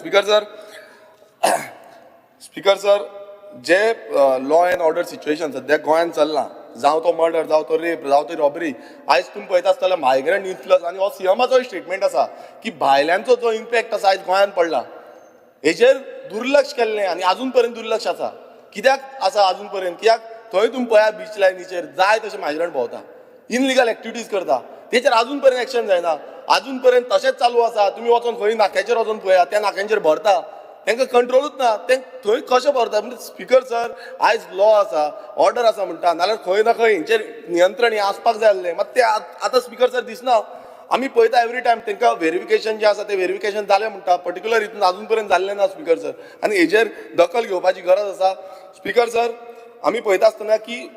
Speaker 5: Speaker sir, J law and order situation सद्या गोंयांत चल्लां, जावं तो मर्डर, जावं तो रेप, जावं ती रॉबरी, आयज तुमी पळयता आसतले मायग्रंट इन्फ्लक्स आनी हो सीएमाचोय स्टेटमेंट आसा की भायल्यांचो जो इम्पॅक्ट आसा आयज गोंयांत पडला, हेजेर दुर्लक्ष केल्लें आनी आजून पर्यंत दुर्लक्ष आसा. कित्याक आसा आजून पर्यंत? कित्याक थंय तुमी पळया बीच लायनीचेर जाय तशें मायग्रंट भोंवता, इनलिगल एक्टिविटीज करता, तेचेर आजून पर्यंत एक्शन जायना, आजून पर्यंत तशेंच चालू आसा. तुमी वचोन खंय नाक्याचेर वचोन पळया, त्या नाक्यांचेर भरता, तांकां कंट्रोलूच ना, ते थंय कशें भरता. म्हणजे स्पीकर सर, आयज लॉ आसा, ऑर्डर आसा म्हणटा, नाल्यार खंय ना खंय हेंचेर नियंत्रण हें आसपाक जाय आसलें. मात तें आतां स्पीकर सर दिसना. आमी पळयता एवरी टायम तांकां वेरिफिकेशन जें आसा तें वेरिफिकेशन जालें म्हणटा, पर्टिक्युलर हितून आजून पर्यंत जाल्लें ना स्पीकर सर, आनी हेजेर दखल घेवपाची गरज आसा. स्पीकर सर, आमी पळयता आसतना की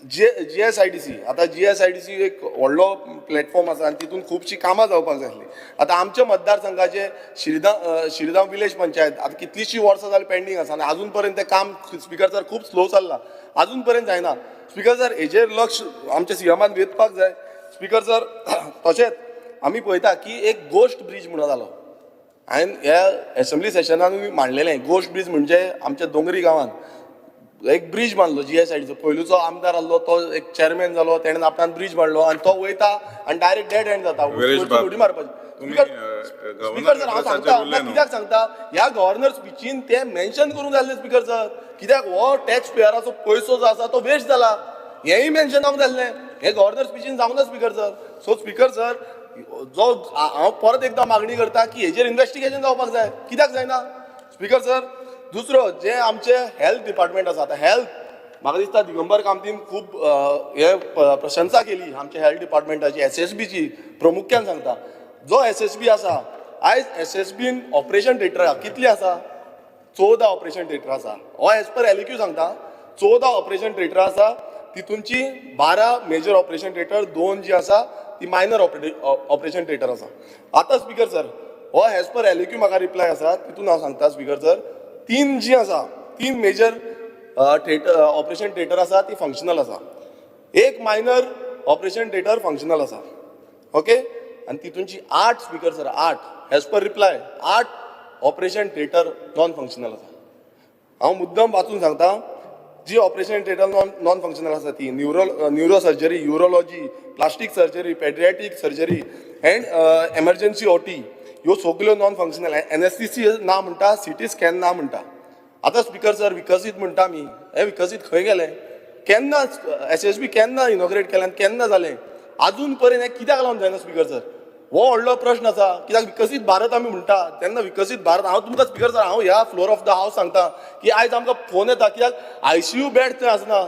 Speaker 5: GSIDC, आतां GSIDC एक व्हडलो प्लॅटफॉर्म आसा आनी तितून खुबशीं कामां जावपाक जाय आसलीं. आतां आमच्या मतदारसंघाचे शिरदांव विलेज पंचायत आतां कितलींशीं वर्सां जालीं पेंडींग आसा आनी आजून पर्यंत तें काम स्पीकर सर खूब स्लो चल्लां, आजून पर्यंत जायना. स्पीकर सर, हेजेर लक्ष आमच्या सीएमान वेधपाक जाय. स्पीकर सर, तशेंच आमी पळयता की एक गोश्ट ब्रीज म्हणून जालो, हांवें ह्या एसेंब्ली सेशनानूय मांडलेलें. गोश्ट ब्रीज म्हणजे आमच्या दोंगरी गांवांत एक ब्रीज बांदलो GSIDCचो, पयलूचो आमदार आसलो तो एक चेअरमॅन जालो, तेणें आपणान ब्रीज बांदलो आनी तो वयता आनी डायरेक्ट डेड एंड जाता, उडी मारपाची. स्पीकर सर, हांव सांगता कित्याक सांगता, ह्या गव्हर्नर स्पिचीन ते मेन्शन करूंक जाय आसलें स्पीकर सर, कित्याक हो टॅक्स पेयराचो पयसो जो आसा तो वेस्ट जाला, हेंय मेन्शन जावंक जाय आसलें, हें गव्हर्नर स्पिचीन जावंक ना speaker sir. So speaker sir, जो हांव परत एकदां मागणी करता की हेजेर इन्वेस्टिगेशन जावपाक जाय, कित्याक जायना स्पीकर सर. दुसरो जे आमचे हेल्थ डिपार्टमेंट आसा, आतां हेल्थ म्हाका दिसता दिगंबर कामतीन खूब हे प्रशंसा केली आमच्या हेल्थ डिपार्टमेंटाची, SSBची प्रमुख्यान सांगता. जो SSB आसा, आयज SSBन ऑपरेशन थिएटरां कितलीं आसा? 14 ऑपरेशन थिएटर आसा. हो एज पर LAQ सांगता, 14 ऑपरेशन थिएटरां आसा, तितूनची 12 मेजर ऑपरेशन थिएटर, 2 जी आसा ती मायनर ऑपरेशन थिएटर आसा. आतां स्पीकर सर, हो एज पर LAQ म्हाका रिप्लाय आसा, तितून हांव सांगता स्पीकर सर, 3 जी आसा, 3 मेजर थिएटर ऑपरेशन थिएटर आसा ती फंक्शनल आसा, एक मायनर ऑपरेशन थिएटर फंक्शनल आसा. ओके, आनी तितूनची 8 speaker sir, 8 as per reply, 8 operation theatre non functional आसा. हांव मुद्दम वाचून सांगता, जी ऑपरेशन थिएटर नॉन फंक्शनल आसा ती neuro surgery, urology, plastic surgery, paediatric surgery and emergency OT ह्यो सगल्यो नॉन फंक्शनल. एनएसटीसी ना म्हणटा, सिटी स्कॅन ना म्हणटा. आतां स्पीकर सर, विकसीत म्हणटा आमी, हे विकसीत खंय गेले? केन्ना एसएसबी केन्ना इनॉग्रेट केलें आनी केन्ना जालें? आजून पर्यंत हें कित्याक लागून जायना स्पीकर सर? हो व्हडलो प्रश्न आसा. कित्याक विकसीत भारत आमी म्हणटा तेन्ना विकसीत भारत, हांव तुमकां स्पीकर सर, हांव ह्या फ्लोर ऑफ the house सांगता की आयज आमकां फोन येता कित्याक आयसीयू बेड थंय आसना,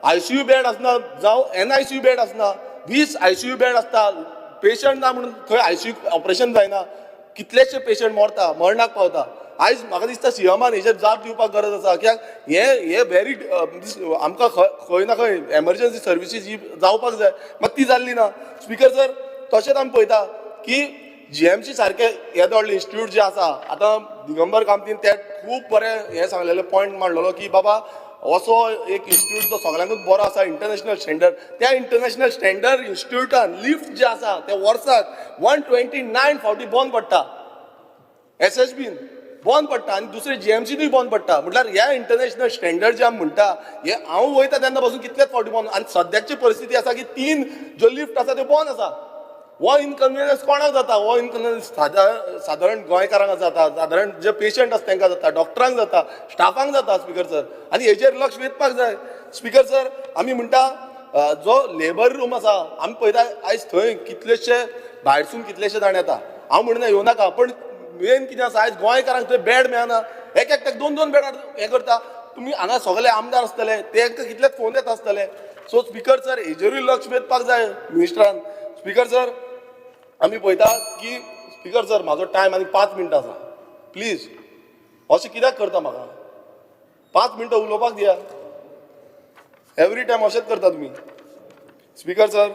Speaker 5: आयसीयू बेड आसना जावं एनआयसीयू बेड आसना. 20 आयसीयू बेड आसता, पेशंट ना म्हणून खंय आयसीयू ऑपरेशन जायना. कितलेशे पेशंट मरता, मरणाक पावता. आयज म्हाका दिसता सीएमान हेचेर जाप दिवपाक गरज आसा. कित्याक हे हे व्हेरी आमकां खंय ना खंय एमर्जन्सी सर्विसीस ही जावपाक जाय, मात ती जाल्ली ना स्पीकर सर. तशेंच आमी पळयता की जीएमसी सारके येदो व्हडलें इन्स्टिट्यूट जे आसा, आतां दिगंबर कामतीन ते खूब बरें हें सांगलेलें, पॉयंट मांडलेलो की बाबा असो एक इन्स्टिट्यूट जो सगळ्यांकूच बरो आसा इंटरनॅशनल स्टँडर्ड, त्या इंटरनॅशनल स्टँडर्ड इन्स्टिट्यूटान लिफ्ट जे आसा ते वर्साक 129 फावटी बंद पडटा, एसएसबीन बंद पडटा आनी दुसरे जीएमसीनूय बंद पडटा. म्हटल्यार ह्या इंटरनॅशनल स्टँडर्ड जे आमी म्हणटा, हे हांव वयता तेन्ना पासून कितलेच फावटी बंद. आनी सद्याची परिस्थिती आसा की 3 ज्यो लिफ्ट आसा त्यो बंद आसा. हो इनकन्विनियन्स कोणाक जाता? हो इनकन्विनियन्स सादारण गोंयकारांक जाता, सादारण जे पेशंट आसा तांकां जाता, डॉक्टरांक जाता, स्टाफांक जाता स्पीकर सर. आनी हेजेर लक्ष वेधपाक जाय स्पीकर सर. आमी म्हणटा जो लेबर रूम आसा, आमी पळयता आयज थंय कितलेशे भायरसून कितलेशे जाण येता. हांव म्हणना येवं नाका, पण मेन कितें आसा, आयज गोंयकारांक थंय बेड मेळना. एक एकट्याक 2-2 बेडार हें करता. तुमी हांगा सगळे आमदार आसतले, ते कितलेच फोन येता आसतले. सो स्पीकर सर, हेजेरूय लक्ष वेधपाक जाय मिनिस्टरान. स्पीकर सर, आमी पळयता की स्पीकर सर म्हाजो टायम आनी 5 मिनटां आसा, प्लीज अशें कित्याक करता? म्हाका 5 मिनटां उलोवपाक दिया. एवरी टायम अशेंच करता तुमी. स्पीकर सर,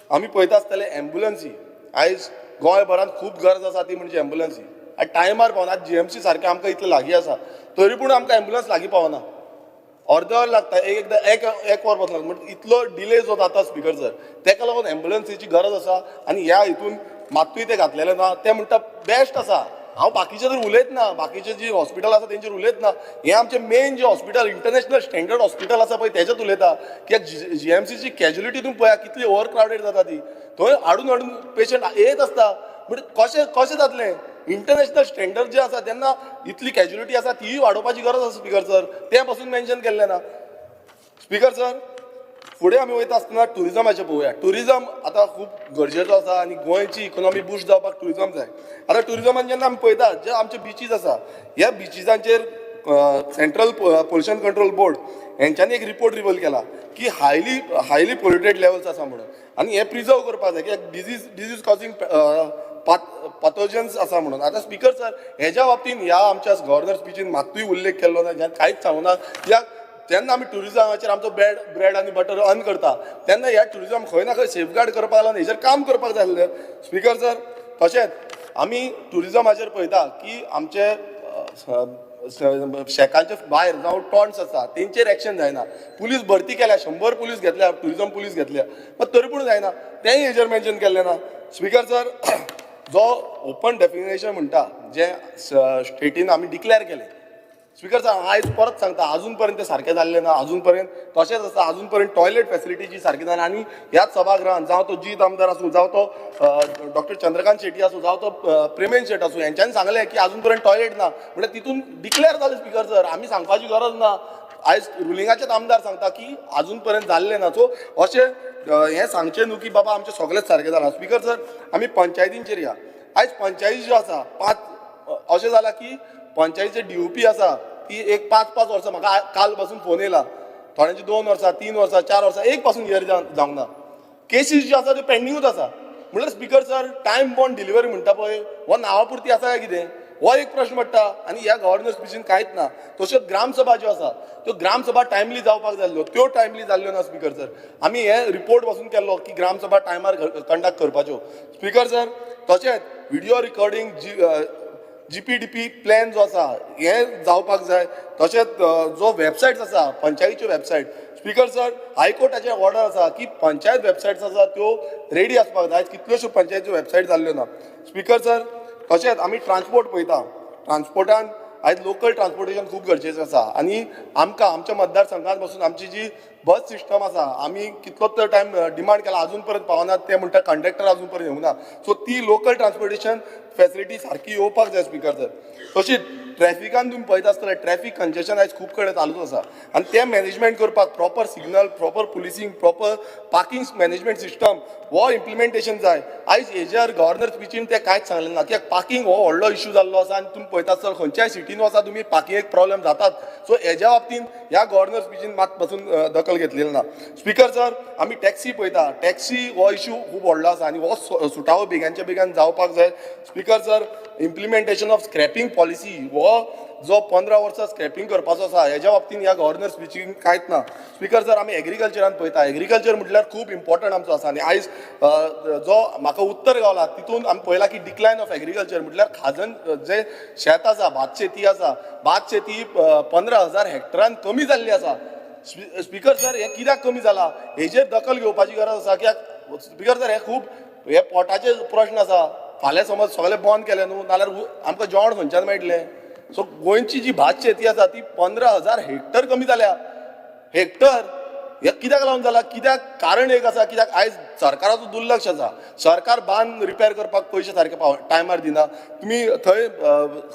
Speaker 5: आमी पळयता आसतले एम्बुलन्सी आयज गोंयभरांत खूब गरज आसा ती म्हणजे एम्बुलन्सी. आनी टायमार पावना. आतां जीएमसी सारकें आमकां इतलें लागीं आसा तरी पूण आमकां एम्बुलन्स लागीं पावना, अर्द वर लागता, एक एकदां एक वर पासून लागता. म्हणजे इतलो डिले जो जाता स्पीकर सर, तेका लागून एम्बुलन्सीची गरज आसा. आनी ह्या हितून मात्तूय तें घातलेलें ना. तें म्हणटा बेस्ट आसा. हांव बाकीचे तर उलयत ना, बाकीचे जी हॉस्पिटल आसा तेंचेर उलयत ना. हें आमचें मेन जें हॉस्पिटल इंटरनॅशनल स्टँडर्ड हॉस्पिटल आसा पळय तेजेच उलयता. कित्याक जीएमसीची कॅज्युलिटी तुमी पळया कितली ओवर क्रावडेड जाता ती, थंय हाडून हाडून पेशंट येत आसता. म्हणजे कशें कशें जातलें? इंटरनॅशनल स्टँडर्ड जे आसा तेन्ना इतली कॅज्युलिटी आसा तीय वाडोवपाची गरज आसा स्पीकर सर. तें पासून मेन्शन केल्लें ना स्पीकर सर. फुडें आमी वयता आसतना ट्युरिजमाचें पळोवया. ट्युरिजम आतां खूब गरजेचो आसा आनी गोंयची इकोनॉमी बुस्ट जावपाक ट्युरिजम जाय. आतां ट्युरिजमान जेन्ना आमी पळयता जे आमचे बिचीस आसा, ह्या बिचीसांचेर सेंट्रल पोल्युशन कंट्रोल बोर्ड हेंच्यांनी एक रिपोर्ट रिव्हील केला की हायली पोल्युटेड लेवल्स आसा म्हणून. आनी हें प्रिजर्व करपाक जाय कित्याक डिजीज कॉजिंग पाथोजन्स आसा म्हणून. आतां स्पीकर सर, हेज्या बाबतीन ह्या आमच्या गव्हर्नर स्पिचीन मात्तूय उल्लेख केल्लो ना, ज्यान कांयच सांगूना. कित्याक जेन्ना आमी ट्युरिजमाचेर आमचो ब्रेड आनी बटर अर्न करता तेन्ना ह्या ट्युरिजम खंय ना खंय सेफगार्ड करपाक लागून हेजेर काम करपाक जाय आसलें स्पीकर सर. तशेंच आमी ट्युरिजमाचेर पळयता की आमचे शेकांचे भायर जावं टॉन्ट्स आसा तेंचेर एक्शन जायना. पुलीस भरती केल्या, 100 पुलीस घेतल्या, ट्युरिजम पुलीस घेतल्या, मात तरी पूण जायना, तेंय हेजेर मेन्शन केल्लें ना स्पीकर सर. जो ओपन डेफिनेशन म्हणटा जें स्टेटीन आमी डिक्लेअर केलें स्पीकर सर, आयज परत सांगता अजून पर्यंत तें सारकें जाल्लें ना, अजून पर्यंत तशेंच आसा. अजून पर्यंत टॉयलेट फेसिलिटीची सारकी जायना. आनी ह्याच सभागृहान जावं तो जीत आमदार आसूं, जावं तो डॉक्टर चंद्रकांत शेट्टी आसूं, जावं तो प्रेमेन शेट आसूं, हेंच्यांनी सांगलें की अजून पर्यंत टॉयलेट ना. म्हणल्यार तितून डिक्लेअर जालें स्पीकर सर, आमी सांगपाची गरज ना. आयज रुलिंगाचेच आमदार सांगता की अजून पर्यंत जाल्लें ना. सो अशें हें सांगचें न्हू की बाबा आमचें सगळेंच सारकें जालां. स्पीकर सर, आमी पंचायतींचेर या. आयज पंचायती ज्यो आसा 5 अशें जालां की पंचायतीचे डीओपी आसा ती एक 5-5 वर्सां, म्हाका काल पासून फोन येयला, थोड्यांची 2 वर्सां, 3 वर्सां, 4 वर्सां, एक पासून इयर जावंक ना. केसीस ज्यो आसा त्यो पेंडींगूच आसा. म्हणल्यार speaker sir, time bond delivery म्हणटा पळय, हो नांवा पुरती आसा काय कितें, हो एक प्रश्न पडटा. आनी ह्या गव्हर्नर स्पिचीन कांयच ना. तश्योच ग्रामसभा ज्यो आसा त्यो ग्रामसभा टायमली जावपाक जाय आसल्यो, त्यो टायमली जाल्ल्यो ना स्पीकर सर. आमी हे रिपोर्ट पासून केल्लो की ग्रामसभा टायमार कंडक्ट करपाच्यो स्पीकर सर. तशेंच video recording GPDP plan जो आसा हें जावपाक जाय. तशेंच जो वेबसायट्स आसा पंचायतीच्यो वेबसायट स्पीकर सर, हायकोर्टाचे ऑर्डर आसा की पंचायत वेबसायट्स आसा त्यो रेडी आसपाक जाय. आयज कितल्योश्यो पंचायतीच्यो वेबसायट जाल्ल्यो ना स्पीकर सर. तशेंच आमी ट्रान्सपोर्ट पळयता, ट्रान्सपोर्टान आयज लोकल ट्रान्सपोर्टेशन खूब गरजेचें आसा आनी आमकां आमच्या मतदारसंघात बसून आमची जी बस सिस्टम आसा, आमी कितलोच तर टायम डिमांड केला, अजून परत पावना. ते म्हणटा कंडक्टर अजून परत येवंक ना. सो ती लोकल ट्रान्सपोर्टेशन फॅसिलिटी सारकी येवपाक जाय स्पीकर सर. तशीच ट्रॅफिकान तुमी पळयता आसतले, ट्रॅफीक कंजेशन आयज खूब कडेन चालूच आसा आनी तें मॅनेजमेंट करपाक proper signal, proper policing, proper parking management system हो इम्प्लिमेंटेशन जाय. आयज हेजेर गव्हर्नर स्पिचीन तें कांयच सांगलें ना, कित्याक पार्किंग हो व्हडलो इशू जाल्लो आसा आनी तुमी पळयता आसतले खंयच्याय सिटीन वचा तुमी पार्किंगेक प्रॉब्लेम जातात. सो हेज्या बाबतीन ह्या गव्हर्नर स्पिचीन मात पासून दखल घेतलेली ना. स्पीकर सर, आमी टॅक्सी पळयता, टॅक्सी हो इशू खूब व्हडलो आसा आनी हो सुटावो बेगानच्या बेगान जावपाक जाय. Speaker sir, implementation of scrapping policy हो जो 15 वर्सां स्क्रॅपिंग करपाचो आसा हेज्या बाबतीन ह्या गव्हर्नर स्पिचीन कांयच ना. स्पीकर सर, आमी एग्रीकल्चरान पळयता, एग्रीकल्चर म्हटल्यार खूब इम्पॉर्टंट आमचो आसा आनी आयज जो म्हाका उत्तर गावला तितून आमी पळयला की डिक्लायन ऑफ एग्रीकल्चर म्हटल्यार खाजन जे शेत आसा, भात शेती आसा, भात शेती 15,000 हेक्टरान कमी जाल्ली आसा. स्पीकर सर, हें कित्याक कमी जाला हेजेर दखल घेवपाची गरज आसा. कित्याक स्पीकर सर, हे खूब हे पोटाचे प्रश्न आसा. फाल्यां समज सगळें बंद केलें न्हू नाल्यार आमकां जेवण खंयच्यान मेळटलें? सो गोंयची जी भात शेती आसा ती 15,000 हेक्टर कमी जाल्या. हेक्टर हे कित्याक लागून जाला? कित्याक कारण एक आसा, कित्याक आयज सरकाराचो दुर्लक्ष आसा. सरकार बांद रिपेर करपाक पयशे सारके टायमार दिना, तुमी थंय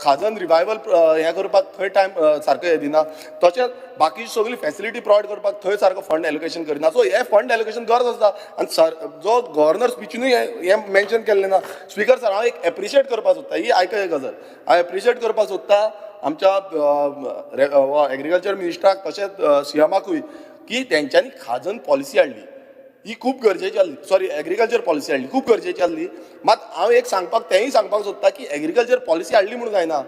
Speaker 5: खाजन रिवायवल हें करपाक थंय टायम सारकें हें दिना, तशेंच बाकी सगळी फॅसिलिटी प्रोवायड करपाक थंय सारको फंड एलोकेशन करिना. सो हे फंड एलोकेशन गरज आसा आनी सर जो गव्हर्नर स्पिचीनूय हें मेन्शन केल्लें ना. स्पीकर सर, हांव एक एप्रिशिएट करपाक सोदता, ही आयकय गजाल हांव एप्रिशिएट करपाक सोदता आमच्या एग्रीकल्चर मिनिस्टराक तशेंच सीएमाकूय की तेंच्यांनी खाजन पॉलिसी हाडली, ही खूब गरजेची आसली. सॉरी, एग्रीकल्चर पॉलिसी हाडली, खूब गरजेची आसली. मात हांव एक सांगपाक तेंय सांगपाक सोदता की एग्रीकल्चर पॉलिसी हाडली म्हणून जायना.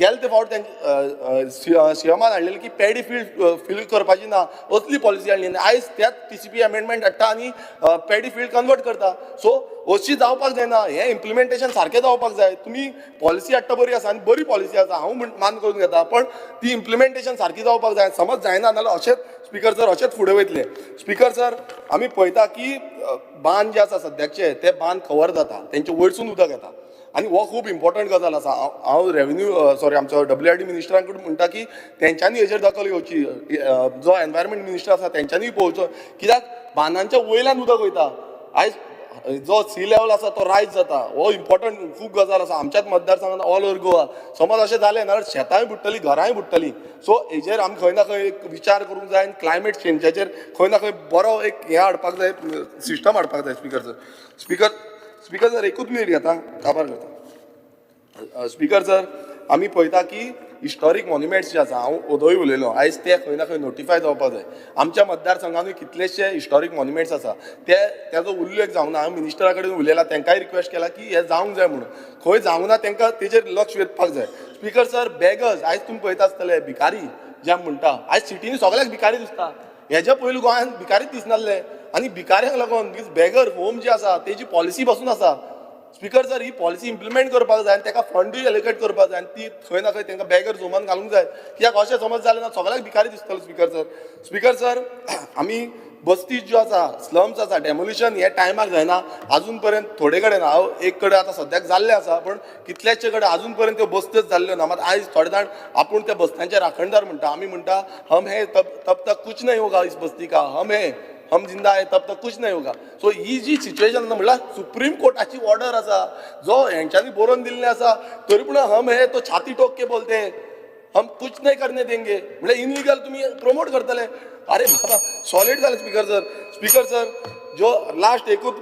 Speaker 5: गेले ते फावट तेंचे सीएमान हाडलेली की पॅडी फिल्ड फील करपाची ना असली पॉलिसी हाडली आनी आयज त्याच TCP amendment हाडटा आनी पॅडी फिल्ड कन्वर्ट करता. सो अशी जावपाक जायना, हें इम्प्लिमेंटेशन सारकें जावपाक जाय. तुमी पॉलिसी हाडटा बरी आसा आनी बरी पॉलिसी आसा, हांव मान करून घेता, पण ती इम्प्लिमेंटेशन सारकी जावपाक जाय. समज जायना नाल्यार अशेंच स्पीकर सर अशेंच फुडें वयतले. स्पीकर सर, आमी पळयता की बांद जे आसा सद्याचे ते बांद कवर जाता, तेंचे वयरसून उदक येता आनी हो खूब इम्पॉर्टंट गजाल आसा. हांव रेवेन्यू सॉरी आमचो WRD मिनिस्टरां कडेन म्हणटा की तेंच्यांनी हेजेर दखल घेवची, जो एनवायरमेंट मिनिस्टर आसा तेंच्यांनी पळोवचो, कित्याक बांदांच्या वयल्यान उदक वयता. आयज जो सी लेवल आसा तो रायज जाता, हो इम्पॉर्टंट खूब गजाल आसा आमच्याच मतदारसंघात ऑल ओवर गोवा. समज अशें जालें नाल्यार शेतांय बुडटलीं, घरांय बुडटलीं. सो हेजेर आमी खंय ना खंय एक विचार करूंक जाय आनी क्लायमेट चेंजाचेर खंय ना खंय बरो एक हें हाडपाक जाय, सिस्टम हाडपाक जाय. स्पीकर सर, स्पीकर सर एकूच मिनीट घेता, काबार करता. स्पीकर सर, आमी पळयता की हिस्टॉरीक मॉन्युमेंट्स जे आसा, हांव ओदोय उलयलो, आयज ते खंय ना खंय नोटिफाय जावपाक जाय. आमच्या मतदारसंघानूय कितलेशे हिस्टॉरीक मॉन्युमेंट्स आसा, ते तेजो उल्लेख जावंक ना. हांव मिनिस्टरा कडेन उलयला, तेंकांय रिक्वेस्ट केला की हे जावंक जाय म्हणून, खंय जावंक ना तेंकां तेजेर लक्ष वेधपाक जाय. स्पीकर सर, बेगर्स आयज तुमी पळयता आसतले, भिकारी जे आमी म्हणटा, आयज सिटीनी सगळ्याक भिकारी दिसता. हेज्या पयलू गोंयांत भिकारीच दिसनासले आनी भिकाऱ्यांक लागून बेगर होम जी आसा तेजी पॉलिसी पासून आसा. स्पीकर सर, ही पॉलिसी इम्प्लिमेंट करपाक जाय आनी तेका फंडूय एलोकेट करपाक जाय आनी ती खंय ना खंय तेंकां बेगर झोमान घालूंक जाय. कित्याक अशें समज जालें ना सगळ्याक भिकारी दिसतलो. स्पीकर सर, स्पीकर सर, आमी बस्ती ज्यो आसा, स्लम्स आसा, डेमोलिशन हे टायमाक जायना आजून पर्यंत. थोडे कडेन हांव एक कडेन आतां सद्याक जाल्लें आसा, पण कितल्याशे कडेन आजून पर्यंत त्यो बस्त्योच जाल्ल्यो ना. मात आयज थोडे जाण आपूण त्या बस्त्यांचे राखणदार म्हणटा, आमी म्हणटा हम हे तब तक कुछ नहीं होगा इस बस्ती का, हम हे हम जिंदा है तब तक कुछ नहीं होगा. सो ही जी सिच्युएशन म्हणल्यार सुप्रीम कोर्टाची ऑर्डर आसा, जो हेंच्यांनी बरोवन दिल्लें आसा, तरी पूण हम हे तो छाती टोक के बोलते हम कुछ नहीं करने देंगे, म्हणजे इनलिगल तुमी प्रमोट करतले. अरे बाबा, सॉलीड जालें स्पीकर सर. स्पीकर सर, जो लास्ट एकूच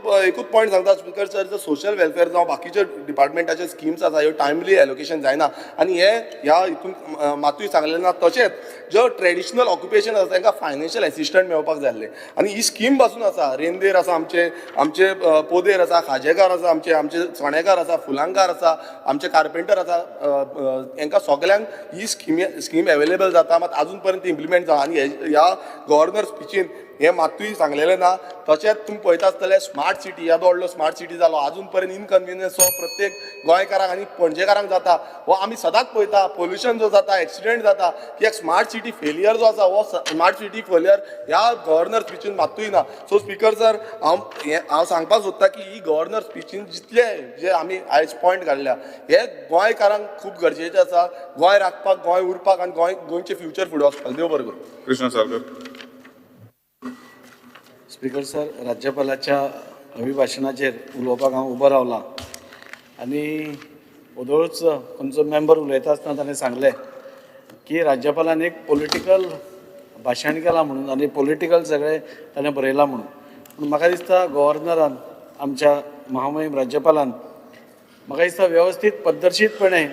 Speaker 5: पॉयंट सांगता स्पीकर सर, जो सोशल वेलफेअर जावं बाकीचे डिपार्टमेंटाचे स्किम्स आसा, ह्यो टायमली एलोकेशन जायना आनी हे ह्या हितून मातूय सांगलें ना. तशेंच जो ट्रेडिशनल ऑक्युपेशन आसा तांकां फायनान्शियल एसिस्टंट मेळपाक जाय आसलें आनी ही स्कीम पासून आसा. रेंदेर आसा आमचे, आमचे पोदेर आसा, खाजेकार आसा, आमचे आमचे चणेकार आसा, फुलांकार आसा, आमचे कार्पेंटर आसा, हांकां सगल्यांक ही स्कीम एवेलेबल जाता, मात आजून पर्यंत इम्प्लिमेंट जावना. आनी ह्या गव्हर्नर स्पिचीन हें मात्तूय सांगलेलें ना. तशेंच तुमी पळयता आसतले स्मार्ट सिटी, येदो व्हडलो स्मार्ट सिटी जालो, आजून पर्यंत इनकन्विनियन्स हो प्रत्येक गोंयकारांक आनी पणजेकारांक जाता, हो आमी सदांच पळयता. पोल्युशन जो जाता, एक्सिडंट जाता, की एक स्मार्ट सिटी फेलियर जो आसा हो स्मार्ट सिटी फेलियर ह्या गव्हर्नर स्पिचीन मात्तूय ना. सो स्पीकर सर, हांव सांगपाक सोदता की ही गव्हर्नर स्पिचीन जितले जे आमी आयज पॉयंट काडल्या हे गोंयकारांक खूब गरजेचें आसा, गोंय राखपाक, गोंय उरपाक आनी गोंयचें फ्युचर फुडें वचपाक. देव बरें करूं.
Speaker 8: कृष्ण सालकर.
Speaker 19: स्पीकर सर, राज्यपालाच्या अभिभाशणाचेर उलोवपाक हांव उबो रावलां आनी ओदोळच खंयचो मेंबर उलयता आसतना ताणें सांगलें की राज्यपालान एक पॉलिटिकल भाशण केलां म्हणून आनी पॉलिटिकल सगळें ताणें बरयलां म्हणून. पूण म्हाका दिसता गव्हर्नरान, आमच्या महामहीम राज्यपालान म्हाका दिसता वेवस्थीत पद्दतशीरपणे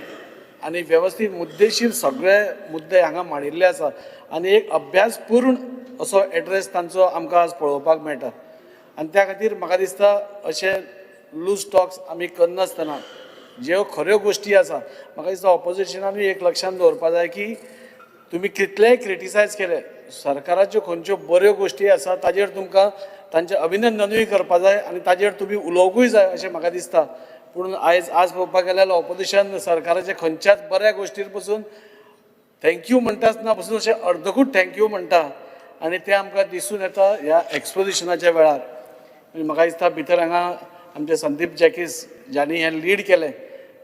Speaker 19: आनी वेवस्थीत मुद्देशीर सगळे मुद्दे हांगा मांडिल्ले आसा आनी एक अभ्यासपूर्ण असो एड्रेस तांचो आमकां आज पळोवपाक मेळटा. आनी त्या खातीर म्हाका दिसता अशे लूज टॉक्स आमी करनासतना ज्यो खऱ्यो गोश्टी आसा, म्हाका दिसता ऑपोजिशनानूय एक लक्षांत दवरपा जाय की तुमी कितलेय क्रिटिसायज केले, सरकाराच्यो खंयच्यो बऱ्यो गोश्टी आसा ताजेर तुमकां तांचें अभिनंदनूय करपा जाय आनी ताजेर तुमी उलोवंकूय जाय अशें म्हाका दिसता. पूण आयज आज पळोवपाक गेल्यार ऑपोजिशन सरकाराच्या खंयच्याच बऱ्या गोश्टीर पसून thank you म्हणटा आसतना पसून अशें अर्दकूट thank you म्हणटा आनी तें आमकां दिसून येता ह्या एक्सपोजिशनाच्या वेळार. म्हाका दिसता भितर हांगा आमचे संदीप जॅकीस ज्यांनी हें लीड केलें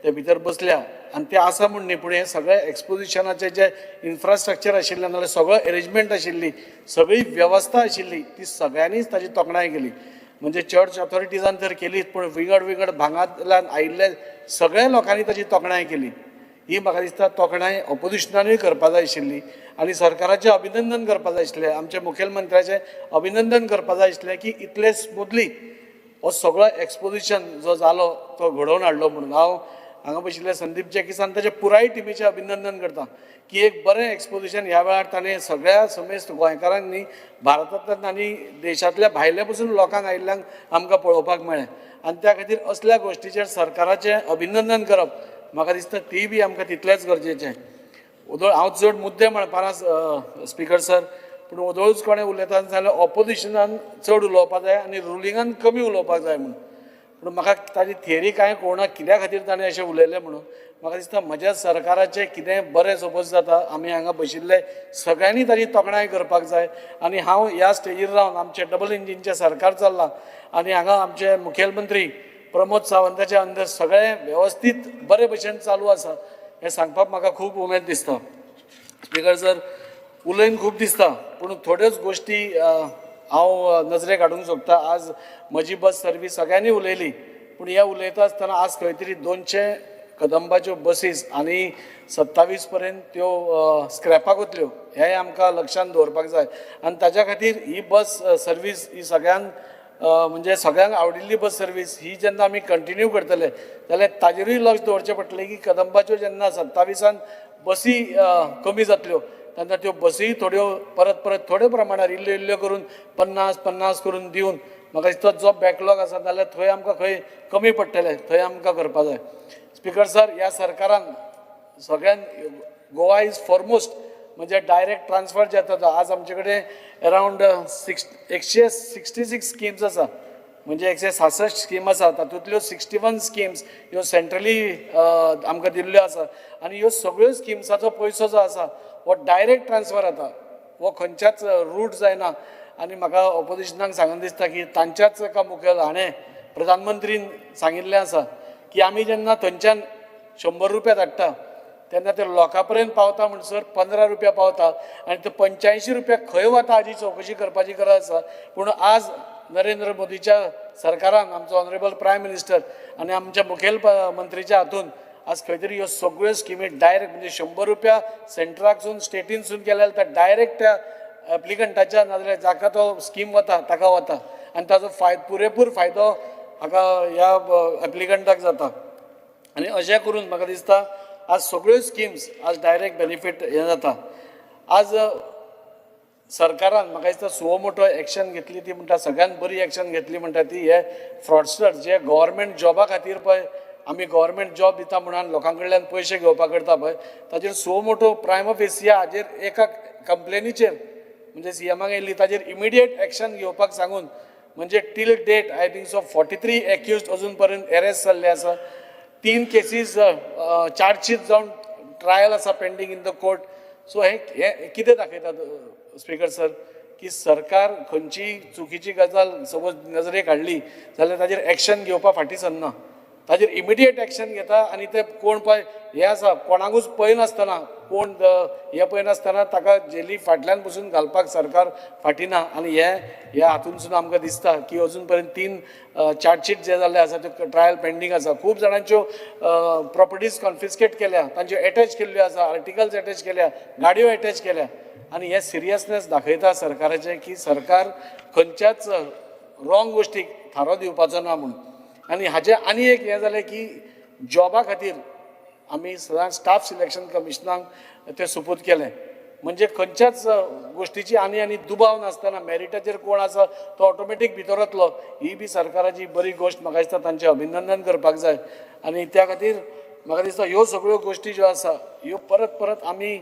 Speaker 19: ते भितर बसल्या आनी ते आसा म्हूण न्ही, पूण हें सगळें एक्सपोजिशनाचें जें इन्फ्रास्ट्रक्चर आशिल्लें, नाजाल्यार सगळो एरेंजमेंट आशिल्ली, सगळी वेवस्था आशिल्ली, ती सगळ्यांनीच ताजी तोखणाय केली. म्हणजे चर्च ऑथॉरिटीजान तर केलीच, पूण विंगड विंगड भागांतल्यान आयिल्ले सगळ्या लोकांनी ताजी तोखणाय केली. ही म्हाका दिसता तोखणाय ऑपोजिशनानूय करपा जाय आशिल्ली आनी सरकाराचें अभिनंदन करपा जाय आशिल्लें, आमच्या मुखेलमंत्र्याचें अभिनंदन करपा जाय आशिल्लें की इतलें स्मुथली हो सगळो एक्सपोजिशन जो जालो तो घडोवन हाडलो म्हणून. हांव हांगा बशिल्ल्या संदीप जॅकिसान ताच्या पुराय टिमीचें अभिनंदन करता की एक बरें एक्सपोजिशन ह्या वेळार ताणें सगळ्या समेस्त गोंयकारांक न्ही, भारतांतल्यान आनी देशांतल्या भायल्या पसून लोकांक आयिल्ल्यांक आमकां पळोवपाक मेळ्ळें. आनी त्या खातीर असल्या गोश्टीचेर सरकाराचें अभिनंदन करप म्हाका दिसता ती बी आमकां तितलेंच गरजेचें. ओदोळ हांव चड मुद्दे म्हणपाना स्पीकर सर, पूण ओदोळूच कोणें उलयता जाल्यार ऑपोजिशनान चड उलोवपाक जाय आनी रुलिंगान कमी उलोवपाक जाय म्हणून. पूण म्हाका ताजी थियरी कांय कळना कित्या खातीर ताणें अशें उलयलें म्हणून. म्हाका दिसता म्हज्या सरकाराचें कितें बरें सपोज जाता, आमी हांगा बशिल्ले सगळ्यांनी ताजी तोखणाय करपाक जाय. आनी हांव ह्या स्टेजीर रावन आमचें डबल इंजिनचें सरकार चल्लां आनी हांगा आमचे मुखेलमंत्री प्रमोद सावंताच्या अंदर सगळें वेवस्थीत बरे भशेन चालू आसा हें सांगपाक म्हाका खूब उमेद दिसता. स्पीकर सर, उलयन खूब दिसता पूण थोड्योच गोश्टी हांव नजरेक हाडूंक सोदता. आज म्हजी बस सर्वीस सगळ्यांनी उलयली, पूण ह्या उलयता आसतना आज खंय तरी 200 कदंबाच्यो बसीस आनी 27 पर्यंत त्यो स्क्रॅपाक वतल्यो हें आमकां लक्षांत दवरपाक जाय. आनी ताच्या खातीर ही बस सर्वीस ही सगळ्यांक म्हणजे सगळ्यांक आवडिल्ली बस सर्वीस ही जेन्ना आमी कंटिन्यू करतले जाल्यार ताजेरूय लक्ष दवरचें पडटलें की कदंबाच्यो जेन्ना 27 बसी कमी जातल्यो तेन्ना त्यो बसीय थोड्यो परत परत थोड्यो प्रमाणार इल्ल्यो इल्ल्यो करून 50-50 करून दिवन म्हाका दिसता जो बॅकलॉग आसा जाल्यार थंय आमकां खंय कमी पडटलें थंय आमकां करपा जाय. स्पीकर सर, ह्या सरकारान सगळ्यान गोवा is foremost म्हणजे डायरेक्ट ट्रान्सफर जे जाता आज आमचे कडेन अरावंड 166 स्किम्स आसा, म्हणजे 166 स्कीम आसा, तातूंतल्यो 61 स्किम्स ह्यो सेंट्रली आमकां दिल्ल्यो आसा आनी ह्यो सगळ्यो स्किम्साचो पयसो जो आसा हो डायरेक्ट ट्रान्सफर जाता, हो खंयच्याच रूट जायना. आनी म्हाका ऑपोजिशनाक सांगून दिसता की तांच्याच एका मुखेल हाणें प्रधानमंत्रीन सांगिल्लें आसा की आमी जेन्ना थंयच्यान 100 रुपया धाडटा तेन्ना ते लोकां पर्यंत पावता म्हणसर 15 रुपया पावता आनी ते 85 रुपया खंय वता हाजी चवकशी करपाची गरज आसा. पूण आज नरेंद्र मोदीच्या सरकारान आमचो ऑनरेबल प्रायम मिनिस्टर आनी आमच्या मुखेल मंत्रीच्या हातून आज खंय तरी ह्यो सगळ्यो स्किमी डायरेक्ट म्हणजे 100 रुपया सेंट्राकसून स्टेटीनसून केल्या जाल्यार डायरेक्ट त्या एप्लिकंटाच्या नाजाल्यार जाका तो स्कीम वता ताका वता आनी ताजो पुरेपूर फायदो हाका ह्या एप्लिकंटाक जाता. आनी अशें करून म्हाका दिसता आज सगळ्यो स्किम्स आज डायरेक्ट बेनिफीट हें जाता. आज सरकारान म्हाका दिसता सुओ मोटो एक्शन घेतली ती म्हणटा सगळ्यान बरी एक्शन घेतली म्हणटा ती हे फ्रॉडस्टर जे गव्हर्मेंट जॉबा खातीर पळय आमी गव्हर्मेंट जॉब दिता म्हणून लोकां कडल्यान पयशे घेवपाक करता पळय ताजेर सुओ मोटो प्रायम ऑफ एसिया हाजेर एका कंप्लेनीचेर म्हणजे सीएमाक येयल्ली ताजेर इमिडिएट एक्शन घेवपाक सांगून म्हणजे till date I think so 43 accused अजून पर्यंत एरेस्ट जाल्ले आसा. 3 केसीस चार्जशीट जावन ट्रायल आसा pending in the court. So हे कितें दाखयतात स्पीकर सर की सरकार खंयची चुकीची गजाल सपोज नजरेक हाडली जाल्यार ताजेर एक्शन घेवपा फाटीं सरना, ताजेर इमिडिएट एक्शन घेता आनी ते कोण पळय हें आसा कोणाकूच पळयनासतना कोण हें पळयनासतना ताका जेली फाटल्यान पसून घालपाक सरकार फाटीं ना. आनी हे ह्या हातूंतसून आमकां दिसता की अजून पर्यंत 3 चार्जशीट जे जाल्ले आसा त्यो ट्रायल पेंडींग आसा. खूब जाणांच्यो प्रॉपर्टीज कॉन्फिस्केट केल्या, तांच्यो एटॅच केल्ल्यो आसा, आर्टिकल्स एटॅच केल्या, गाडयो एटॅच केल्या. आनी हें सिरियसनेस दाखयता सरकाराचें की सरकार खंयच्याच रॉंग गोश्टीक थारो दिवपाचो ना म्हणून. आनी हाजें आनी एक हें जालें की जॉबा खातीर आमी सदांच स्टाफ सिलेक्शन कमिशनाक तें सुपूत केलें, म्हणजे खंयच्याच गोश्टीची आनी आनी दुबाव नासतना मॅरिटाचेर कोण आसा तो ऑटोमॅटीक भितर वतलो, ही बी सरकाराची बरी गोश्ट म्हाका दिसता तांचें अभिनंदन करपाक जाय. आनी त्या खातीर म्हाका दिसता ह्यो सगळ्यो गोश्टी ज्यो आसा ह्यो परत परत आमी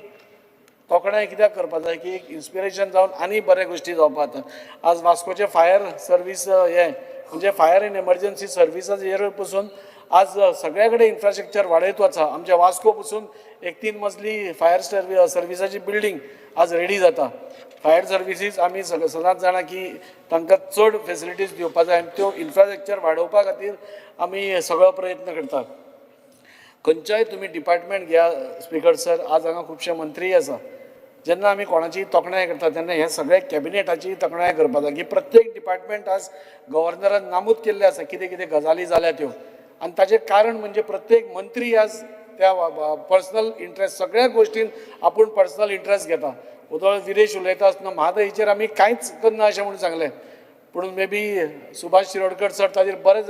Speaker 19: तोखणाय कित्याक करपाक जाय की एक इन्स्पिरेशन जावन आनी बरे गोश्टी जावपाक जाता. आज वास्कोचें फायर सर्वीस हें म्हणजे फायर एंड एमर्जन्सी सर्विसाचेर पसून आज सगळे कडेन इन्फ्रास्ट्रक्चर वाडयत वचा. आमच्या वास्को पसून एक 3 मजली फायर सर्विसाची बिल्डींग आज रेडी जाता. फायर सर्विसीस आमी सदांच जाणा की तांकां चड फेसिलिटीज दिवपा जाय आनी त्यो इन्फ्रास्ट्रक्चर वाडोवपा खातीर आमी सगळो प्रयत्न करतात. खंयच्याय तुमी डिपार्टमेंट घेया स्पीकर सर, आज हांगा खुबशे मंत्रीय आसा, जेन्ना आमी कोणाची तोखणाय करता तेन्ना हे सगळे कॅबिनेटाची तोखणाय करपाक जाय की प्रत्येक डिपार्टमेंट आज गव्हर्नरान नामूद केल्लें आसा कितें कितें गजाली जाल्या त्यो. आनी ताचें कारण म्हणजे प्रत्येक मंत्री आज त्या पर्सनल इंट्रस्ट सगळ्या गोश्टीन आपूण पर्सनल इंट्रस्ट घेता. उदळ विरेश उलयता आसतना म्हादईचेर आमी कांयच करना अशें म्हणून सांगलें, पूण may be Subhash Shirodkar sir ताजेर बरें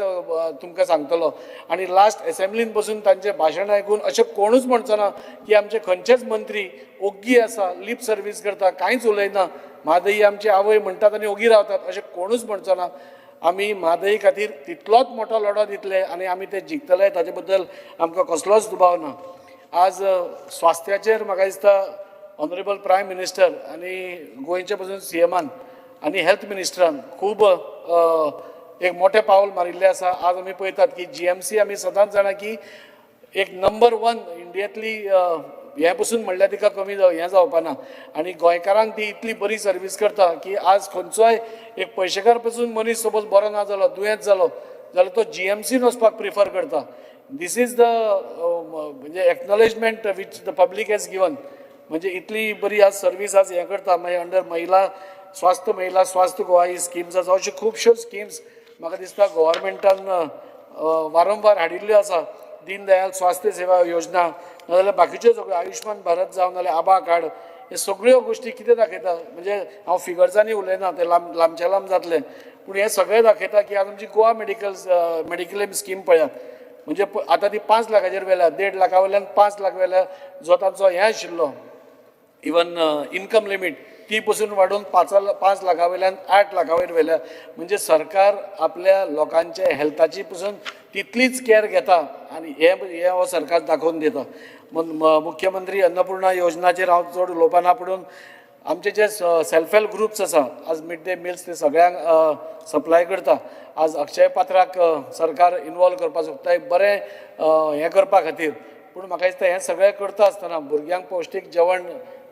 Speaker 19: तुमकां सांगतलो. आनी लास्ट एसेंब्लीन बसून तांचें भाशण आयकून अशें कोणूच म्हणचो ना की आमचे खंयचेच मंत्री ओग्गी आसा, लिप सर्वीस करता, कांयच उलयना, म्हादई आमची आवय म्हणटात आनी ओगी रावतात अशें कोणूच म्हणचो ना. आमी म्हादई खातीर तितलोच मोठो लढो दितले आनी आमी ते जिखतले, ताजे बद्दल आमकां कसलोच दुबाव ना. आज स्वास्थ्याचेर म्हाका दिसता ऑनरेबल प्रायम मिनिस्टर आनी गोंयचे पसून सीएमान आनी हेल्थ मिनिस्टरान खूब एक मोठें पावल मारिल्लें आसा. आज आमी पळयतात की जीएमसी आमी सदांच जाणा की एक नंबर 1 इंडियांतली हें पसून म्हणल्यार तिका कमी हें जावपा ना. आनी गोंयकारांक ती इतली बरी सर्वीस करता की आज खंयचोय एक पयशेकार पसून मनीस सपोज बरो ना जालो, दुयेंत जालो जाल्यार तो जीएमसीन वचपाक प्रिफर करता. This is the म्हणजे acknowledgement which the public has given. म्हणजे इतली बरी आज सर्वीस आज हें करता. मागीर अंडर महिला स्वास्थ्य, महिला स्वास्थ्य गोवा ही स्किम्स आसा, अश्यो खुबश्यो स्किम्स म्हाका दिसता गव्हर्मेंटान वारंवार हाडिल्ल्यो आसा. दीनदयाल स्वास्थ्य सेवा योजना नाजाल्यार बाकीच्यो सगळ्यो आयुश्मान भारत जावं नाजाल्यार आबा कार्ड, हे सगळ्यो गोश्टी कितें दाखयता म्हणजे हांव फिगर्सांनी उलयना ते लांबचे लांब जातले, पूण हें सगळें दाखयता की आज आमची गोवा मेडिक्लेम स्कीम पळयात म्हणजे आतां ती 5 लाखाचेर व्हेल्या, 1.5 लाखा वयल्यान 5 लाख व्हेल्या. जो तांचो हें आशिल्लो इवन इनकम लिमीट ती पसून वाडोवन 5 लाखा वयल्यान 8 लाखा वयर व्हेल्या. म्हणजे सरकार आपल्या लोकांच्या हेल्थाची पसून तितलीच कॅर घेता आनी हें हो सरकार दाखोवन दिता. मुख्यमंत्री अन्नपूर्णा योजनाचेर हांव चड उलोवपा ना, पूण आमचे जे सेल्फ हेल्प ग्रुप्स आसा आज मिड डे मिल्स ते सगळ्यांक सप्लाय करता. आज अक्षय पात्राक सरकार इनवॉल्व करपाक सोदता एक बरें हें करपा खातीर. पूण म्हाका दिसता हें सगळें करता आसतना भुरग्यांक पौश्टीक जेवण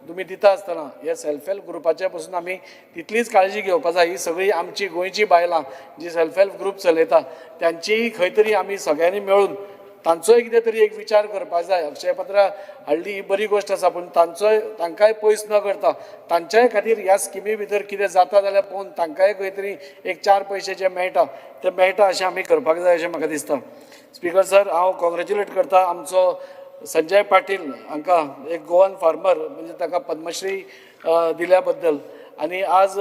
Speaker 19: तुमी दिता आसतना हे सेल्फ हेल्प ग्रुपाचे पसून आमी तितलीच काळजी घेवपा जाय. ही सगळी आमची गोंयची बायलां जी सेल्फ हेल्प ग्रुप चलयता तांचीय खंय तरी आमी सगळ्यांनी मेळून तांचोय कितें तरी एक विचार करपाक जाय. अक्षय पात्रा हाडली ही बरी गोश्ट आसा, पूण तांचोय तांकांय पयस न करता तांच्याय खातीर ह्या स्किमी भितर कितें जाता जाल्यार पळोवन तांकांय खंय तरी एक 4 पयशे जे मेळटा ते मेळटा अशें आमी करपाक जाय अशें म्हाका दिसता. स्पीकर सर, हांव कॉंग्रेच्युलेट करता आमचो संजय पाटील हांकां, एक गोवन फार्मर म्हणजे ताका पद्मश्री दिल्या बद्दल. आनी आज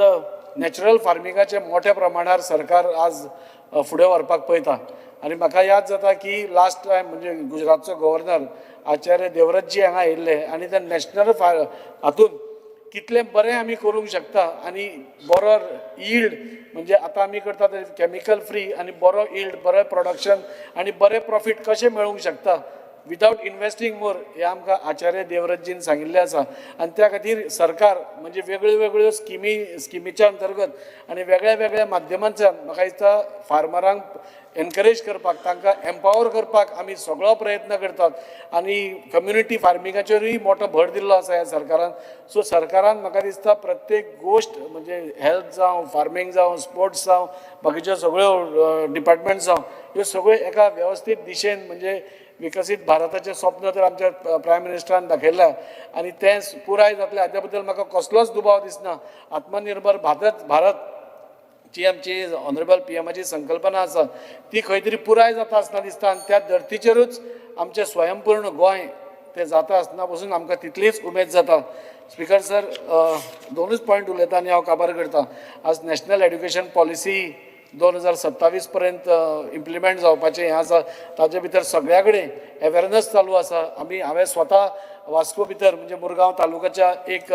Speaker 19: नॅचरल फार्मिंगाचे मोठ्या प्रमाणार सरकार आज फुडें व्हरपाक पळयता. आनी म्हाका याद जाता की लास्ट टायम म्हणजे गुजरातचो गव्हर्नर आचार्य देवव्रतजी हांगा आयिल्ले आनी ते नॅशनल हातून कितलें बरें आमी करूंक शकता आनी बरो यील्ड म्हणजे आतां आमी करता ते कॅमिकल फ्री आनी बरो यील्ड, बरें प्रोडक्शन आनी बरें प्रॉफीट कशें मेळूंक शकता विदावट इन्वेस्टींग मोर हें आमकां आचार्य देवव्रतजीन सांगिल्लें आसा. आनी त्या खातीर सरकार म्हणजे वेगळ्यो वेगळ्यो स्किमीच्या अंतर्गत आनी वेगळ्या वेगळ्या माध्यमांतल्यान म्हाका दिसता फार्मरांक एनकरेज करपाक, तांकां एम्पावर करपाक आमी सगळो प्रयत्न करतात आनी कम्युनिटी फार्मिंगाचेरूय मोठो भर दिल्लो आसा ह्या सरकारान. सो सरकारान म्हाका दिसता प्रत्येक गोश्ट म्हणजे हेल्थ जावं, फार्मींग जावं, स्पोर्ट्स जावं, बाकीच्यो सगळ्यो डिपार्टमेंट जावं, ह्यो सगळ्यो एका वेवस्थीत दिशेन म्हणजे विकसीत भारताचें स्वप्न तर आमच्या प्रायम मिनिस्टरान दाखयलां आनी तें पुराय जातलें हाच्या बद्दल म्हाका कसलोच दुबाव दिसना. आत्मनिर्भर भारत जी आमची ऑनरेबल पीएमाची संकल्पना आसा ती खंय तरी पुराय जाता आसतना दिसता आनी त्या धर्तीचेरूच आमचें स्वयंपूर्ण गोंय तें जाता आसतना पसून आमकां तितलीच उमेद जाता. स्पीकर सर, दोनूच पॉयंट उलयता आनी हांव काबार करता. आज नॅशनल एड्युकेशन पॉलिसी 2027 पर्यंत इम्प्लिमेंट जावपाचें हें आसा, ताजे भितर सगळ्या कडेन एवेरनस चालू आसा. आमी हांवें स्वता वास्को भितर म्हणजे मुरगांव तालुक्याच्या एक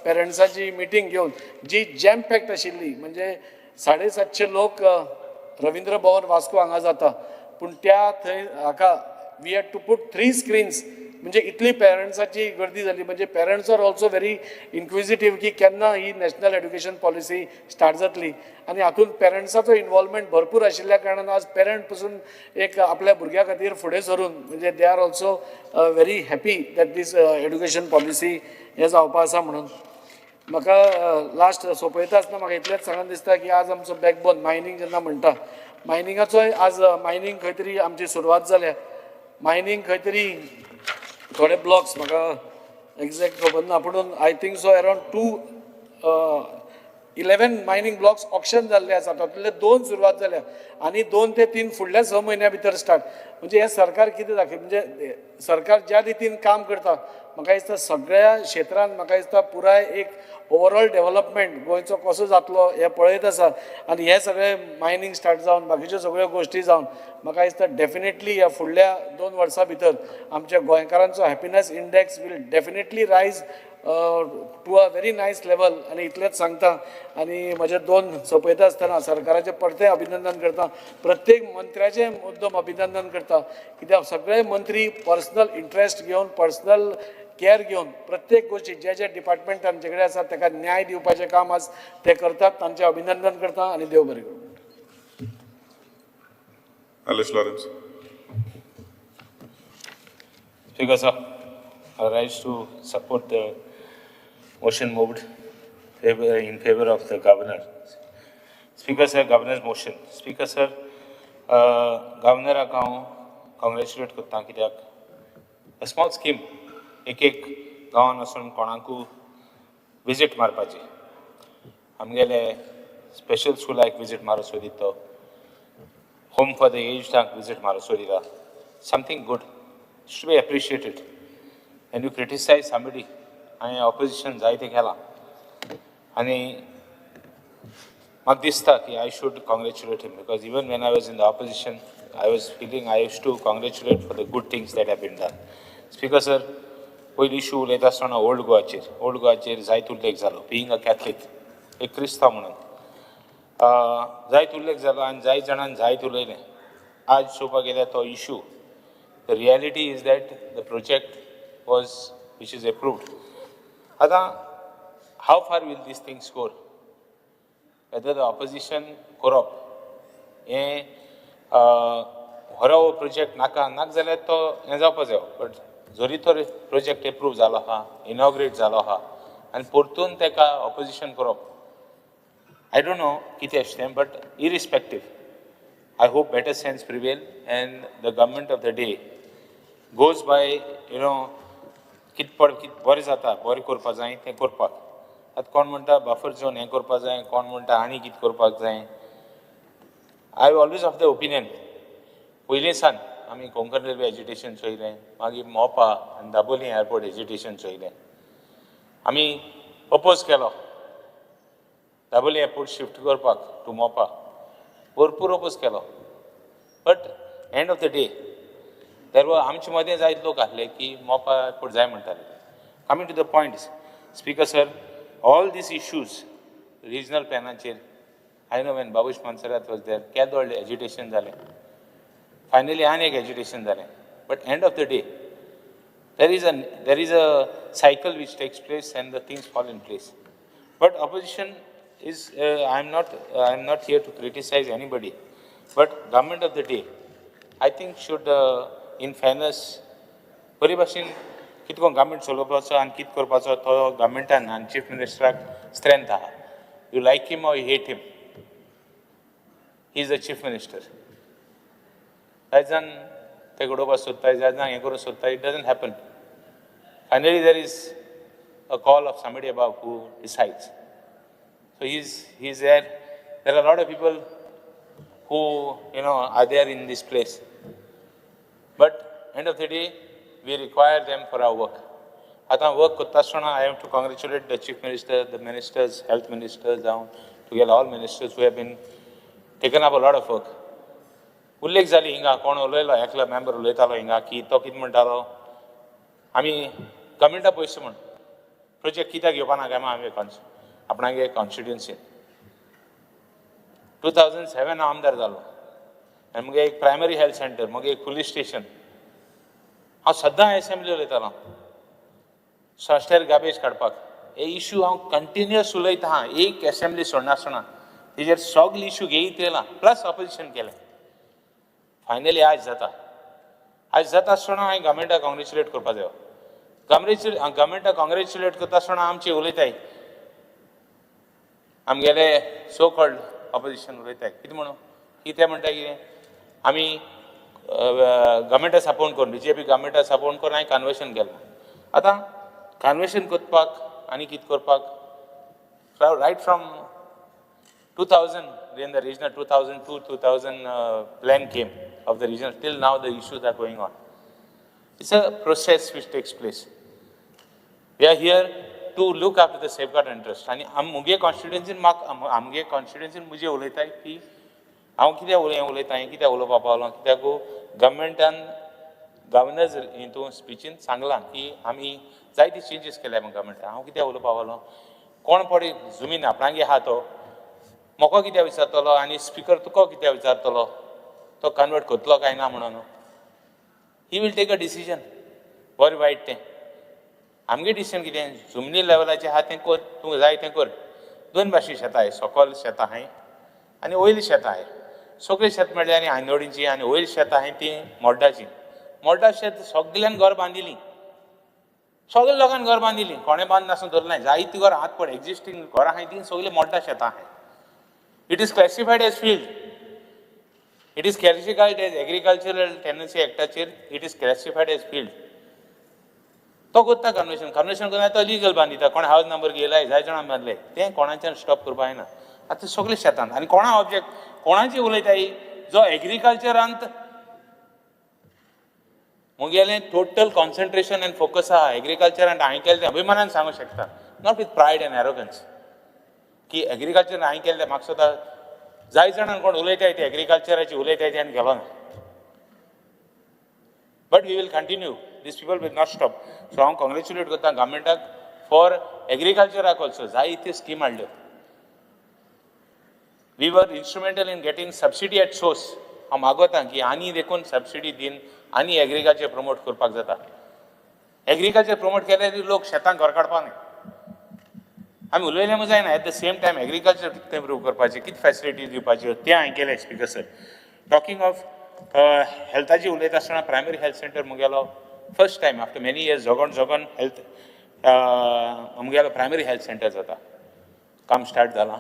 Speaker 19: पेरंट्साची मिटींग घेवन जी जॅम पॅक्ट आशिल्ली, म्हणजे 750 लोक रविंद्र भवन वास्को हांगा जाता, पूण त्या थंय हाका we had to put 3 screens, म्हणजे इतली पेरंट्साची गर्दी जाली. म्हणजे parents are also very inquisitive की केन्ना ही नॅशनल एड्युकेशन पॉलिसी स्टार्ट जातली आनी हातूंत पेरंट्साचो इनवॉल्वमेंट भरपूर आशिल्ल्या कारणान आज पेरंट पसून एक आपल्या भुरग्या खातीर फुडें सरून म्हणजे they are also very happy that this education policy हें जावपा आसा. म्हणून म्हाका लास्ट सोंपयता आसतना म्हाका इतलेंच सांगन दिसता की आज आमचो बॅकबोन मायनींग जेन्ना म्हणटा, मायनिंगाचोय आज मायनींग खंय तरी आमची सुरवात जाल्या. मायनींग खंय तरी थोडे ब्लॉक्स म्हाका एग्जॅक्ट खबर ना, पूण I think so around 211 mining blocks auction जाल्ले आसा, तातूंतले 2 सुरवात जाल्या आनी 2 ते 3 फुडल्या 6 म्हयन्या भितर स्टार्ट. म्हणजे हें सरकार कितें दाखय, म्हणजे सरकार ज्या रितीन काम करता म्हाका दिसता सगळ्या क्षेत्रांत म्हाका दिसता पुराय एक ओवरऑल डेव्हलपमेंट गोंयचो कसो जातलो हें पळयत आसा आनी हें सगळें मायनींग स्टार्ट जावन बाकीच्यो सगळ्यो गोश्टी जावन म्हाका दिसता डेफिनेटली ह्या फुडल्या 2 वर्सां भितर आमच्या गोंयकारांचो happiness index will definitely rise to a very nice level. आनी इतलेंच सांगता आनी म्हजे 2 सोंपयता आसतना सरकाराचें परतें अभिनंदन करता, प्रत्येक मंत्र्याचें मुद्दम अभिनंदन करता, कित्याक सगळे मंत्री पर्सनल इंट्रस्ट घेवन, पर्सनल केअर घेवन प्रत्येक गोश्टी जे जे डिपार्टमेंट तांचे कडेन आसा ताका न्याय दिवपाचें काम आज ते करतात, तांचें अभिनंदन करता आनी देव बरें करूं.
Speaker 8: Alice Lawrence.
Speaker 20: Speaker sir, I rise to support the motion moved in favor of the governor. Speaker sir, governor's motion. Speaker sir, governor हांव congratulate करता कित्याक a small scheme एक एक गांवान वचून कोणाकू विजीट मारपाची, आमगेले स्पेशल स्कुलाक विजीट मारूंक सोदिता तो, होम फॉर the एज्डाक विजीट मारूंक सोदिता. Something good should be appreciated. And you criticise somebody, हांवें ऑपोजिशन जायतें केलां आनी म्हाका दिसता की I should congratulate him because even when I was in the opposition I was feeling I use to congratulate for the good things that have been done. Speaker sir, पयली issue उलयता आसतना old गोवाचेर, old गोवाचेर जायत उल्लेख जालो. Being a Catholic, एक क्रिस्तांव म्हणून जायत उल्लेख जालो आनी जायत जाणान जायत उलयलें. आज चोवपाक गेल्यार तो issue, the reality is that the project was which is approved. आतां how far will these things go, whether the opposition करप हें बरो हो प्रोजेक्ट नाका नाका जाल्यार तो हें जावपा जायो, बट जरी तो प्रोजेक्ट एप्रूव जालो आहा, इनॉग्रेट जालो आहा आनी परतून ताका ऑपोजिशन करप, I don't know कितें अशें तें, but irrespective I hope better sense prevail and the government of the day goes by, you know, कित पड कित बरें जाता, बरें करपा जाय तें करपाक. आतां कोण म्हणटा बफर झोन हें करपा जाय, कोण म्हणटा आनी कितें करपाक जाय. I always of the opinion, पयलीं सान आमी कोंकण रेल्वे एजिटेशन चोयलें, मागीर मोपा आनी दाबोली एअरपोर्ट एजिटेशन चोयलें, आमी अपोज केलो दाबोली एअरपोर्ट शिफ्ट करपाक टू मोपा, भरपूर अपोज केलो. But end of the day there were आमचे मदें जायत लोक आसले की मोपा एअरपोर्ट जाय म्हणटाले. Coming to the point, speaker sir, all these issues regional प्लॅनाचेर I know when Babush Monserrate was there केदो व्हडलें एजिटेशन जालें, फायनली आनी एक एजिटेशन जालें. But end of the day there is a cycle which takes place and the things fall in place. But opposition is, I am not here to criticize anybody, but government of the day, I think, should, in fairness, बरी भाशेन कितें करून government चलोवपाचो आनी कितें करपाचो तो गव्हर्मेंटान आनी chief मिनिस्टराक strength आहा. You like him or you hate him, he is the chief minister. कांय जाण ते घडोवपाक सोदताय, जाय जाण हें करूंक सोदताय. It doesn't happen. Finally, there is a call of somebody above who decides. So he's there. There are a lot of people who are there in this place. But end of the day, we require them for our work. आतां work करता आसतना I have to congratulate the chief minister, the ministers, health ministers जावं तुगेले all ministers who have been taken up a lot of work. उल्लेख जाली हिंगा, कोण उलयलो, एकलो मेंबर उलयतालो हिंगा की तो कितें म्हणटालो, आमी गव्हर्मेंटा पयशे म्हण प्रोजेक्ट कित्याक घेवपा ना काय आमी आपणागे कॉन्स्टिट्युन्सीन. 2007 हांव आमदार जालो आनी मुगे एक प्रायमरी हेल्थ सेंटर, मुगे एक पुलीस स्टेशन. हांव सद्दां एसेंब्ली उलयतालो रस्त्यार गार्बेज काडपाक. हे इशू हांव कंटिन्युअस उलयता आहा, एक एसेंब्ली सोडनासतना तेजेर सगळे इशू घेयत येयला, प्लस ऑपोजिशन केलें. फायनली आयज जाता. आयज जाता आसतना हांवें गव्हर्मेंटाक कॉंग्रेच्युलेट करपा जायो. गव्हर्मेंटाक कॉंग्रेच्युलेट करता आसतना आमचे उलयताय, आमगेले सो कॉल्ड ऑपोजिशन उलयताय कितें म्हणून की ते म्हणटा कितें, आमी गव्हर्मेंटा सपोर्ट करून, बीजेपी गव्हर्मेंटा सपोर्ट करून हांवें कन्वर्शन केलें. आतां कन्वर्शन करपाक आनी कितें करपाक, right from 2000, when the regional 2002 2000 plan came of the regional, till now the issues are going on. It's a process which takes place. We are here to look after the safeguard interest. आनी आम मुगे कॉन्स्टिट्युन्सीन, म्हाका आमगे कॉन्स्टिट्युन्सीन मुजे उलयताय की हांव कित्याक उलयता, हें कित्याक उलोवपा पावलो, कित्याक गव्हर्मेंटान गव्हर्नर्स हितून स्पिचीन सांगलां की आमी जायते चेंजीस केल्या गव्हर्मेंटान. हांव कित्याक उलोवपा पावलो, कोण पळय जमीन आपणागे आहा तो म्हाका कित्याक विचारतलो आनी स्पिकर तुका कित्याक विचारतलो तो कन्वर्ट करतलो काय ना म्हणून. He will take a decision, बरें वायट तें. आमगे डिसिजन कितें, जमनी लेवलाचें आहा तें कर, तूं जाय तें कर. दोन भाशे शेतां आहाय, सकल शेतां आहाय आनी वयलीं शेतां आहाय. सगळीं शेत म्हणल्यार आनी आंदोडीचीं आनी वयलीं शेतां आहाय तीं मोड्डाचीं. मोड्डा शेत सगल्यांक घर बांदिलीं, सगल्या लोकांक घर बांदिलीं, कोणें बांद नासून दवरलें. जायतीं घरां आतां पळय एग्जिस्टींग घरां आहाय तीं सगळीं मोड्डा शेतां आहाय. It is classified as field. It is classified as agricultural tenancy एक्टाचेर it is classified as field. तो करता कन्वर्शन, कन्वर्शन करता तो लिगल बांदिता. कोण हावज नंबर घेयलाय, जाय जाणां बांदले, तें कोणाच्यान स्टॉप करपा जायना. आतां सगळे शेतांत आनी कोणा ऑब्जेक्ट कोणाची उलयताय जो एग्रीकल्चरांत मुगेलें टोटल कॉन्सन्ट्रेशन आनी फोकस आहा एग्रीकल्चरांत. हांवें केलें तें अभिमानान सांगूंक शकता, not with pride and arrogance, की एग्रीकल्चर हांवें केलें तें म्हाका सुद्दां जाय जाणां कोण उलयताय ते एग्रीकल्चराची उलयताय ते आनी गेलो ना. But we will continue, these people will not stop. So हांव कॉंग्रेच्युलेट करता गव्हर्मेंटाक फॉर एग्रीकल्चराक ऑल्सो जायत्यो scheme हाडल्यो. We were instrumental in getting subsidy at source. हांव मागोता की आनी देखून सबसिडी दिवन आनी एग्रीकल्चर प्रमोट करपाक जाता. एग्रीकल्चर प्रमोट केल्यार लोक शेतांक घर काडपाक न्ही. आमी उलयलें म्हूण जायना, at the same time agriculture कितें इम्प्रूव करपाचें, कितें फॅसिलिटीज दिवपाच्यो तें हांवें केलें. स्पिकर सर, टॉकींग ऑफ हेल्थाची उलयता आसतना प्रायमरी हेल्थ सेंटर मुगेलो first time after many years जगोन जगोन हेल्थ मुगेलो प्रायमरी हेल्थ सेंटर जाता. काम स्टार्ट जालां.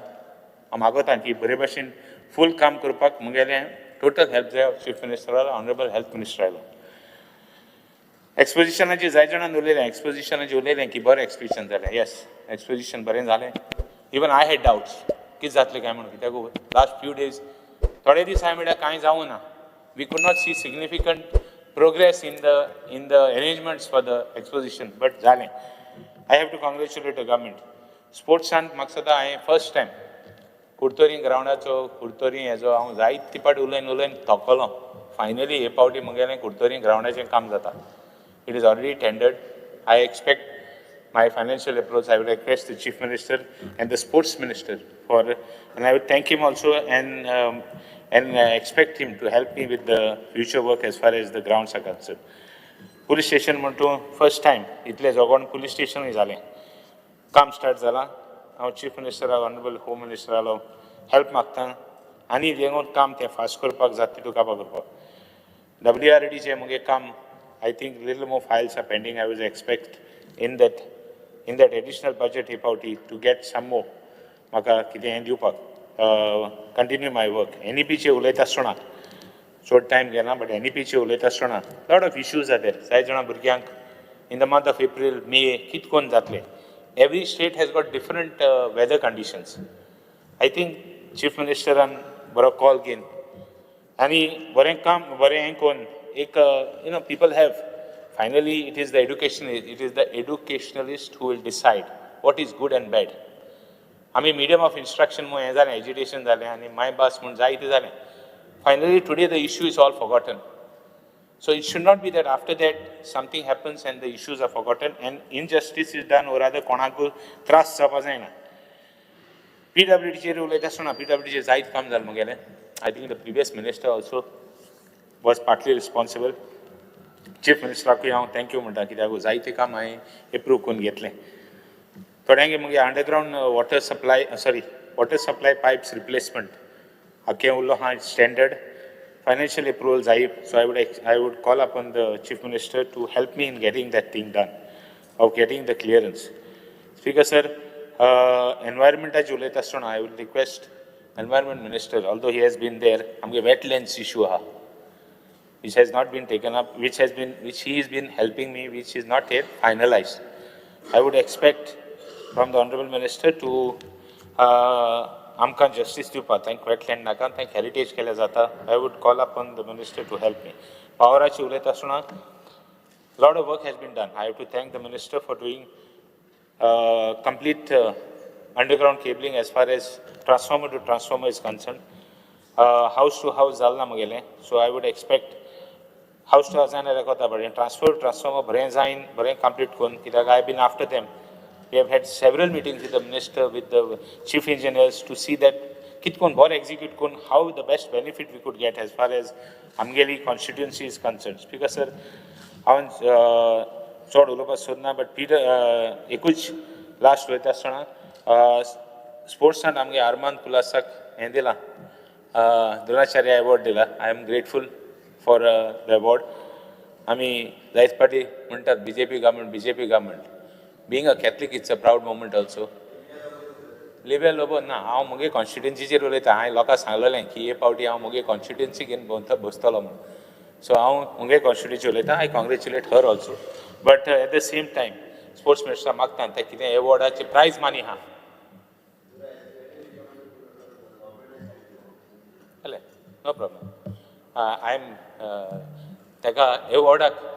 Speaker 20: हांव मागोता की बरे भाशेन फूल काम करपाक मुगेलें टोटल हेल्प जाय चीफ मिनिस्टरालो, ऑनरेबल हेल्थ मिनिस्टरालो. एक्सपोजिशनाची जाय जाणान उलयलें, एक्सपोजिशनाची उलयलें की बरें एक्सपोजिशन जालें. येस, एक्सपोजिशन बरें जालें. Even I had doubts कितें जातलें काय म्हणून, कित्याक लास्ट फ्यू डेज थोडे दीस हांवें म्हळ्यार कांय जावूं ना. We could not see significant progress in the arrangements for the exposition, but जालें. I have to congratulate the government. स्पोर्ट्सान म्हाका सदां हांवें फर्स्ट टायम कुडतरी ग्रावंडाचो, कुडतरी हेजो हांव जायते फावटी उलयन उलयन थकलो. फायनली हे फावटी म्हगेलें कुडतरी ग्रावंडाचें काम जाता. It is already tendered. I expect my financial approach. I will request the Chief Minister and the Sports Minister for, and I would thank him also and And I expect him to help me with the future work as far as the grounds are concerned. Police station म्हण तूं first time इतलें जोगोण police स्टेशनूय जालें, काम start जालां. हांव chief मिनिस्टराक, honourable home मिनिस्टरालो help मागता आनी देंगून काम तें फास्ट करपाक जाता तितूंत काबार करपाक. डब्ल्यू आर डीचें मुगे काम, I think little more files are pending. I was expect in that additional budget हे फावटी टू गेट सम मोर म्हाका कितें हें दिवपाक कंटिन्यू my work. एनईपीचेर उलयता आसतना चड टायम घेना, बट एनईपीचेर उलयता आसतना lot of issues are there. जाय जाणां भुरग्यांक in the month of April, May कित कोन्न जातलें? Every state has got different weather conditions. I think chief मिनिस्टरान बरो कॉल घेवन आनी बरें काम बरें हें करून एक people have, finally it is the educationalist who will decide what is good and bad. आमी मिडियम ऑफ इन्स्ट्रक्शन म्हूण हें जालें, एजिटेशन जालें आनी मायभास म्हूण जायतें जालें. Finally today the issue is all forgotten. So it should not be that after that something happens and the issues are forgotten and injustice is done or rather कोणाकूय त्रास जावपा जायना. पीडब्ल्यूडीचेर उलयता आसतना पीडब्ल्यूडीचेर जायत काम जालें म्हगेलें. I think the previous minister also was partly responsible. Chief मिनिस्टराकूय हांव thank you म्हणटा, कित्याक जायतें काम हांवें एप्रूव करून घेतलें. थोड्यांक मागीर underground water supply, sorry, water supply pipes replacement आख्खें उरलो आहा स्टँडर्ड, फायनान्शियल एप्रुवल जाय. So I would call upon the Chief Minister to help me in getting that thing done, of getting the clearance. Speaker sir, एनवायरमेंटाचेर उलयता आसतना I would request Environment Minister, although he has been there, आमगे wetlands issue आहा which has not been taken up, which he has been helping me, which is not yet finalized. I would expect from the Honorable Minister to आमकां justice दिवपाक, तांकां wetland नाका, तांकां heritage केल्यार जाता. I would call upon the minister to help me. पावराची उलयता आसतना lot of work has been done. I have to thank the minister for doing complete underground cabling as far as transformer to transformer is concerned. House to house जालें ना म्हगेलें, so I would expect house to house जायना जाल्यार कोता, but transfer transformer बरें जायन, बरें complete करून, कित्याक I been after them. We have had several meetings with the minister, with the chief engineers to see that कित कोण बरें एक्झिक्यूट करून how the best benefit we could get as far as आमगेली constituency is concern. Speaker sir, हांव चड उलोवपाक सोदना, but Peter एकूच लास्ट उलयता आसतना स्पोर्ट्सान आमगे आरमान कुलासाक हें दिलां, द्रोणाचार्य एवॉर्ड दिला. I am grateful for the award. आमी जायत फावटी म्हणटात BJP government, BJP government. Being a Catholic, it's a proud moment also. Libya Lobo ना, हांव म्हगे कॉन्स्टिट्युन्सीचेर उलयता. हांवें लोकांक सांगलेलें की हे फावटी हांव म्हगे कॉन्स्टिट्युन्सी घेवन भोंवता बसतलो म्हूण. सो हांव म्हगे कॉन्स्टिट्युन्सी उलयता. I congratulate her also, but at the same time sports मिनिस्टरा मागता ते कितें एवॉर्डाचे प्रायज मनी आहा जालें, no problem. I am ताका एवॉर्डाक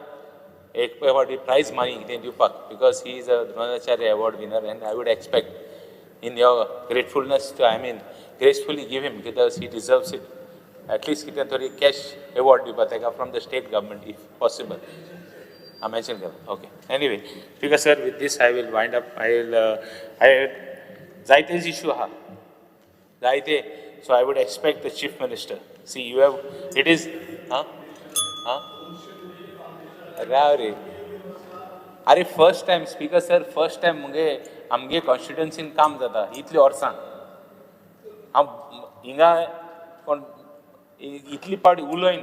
Speaker 20: एक फावटी प्रायज मनी कितें दिवपाक, because he is a Dronacharya award winner and I would expect in your gratefulness to, I mean, gracefully give him, because he deserves it. At least कितें तरी cash award दिवपा ताका from the state government if possible. हां, mention केला. Okay, anyway, Speaker sir, with this I will wind up. I will I जायतेच issue आहा, जायते. So I would expect the Chief Minister, see, you have, it is, हां हां, राव रे. अरे, first time, Speaker sir, first time मुगे आमगे कॉन्स्टिट्युन्सीन काम जाता इतली वर्सां. हांव हिंगा कोण इतली पावटी उलयन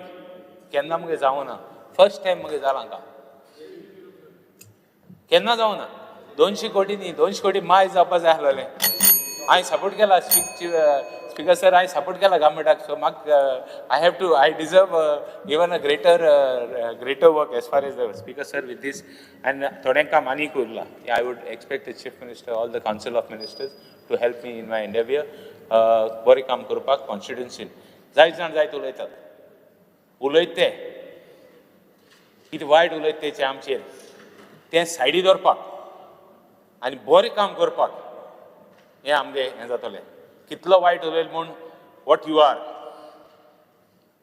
Speaker 20: केन्ना मुगे जावना. फर्स्ट टायम मुगे जालां काम, केन्ना जावना. 200 कोटी न्ही, 200 कोटी माय जावपा जाय आसलेलें. हांवें सपोर्ट केला, स्पिकर सर, हांवें सपोर्ट केला गव्हर्मेंटाक. सो म्हाका I have to I deserve even a greater work as far as the, Speaker sir, with this and थोडें काम आनीक उरलां. I would expect the Chief Minister, all the council of ministers to help me in my endeavour बरें काम करपाक कॉन्स्टिट्युन्सीन. जायत जाण जायत उलयतात, उलयत ते कितें वायट उलयत तेचे आमचेर, तें सायडी दवरपाक आनी बरें काम करपाक हें आमगें हें जातलें. कितलो वायट उलयल म्हूण what you are,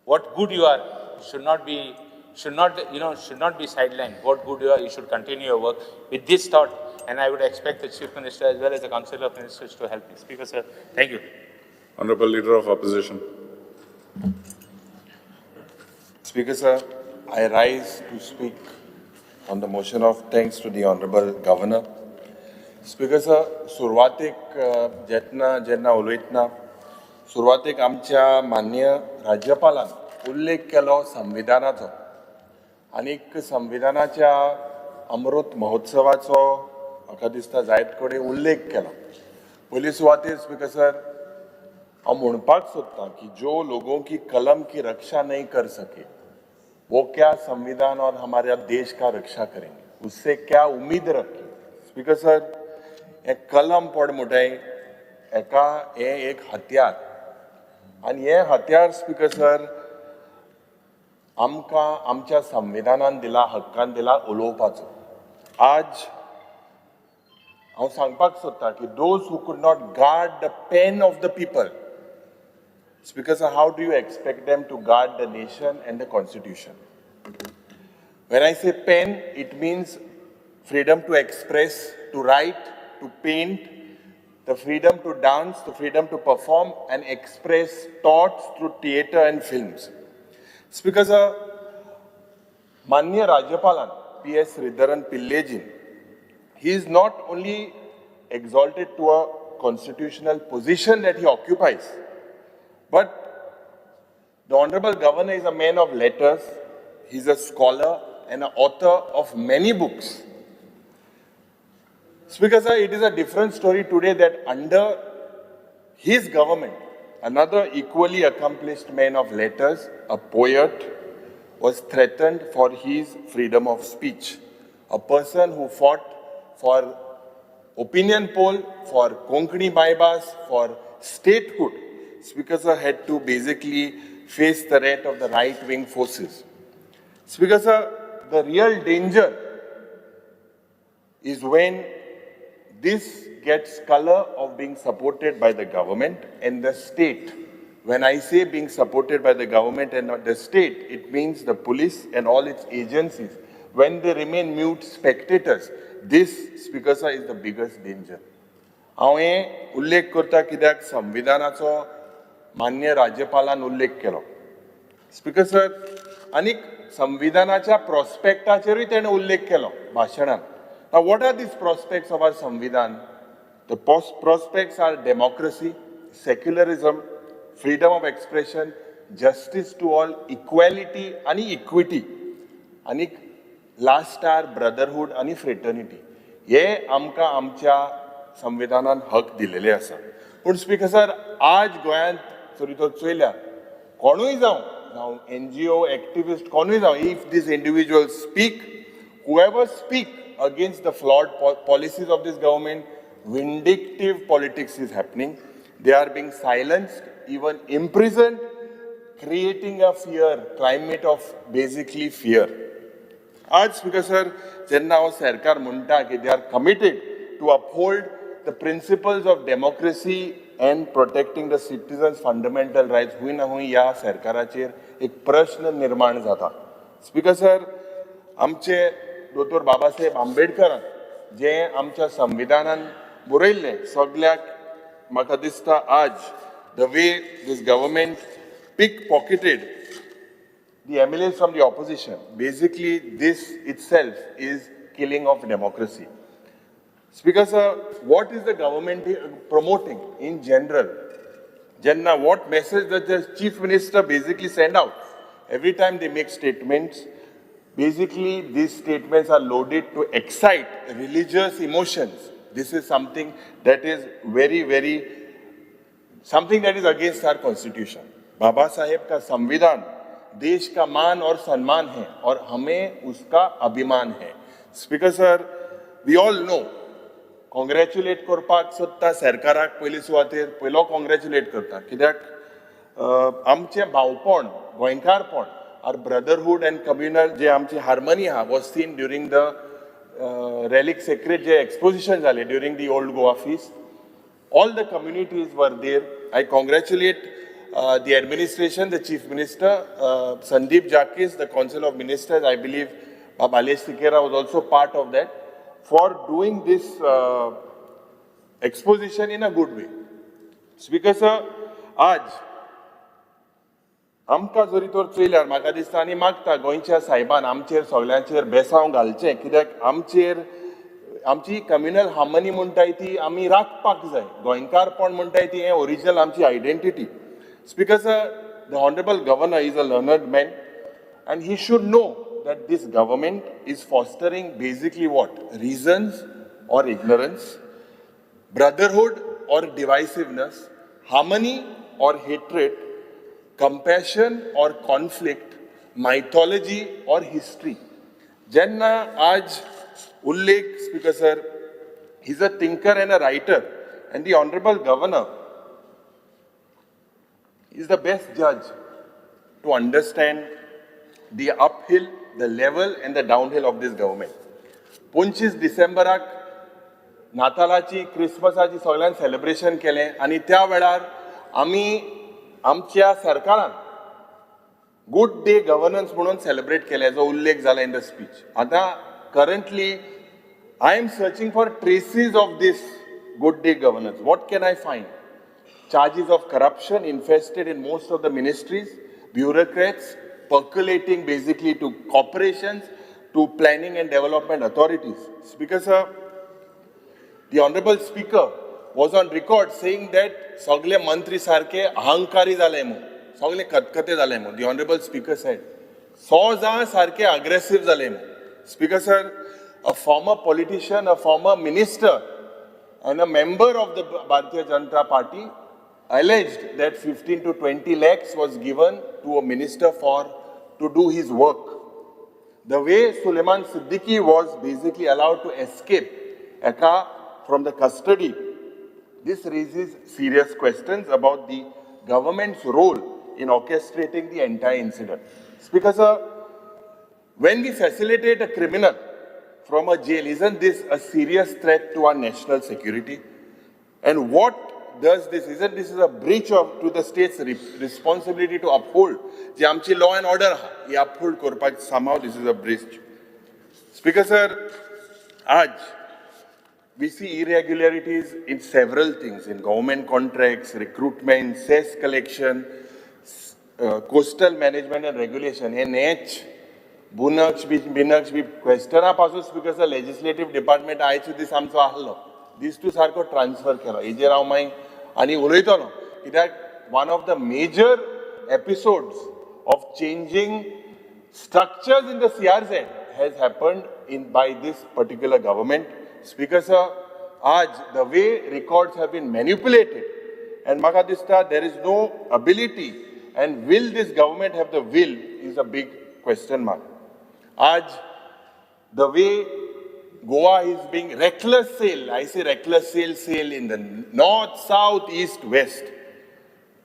Speaker 20: what good you are should not be sidelined. What good you are, you should continue your work. With this thought, and I would expect the Chief Minister as well as the Council of Ministers to help me. Speaker sir, thank you.
Speaker 8: Honorable Leader of Opposition.
Speaker 7: Speaker sir, I rise to speak on the motion of thanks to the Honorable Governor. Speaker sir, सुरवातेक जेन्ना जेन्ना उलयतना सुरवातेक आमच्या माननीय राज्यपालान उल्लेख केलो संविधानाचो आनीक संविधानाच्या अमृत महोत्सवाचो म्हाका दिसता जायत कडेन उल्लेख केला. पयली सुवातेर स्पीकर सर, हांव म्हणपाक सोदतां की जो लोगों की कलम की रक्षा नहीं कर सके वो क्या संविधान और हमारे देश का रक्षा करेंगे, उससे क्या उम्मीद रखें. स्पीकर सर, हें कलम पड म्हणटाय हेका हें एक हत्यार आनी हें हत्यार स्पीकर सर आमकां आमच्या संविधानान दिला, हक्कान दिला उलोवपाचो. आज हांव सांगपाक सोदतां की those who could not guard the pen of the people, Speaker sir, how do you expect them to guard the nation and the constitution? When I say pen, it means freedom to express, to write, to paint, the freedom to dance, the freedom to perform and express thoughts through theatre and films. Speaker sir, माननीय राज्यपालान P S Sreedharan पिल्लेजीन, he is not only exalted to a constitutional position that he occupies, but the Honorable Governor is a man of letters, he is a scholar and an author of many books. Speaker sir, it is a different story today that under his government, another equally accomplished man of letters, a poet, was threatened for his freedom of speech. A person who fought for opinion poll, for Konkani Maibas, for statehood, Speaker sir, had to basically face the threat of the right-wing forces. Speaker sir, the real danger is when this gets color of being supported by the government and the state. When I say being supported by the government and not the state, it means the police and all its agencies. When they remain mute spectators, this, Speaker sir, is the biggest danger. हांव हें उल्लेख करता कित्याक संविधानाचो मान्य राज्यपालान उल्लेख केलो. Speaker sir, आनीक संविधानाच्या प्रॉस्पेक्टाचेरूय तेणें उल्लेख केलो भाशणान. Now, what are these prospects of our Samvidhan? The prospects are democracy, secularism, freedom of expression, justice to all, equality आनी equity, आनी लास्ट are brotherhood आनी फ्रेटर्निटी. हे आमकां आमच्या संविधानान हक दिलेले आसा. पूण स्पीकर सर, आज गोंयांत जरी तर चोयल्यार कोणूय जावं, जावं NGO activist कोणूय जावं, if these individuals speak, whoever speak against the flawed policies of this government, vindictive politics is happening. They are being silenced, even imprisoned, creating a fear, climate of basically fear. आज speaker sir, जेन्ना हांव सरकार म्हणटा की they are committed to uphold the principles of democracy and protecting the citizens' fundamental rights, हुंय ना हुंय ह्या सरकाराचेर एक प्रश्न निर्माण जाता. स्पीकर सर, आमचे दोतोर बाबासाहेब आंबेडकरान जे आमच्या संविधानान बरयल्लें सगल्याक म्हाका दिसता आज the way this government pick pocketed the MLAs from the opposition, basically this itself is killing of democracy. Speaker sir, what is the government promoting in general? Jenna, what message does the Chief Minister basically send out? Every time they make statements, basically these statements are loaded to excite religious emotions. This is something that is very, very, something that is against our constitution. Baba Saheb का संविधान देश का मान और सम्मान है और हमें उसका अभिमान है. Speaker sir, we all know, congratulate करपाक सोदता सरकाराक पयले सुवातेर, पयलो कॉंग्रॅच्युलेट करता कित्याक आमचें भावपण, गोंयकारपण, are brotherhood and communal जे आमची हार्मनी आहा was seen during the relic sacred J exposition जालें during the Old Goa Feast. All the communities were there. I congratulate the administration, the Chief Minister, Sandeep Jakis, the Council of Ministers, I believe Balesh Sikera was also part of that, for doing this exposition in a good way. Speaker sir, आज आमकां जरी तर चोयल्यार म्हाका दिसता आनी मागता गोंयच्या सायबान आमचेर सगल्यांचेर बेसांव घालचें, कित्याक आमचेर आमची कम्युनल हार्मनी म्हणटाय ती आमी राखपाक जाय. गोंयकारपण म्हणटाय ती हें ओरिजिनल आमची identity. Speaker sir, the honourable governor is a learned man and he should know that this government is fostering basically what? Reasons or ignorance, brotherhood or divisiveness, harmony or hatred, compassion or conflict, mythology or history. जेन्ना आज उल्लेख, Speaker sir, he's a thinker and a writer, and the honourable governor is the best judge to understand the uphill, the level and the downhill of this government. 25 डिसेंबराक नातालाची, क्रिसमसाची सगळ्यान celebration केलें आनी त्या वेळार आमी आमच्या सरकारान गुड डे गव्हर्नन्स म्हणून सेलिब्रेट केलें, जो उल्लेख जाला इन the speech. आतां currently I am searching for traces of this good day governance. What can I find? Charges of corruption infested in most of the ministries, bureaucrats percolating basically to corporations, to planning and development authorities. Speaker sir, the honorable speaker was on record saying that सगळे मंत्री सारखे अहंकारी जाले म्हूण, सगळे खतखते जाले म्हूण. The honorable speaker said, 100 जाण सारखे अग्रेसिव्ह जाले म्हूण. Speaker sir, a former politician, a former minister and a member of the Bharatiya Janata Party alleged that 15 to 20 lakhs was given to a minister for to do his work. The way Suleiman Siddiqui was basically allowed to escape Eka from the custody, this raises serious questions about the government's role in orchestrating the entire incident. Speaker sir, when we facilitate a criminal from a jail, isn't this a serious threat to our national security? And what does this, isn't this is a breach of to the state's responsibility to uphold जी आमची law and order आहा, ही uphold करपाक somehow this is a breach. Speaker sir, आज we see irregularities in several things, in government contracts, recruitment, cess collection, coastal management and regulation. हे नॅच बुनक्ष बी बिनक्ष बी क्वेश्चना पासून, speaker sir, लेजिस्लेटीव department आयचो दीस आमचो आहलो, दीस तूं सारको ट्रान्सफर केलो. हेजेर हांव मागीर आनी उलयतलो, कित्याक one of the major episodes of changing structures in the CRZ has happened in by this particular government. Speaker sir, आज the way records have been manipulated and म्हाका दिसता there is no ability and will this government have the will is a big question mark. आज the way Goa is being reckless sale, I say reckless sale in the north, south, east, west.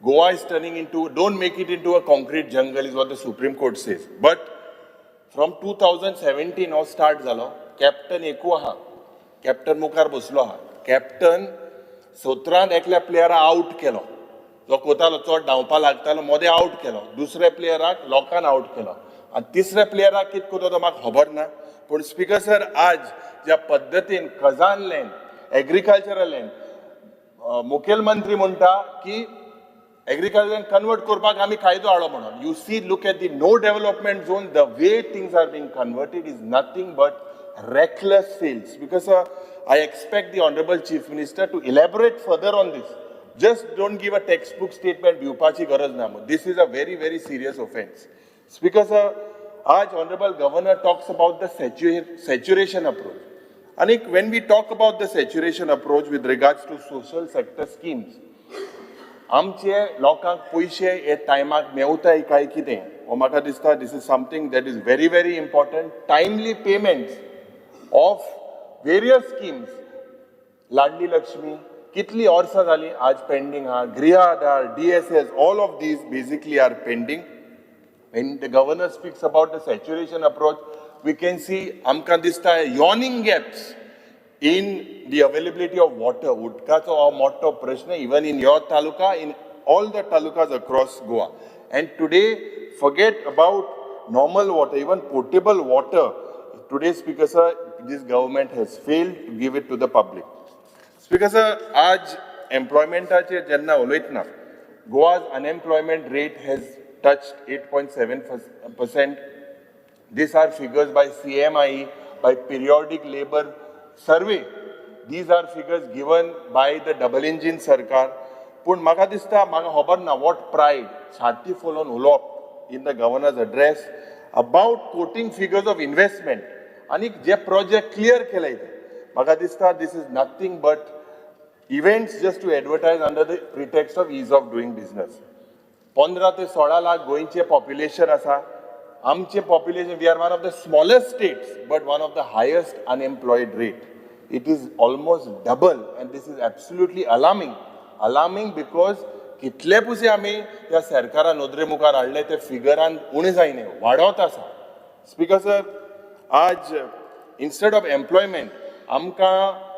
Speaker 7: Goa is turning into, don't make it into a concrete jungle is what the Supreme Court says. But from 2017 हो start जालो, captain एकू आहा, captain मुखार बसलो आहा. Captain सतरान एकल्या प्लेयरा out केलो, जो कोतालो चड धांवपा लागतालो, मदें आवट केलो. दुसऱ्या प्लेयराक लोकान आवट केलो आनी तिसऱ्या प्लेयराक कितें करता तो म्हाका खबर ना. पूण स्पीकर सर, आज ज्या पद्दतीन खजान लँड, एग्रीकल्चरल लँड, मुखेलमंत्री म्हणटा की एग्रीकल्चर कन्वर्ट करपाक आमी कायदो हाडलो म्हणून. You see, look at the no development zone, the way things are being converted is nothing but reckless sales. Because I expect the honourable chief minister to elaborate further on this. Just don't give a textbook statement, भिवपाची गरज ना. This is a very very serious offence. Speaker sir, आज honourable governor talks about the saturation approach. आनी when we talk about the saturation approach with regards to social sector schemes, आमचे लोकांक पयशे हे टायमाक मेवताय काय कितें हो म्हाका दिसता this is something that is very very important. Timely payments of various schemes, Ladli Lakshmi कितली वर्सां जाली आज पेंडींग आहा, Griha Aadhar, DSS, all of these basically are pending. When the governor speaks about the saturation approach, we can see आमकां दिसता yawning gaps in the availability of water. उदकाचो हो मोठो प्रश्न even in your taluka, in all the talukas across Goa. And today, forget about normal water, even potable water. Today, Speaker sir, this government has failed to give it to the public. Speaker sir, आज एम्प्लॉयमेंटाचेर जेन्ना उलयतना, Goa's unemployment rate has touch 8.7%. These are figures by CMIE, by periodic labor survey. These are figures given by the double engine सरकार. पूण म्हाका दिसता, म्हाका खबर ना what pride, छाती फुलोवन उलोवप in the governor's address about quoting figures of investment आनी जे प्रोजेक्ट क्लियर केले ते. म्हाका दिसता this is nothing but events just to advertise under the pretext of ease of doing business. 15 ते 16 लाख गोंयचें पॉप्युलेशन आसा. आमचें population, we are one of the smallest states but one of the highest unemployed rate. It is almost double, and this is absolutely alarming, alarming, because कितले पुसे आमी त्या सरकारा नदरे मुखार हाडले, ते फिगरान उणें जायना, वाडत आसा. स्पीकर सर, आज इन्स्टेड ऑफ एम्प्लॉयमेंट आमकां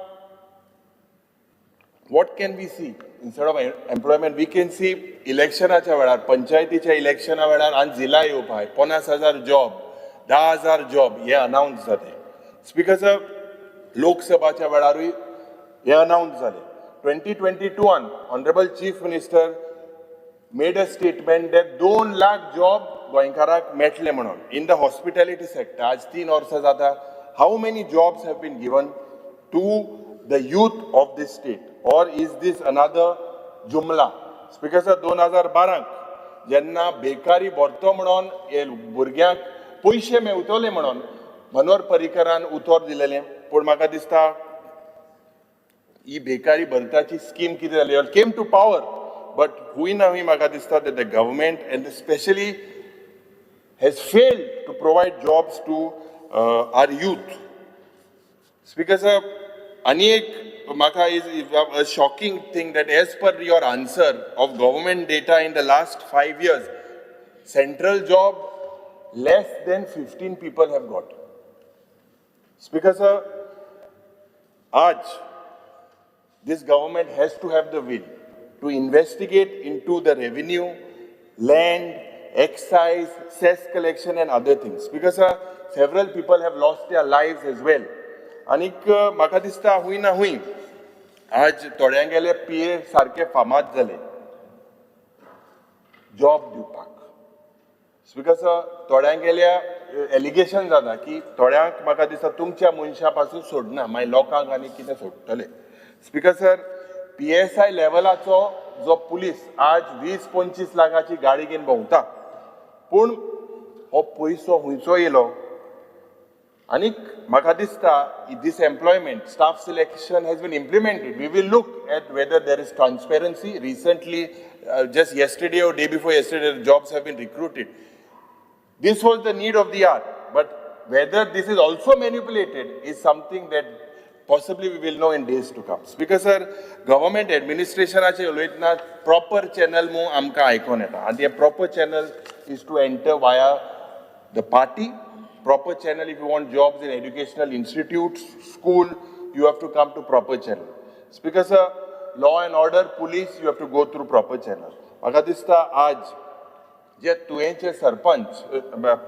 Speaker 7: what can we see? Instead of employment, we can see इलेक्शनाच्या वेळार, पंचायतीच्या इलेक्शना वेळार आनी जिला येवपाक 50,000 जॉब, 10,000 जॉब हे अनाउन्स जाले. स्पीकर सर, लोकसभाच्या वेळारूय हे अनाउन्स जाले. 2022आन honourable Chief Minister made a statement that 2 lakh job गोंयकाराक मेळटले म्हणून इन the hospitality sector. आज 3 वर्सां जाता. How many jobs have been given to the youth of this state, or is this another जुमला? स्पीकर सर, 2012क जेन्ना बेकारी भरतो म्हणून, हे भुरग्यांक पयशे मेवतले म्हणून मनोहर पर्रीकरान उतर दिलेलें, पूण म्हाका दिसता ही बेकारी भरताची स्कीम कितें जाली? Came to power, but हुंय ना हुंय म्हाका दिसता that the government and specially has failed to provide jobs to our youth. Speaker sir, आनी एक म्हाका is a shocking thing that as per your answer of government data, in the last 5 years, central job less than 15 people have got. Speaker sir, आज this government has to have the will to investigate into the revenue, land, excise, cess collection and other things. Because several people have lost their lives as well. आनीक म्हाका दिसता हुंय ना हुंय आज थोड्यांगेले पीए सारके फामाद जाले job दिवपाक. स्पीकर सर, थोड्यांगेल्या एलिगेशन जाता की थोड्यांक म्हाका दिसता तुमच्या मनशा पासून सोडना, मागीर लोकांक आनी कितें सोडटले. स्पीकर सर, पीएसआय लेवलाचो जो पुलीस आज 20-25 लाखाची गाडी घेवन भोंवता, पूण हो पयसो खुंयचो येयलो? आनीक म्हाका दिसता this employment, staff selection has been implemented. We will look at whether there is transparency. Recently, just yesterday or day before yesterday, jobs have been recruited. This was the need of the hour, but whether this is also manipulated is something that possibly we will know in days to come. Speaker sir, government administrationाचे उलयतना proper channel मू आमकां आयकोन येता, आनी ते proper channel is to enter via the party. Proper channel, if you want jobs in educational institutes, school, you have to come to proper channel. Speaker sir, law and order, police, you have to go through proper channel. म्हाका दिसता आज जे तुयेंचे सरपंच,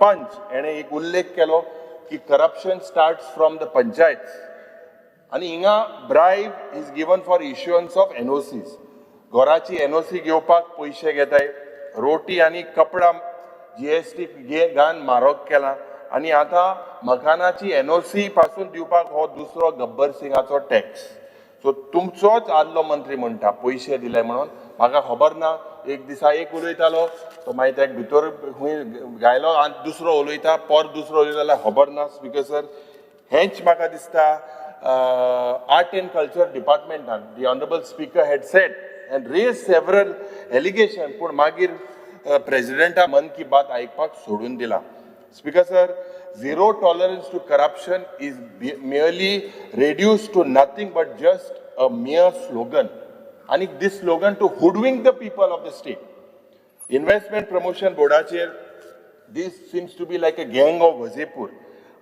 Speaker 7: पंच हेणे एक उल्लेख केलो की corruption starts from the panchayat आनी हिंगा bribe is given for issuance of NOCs. घराची एनओसी घेवपाक पयशे घेताय. रोटी आनी कपडा जीएसटी घान म्हारग केला आनी आतां मकानाची एनओसी पासून दिवपाक हो दुसरो गब्बर सिंगाचो टॅक्स. सो तुमचोच आदलो मंत्री म्हणटा पयशे दिले म्हणून. म्हाका खबर ना, एक दिसा एक उलयतालो तो, मागीर तेका भितर खंय घायलो आनी दुसरो उलयता, परत दुसरो उलयता जाल्यार खबर ना. स्पीकर सर, हेंच म्हाका दिसता आर्ट एंड कल्चर डिपार्टमेंटान the honourable speaker had said and raise several allegation, पूण मागीर प्रेजिडेंटा मन की बात आयकपाक सोडून दिला. Speaker sir, zero tolerance to corruption is merely reduced to nothing but just a mere slogan. आनी this slogan to hoodwink the people of the state. Investment promotion बोर्डाचेर this seems to be like a Gang of Wasseypur.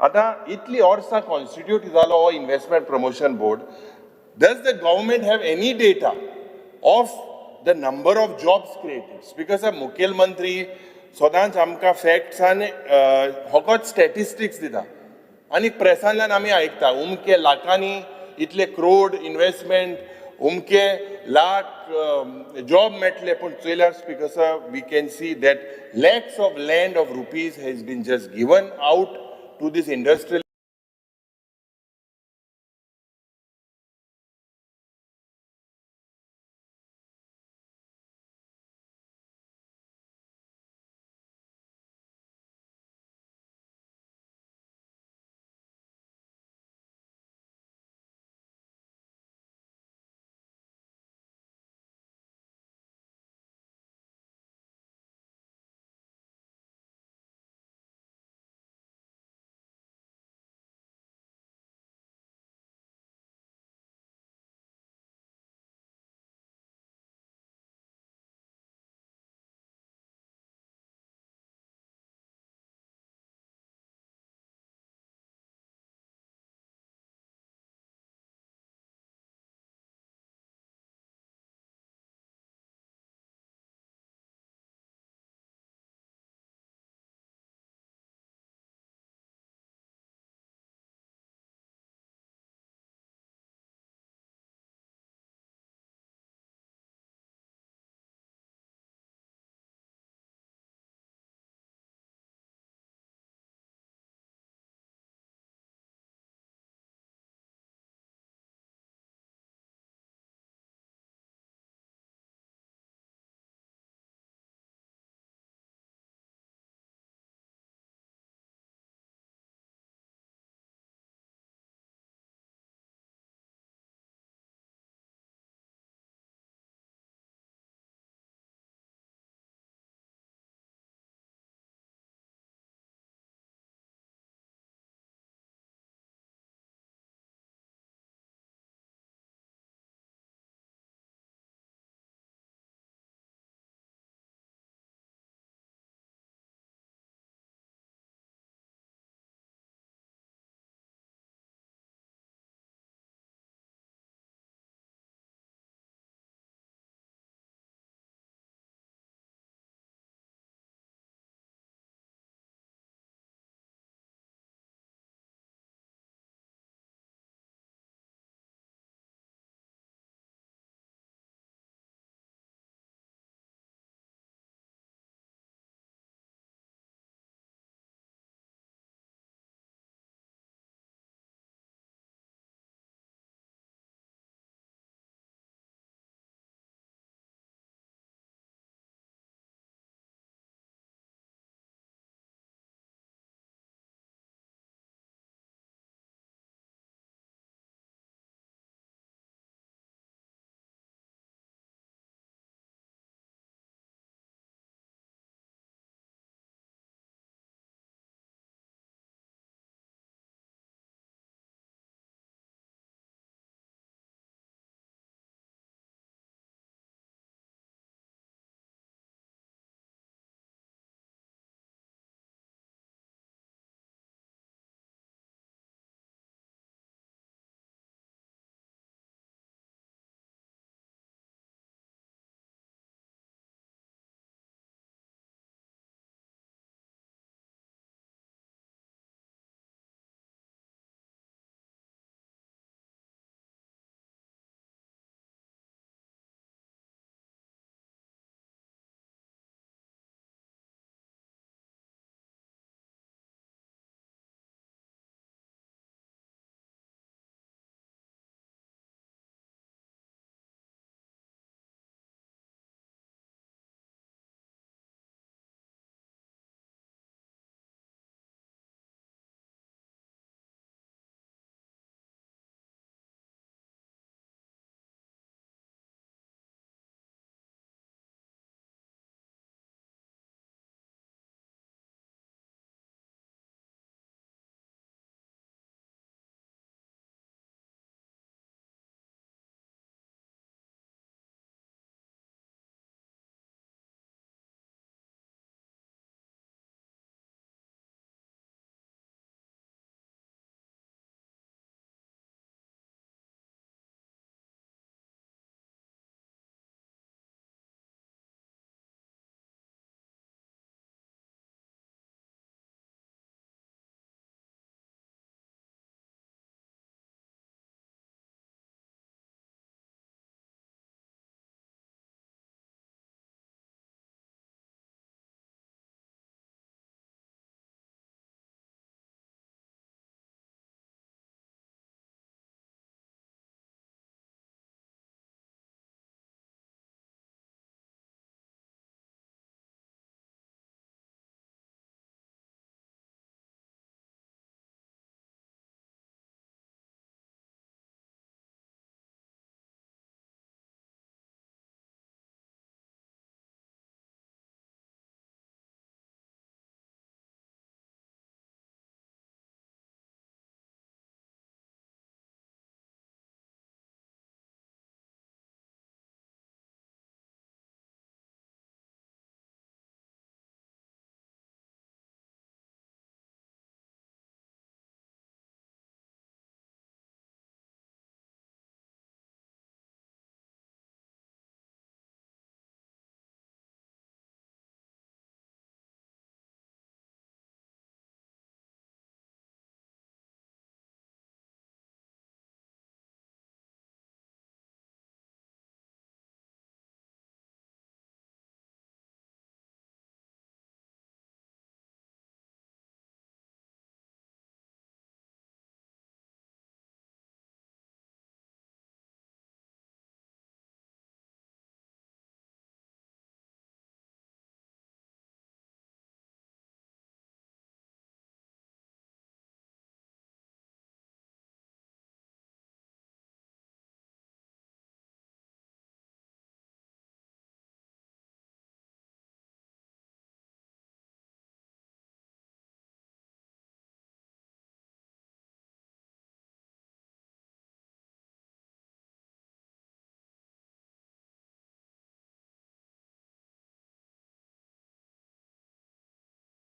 Speaker 7: आतां इतली वर्सां constitute जालो हो investment promotion board, does the government have any data of the number of jobs created? Speaker sir, मुखेलमंत्री सदांच आमकां facts आनी फकत स्टॅटिस्टिक्स दिता आनी प्रेसांतल्यान आमी आयकता उमके लाखांनी, इतले क्रोड इन्वेस्टमेंट. उमके लाख जॉब मेळटले. पूण चोयल्यार speaker sir, we can see that lakhs of land of rupees has been just given out to this industrial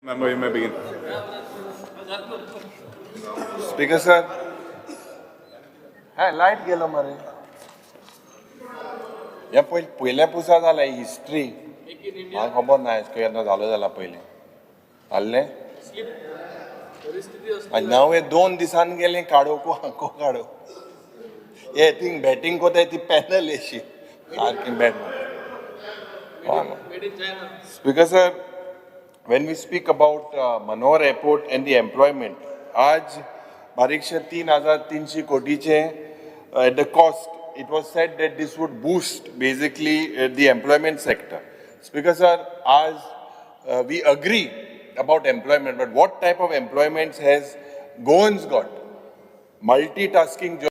Speaker 8: Member, you may begin.
Speaker 7: Speaker sir, हा लायट गेलो मरे. हे पयलीं पयल्या पुसा जाला हिस्ट्री, म्हाका खबर ना केन्ना जालो जाला पयलीं जाल्लें. आनी नांव हे 2 दिसान गेले काडोवको हांको काडो. हे थिंग बॅटींग कोताय ती पॅनल येशी सारकी bat. Speaker sir, when we speak about Manohar Airport and the employment, आज बारीकशे 3,300 कोटीचे at the cost, it was said that this would boost basically the employment sector. Speaker sir, as we agree about employment, but what type of employments has Goans got? Multitasking job.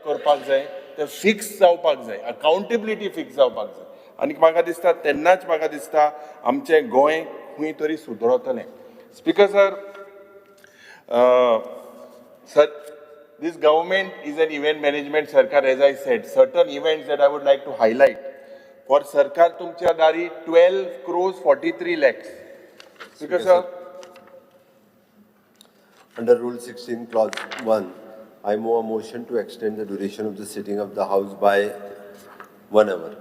Speaker 7: करपाक जाय, ते fix जावपाक जाय, accountability fix जावपाक जाय. आनी म्हाका दिसता तेन्नाच म्हाका दिसता आमचें गोंय खंय तरी सुदरतलें. Speaker sir, sir, this government is an event management sarkar. As I said, certain events that I would like to highlight. For Sarkar Tumcha Dari, 12 crores 43 lakhs. Speaker sir,
Speaker 9: under Rule 16, Clause 1, I move a motion to extend the duration of the sitting of the House by 1 hour.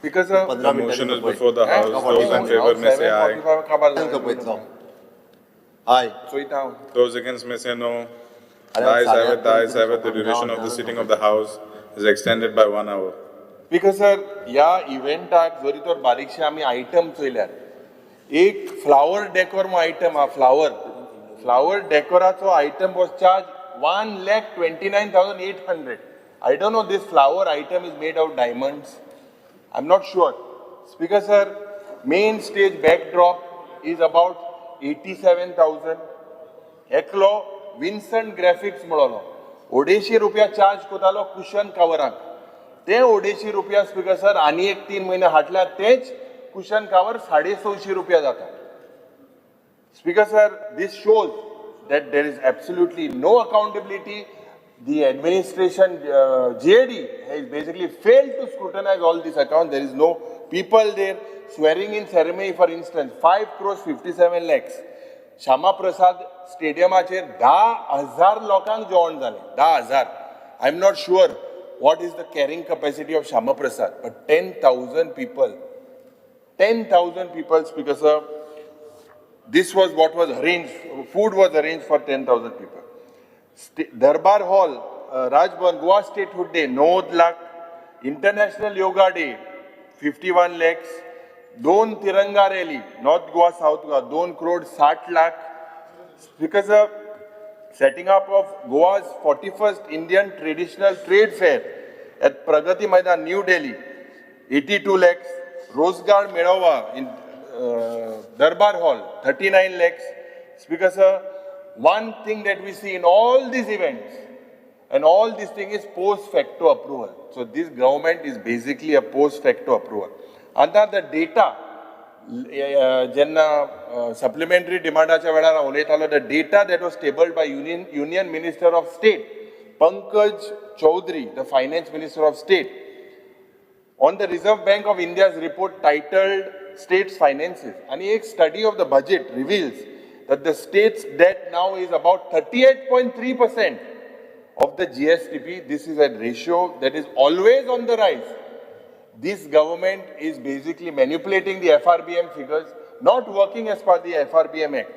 Speaker 7: Because
Speaker 8: the motion is before the House. Those in favor may say aye.
Speaker 9: Aye.
Speaker 8: Those against may say no. The ayes have it. The ayes have it. The duration of the sitting of the House is extended by 1 hour.
Speaker 7: Because sir, या इव्हेंटाक जरी तर बारीकशे आमी item चोयल्यार एक flower decor म्हूण item आहा. Flower डेकोराचो item was charge 1,29,800. I don't know, this flower item is made of diamonds. I'm not sure. Speaker sir, main stage backdrop is about 87,000. एकलो विन्संट ग्राफिक्स म्हणलो 250 रुपया चार्ज कोतालो कुशन कवराक. ते 250 रुपया स्पीकर सर आनी एक 3 म्हयने हाडल्यार तेच कुशन कवर 650 रुपया जाता. Speaker sir, this shows that there is absolutely no accountability. The administration, GAD, has basically failed to scrutinize all these accounts. There is no people there. Swearing in ceremony, for instance, 5 crores 57 lakhs. Shyama Prasad स्टेडियमाचेर 10,000 लोकांक जेवण जालें. 10,000. I am not sure what is the carrying capacity of Shyama Prasad, but 10,000 people, 10,000 people, Speaker sir, this was what was arranged, food was arranged for 10,000 people. Darbar Hall, Raj Bhavan, Goa Statehood Day, 9 lakh, International Yoga Day, 51 lakhs, 2 Tiranga Rally, North Goa, South Goa, 2 crore 60 lakh. Because of setting up of Goa's 41st Indian Traditional Trade Fair at Pragati Maidan, New Delhi, 82 lakhs, Rozgar Melava in Darbar Hall, 39 lakhs. Speaker sir, one thing that we see in all these events and all this thing is post facto approval. So this government is basically a post facto approval. And the data, जेन्ना supplementary डिमांडाच्या वेळार हांव उलयतालो, the data that was tabled by Union Minister of State Pankaj Chaudhary, the Finance Minister of State, on the Reserve Bank of India's report titled States Finances, and a study of the budget reveals that the state's debt now is about 38.3% of the GSDP. This is a ratio that is always on the rise. This government is basically manipulating the FRBM figures, not working as per the FRBM Act.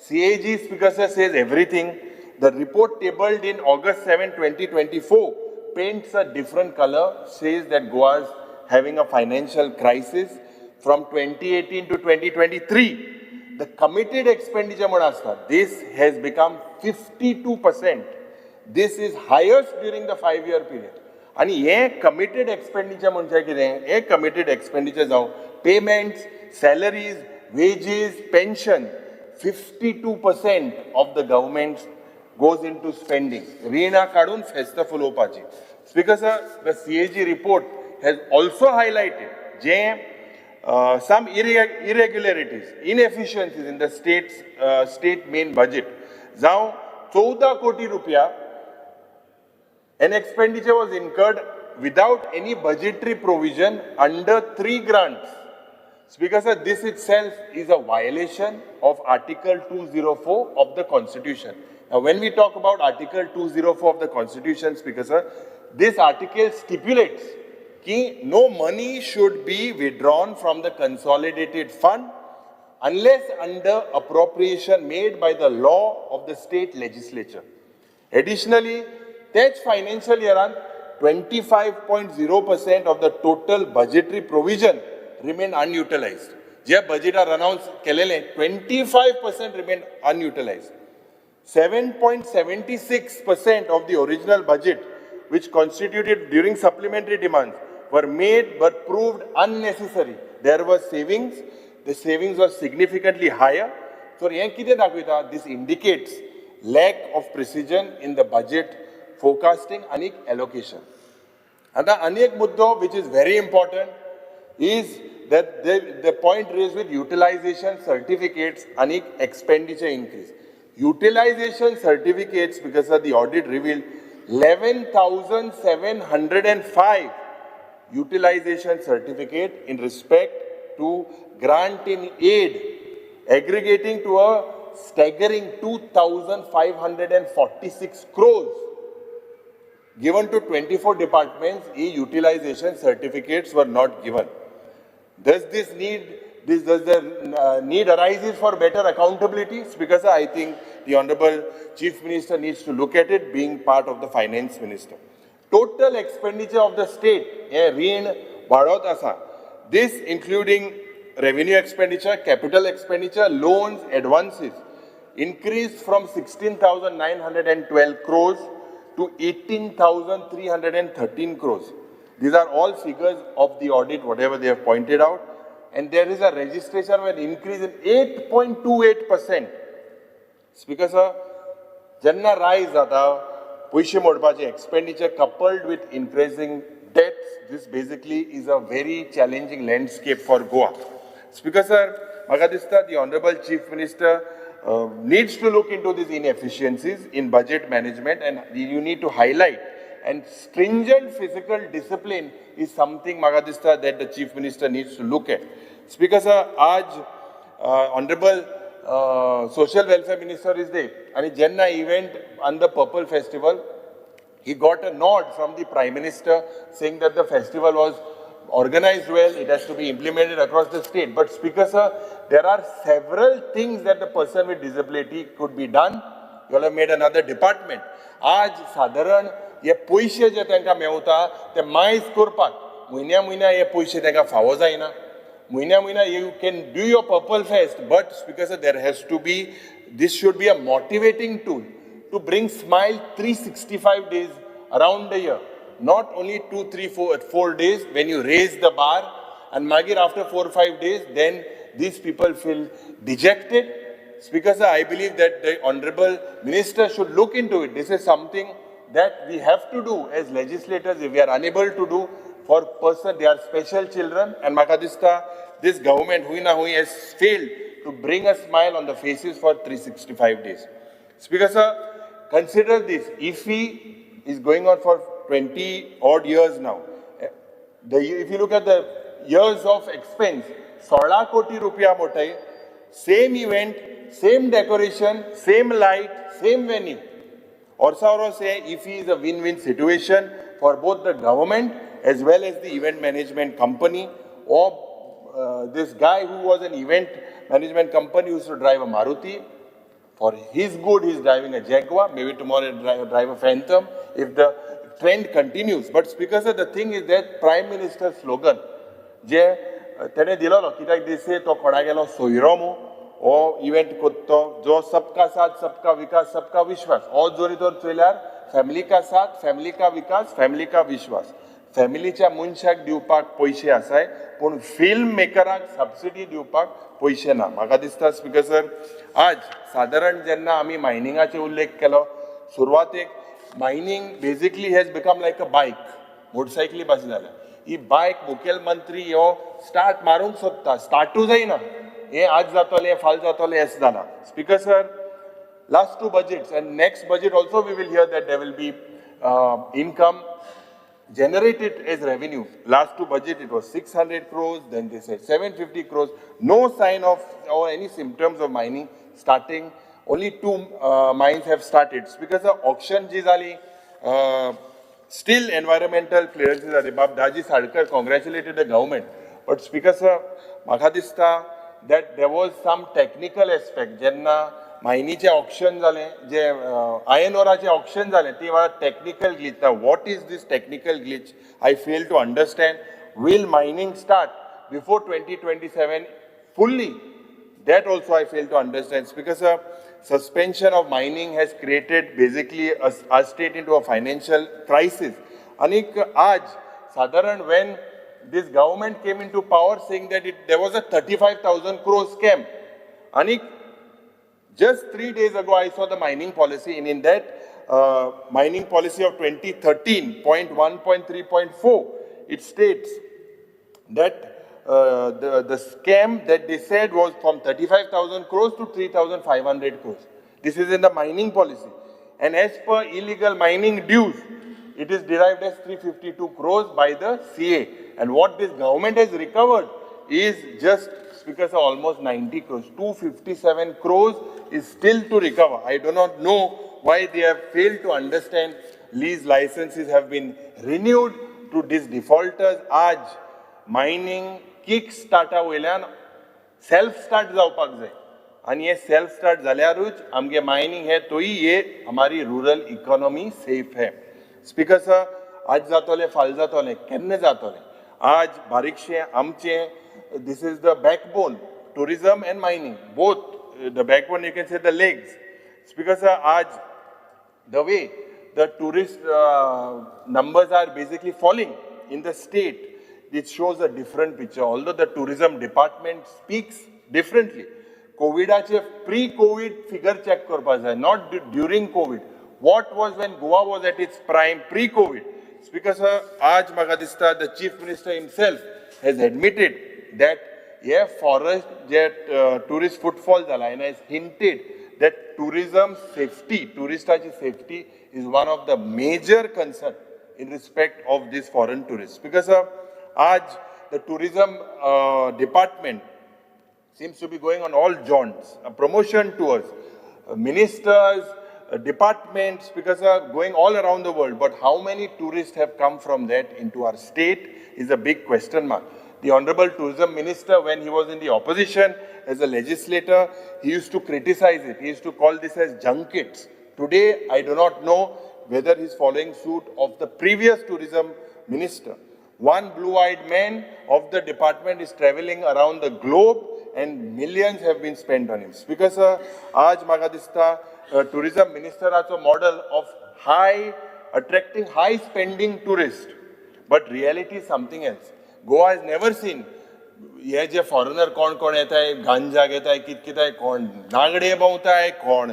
Speaker 7: CAG, Speaker sir, says everything. The report tabled in August 7, 2024 paints a different color, says that Goa is having a financial crisis from 2018 to 2023. The committed expenditure, this has become 52%. This is highest during the 5-year period. आनी हे committed expenditure म्हणजे कितें? हे committed expenditure जावं payments, salaries, wages, pension, 52% of the government goes into spending. रिणां काडून फेस्त फुलोवपाची. Speaker sir, the CAG report has also highlighted J some irregularities, inefficiencies in the state main budget. जावं 14 कोटी रुपया an expenditure was incurred without any budgetary provision under 3 grants. Speaker sir, this itself is a violation of Article 204 of the Constitution. Now, when we talk about Article 204 of the Constitution, Speaker sir, this article stipulates that no money should be withdrawn from the consolidated fund unless under appropriation made by the law of the state legislature. Additionally, that financial year, 25.0% of the total budgetary provision remained unutilized. Je budget are announced, 25% remained unutilized. 7.76% of the original budget, which constituted during supplementary demands, were made but proved unnecessary. There were savings. The savings were significantly higher. So, this indicates lack of precision in the budget forecasting and allocation. And the anek muddo, which is very important, is that the point raised with utilization certificates and expenditure increase. Utilization certificates, because of the audit revealed 11,705 utilization certificate in respect to grant in aid, aggregating to a staggering 2,546 crores given to 24 departments. E-utilization certificates were not given. Does this need, does the need arises for better accountability? Because I think the Honorable Chief Minister needs to look at it, being part of the Finance Minister. Total expenditure of the state, rin vadot asa. This including revenue expenditure, capital expenditure, loans, advances, increased from 16,912 crores to 18,313 crores. These are all figures of the audit, whatever they have pointed out. And there is a registration of an increase in 8.28%. Speaker sir, janna rise jata, paise modpache expenditure coupled with increasing debts, this basically is a very challenging landscape for Goa. Speaker sir, maka dista the Honorable Chief Minister needs to look into these inefficiencies in budget management, and you need to highlight. And stringent fiscal discipline is something, maka dista, that the Chief Minister needs to look at. Speaker sir, aaj Honorable social welfare minister is there. आनी जेन्ना event on the Purple Festival, he got a nod from the Prime Minister saying that the festival was organized well, it has to be implemented across the state. But Speaker sir, there are several things that the person with disability could be done. You all have made another department. आज सादारण हे पयशे जे तांकां मेवता ते मायज करपाक म्हयन्या म्हयन्या हे पयशे तांकां फावो जायना. म्हयन्या म्हयन्या you can do your Purple Fest, but Speaker sir, there has to be, this should be a motivating tool to bring smile 365 days around the year. Not only 2, 3, 4 days when you raise the bar, and magir after 4 or 5 days, then these people feel dejected. Speaker sir, I believe that the Honorable Minister should look into it. This is something that we have to do as legislators. If we are unable to do for person, they are special children, and maka dista, this government hui na hui has failed to bring a smile on the faces for 365 days. Speaker sir, consider this. IFFI is going on for 20 odd years now. If you look at the years of expense, 16 koti rupiya motai, same event, same decoration, same light, same venue. Orsa say IFFI is a win-win situation for both the government as well as the event management company, or this guy who was an event management company used to drive a Maruti. For his good, he's driving a Jaguar. Maybe tomorrow he'll drive a Phantom if the trend continues. But Speaker sir, the thing is that Prime Minister's slogan, जे तेणे दिलोलो कित्याक दिसे तो कोणा गेलो सोयरो मू हो event कोत्तो जो सबका साथ सबका विकास सबका विश्वास हो जोरी तर चोयल्यार फॅमिली का साथ फॅमिली का विकास फॅमिली का विश्वास. फॅमिलीच्या मनशाक दिवपाक पयशे आसाय पूण फिल्म मेकराक सबसिडी दिवपाक पयशे ना. म्हाका दिसता स्पीकर सर, आज सादारण जेन्ना आमी मायनिंगाचे उल्लेख केलो, सुरवातेक mining basically has become like a bike, मोटरसायकली भाशेन जाल्या. ही बायक मुखेलमंत्री हो स्टार्ट मारूंक सोदता, स्टार्टूय जायना. हें आज जातलें, हें फाल्यां जातलें, हें जालां. Speaker sir, last two budgets and next budget also we will hear that there will be income generated as revenue. Last two budget it was 600 crores, then they said 750 crores. No sign of or any symptoms of mining starting. Only 2 mines have started. Because the auction ji jali, still environmental clearances are. Bab Daji Sadkar congratulated the government. But Speaker sir, maka dista that there was some technical aspect. Jenna मायनीचे auction जालें, जे iron ओराचे auction जालें, ती वेळार technical glitch. What is this technical glitch? I fail to understand. Will mining start before 2027 fully? That also I fail to understand. Because a suspension of mining has created basically a state into a financial crisis. Anik aaj sadaran when this government came into power saying that there was a 35,000 crore scam. Anik just 3 days ago, I saw the mining policy, and in that mining policy of 2013.1.3.4, it states that the scam that they said was from 35,000 crores to 3,500 crores. This is in the mining policy. And as per illegal mining dues, it is derived as 352 crores by the CA. And what this government has recovered is just because of almost 90 crores. 257 crores is still to recover. I do not know why they have failed to understand lease licenses have been renewed to these defaulters. Aaj mining kick starta वयल्यान self start जावपाक जाय आनी हे self start जाल्यारूच आमगे mining हे तोय हे हमारी रुरल इकॉनॉमी सेफ है. स्पीकर सर, आज जातोले फाल्यां जातोले केन्ना जातोले. आज बारीकशें आमचें this is the backbone, tourism and mining, both the backbone, you can say the legs. Speaker sir, aaj the way the tourist numbers are basically falling in the state, it shows a different picture. Although the tourism department speaks differently. COVID pre-COVID figure check karpa jai, not during COVID. What was when Goa was at its prime pre-COVID? Speaker sir, aaj maka dista the chief minister himself has admitted that forest tourist footfall जाला and has hinted that tourism safety, touristachi safety is one of the major concern in respect of these foreign tourists. Because aaj the tourism department seems to be going on all jaunts, promotion tours, ministers, departments, because are going all around the world. But how many tourists have come from that into our state is a big question mark. The Honorable Tourism Minister, when he was in the opposition as a legislator, he used to criticize it. He used to call this as junkets. Today, I do not know whether he's following suit of the previous tourism minister. One blue-eyed man of the department is traveling around the globe and millions have been spent on him. Speaker sir, आज म्हाका दिसता tourism ministerाचो model of high, attracting high spending tourist, but reality is something else. Goa has never seen हे जे foreigner कोण कोण येताय, गांजा घेताय, कित किताय, कोण नागडे भोंवताय, कोण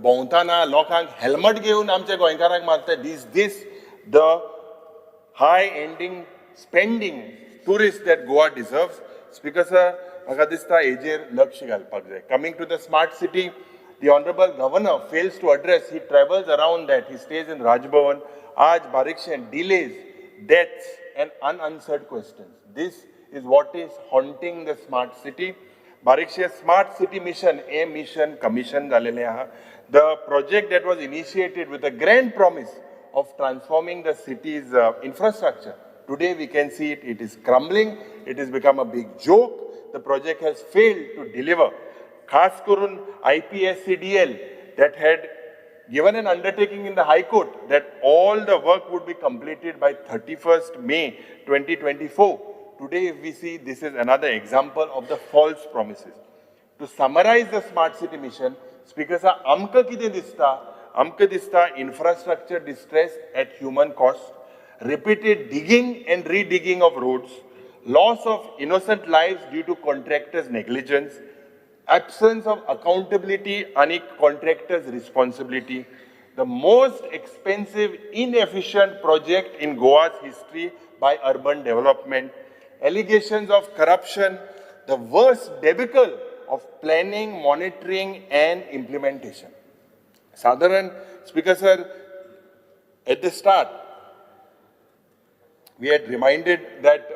Speaker 7: भोंवताना लोकांक हेल्मेट घेवन आमच्या गोंयकारांक मारताय. This the high ending spending tourist that Goa deserves. Speaker sir, म्हाका दिसता हेजेर लक्ष घालपाक जाय. Coming to the smart city, the honourable governor fails to address. He travels around that, he stays in Raj Bhavan. आज बारीकशें delays, deaths and unanswered questions. This is what is haunting the smart city. बारीकशें smart city mission, a mission commission जालेलें आहा. The project that was initiated with a grand promise of transforming the city's infrastructure. Today we can see it, it is crumbling, it has become a big joke. The project has failed to deliver. Khas karun IPSCDL that had given an undertaking in the High Court that all the work would be completed by 31st May 2024. Today if we see, this is another example of the false promises. To summarize the smart city mission, Speaker sir, amka kite dista? Amka dista infrastructure distress at human cost, repeated digging and redigging of roads, loss of innocent lives due to contractors' negligence, absence of accountability and contractors' responsibility, the most expensive, inefficient project in Goa's history by urban development, allegations of corruption, the worst debacle of planning, monitoring and implementation. Sadharan, Speaker sir, at the start, we had reminded that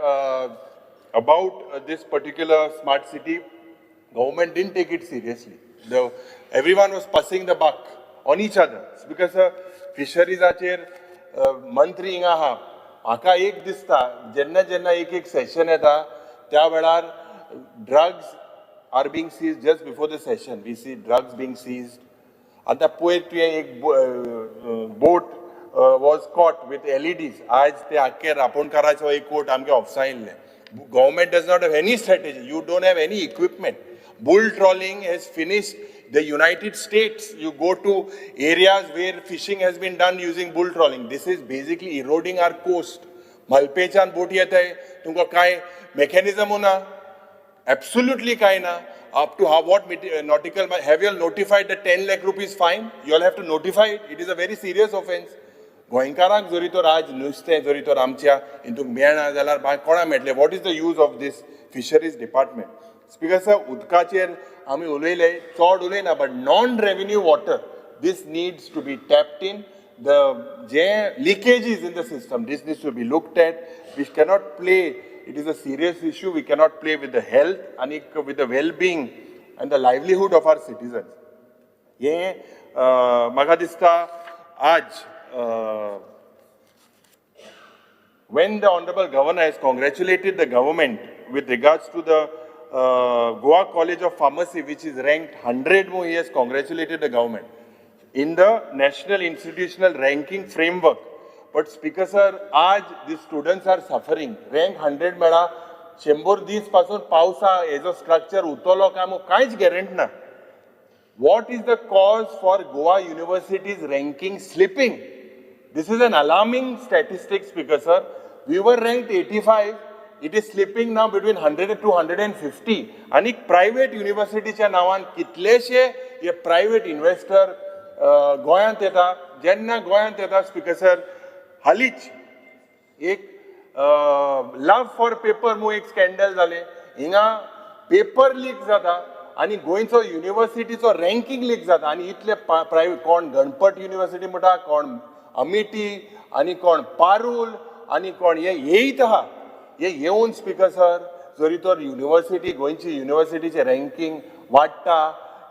Speaker 7: about this particular smart city, government didn't take it seriously. Everyone was passing the buck on each other. Because fisheries-aचेर मंत्री हिंगा आहा, म्हाका एक दिसता, जेन्ना जेन्ना एक एक सेशन येता त्या वेळार drugs are being seized just before the session. We see drugs being seized. आतां पयर तुवें एक boat was caught with LEDs. आज ते आख्खे रापोणकाराचो एक कोट आमगे ऑफिसा येयल्ले. Government does not have any strategy. You don't have any equipment. Bull trawling has finished. The United States, you go to areas where fishing has been done using bull trawling. This is basically eroding our coast. मलपेच्यान बोट येताय, तुमकां कांय mechanism ना, absolutely कांय ना. Up to how, what nautical, have you all notified the 10 lakh rupees fine? You all have to notify it. It is a very serious offense. गोंयकारांक जरी तर आज नुस्तें जरी तर आमच्या हितूंक मेळना जाल्यार कोणा मेळटलें? What is the use of this fisheries department? Speaker sir, उदकाचेर आमी उलयले, चड उलयना, but non revenue water, this needs to be tapped in. The J leakages in the system, this needs to be looked at. We cannot play, it is a serious issue. We cannot play with the health and with the well-being and the livelihood of our citizens. हे म्हाका दिसता आज when the Honorable Governor has congratulated the government with regards to the Goa College of Pharmacy, which is ranked 100 more, he has congratulated the government in the National Institutional Ranking Framework. But Speaker sir, आज the students are suffering. Rank 100 मेळा, 100 दीस पासून पावसा हेजो structure उरतलो काय म्हूण कांयच गॅरंटी ना. What is the cause for Goa University's ranking slipping? This is an alarming statistic, Speaker sir. We were ranked 85. It is slipping now between 100 to 150. आणि प्रायव्हेट युनिव्हर्सिटीच्या नांवान कितलेशे हे प्रायव्हेट इन्व्हेस्टर गोंयांत येता. जेन्ना गोंयांत येता स्पीकर सर, हालींच एक लव फॉर पेपर म्हूण एक स्कॅन्डल जालें. हिंगा पेपर लीक जाता आनी गोंयचो युनिव्हर्सिटीचो रँकींग लीक जाता आनी इतले प्रायव्हेट कोण गणपत युनिव्हर्सिटी म्हणटा, कोण अमिटी आनी कोण पारूल आनी कोण हे येयत आहा. हे येवन स्पीकर सर जरी तर युनिवर्सिटी गोंयची युनिवर्सिटीचें रँकींग वाडटा,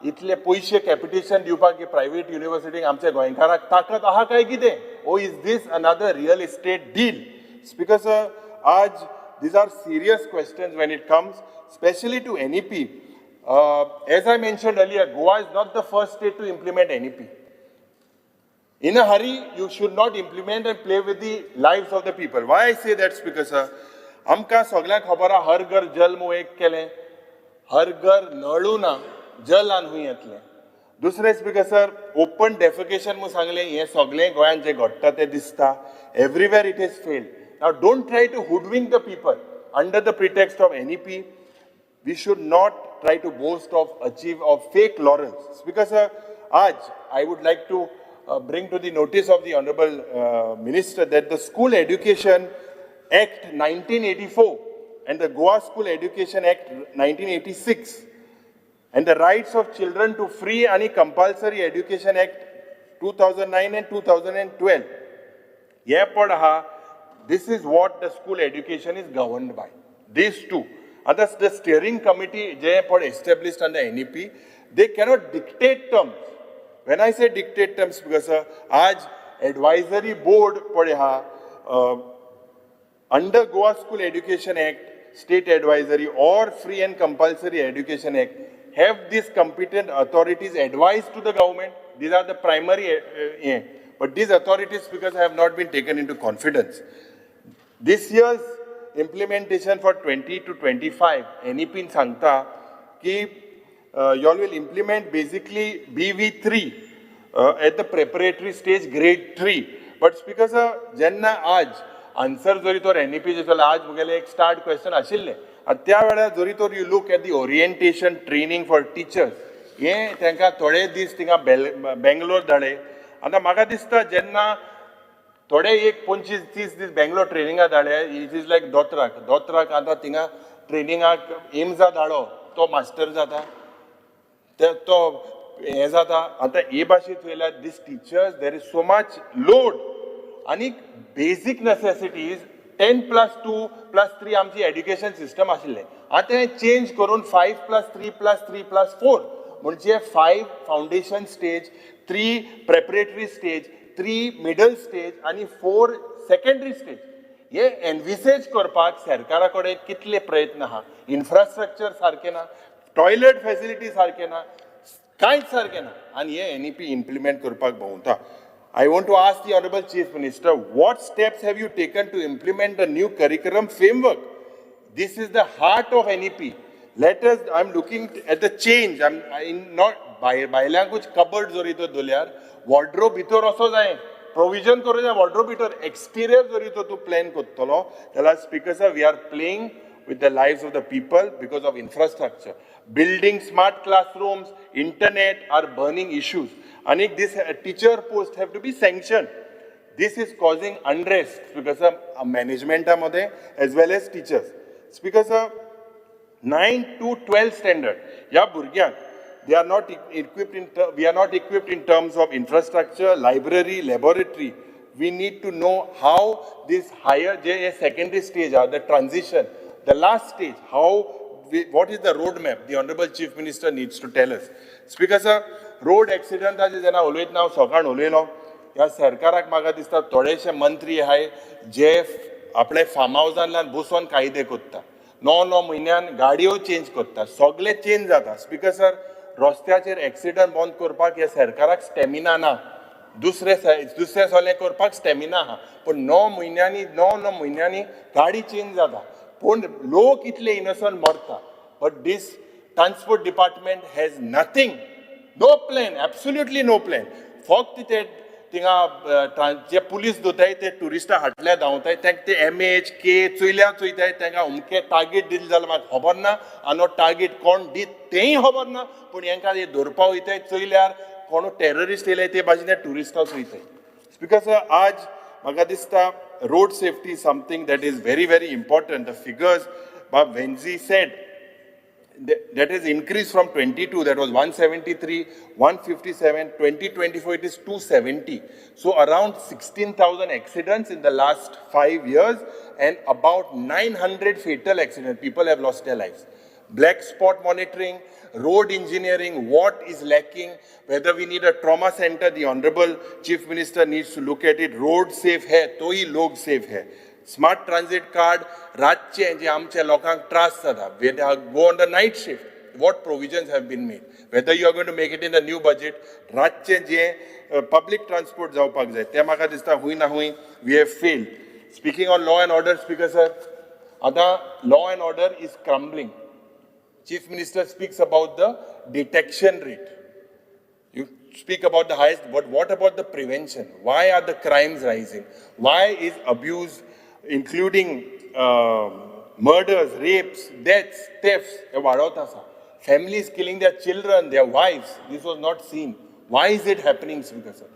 Speaker 7: इतले पयशे कॅपिटेशन दिवपाक प्रायवेट युनिवर्सिटीक आमच्या गोंयकाराक ताकद आहा काय कितें? Or is this another real estate deal? Speaker sir, आज these are serious questions when it comes specially to NEP. As I mentioned earlier, Goa is not the first state to implement NEP. In a hurry, you should not implement and play with the lives of the people. Why I say that, Speaker sir? आमकां सगळ्यांक खबर आहा, हर घर जल म्हूण एक केलें, हर घर नळू ना, जल आनी खंय येतलें? दुसरें स्पीकर सर, ओपन डेफिकेशन म्हूण सांगलें, हें सगळें गोंयांत जें घडटा तें दिसता. Everywhere it is failed. Now don't try to hoodwink the people under the pretext of NEP. We should not try to boast of achieve of fake laurels. Because आज I would like to bring to the notice of the Honorable Minister that the School Education Act 1984 and the Goa School Education Act 1986 and the Rights of Children to Free and Compulsory Education Act 2009 and 2012. हे पड आहा, this is what the school education is governed by. These two. Others, the steering committee जे पड established under NEP, they cannot dictate terms. When I say dictate terms, because आज advisory board पळय आहा, under Goa School Education Act, State Advisory or Free and Compulsory Education Act, have these competent authorities advise to the government? These are the primary, yeah. But these authorities, because have not been taken into confidence. This year's implementation for 20 to 25, NEP न सांगता की you all will implement basically BV3 at the preparatory stage grade 3. But Speaker sir, जेन्ना आज answer जरी तर NEP जाल्यार आज मुगेले एक स्टार्ट क्वेश्चन आशिल्लें, आनी त्या वेळार जरी तर you look at the orientation training for teachers, हें तांकां थोडे दीस थिंगा बेंगलोर धाडले. आतां म्हाका दिसता जेन्ना थोडे एक 25-30 दीस बेंगलोर ट्रेनिंगा धाडले, it is like दोतराक दोतराक आतां थिंगा ट्रेनिंगाक एम्सा धाडो, तो मास्टर जाता, तो हें जाता. आतां हे भाशेन चोयल्यार these teachers, there is so much load आनी बेजीक नेसेसिटीज 10+2+3 आमची एड्युकेशन सिस्टम आशिल्लें, आतां हें चेंज करून 5+3+3+4, म्हणजे 5 foundation stage, 3 preparatory stage, 3 middle stage आनी 4 सेकेंडरी स्टेज. हे एनविसेज करपाक सरकारा कडेन कितले प्रयत्न आहा? इन्फ्रास्ट्रक्चर सारकें ना, टॉयलेट फॅसिलिटी सारकें ना, कांयच सारकें ना, आनी हे एनईपी इम्प्लिमेंट करपाक भोंवता. I want to ask the Honorable Chief Minister, what steps have you taken to implement the new curriculum framework? This is the heart of NEP. Let us, I'm looking at the change. I'm in not भायल्यांकूच cupboard जरी तर दवरल्यार wardrobe भितर असो जाय, provision करूं जाय wardrobe भितर, एक्सटिरियर जरी तर तूं प्लॅन करतलो जाल्यार Speaker sir, we are playing with the lives of the people because of infrastructure. Building smart classrooms, internet are burning issues. And this teacher post have to be sanctioned. This is causing unrest because of management as well as teachers. Speaker sir, 9 to 12 standard, ह्या भुरग्यांक they are not equipped in, we are not equipped in terms of infrastructure, library, laboratory. We need to know how this higher, J secondary stage, the transition, the last stage, what is the roadmap? The Honorable Chief Minister needs to tell us. Speaker sir, road accident जेन्ना उलयतना हांव सकाळ उलयलो, ह्या सरकाराक म्हाका दिसता थोडेशे मंत्री आहाय जे आपले फार्म हावजांतल्यान बसून कायदे करता, 9-9 म्हयन्यान गाडयो चेंज करता, सगळे चेंज जाता. स्पीकर सर, रस्त्याचेर एक्सिडंट बंद करपाक ह्या सरकाराक स्टॅमिना ना, दुसरे सगळें करपाक स्टॅमिना आहा, पूण 9 म्हयन्यांनी 9-9 म्हयन्यांनी गाडी चेंज जाता, पूण लोक इतले इनोसंट मरता. But this transport department has nothing, no plan, absolutely no plan. फक्त ते थिंगा जे पुलीस दवरताय ते ट्युरिस्टां हाडल्या धांवताय, तांकां ते एमएच के चोयल्या चोयताय, तांकां अमके टार्गेट दिले जाल्यार म्हाका खबर ना, आनी टार्गेट कोण दीत तेंय खबर ना, पूण हेंकां ते धरपा वयताय, चोयल्यार कोण टेररिस्ट येयले ते भाशेन ते ट्युरिस्टां चोयताय. Because आज म्हाका दिसता road safety is something that is very very important. The figures Bob Venzi said that has increased from 22, that was 173, 157, 2024 it is 270. So around 16,000 accidents in the last 5 years, and about 900 fatal accident. People have lost their lives. Black spot monitoring, road engineering, what is lacking, whether we need a trauma center, the Honorable Chief Minister needs to look at it. Road safe है, तो ही लोग safe है. Smart transit card, रातचे जे आमच्या लोकांक त्रास जाता, go on the night shift, what provisions have been made, whether you are going to make it in the new budget, रातचे जे public transport जावपाक जाय, ते म्हाका दिसता हुंय ना हुंय we have failed. Speaking on law and order, Speaker sir, आतां law and order is crumbling. Chief Minister speaks about the detection rate. You speak about the highest, but what about the prevention? Why are the crimes rising? Why is abuse, including murders, rapes, deaths, thefts, families killing their children, their wives? This was not seen. Why is it happening, Speaker sir?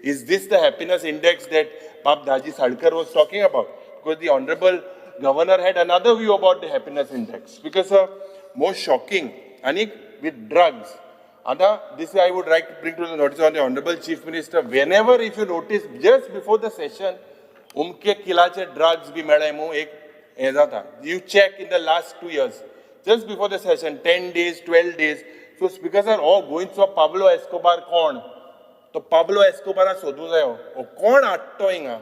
Speaker 7: Is this the happiness index that Pap Daji Sadkar was talking about? Because the Honorable Governor had another view about the happiness index. Because most shocking, and with drugs, this I would like to bring to the notice of the Honorable Chief Minister. Whenever, if you notice, just before the session, umke kilache drugs bhi mele mu ek tha. You check in the last 2 years, just before the session, 10 days, 12 days. So speakers are all going to Pablo Escobar kon. To Pablo Escobar sodu jayo. O kon atto inga.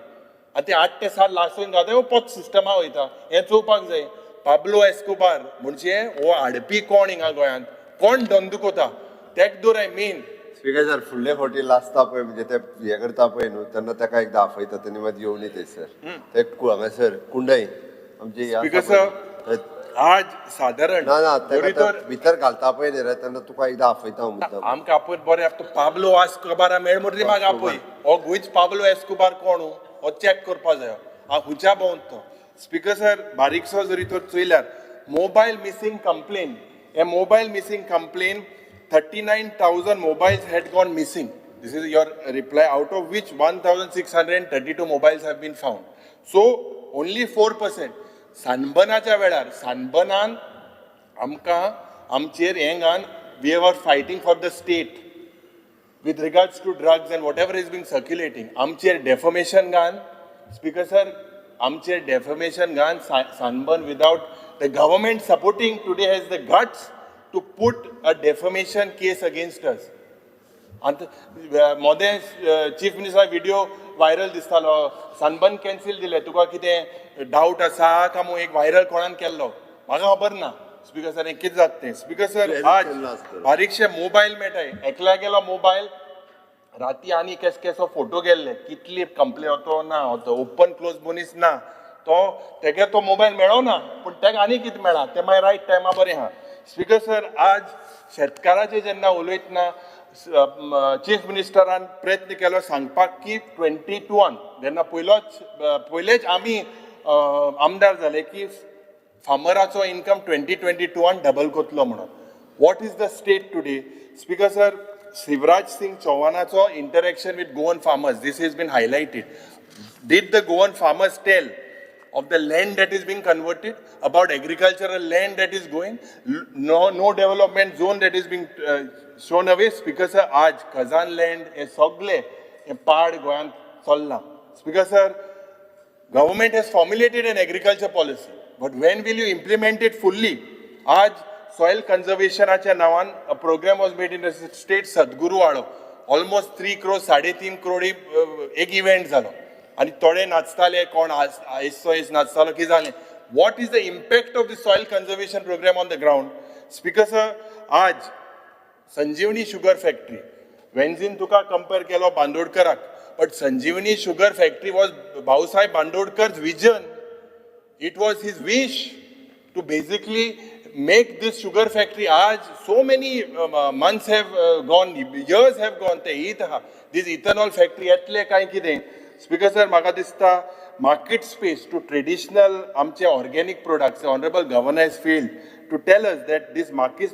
Speaker 7: आतां 8 ते 7 last जाता हो पोत Systema वयता हें चोवपाक जाय. Pablo Escobar म्हणजे हो हाडपी कोण हिंगा गोंयांत, कोण धंदो कोता तेक दोर I mean.
Speaker 9: Speaker sir, फुडले फावटी लासता पळय म्हणजे ते हें करता पळय न्हू तेन्ना ताका एकदां आपयता तेन्ना मागीर येवनी थंयसर ते हांगासर कुंडय आमचे.
Speaker 7: स्पीकर सर, आज सादारण
Speaker 9: ना ना ताका भितर घालता पळय न्ही रे तेन्ना तुका एकदां आपयता मुद्दाम.
Speaker 7: आमकां आपयत बरें, तो पाब्लो एस्कोबारा मेळ म्हणटरी म्हाका आपय. हो गोंयच पाब्लो एस्कोबार कोण हो चॅक करपा जायो, हांव खंयच्या भोंवत तो. स्पीकर सर, बारीकसो जरी तर चोयल्यार मोबायल मिसींग कंप्लेन, हे mobile missing complain 39,000 mobiles had gone missing. This is your reply, out of which 1,632 mobiles have been found. So only 4%. सानबनाच्या वेळार सानबनान आमकां आमचेर हें घान we are fighting for the state with regards to drugs and whatever is being circulating. Amcher defamation gan, Speaker sir, amcher defamation gan, Sunburn without the government supporting today has the guts to put a defamation case against us. Mode Chief Minister video viral दिसतालो, Sunburn cancel दिले, तुका कितें doubt आसा का मु एक viral कोणान केल्लो, म्हाका खबर ना. स्पीकर सर, कितें जाता तें. स्पीकर सर, आज बारीकशे मोबायल मेळटाय, एकल्या गेलो मोबायल राती आनी केस केसो फोटो गेल्ले, कितली कंप्लेन तो ना, तो ओपन क्लोज मनीस ना, तो तेगे तो मोबायल मेळो ना, पूण तेका आनी कितें मेळा तें मागीर रायट टायमा बरें आहा. स्पीकर सर, आज शेतकाराचेर जेन्ना उलयतना चीफ मिनिस्टरान प्रयत्न केलो सांगपाक की 22 जेन्ना पयलेच आमी आमदार जाले की फार्मराचो इनकम 2022 डबल करतलो म्हणून. What is the state today? Speaker sir, Shivraj Singh चौहानाचो interaction with Goan farmers, this has been highlighted. Did the Goan farmers tell of the land that is being converted, about agricultural land that is going, no development zone that is being shown away? Speaker sir, आज Khajan land हे सगळे हे पाड गोंयांत चल्लां. Speaker sir, government has formulated an agriculture policy, but when will you implement it fully? आज soil conservationाच्या नावान a program was made in the state, Sadhguru वाळो, almost 3 crore, 3.5 crore एक इव्हेंट जालो आनी थोडे नाचताले, कोण आयसो आयस नाचतालो, कितें जालें. What is the impact of the soil conservation program on the ground? Speaker sir, आज संजीवनी शुगर फॅक्टरी, वेन्झीन तुका कंपेर केलो बांदोडकराक, but Sanjeevani sugar factory was Bhausaheb Bandodkar's vision. It was his wish to basically make this sugar factory. Aaj so many months have gone, years have gone. This ethanol factory, etle kai kide. Speaker sir, maka dista market space to traditional amche organic products. The Honorable Governor has failed to tell us that this market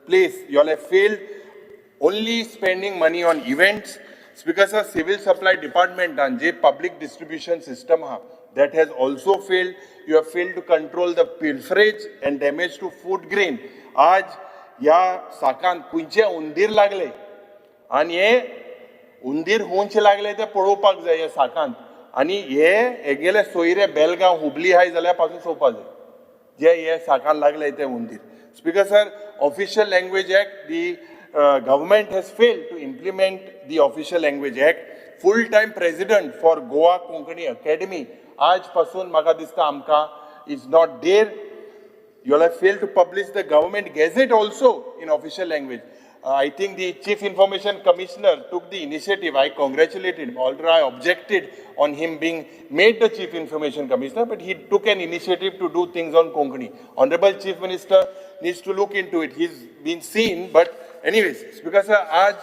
Speaker 7: place, you all have failed only spending money on events. Speaker sir, civil supply department and J public distribution system ha, that has also failed. You have failed to control the pilferage and damage to food grain. आज या साकान कुंचे उंदीर लागले आनी हे उंदीर हुंचे लागले ते पळोवपाक जाय. हे साकान आनी हे हेगेले सोयरे बेलगांव हुबली हाय जाल्यार पासून चोवपा जाय जे हे साकार लागले ते हुंदीर. Speaker sir, Official Language Act, the government has failed to implement the Official Language Act. Full time president for Goa Konkani Academy आज पासून म्हाका दिसता आमकां is not there. You all have failed to publish the government gazette also in official language. I think the Chief Information Commissioner took the initiative. I congratulated him, although I objected on him being made the Chief Information Commissioner, but he took an initiative to do things on Konkani. Honorable Chief Minister needs to look into it. He's been seen, but anyways, because as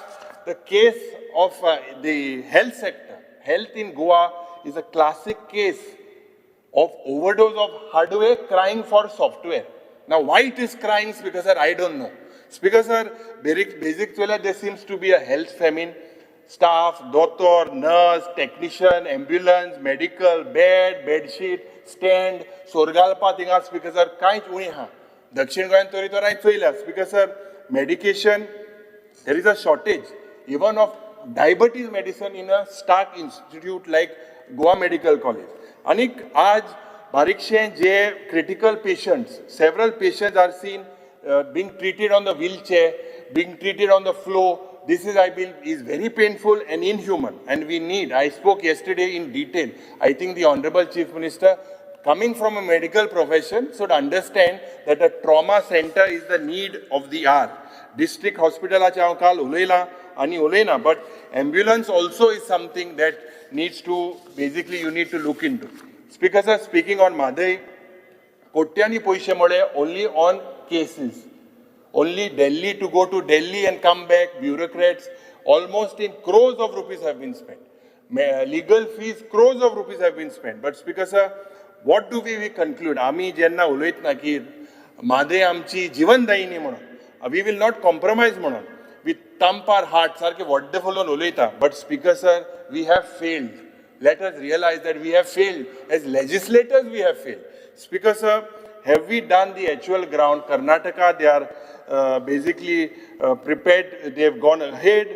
Speaker 7: the case of the health sector, health in Goa is a classic case of overdose of hardware crying for software. Now, why it is crying, Speaker sir, I don't know. Speaker sir, basic there seems to be a health famine. Staff, doctor, nurse, technician, ambulance, medical, bed, bed sheet, stand, सोरगालपा थिंगा Speaker sir, कांयच उणी आहा. दक्षिण गोंयांत तरी तर हांवें चोयल्या. Speaker sir, medication, there is a shortage even of diabetes medicine in a stark institute like Goa Medical College. आनीक आज बारीकशे जे critical patients, several patients are seen being treated on the wheelchair, being treated on the floor. This is, I believe, is very painful and inhuman, and we need, I spoke yesterday in detail. I think the Honorable Chief Minister, coming from a medical profession, should understand that a trauma center is the need of the hour. District hospital हांव काल उलयलां आनी उलयना, but ambulance also is something that needs to, basically you need to look into. Speaker sir, speaking on Mhadei, कोट्यांनी पयशे म्हळे only on cases. Only Delhi to go to Delhi and come back, bureaucrats, almost in crores of rupees have been spent. Legal fees, crores of rupees have been spent. But Speaker sir, what do we conclude? आमी जेन्ना उलयतना की म्हादय आमची जिवनदायिनी म्हणून, we will not compromise म्हणून, we thump our heart, सारखे व्हड्डे फुलोवन उलयता. But Speaker sir, we have failed. Let us realize that we have failed. As legislators, we have failed. Speaker sir, have we done the actual ground? Karnataka, they are basically prepared. They have gone ahead.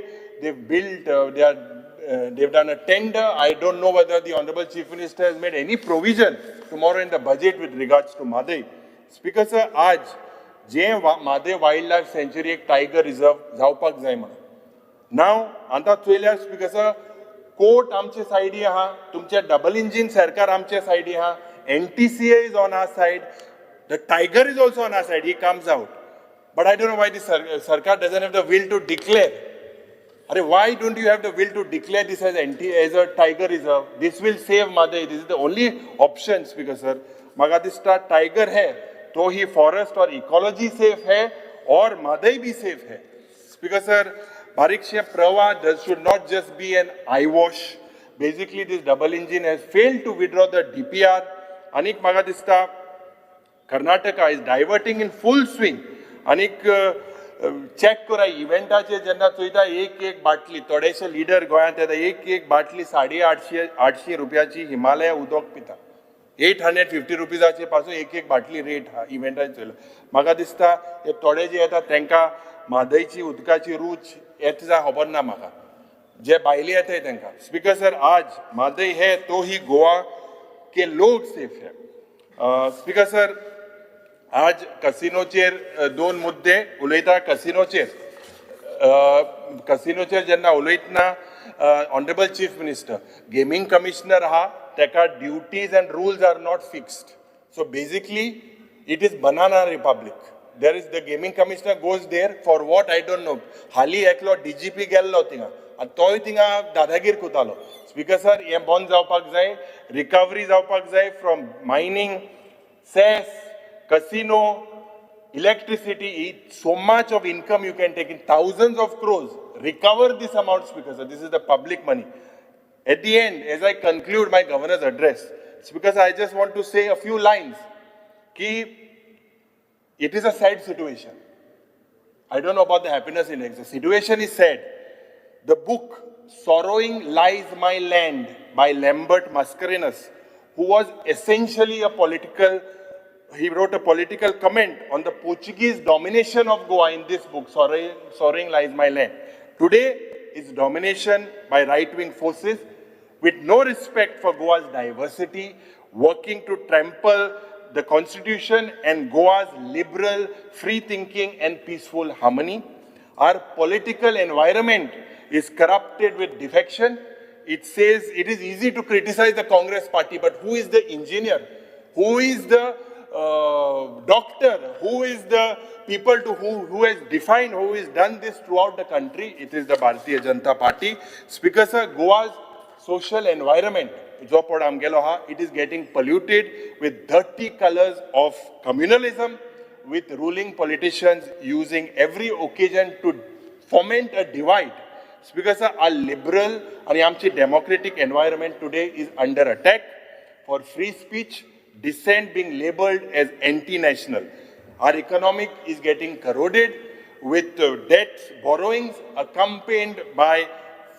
Speaker 7: They've built, they've done a tender. I don't know whether the Honorable Chief Minister has made any provision tomorrow in the budget with regards to Mhadei. Speaker sir, aaj J Mhadei Wild Life Sanctuary एक tiger reserve जावपाक जाय म्हणून. नाव आतां चोयल्यार speaker sir, court आमचे सायडी आहा, तुमचे double engine सरकार आमचे सायडी आहा, NTCA is on our side, the tiger is also on our side, he comes out. But I don't know why the sarkar doesn't have the will to declare. Arey, why don't you have the will to declare this as as a tiger reserve? This will save Mhadei. This is the only option, Speaker sir. म्हाका दिसता tiger है तो ही forest और ecology safe है और म्हादय भी safe है. Speaker sir, बारीकशे प्रवाह should not just be an eye wash. Basically, this double engine has failed to withdraw the DPR. आनीक म्हाका दिसता Karnataka is diverting in full swing. आनीक check करा इव्हेंटाचे जेन्ना चोयता एक एक बाटली, थोडेशे लिडर गोंयांत येता, एक एक बाटली 850 रुपयाची हिमालया उदक पिता. 850 रुपीजाचे पासून एक एक बाटली रेट हा इव्हेंटाचे चोयलो. म्हाका दिसता हे थोडे जे येता तांकां म्हादयची उदकाची रूच येता जाय खबर ना म्हाका, जे भायले येताय तांकां. स्पीकर सर, आज म्हादय हे तो ही गोवा के लोक सेफ है. स्पीकर सर, आज कसिनोचेर दोन मुद्दे उलयता. कसिनोचेर कसिनोचेर जेन्ना उलयतना honourable chief minister, gaming commissioner आहा ताका duties and rules are not fixed. So basically it is banana republic. There is the gaming commissioner goes there for what I don't know. हाली एकलो DGP गेल्लो थिंगा आनी तोय थिंगा दादागीर करतालो. स्पीकर सर, हें बंद जावपाक जाय, रिकवरी जावपाक जाय from mining, cess, casino, electricity, so much of income you can take in thousands of crores. Recover this amount, Speaker sir. This is the public money. At the end, as I conclude my governor's address, Speaker sir, I just want to say a few lines. Ki it is a sad situation. I don't know about the happiness index. The situation is sad. The book, Sorrowing Lies My Land by Lambert Mascarenhas, who was essentially a political, he wrote a political comment on the Portuguese domination of Goa in this book, Sorrowing Lies My Land. Today, it's domination by right-wing forces. With no respect for Goa's diversity, working to trample the constitution and Goa's liberal, free thinking and peaceful harmony. Our political environment is corrupted with defection. It says it is easy to criticize the Congress party, but who is the engineer? Who is the doctor? Who is the people to who has defined, who has done this throughout the country? It is the Bharatiya Janata Party. Speaker sir, Goa's social environment, जो पड आमगेलो आहा, it is getting polluted with dirty colors of communalism, with ruling politicians using every occasion to foment a divide. Speaker sir, our liberal and आमची democratic environment today is under attack for free speech, dissent being labeled as anti-national. Our economic is getting corroded with debts, borrowings accompanied by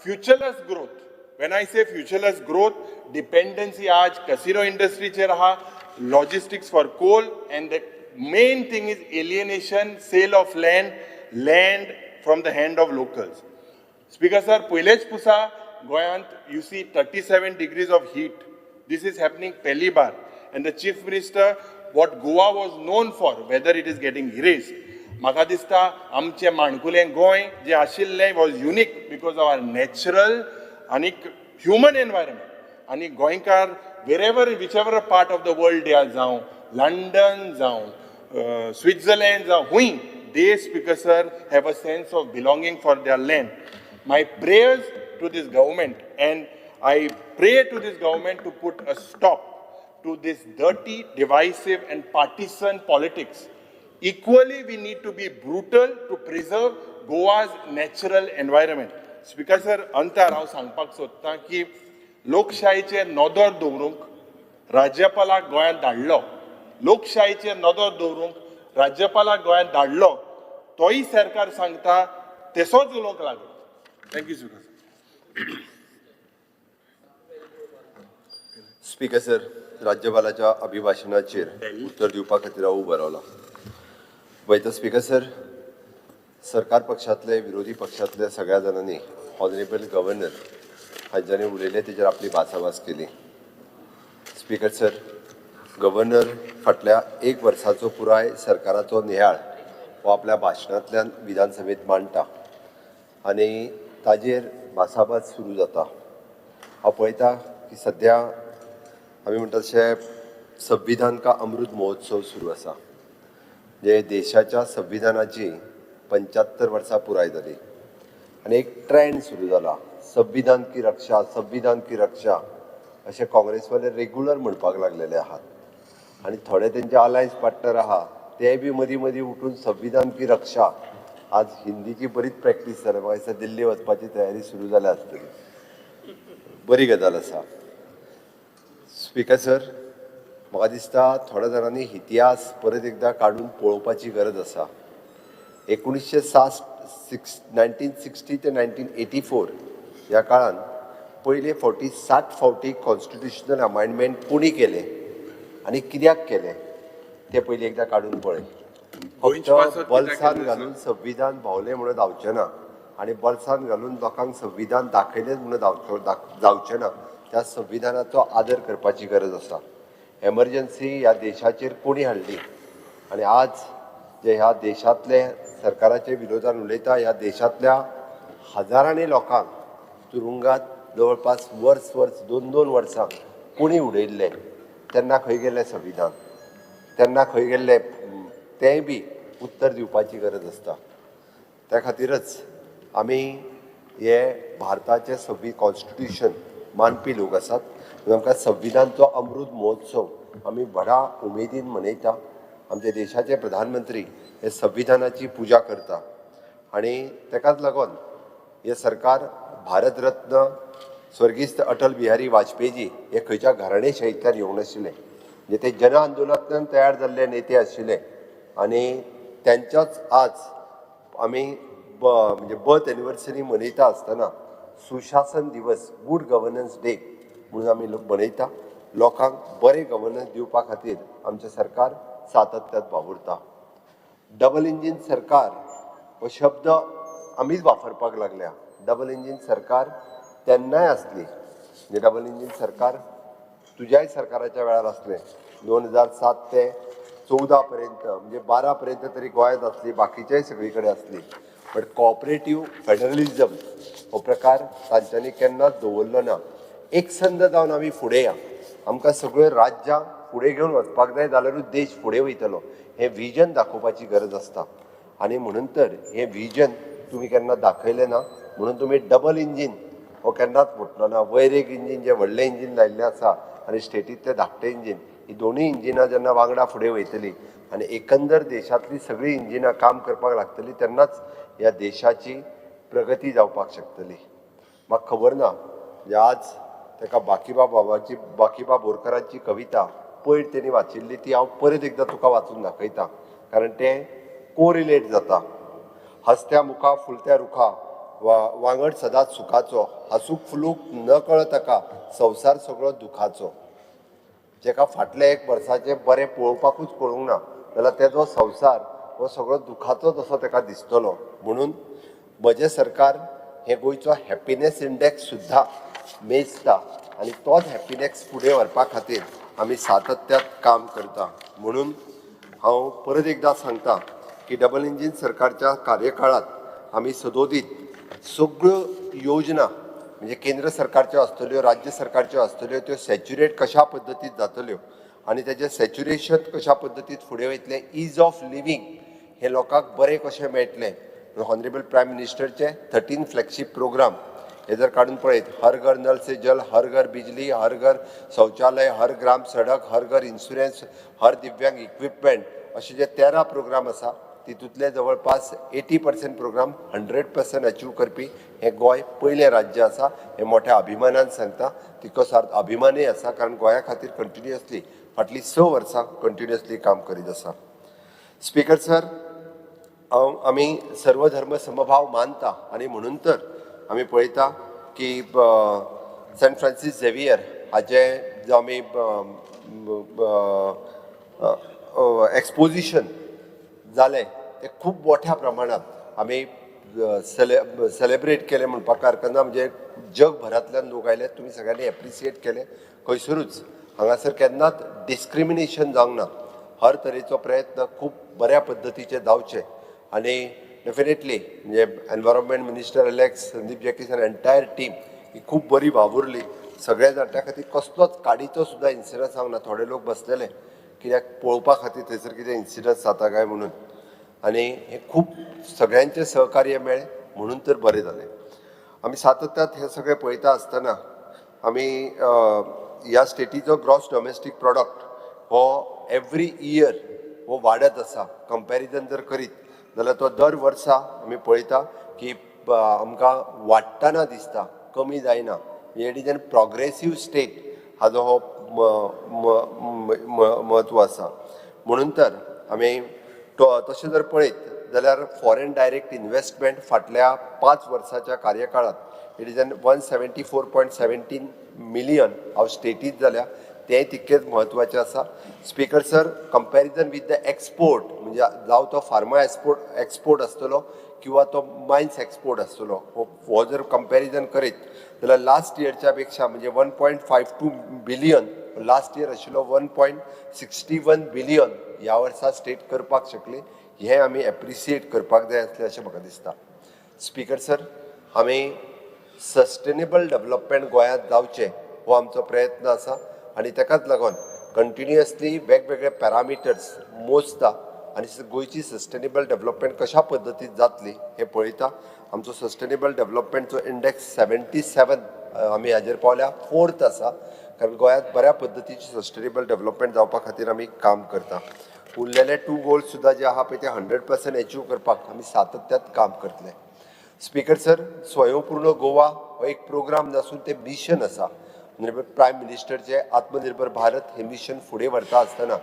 Speaker 7: futureless growth. When I say futureless growth, dependency आज casino industry चेर आहा, logistics for coal, and the main thing is alienation, sale of land, land from the hand of locals. Speaker sir, पयलेच पुसा गोंयांत you see 37 degrees of heat. This is happening पहली bar. And the Chief Minister, what Goa was known for, whether it is getting erased. म्हाका दिसता आमचें माणकुलें गोंय जें आशिल्लें was unique because of our natural आनी human environment. आनी गोंयकार wherever, whichever part of the world they are, जावं लंडन जावं स्विट्झर्लंड जावं हुंय, they, Speaker sir, have a sense of belonging for their land. My prayers to this government, and I pray to this government to put a stop to this dirty, divisive and partisan politics. Equally, we need to be brutal to preserve Goa's natural environment. Speaker sir, अंतार हांव सांगपाक सोदतां की लोकशाहीचेर नदर दवरूंक राज्यपालाक गोंयांत धाडलो, लोकशाहीचेर नदर दवरूंक राज्यपालाक गोंयांत धाडलो, तोय सरकार सांगता तेसोच उलोवंक लागलो. Thank you speaker sir.
Speaker 9: Speaker sir, राज्यपालाच्या अभिभाशणाचेर उत्तर दिवपा खातीर हांव उबो रावला. पळयता स्पीकर सर, सरकार पक्षांतले, विरोधी पक्षांतले सगळ्या जाणांनी ऑनरेबल गव्हर्नर हांच्यांनी उलयले तेजेर आपली भासाभास केली. स्पीकर सर, गव्हर्नर फाटल्या एक वर्साचो पुराय सरकाराचो नियाळ हो आपल्या भाशणांतल्यान विधानसभेंत मांडटा आनी ताजेर भासाभास सुरू जाता. हांव पळयता की सद्या आमी म्हणटा तशें संविधान का अमृत महोत्सव सुरू आसा, जे देशाच्या संविधानाची 75 वर्सां पुराय जाली आनी एक ट्रेंड सुरू जाला, संविधान की रक्षा, संविधान की रक्षा अशें काँग्रेसवाले रेगुलर म्हणपाक लागलेले आहात आनी थोडे तेंचे अलायन्स पार्टनर आहा ते बी मदीं मदीं उठून संविधान की रक्षा. आज हिंदीची बरीच प्रॅक्टीस जाल्या, म्हाका दिसता दिल्ली वचपाची तयारी सुरू जाल्या आसतली, बरी गजाल आसा. स्पीकर सर, म्हाका दिसता थोड्या जाणांनी इतिहास परत एकदां काडून पळोवपाची गरज आसा. 1960 ते 1984 ह्या काळान पयले फावटी 60 फावटी कॉन्स्टिट्युशनल अमेंडमेंट कोणी केले आनी कित्याक केले ते पयलीं एकदां काडून पळय. फक्त बल्सान घालून संविधान भावलें म्हणून जावचें ना आनी बल्सान घालून लोकांक संविधान दाखयलें म्हणून जावचें ना. त्या संविधानाचो आदर करपाची गरज आसा. एमर्जन्सी ह्या देशाचेर कोणी हाडली आनी आज जे ह्या देशांतले सरकाराचे विरोधान उलयता ह्या देशांतल्या हजारांनी लोकांक तुरुंगात जवळपास वर्स वर्स 2-2 वर्सां कोणी उडयल्ले, तेन्ना खंय गेलें संविधान, तेन्ना खंय गेल्ले तेंय बी उत्तर दिवपाची गरज आसता. त्या खातीरच आमी हे भारताचे कॉन्स्टिट्युशन मानपी लोक आसात. आमकां संविधानचो अमृत महोत्सव आमी व्हडा उमेदीन मनयता. आमच्या देशाचे प्रधानमंत्री हे संविधानाची पुजा करता आनी तेकाच लागून हे सरकार भारतरत्न स्वर्गीस्त अटल बिहारी वाजपेयी हे खंयच्या घराणेशाहींतल्यान येवंक नाशिल्ले, म्हणजे ते जन आंदोलनांतल्यान तयार जाल्ले नेते आशिल्ले आनी तेंच्याच आज आमी म्हणजे बर्थ एनिवर्सरी मनयता आसतना सुशासन दिवस, गुड गव्हर्नन्स डे म्हणून आमी मनयता. लोकांक बरें गव्हर्नन्स दिवपा खातीर आमचें सरकार सातत्यात वावुरता. डबल इंजीन सरकार हो शब्द आमीच वापरपाक लागल्या. डबल इंजीन सरकार तेन्नाय आसली, म्हणजे डबल इंजीन सरकार तुज्याय सरकाराच्या वेळार आसलें, 2007 ते 14 पर्यंत, म्हणजे 12 पर्यंत तरी गोंयांत आसली, बाकीच्याय सगळी कडेन आसली. बट कॉपरेटीव फेडरलिजम हो प्रकार तांच्यांनी केन्नाच दवरलो ना. एकसंध जावन आमी फुडें या, आमकां सगळ्यो राज्यां फुडें घेवन वचपाक जाय जाल्यारूच देश फुडें वयतलो हें विजन दाखोवपाची गरज आसता. आनी म्हणून तर हें विजन तुमी केन्ना दाखयलें ना, म्हणून तुमी डबल इंजीन हो केन्नाच म्हटलो ना. वयर एक इंजीन जें व्हडलें इंजीन लायिल्लें आसा आनी स्टेटींतलें धाकटें इंजीन, ही दोनूय इंजिनां जेन्ना वांगडा फुडें वयतली आनी एकंदर देशांतलीं सगळीं इंजिनां काम करपाक लागतलीं तेन्नाच ह्या देशाची प्रगती जावपाक शकतली. म्हाका खबर ना, म्हणजे आज ताका बाकीबाब बाबाची, बाकीबाब बोरकरांची कविता पयर तेणी वाचिल्ली ती हांव परत एकदां तुका वाचून दाखयता, कारण तें कोरिलेट जाता. हसत्या मुखा फुलत्या रुखा वांगड सदांच सुखाचो, हासूक फुलूक न कळ ताका संवसार सगळो दुखाचो. जेका फाटल्या एक वर्साचें बरें पळोवपाकूच कळूंक ना जाल्यार तेजो संवसार हो सगळो दुखाचोच असो ताका दिसतलो. म्हणून म्हजें सरकार हें गोंयचो हॅपिनेस इंडेक्स सुद्दां मेजता आनी तोच हॅपिनेस फुडें व्हरपा खातीर आमी सातत्यात काम करता. म्हणून हांव परत एकदां सांगता की डबल इंजीन सरकारच्या कार्यकाळांत आमी सदोदीत सगळ्यो योजना, म्हणजे केंद्र सरकारच्यो आसतल्यो, राज्य सरकारच्यो आसतल्यो, त्यो सॅच्युरेट कशा पद्दतीत जातल्यो आनी तेजें सॅच्युरेशन कशा पद्दतीत फुडें वयतलें, is of living हें लोकांक बरें कशें मेळटलें. ऑनरेबल प्रायम मिनिस्टरचे 13 फ्लॅगशीप प्रोग्राम हे जर काडून पळयत, हर घर नल से जल, हर घर बिजली, हर घर शौचालय, हर ग्राम सडक, हर घर इन्शुरन्स, हर दिव्यांग इक्विपमेंट, अशे जे 13 प्रोग्राम आसा तितूंतले जवळपास 80% प्रोग्राम 100% अचीव करपी हें गोंय पयलें राज्य आसा हें मोठ्या अभिमानान सांगता. तितको सारको अभिमानूय आसा, कारण गोंया खातीर कंटिन्युअसली फाटलीं 6 वर्सां कंटिन्युअसली काम करीत आसा. स्पीकर सर, हांव आमी सर्वधर्म समभाव मानता आनी म्हणून तर आमी पळयता की सेंट फ्रांसीस झेवियर हाचें जो आमी एक्सपोजिशन जालें तें खूब मोठ्या प्रमाणांत आमी सेलेब्रेट केलें म्हणपाक हरकत ना. म्हणजे जगभरांतल्यान लोक आयले, तुमी सगळ्यांनी एप्रिसिएट केलें. खंयसरूच हांगासर केन्नाच डिस्क्रिमिनेशन जावंक ना, हर तरेचो प्रयत्न खूब बऱ्या पद्दतीचे जावचे आनी डेफिनेटली म्हणजे environment minister Alex, Sandeep Jacques आनी एंटायर टीम ही खूब बरी वावुरली सगळे जाण. त्या खातीर कसलोच काडीचो सुद्दां इन्सिडंट जावंक ना. थोडे लोक बसलेले कित्याक पळोवपा खातीर थंयसर कितें इन्सिडंट जाता काय म्हणून, आनी हें खूब सगळ्यांचें सहकार्य मेळ्ळें म्हणून तर बरें जालें. आमी सातत्यात हें सगळें पळयता आसतना आमी ह्या स्टेटीचो ग्रॉस डॉमेस्टीक प्रॉडक्ट हो एवरी इयर हो वाडत आसा. कंपॅरिजन जर करीत जाल्यार तो दर वर्सा आमी पळयता की आमकां वाडटना दिसता, कमी जायना. It is an progressive state हाजो हो म्हत्व आसा. म्हणून तर आमी तशें जर पळयत जाल्यार फॉरेन डायरेक्ट इन्वेस्टमेंट फाटल्या 5 वर्साच्या कार्यकाळांत it is an 174.17 million हांव स्टेटीत जाल्या, तेंय तितकेंच म्हत्वाचें आसा. Speaker sir, comparison with the export, म्हणजे जावं तो फार्मा एक्सपोर्ट आसतलो किंवा तो मायन्स एक्सपोर्ट आसतलो, हो जर कंपॅरिजन करीत जाल्यार लास्ट इयरच्या पेक्षा म्हणजे 1.52 बिलियन लास्ट इयर आशिल्लो, 1.61 बिलियन ह्या वर्सा स्टेट करपाक शकली. हें आमी एप्रिसिएट करपाक जाय आसलें अशें म्हाका दिसता. स्पीकर सर, आमी सस्टेनेबल डेवलपमेंट गोंयांत जावचें हो आमचो प्रयत्न आसा आनी ताकाच लागून कंटिन्युअसली वेगवेगळे पॅरामिटर्स मोजता आनी गोंयची सस्टेनेबल डेवलपमेंट कशा पद्दतीन जातली हें पळयता. आमचो सस्टेनेबल डेवलपमेंटचो इंडेक्स 77 आमी हाजेर पावल्या, 4th आसा, कारण गोंयांत बऱ्या पद्दतीची सस्टेनेबल डेवलपमेंट जावपा खातीर आमी काम करता. उरलेले 2 गोल्स सुद्दां जे आहा पळय ते 100% एचीव करपाक आमी सातत्यात काम करतले. स्पीकर सर, स्वयंपूर्ण गोवा हो एक प्रोग्राम नासून तें मिशन आसा. प्रायम मिनिस्टरचे आत्मनिर्भर भारत हे मिशन फुडें व्हरता आसतना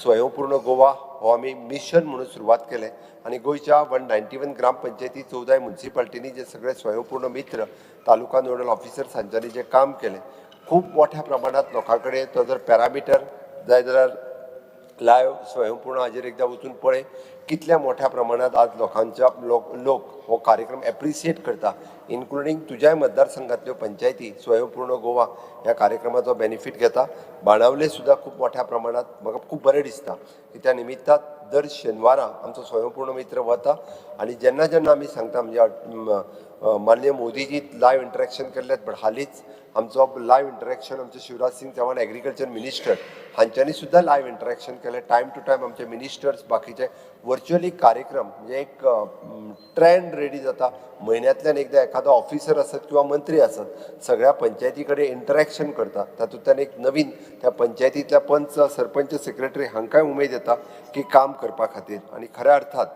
Speaker 9: स्वयंपूर्ण गोवा हो आमी मिशन म्हणून सुरवात केलें आनी गोंयच्या 191 ग्रामपंचायती, 14 मुन्सिपाल्टींनी जे सगळे स्वयंपूर्ण मित्र, तालुका नोडल ऑफिसर्स हांच्यांनी जें काम केलें खूब मोठ्या प्रमाणांत लोकां कडेन तो जर पॅरामिटर जाय जाल्यार लायव्ह स्वयंपूर्ण हाजेर एकदां वचून पळय कितल्या मोठ्या प्रमाणात आज लोकांच्या लोक हो कार्यक्रम एप्रिसिएट करता, इन्क्लुडींग तुज्याय मतदारसंघातल्यो पंचायती स्वयंपूर्ण गोवा ह्या कार्यक्रमाचो बेनिफीट घेता. बाणावले सुद्दां खूब मोठ्या प्रमाणात म्हाका खूब बरें दिसता की त्या निमित्तान दर शेनवारा आमचो स्वयंपूर्ण मित्र वता आनी जेन्ना जेन्ना आमी सांगता म्हणजे माननीय मोदीजी लायव्ह इंटरेक्शन केल्लें, बट हालींच आमचो लायव्ह इंटरेक्शन आमचे शिवराज सिंग चौहान एग्रीकल्चर मिनिस्टर हांच्यांनी सुद्दां लायव्ह इंटरेक्शन केलें. टायम टू टायम आमचे मिनिस्टर्स बाकीचे वर्च्युअली कार्यक्रम म्हणजे एक ट्रेंड रेडी जाता. म्हयन्यांतल्यान एकदां एखादो ऑफिसर आसत किंवा मंत्री आसत सगळ्या पंचायती कडेन इंटरेक्शन करता, तातूंतल्यान एक नवीन त्या पंचायतींतल्या पंच सरपंच सेक्रेटरी हांकांय उमेद येता की काम करपा खातीर. आनी खऱ्या अर्थात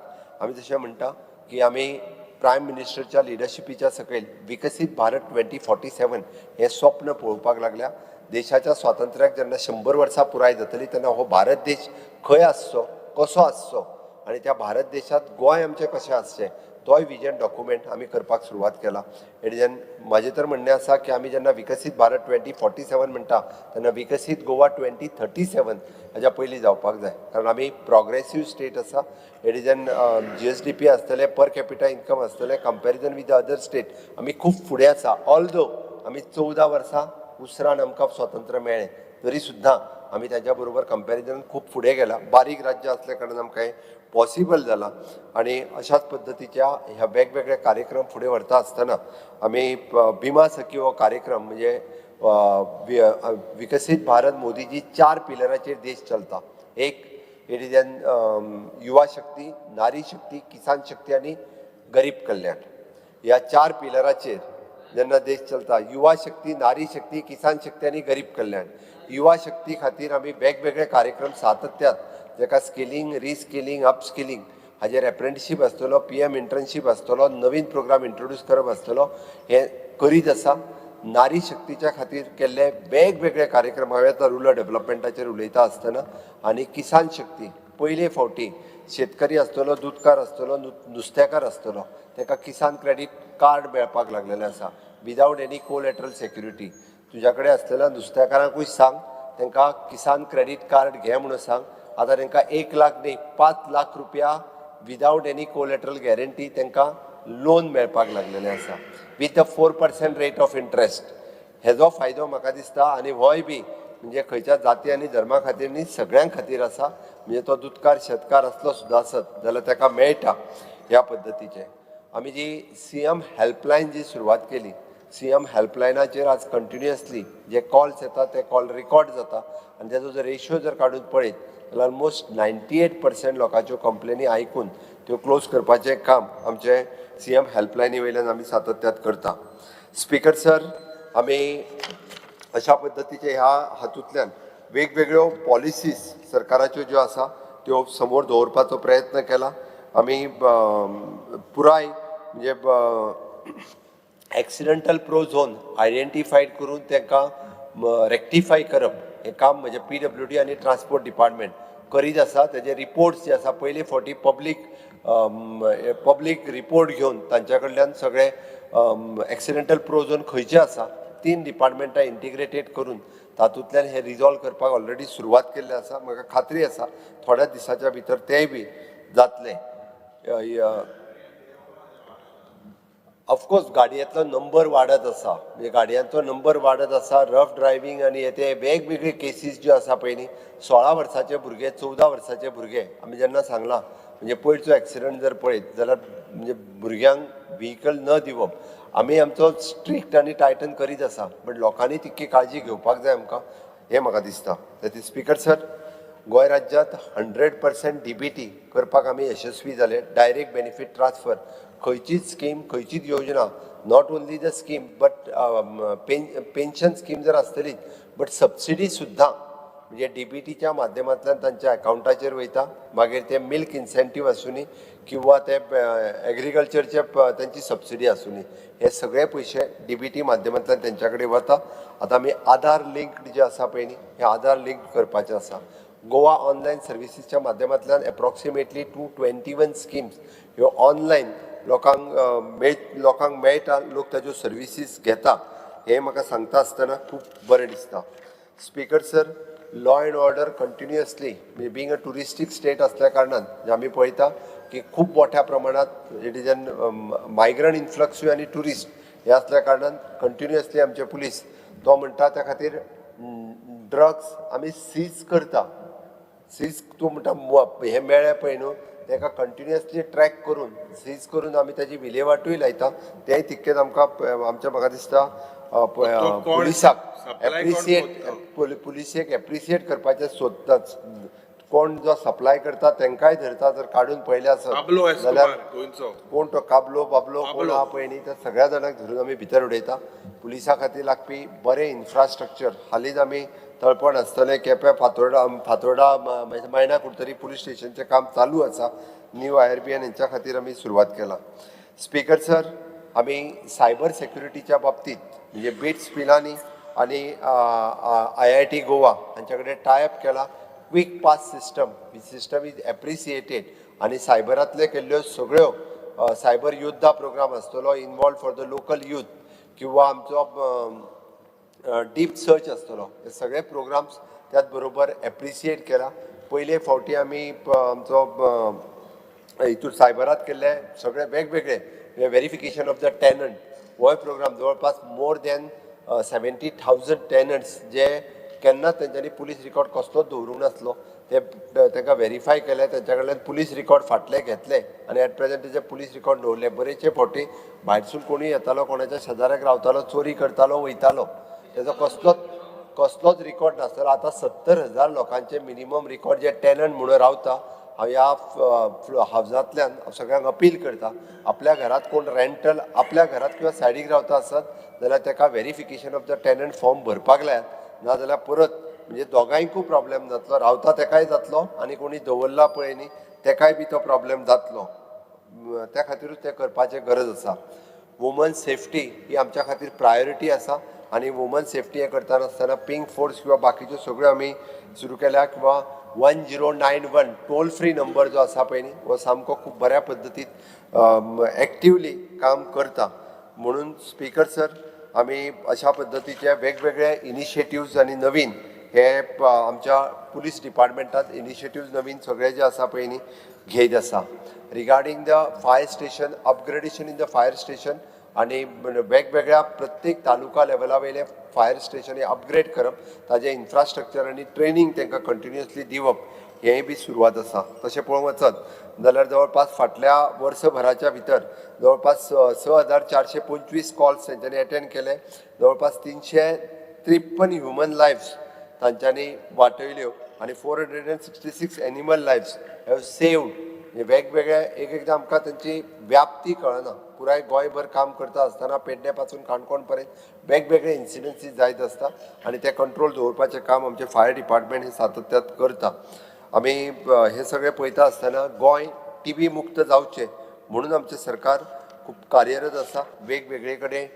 Speaker 9: आमी जशें म्हणटा की आमी प्रायम मिनिस्टरच्या लिडरशिपीच्या सकयल विकसीत भारत 2047 हें स्वप्न पळोवपाक लागल्या. देशाच्या स्वातंत्र्याक जेन्ना 100 वर्सां पुराय जातली तेन्ना हो भारत देश खंय आसचो, कसो आसचो आनी त्या भारत देशांत गोंय आमचें कशें आसचें तोय विजन डॉक्युमेंट आमी करपाक सुरवात केला. एट म्हाजें तर म्हणणें आसा की आमी जेन्ना विकसीत भारत 2047 म्हणटा तेन्ना विकसीत गोवा 2037 हाज्या पयलीं जावपाक जाय, कारण आमी प्रोग्रेसीव स्टेट आसा. It is an GSDP आसतलें, पर कॅपिटा इन्कम आसतलें, कंपॅरिजन विथ अदर स्टेट आमी खूब फुडें आसा. ऑल्दो आमी 14 वर्सां उसरान आमकां स्वातंत्र्य मेळ्ळें तरी सुद्दां आमी ताच्या बरोबर कंपॅरिजन खूब फुडें गेला. बारीक राज्य आसल्या कारणान आमकां हें पॉसिबल जालां आनी अशाच पद्दतीच्या ह्या वेगवेगळे कार्यक्रम फुडें व्हरता आसतना आमी बिमा सखी हो कार्यक्रम म्हणजे विकसीत भारत मोदीजी 4 पिलराचेर देश चलता. एक it is an युवा शक्ती, नारी शक्ती, किसान शक्ती आनी गरीब कल्याण. ह्या 4 पिलराचेर जेन्ना देश चलता, युवा शक्ती, नारी शक्ती, किसान शक्ती आनी गरीब कल्याण. युवा शक्ती खातीर आमी वेगवेगळे कार्यक्रम सातत्यात जाका स्किलिंग, रिस्किलिंग, अपस्किलिंग हाजेर एप्रेंटिशीप आसतलो, PM internship आसतलो, नवीन प्रोग्राम इंट्रोड्यूस करप आसतलो, हें करीत आसा. नारी शक्तीच्या खातीर केल्ले वेगवेगळे कार्यक्रम हांवें आतां रुरल डेवलपमेंटाचेर उलयता आसतना आनी किसान शक्ती पयले फावटी शेतकरी आसतलो, दुदकार आसतलो, नुस्तेकार आसतलो ताका किसान क्रेडीट कार्ड मेळपाक लागलेलें आसा विदावट एनी कोलॅटरल सेक्युरिटी. तुज्या कडेन आसलेल्या नुस्तेकारांकूय सांग तांकां किसान क्रेडीट कार्ड घे म्हणून सांग. आतां तांकां 1 लाख न्ही 5 लाख रुपया विदावट एनी कोलॅटरल गॅरंटी तांकां लोन मेळपाक लागलेलें आसा with a 4% rate of interest. हेजो फायदो म्हाका दिसता आनी होय बी म्हणजे खंयच्या जाती आनी धर्मा खातीर न्ही, सगळ्यां खातीर आसा. म्हणजे तो दुदकार शेतकार आसलो सुद्दां आसत जाल्यार ताका मेळटा. ह्या पद्दतीचें आमी जी CM helpline जी सुरवात केली, CM हेल्पलायनाचेर आज कंटिन्युअसली जे कॉल्स येता ते कॉल रिकॉर्ड जाता आनी तेजो जर रेशियो जर काडून पळयत जाल्यार ऑलमोस्ट 98% लोकांच्यो कंप्लेनी आयकून त्यो क्लोज करपाचें काम आमचें CM हेल्पलायनी वयल्यान आमी सातत्यात करता. स्पीकर सर, आमी अशा पद्दतीचे ह्या हातूंतल्यान वेगवेगळ्यो पॉलिसीज सरकाराच्यो ज्यो आसा त्यो समोर दवरपाचो प्रयत्न केला. आमी पुराय म्हणजे एक्सिडंटल प्रो झोन आयडेंटिफायड करून तांकां रेक्टिफाय करप हें काम म्हणजे PWD आनी ट्रान्सपोर्ट डिपार्टमेंट करीत आसा. तेजे रिपोर्ट्स जे आसा पयले फावटी पब्लीक रिपोर्ट घेवन तांच्या कडल्यान सगळे एक्सिडंटल प्रो झोन खंयचे आसा 3 डिपार्टमेंटां इंटिग्रेटेड करून तातूंतल्यान हें रिजॉल्व करपाक ऑलरेडी सुरवात केल्ली आसा. म्हाका खात्री आसा थोड्या दिसाच्या भितर तेंय बी जातलें. ऑफकोर्स गाडयेंतलो नंबर वाडत आसा, म्हणजे गाडयांचो नंबर वाडत आसा, रफ ड्रायव्हींग आनी हे ते वेगवेगळे केसीस ज्यो आसा पळय न्ही, 16 वर्साचे भुरगे, 14 वर्साचे भुरगे आमी जेन्ना सांगलां म्हणजे पयरचो एक्सिडंट जर पळयत जाल्यार म्हणजे भुरग्यांक व्हिकल न दिवप आमी आमचो स्ट्रिक्ट आनी टायटन करीत आसा, बट लोकांनी तितकी काळजी घेवपाक जाय आमकां हें म्हाका दिसता. त्याती स्पीकर सर, गोंय राज्यांत 100% DBT करपाक आमी यशस्वी जाले. डायरेक्ट बेनिफीट ट्रान्सफर खंयचीच स्कीम, खंयचीच योजना, not only the scheme but pension scheme जर आसतलीच बट सबसिडी सुद्दां म्हणजे DBTच्या माध्यमांतल्यान तांच्या अकावंटाचेर वयता. मागीर ते मिल्क इन्सेंटीव आसूनी किंवा ते एग्रीकल्चरचे तांची सबसिडी आसूनी, हे सगळे पयशे DBT माध्यमांतल्यान तेंच्या कडेन वता. आतां आमी आधार लिंक्ड जे आसा पळय न्ही, हे आधार लिंक करपाचें आसा. गोवा ऑनलायन सर्विसीसच्या माध्यमांतल्यान एप्रॉक्सिमेटली 221 स्किम्स ह्यो ऑनलायन लोकांक मेळटा, लोक ताज्यो सर्विसीस घेता. हें म्हाका सांगता आसतना खूब बरें दिसता. Speaker sir, law and order continuously being a touristic state असल्या कारणान जे आमी पळयता की खूब मोठ्या प्रमाणात it is an migrant इन्फ्लक्सूय आनी ट्युरिस्ट हे असल्या कारणान कंटिन्युअसली आमचे पुलीस तो म्हणटा त्या खातीर ड्रग्स आमी सीज करता. सीज तूं म्हणटा हें मेळ्ळें पळय न्हू ताका कंटिन्युअसली ट्रॅक करून सीज करून आमी ताजी विलेवाटूय लायता. तेंय तितकेंच आमकां आमच्या म्हाका दिसता पुलिसाक एप्रिसिएट पुलिसेक एप्रिसिएट करपाचें सोदतात. कोण जो सप्लाय करता तांकांय धरता. जर काडून पळयलें आसत जाल्यार कोण तो काबलो बाबलो कोण आहा पळय न्ही त्या सगळ्या जाणांक धरून आमी भितर उडयता. पुलिसा खातीर लागपी बरें इन्फ्रास्ट्रक्चर हालींच आमी तळपण आसतलें, केपें, फातोर्डा फातोर्डा मायणा कुडतरी पुलीस स्टेशनचें काम चालू आसा. न्यू IRBN हेंच्या खातीर आमी सुरवात केला. स्पीकर सर, आमी सायबर सेक्युरिटीच्या बाबतींत म्हणजे बिट्स पिलानी आनी IIT Goa हांच्या कडेन टायप केला. Quick pass system, system is appreciated आनी सायबरांतले केल्ल्यो सगळ्यो सायबर योद्धा प्रोग्राम आसतलो involve for the local youth किंवा आमचो डीप सर्च आसतलो, हे सगळे प्रोग्राम्स त्याच बरोबर एप्रिसिएट केला. पयले फावटी आमी आमचो हितून सायबरांत केल्ले सगळे वेगवेगळे वेरिफिकेशन ऑफ the tenant होय प्रोग्राम जवळपास मोर दॅन 70,000 टेनंट्स जे केन्नाच तेंच्यांनी पुलीस रिकॉर्ड कसलोच दवरूंक नासलो ते तांकां वेरीफाय केले, तेंच्या कडल्यान पुलीस रिकॉर्ड फाटले घेतले आनी एट प्रेजेंट तेजे पुलीस रिकॉर्ड दवरले. बरेचशे फावटी भायरसून कोणूय येतालो, कोणाच्या शेजाऱ्याक रावतालो, चोरी करतालो, वयतालो, तेजो कसलोच रिकॉर्ड नासतालो. आतां 70,000 लोकांचे मिनिमम रिकॉर्ड जे टेनंट म्हणून रावता. हांव ह्या हावजांतल्यान सगळ्यांक अपील करता, आपल्या घरांत कोण रेंटल आपल्या घरांत किंवा सायडीक रावता आसत जाल्यार ताका verification of the tenant form भरपाक लायात, नाजाल्यार परत म्हणजे दोगांयकूय प्रॉब्लेम जातलो, रावता तेकाय जातलो आनी कोणी दवरला पळय न्ही तेकाय बी तो प्रॉब्लेम जातलो. त्या खातीरूच तें करपाचें गरज आसा. वुमन सेफ्टी ही आमच्या खातीर प्रायोरिटी आसा आनी वुमन सेफ्टी हें करतना आसतना पिंक फोर्स किंवा बाकीच्यो सगळ्यो आमी सुरू केल्या किंवा 1091 टोल फ्री नंबर जो आसा पळय न्ही हो सामको खूब बऱ्या पद्दतीन एक्टिवली काम करता. म्हणून स्पीकर सर, आमी अशा पद्दतीचे वेगवेगळे इनिशिएटिव्ज आनी नवीन हे आमच्या पुलीस डिपार्टमेंटात इनिशिएटिव्ज नवीन सगळे जे आसा पळय न्ही घेयत आसा. Regarding the fire station upgradation in the fire station आनी वेगवेगळ्या प्रत्येक तालुका लेवला वयले फायर स्टेशन हे अपग्रेड करप, ताजें इन्फ्रास्ट्रक्चर आनी ट्रेनींग तांकां कंटिन्युअसली दिवप हेंय बी सुरवात आसा. तशें पळोवंक वचत जाल्यार जवळपास फाटल्या वर्सभराच्या भितर जवळपास 6,425 कॉल्स तेंच्यांनी एटेंड केले, जवळपास 353 ह्युमन लायफ्स तांच्यांनी वाटयल्यो आनी 466 एनिमल लायफ्स have saved. वेगवेगळे एक एकदां आमकां तांची व्याप्ती कळना. पुराय गोंयभर काम करता आसतना पेडणे पासून काणकोण पर्यंत वेगवेगळे इन्सिडन्सीस जायत आसता आनी ते कंट्रोल दवरपाचें काम आमचें फायर डिपार्टमेंट हे सातत्यात करता. आमी हे सगळें पळयता आसतना गोंय टीबी मुक्त जावचें म्हणून आमचें सरकार खूब कार्यरत आसा. वेगवेगळे कडेन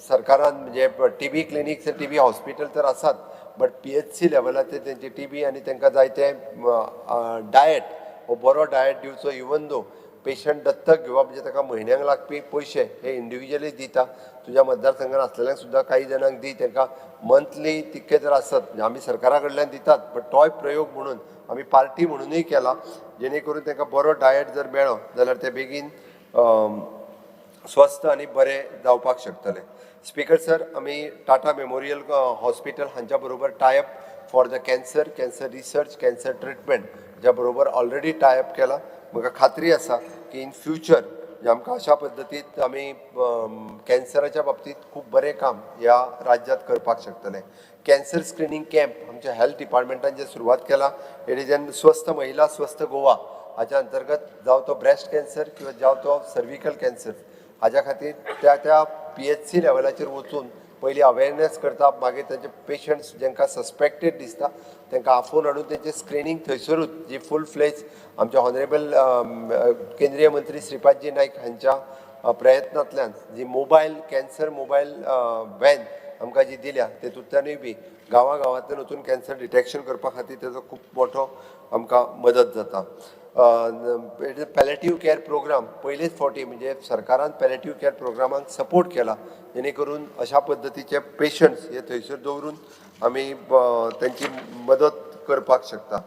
Speaker 9: सरकारान म्हणजे टीबी क्लिनिक्स, टीबी हॉस्पिटल तर आसात, बट PHC लेवलाचेर तेंची टीबी आनी तांकां जाय तें डायट हो बरो डायट दिवचो. इवन दो पेशंट दत्तक घेवप म्हणजे ताका म्हयन्यांक लागपी पयशे हे इंडिविज्युअली दिता. तुज्या मतदारसंघात आसलेल्यांक सुद्दां काही जाणांक दी, तांकां मंथली तितके जर आसत म्हणजे आमी सरकारा कडल्यान दितात, बट तोय प्रयोग म्हणून आमी पार्टी म्हणूनय केला जेणे करून तांकां बरो डायट जर मेळ्ळो जाल्यार ते बेगीन स्वस्थ आनी बरे जावपाक शकतले. स्पीकर सर, आमी टाटा मेमोरियल हॉस्पिटल हांच्या बरोबर tie up for the cancer, cancer research, cancer treatment ज्या बरोबर ऑलरेडी टायअप केला. म्हाका खात्री आसा की इन फ्युचर आमकां अशा पद्दतीत आमी कॅन्सराच्या बाबतींत खूब बरें काम ह्या राज्यांत करपाक शकतले. कॅन्सर स्क्रिनींग कॅम्प आमच्या हेल्थ डिपार्टमेंटान जे सुरवात केला, it is an स्वस्थ महिला स्वस्थ गोवा हाच्या अंतर्गत जावं तो ब्रेस्ट कॅन्सर किंवा जावं तो सर्विकल कॅन्सर हाज्या खातीर त्या त्या PHC लेवलाचेर वचून पयलीं अवेरनेस करता, मागीर तांचे पेशंट्स जांकां सस्पेक्टेड दिसता तांकां आफोवन हाडून तेंचें स्क्रिनींग थंयसरूच जी फूल फ्लेज आमचे ऑनरेबल केंद्रीय मंत्री श्रीपादजी नायक हांच्या प्रयत्नांतल्यान जी मोबायल कॅन्सर मोबायल व्हॅन आमकां जी दिल्या तेतूंतल्यानूय बी गांवां गांवांतल्यान वचून कॅन्सर डिटेक्शन करपा खातीर तेजो खूब मोठो आमकां मदत जाता. It is palliative care program पयलेच फावटी म्हणजे सरकारान पॅलेटीव कॅर प्रोग्रामाक सपोर्ट केला, जेणे करून अशा पद्दतीचे पेशंट्स हे थंयसर दवरून आमी तेंची मदत करपाक शकता.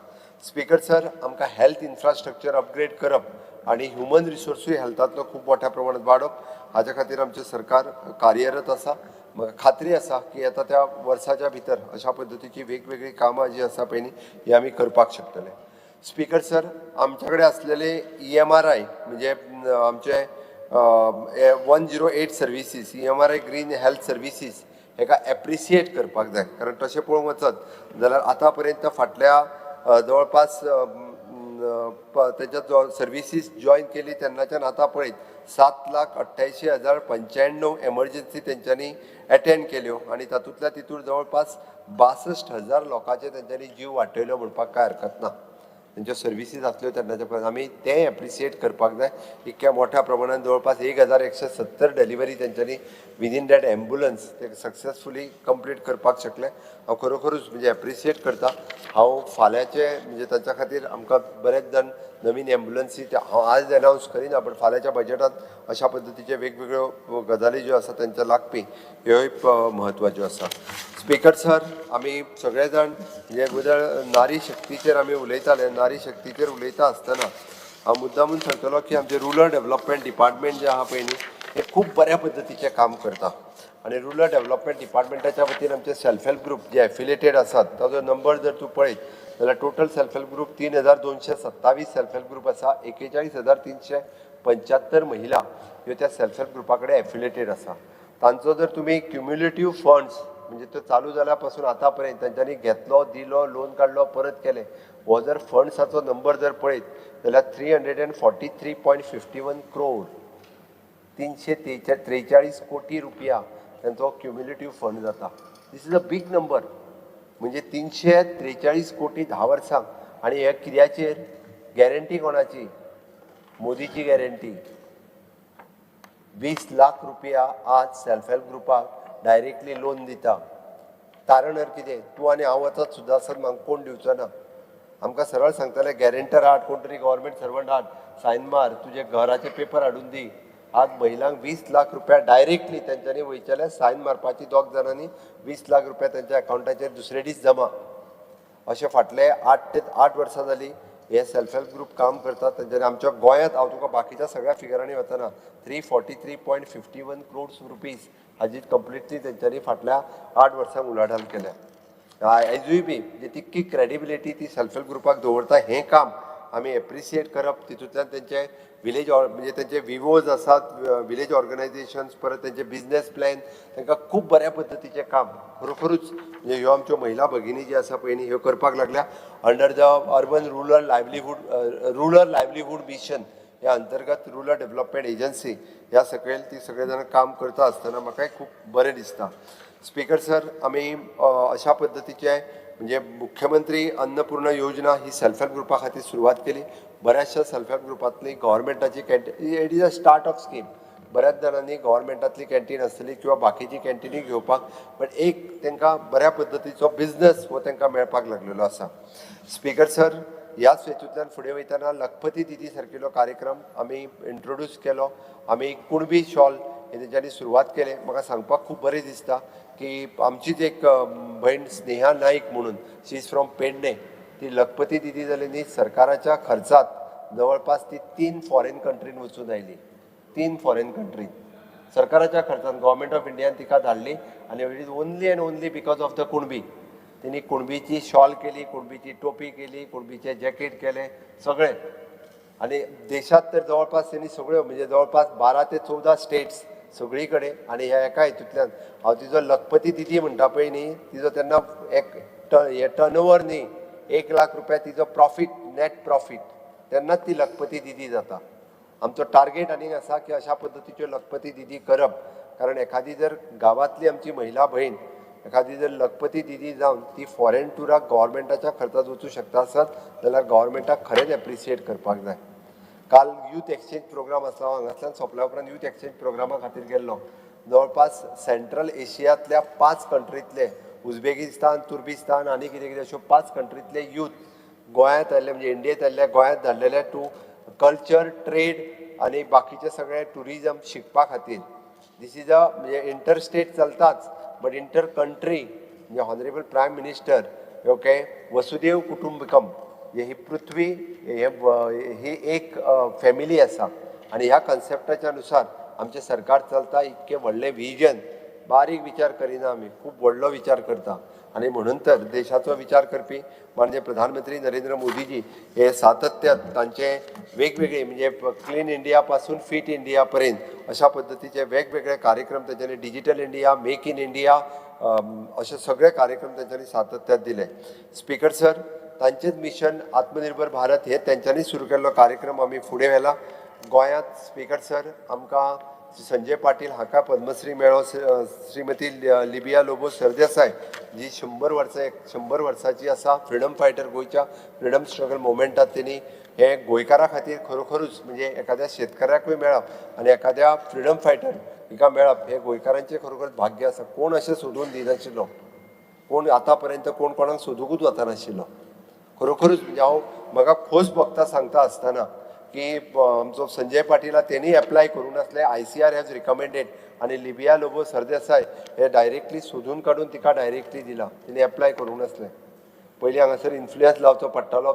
Speaker 9: स्पीकर सर, आमकां हेल्थ इन्फ्रास्ट्रक्चर अपग्रेड करप आनी ह्युमन रिसोर्सूय हेल्थांतलो खूब मोठ्या प्रमाणात वाडप हाज्या खातीर आमचें सरकार कार्यरत आसा. म्हाका खात्री आसा की येता त्या वर्साच्या भितर अशा पद्दतीची वेगवेगळीं कामां जीं आसा पळय न्ही ही आमी करपाक शकतले. स्पीकर सर, आमच्या कडेन आसलेले EMRI म्हणजे आमचे 108 services, EMRI green health services हेका एप्रिसिएट करपाक जाय, कारण तशें पळोवंक वचत जाल्यार आतां पर्यंत फाटल्या जवळपास तेच्या सर्विसीस जॉयन केली तेन्नाच्यान आतां पळयत 7,88,095 एमर्जन्सी तेंच्यांनी एटेंड केल्यो आनी तातूंतल्या तितूर जवळपास 62,000 लोकांचे तेंच्यांनी जीव वाटयलो म्हणपाक कांय हरकत ना. तेंच्यो सर्विसीस आसल्यो तेन्नाच्या पर्यंत आमी तें एप्रिसिएट करपाक जाय. इतक्या मोठ्या प्रमाणान जवळपास 1,170 डिलिव्हरी तेंच्यांनी विदीन that ambulance ते सक्सेसफुली कंप्लीट करपाक शकले. हांव खरोखरूच म्हणजे एप्रिसिएट करता. हांव फाल्यांचे म्हणजे तांच्या खातीर आमकां बरेच जाण नवीन एम्बुलन्सी हांव आज अनावन्स करिना, पण फाल्यांच्या बजेटांत अशा पद्दतीचे वेगवेगळ्यो गजाली ज्यो आसा तेंच्या लागपी ह्योय म्हत्वाच्यो आसा. स्पीकर सर, आमी सगळे जाण म्हणजे उदळ नारी शक्तीचेर आमी उलयताले. नारी शक्तीचेर उलयता आसतना हांव मुद्दामून सांगतलो की आमचें रुरल डेव्हलपमेंट डिपार्टमेंट जें आहा पळय न्ही हें खूब बऱ्या पद्दतीचें काम करता आनी रुरल डेव्हलपमेंट डिपार्टमेंटाच्या वतीन आमचे सेल्फ हेल्प ग्रूप जे एफिलिएटेड आसात ताजो नंबर जर तूं पळयत जाल्यार total self help group 3,227 self help group आसा. 41,375 महिला ह्यो त्या सेल्फ हेल्प ग्रुपा कडेन एफिलिएटेड आसा. तांचो जर तुमी क्युम्युलेटीव फंड्स म्हणजे तो चालू जाल्या पासून आतां पर्यंत तेंच्यांनी घेतलो, दिलो, लोन काडलो, परत केले, हो जर फंड्साचो नंबर जर पळयत जाल्यार 343.51 crore, 343 कोटी रुपया तेंचो क्युम्युलेटीव फंड जाता. This is a big number. म्हणजे 343 कोटी 10 वर्सांक. आनी हे कित्याचेर गॅरंटी कोणाची? मोदीची गॅरंटी. 20 लाख रुपया आज सेल्फ हेल्प ग्रुपाक डायरेक्टली लोन दिता. तारणर कितें, तूं आनी हांव वचत सुद्दां आसत म्हाका कोण दिवचो ना. आमकां सरळ सांगतले गॅरंटर हाड, कोण तरी गव्हर्मेंट सर्वंट हाड, सायन मार, तुजे घराचे पेपर हाडून दी. आज महिलांक 20 लाख रुपया डायरेक्टली तेंच्यांनी वयचेले सायन मारपाची दोग जाणांनी 20 लाख रुपया तेंच्या अकावंटाचेर दुसरे दीस जमा. अशें फाटले 8 ते 8 वर्सां जाली हे सेल्फ हेल्प ग्रूप काम करतात. तेंच्यांनी आमच्या गोंयांत, हांव तुका बाकीच्या सगळ्या फिगरांनी वतना 343.51 crores rupees हाजी कंप्लिटली तेंच्यांनी फाटल्या 8 वर्सांक उलाढाल केल्या. आयजूय बी म्हणजे तितकी क्रेडिबिलिटी ती सेल्फ हेल्प ग्रुपाक दवरता. हें काम आमी एप्रिसिएट करप, तितूंतल्यान तेंचे विलेज म्हणजे तेंचे विवोज आसात, विलेज ऑर्गनायझेशन्स, परत तेंचे बिजनेस प्लॅन, तांकां खूब बऱ्या पद्दतीचें काम खरोखरूच म्हणजे ह्यो आमच्यो महिला भगिनी ज्यो आसा पळय न्ही ह्यो करपाक लागल्या. Under the urban rural livelihood rural livelihood mission ह्या अंतर्गत रुरल डेव्हलपमेंट एजन्सी ह्या सकयल ती सगळे जाणां काम करता आसतना म्हाकाय खूब बरें दिसता. स्पीकर सर, आमी अशा पद्दतीचे म्हणजे मुख्यमंत्री अन्नपूर्णा योजना ही सेल्फ हेल्प ग्रुपा खातीर सुरवात केली. बऱ्याचशा सेल्फ हेल्प ग्रुपांतली गव्हर्मेंटाची canteen, it is a start of scheme. बऱ्याच जाणांनी गव्हर्मेंटांतली कॅन्टीन आसतली किंवा बाकीची कॅन्टिनी घेवपाक, बट एक तांकां बऱ्या पद्दतीचो बिजनस हो तांकां मेळपाक लागलेलो आसा. स्पीकर सर, ह्याच हेतूंतल्यान फुडें वयतना लखपती दिदी सारकिलो कार्यक्रम आमी इंट्रोड्यूस केलो. आमी कुणबी शॉल हे तेंच्यांनी सुरवात केले. म्हाका सांगपाक खूब बरें दिसता की आमचीच एक भयण स्नेहा नाईक म्हणून, शी is from Pedne, ती लखपती दिदी जाली न्ही, सरकाराच्या खर्चात जवळपास ती 3 फॉरेन कंट्रीन वचून आयली. 3 फॉरेन कंट्रीन सरकाराच्या खर्चान गव्हर्मेंट ऑफ इंडियान तिका धाडली आनी it is only and only because of the Kunbi. तिणी कुणबीची शॉल केली, कुणबीची टोपी केली, कुणबीचें जॅकेट केलें सगळें. आनी देशांत तर जवळपास तेणी सगळ्यो म्हणजे जवळपास 12 ते 14 स्टेट्स सगळी कडेन. आनी ह्या एका हितूंतल्यान हांव तिजो लखपती दिदी म्हणटा पळय न्ही, तिजो तेन्ना एक हे टर्नओवर न्ही 1 लाख रुपया तिजो प्रॉफीट, नॅट प्रॉफीट, तेन्नाच ती लखपती दिदी जाता. आमचो टार्गेट आनीक आसा की अशा पद्दतीच्यो लखपती दिदी करप, कारण एखादी जर गांवांतली आमची महिला भयण एखादी जर लखपती दिदी जावन ती फॉरेन टुराक गव्हर्मेंटाच्या खर्चात वचूं शकता आसत जाल्यार गव्हर्मेंटाक खरेंच एप्रिसिएट करपाक जाय. काल यूथ एक्सचेंज प्रोग्राम आसलो, हांगासल्यान सोंपल्या उपरांत यूथ एक्सचेंज प्रोग्रामा खातीर गेल्लो. जवळपास सेंट्रल एशियांतल्या 5 कंट्रींतले, उझबेकिस्तान, तुर्किस्तान आनी कितें कितें अश्यो 5 कंट्रींतले यूथ गोंयांत आयिल्ले, म्हणजे इंडियेंत आयिल्ले, गोंयांत धाडलेले टू कल्चर, ट्रेड आनी बाकीचे सगळे ट्युरिजम शिकपा खातीर. This is a म्हणजे इंटरस्टेट चलताच, बट इंटर कंट्री म्हणजे ऑनरेबल प्रायम मिनिस्टर, ओके, वसुदेव कुटुंबकम, म्हणजे ही पृथ्वी हे ही एक फॅमिली आसा आनी ह्या कन्सेप्टाच्या नुसार आमचें सरकार चलता. इतकें व्हडलें विजन, बारीक विचार करिना आमी, खूब व्हडलो विचार करता आनी म्हणून तर देशाचो विचार करपी माननीय प्रधानमंत्री नरेंद्र मोदीजी हे सातत्यात तांचे वेगवेगळे म्हणजे क्लीन इंडिया पासून फिट इंडिया पर्यंत अशा पद्दतीचे वेगवेगळे कार्यक्रम तांच्यांनी, digital India, make in India, अशे सगळे कार्यक्रम तांच्यांनी सातत्यात दिले. स्पीकर सर, तांचेच मिशन आत्मनिर्भर भारत हे तेंच्यांनी सुरू केल्लो कार्यक्रम आमी फुडें व्हेला गोंयांत. स्पीकर सर, आमकां संजय पाटील हाका पद्मश्री मेळ्ळो, श्रीमती लिबिया लोबो सरदेसाय जी 100 वर्सां, 100 वर्सांची आसा, फ्रिडम फायटर, गोंयच्या फ्रिडम स्ट्रगल मुवमेंटात तेणी हे गोंयकारा खातीर खरोखरूच म्हणजे एखाद्या शेतकऱ्याकूय मेळप आनी एखाद्या फ्रिडम फायटर हिका मेळप हे गोंयकारांचें खरोखर भाग्य आसा. कोण अशें सोदून दिनाशिल्लो, कोण आतां पर्यंत कोण कोणाक सोदुकूच वचनाशिल्लो. खरोखरूच म्हणजे हांव म्हाका खोस भोगता सांगता आसतना की आमचो संजय पाटील तेणी एप्लाय करूं नासलें, ICR has recommended आनी लिबिया लोबो सरदेसाय हे डायरेक्टली सोदून काडून तिका डायरेक्टली दिला, तिणें एप्लाय करूंक नासलें. पयलीं हांगासर इन्फ्लुयन्स लावचो पडटालो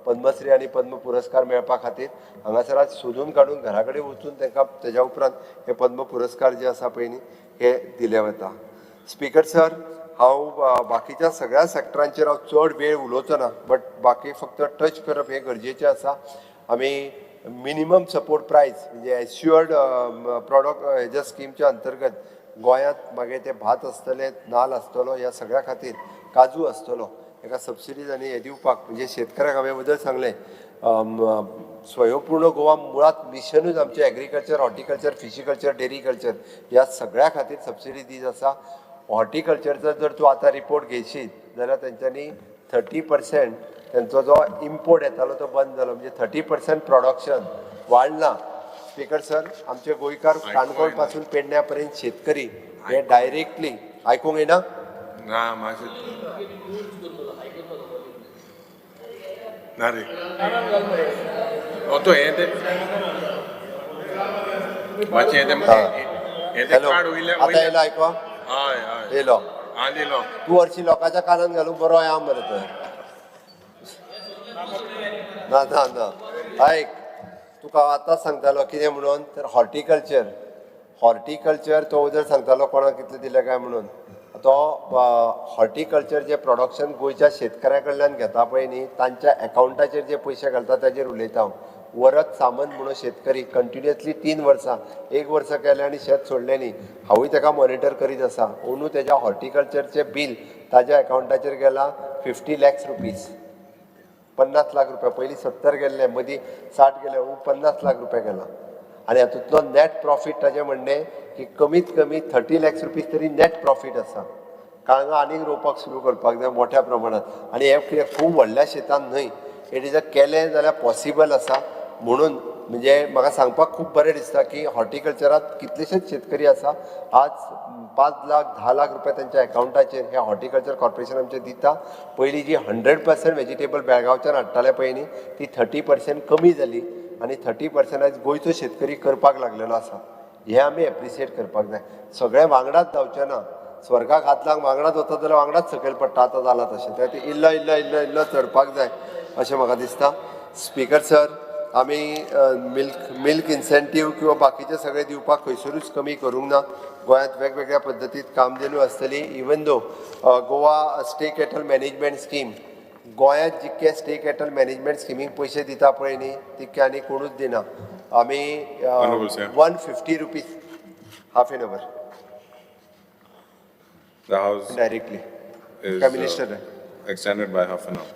Speaker 9: पद्मश्री आनी पद्म पुरस्कार मेळपा खातीर, हांगासर आज सोदून काडून घरा कडेन वचून तांकां तेज्या उपरांत हे पद्म पुरस्कार जे आसा पळय न्ही हे दिले वता. स्पीकर सर, हांव बाकीच्या सगळ्या सॅक्टरांचेर हांव चड वेळ उलोवचो ना, बट बाकी फक्त टच करप हें गरजेचें आसा. आमी मिनिमम सपोर्ट प्रायस म्हणजे एश्युअर्ड प्रॉडक्ट हेज्या स्किमच्या अंतर्गत गोंयांत मागीर ते भात आसतलें, नाल आसतलो, ह्या सगळ्या खातीर काजू आसतलो, हेका सबसिडीज आनी हें दिवपाक म्हणजे शेतकऱ्यांक हांवें वदळ सांगलें, स्वयंपूर्ण गोवा मुळांत मिशनूच आमचें एग्रीकल्चर, हॉर्टिकल्चर, फिशिकल्चर, डेरीकल्चर ह्या सगळ्या खातीर सबसिडी दीत आसा. हॉर्टिकल्चरचो जर तूं आतां रिपोर्ट घेयशीत जाल्यार तेंच्यांनी 30% तेंचो जो इम्पोर्ट येतालो तो बंद जालो, म्हणजे 30% प्रोडक्शन वाडलां. स्पीकर सर, आमचे गोंयकार काणकोण पासून पेडण्या पर्यंत शेतकरी हे डायरेक्टली आयकूंक येना
Speaker 7: ना मातशें ना रे, तो हें तें मातशें हें तें कार्ड वयल्या
Speaker 9: आतां येयलो आयको,
Speaker 7: हय हय
Speaker 9: येयलो
Speaker 7: येयलो.
Speaker 9: तूं हरशीं लोकांच्या कानान घालूंक बरो या मरे तर. ना ना ना, आयक तुका हांव आतांच सांगतालो कितें म्हणून तर हॉर्टिकल्चर, हॉर्टिकल्चर तो वदळ सांगतालो कोणाक कितलें दिलें काय म्हणून, तो हॉर्टिकल्चर जे प्रोडक्शन गोंयच्या शेतकऱ्या कडल्यान घेता पळय न्ही तांच्या एकावंटाचेर जे पयशे घालता ताजेर उलयता हांव. वरत सामंत म्हणून शेतकरी कंटिन्युअसली 3 वर्सां, 1 वर्स केलें आनी शेत सोडलें न्ही, हांवूय ताका मॉनिटर करीत आसा. अंदू तेज्या हॉर्टिकल्चरचें बील ताज्या एकावंटाचेर गेलां 50 लॅक्स रुपीज, 50 लाख रुपया. पयलीं 70 गेल्ले, मदीं 60 गेले, 50 लाख रुपया गेला. आनी हातूंतलो नॅट प्रॉफीट ताजें म्हणणें की कमीत कमी 30 लॅक्स रुपीज तरी नॅट प्रॉफीट आसा. काळंगां आनीक रोवपाक सुरू करपाक जाय मोठ्या प्रमाणांत, आनी हें कितें खूब व्हडल्या शेतान न्हय, it is a केलें जाल्यार पॉसिबल आसा. म्हणून म्हणजे म्हाका सांगपाक खूब बरें दिसता की हॉर्टिकल्चरांत कितलेशेच शेतकरी आसा आज 5 लाख 10 लाख रुपया तांच्या एकावंटाचेर हे हॉर्टिकल्चर कॉर्पोरेशन आमचें दिता. पयलीं जी 100% वेजिटेबल बेळगांवच्यान हाडटाले पळय न्ही ती 30% कमी जाली आनी 30% आयज गोंयचो शेतकरी करपाक लागलेलो आसा. हें आमी एप्रिसिएट करपाक जाय. सगळें वांगडाच जावचें ना, स्वर्गाक हात लावन वांगडाच वता जाल्यार वांगडाच सकयल पडटा, आतां जालां तशें. त्या खातीर इल्लो इल्लो इल्लो इल्लो चडपाक जाय अशें म्हाका दिसता. स्पीकर सर, आमी मिल्क इन्सेंटीव किंवा बाकीचे सगळे दिवपाक खंयसरूच कमी करूंक ना. गोंयांत वेगवेगळ्या पद्दतीत कामधेनू आसतली. Even though Goa stray cattle management scheme, गोंयांत जितके स्टे कॅटल मॅनेजमेंट स्किमीक पयशे दिता पळय न्ही तितके आनी कोणूच दिना. आमी 150 rupees half an hour
Speaker 8: The house
Speaker 9: directly
Speaker 8: is
Speaker 9: Prime Minister
Speaker 8: extended by half an hour.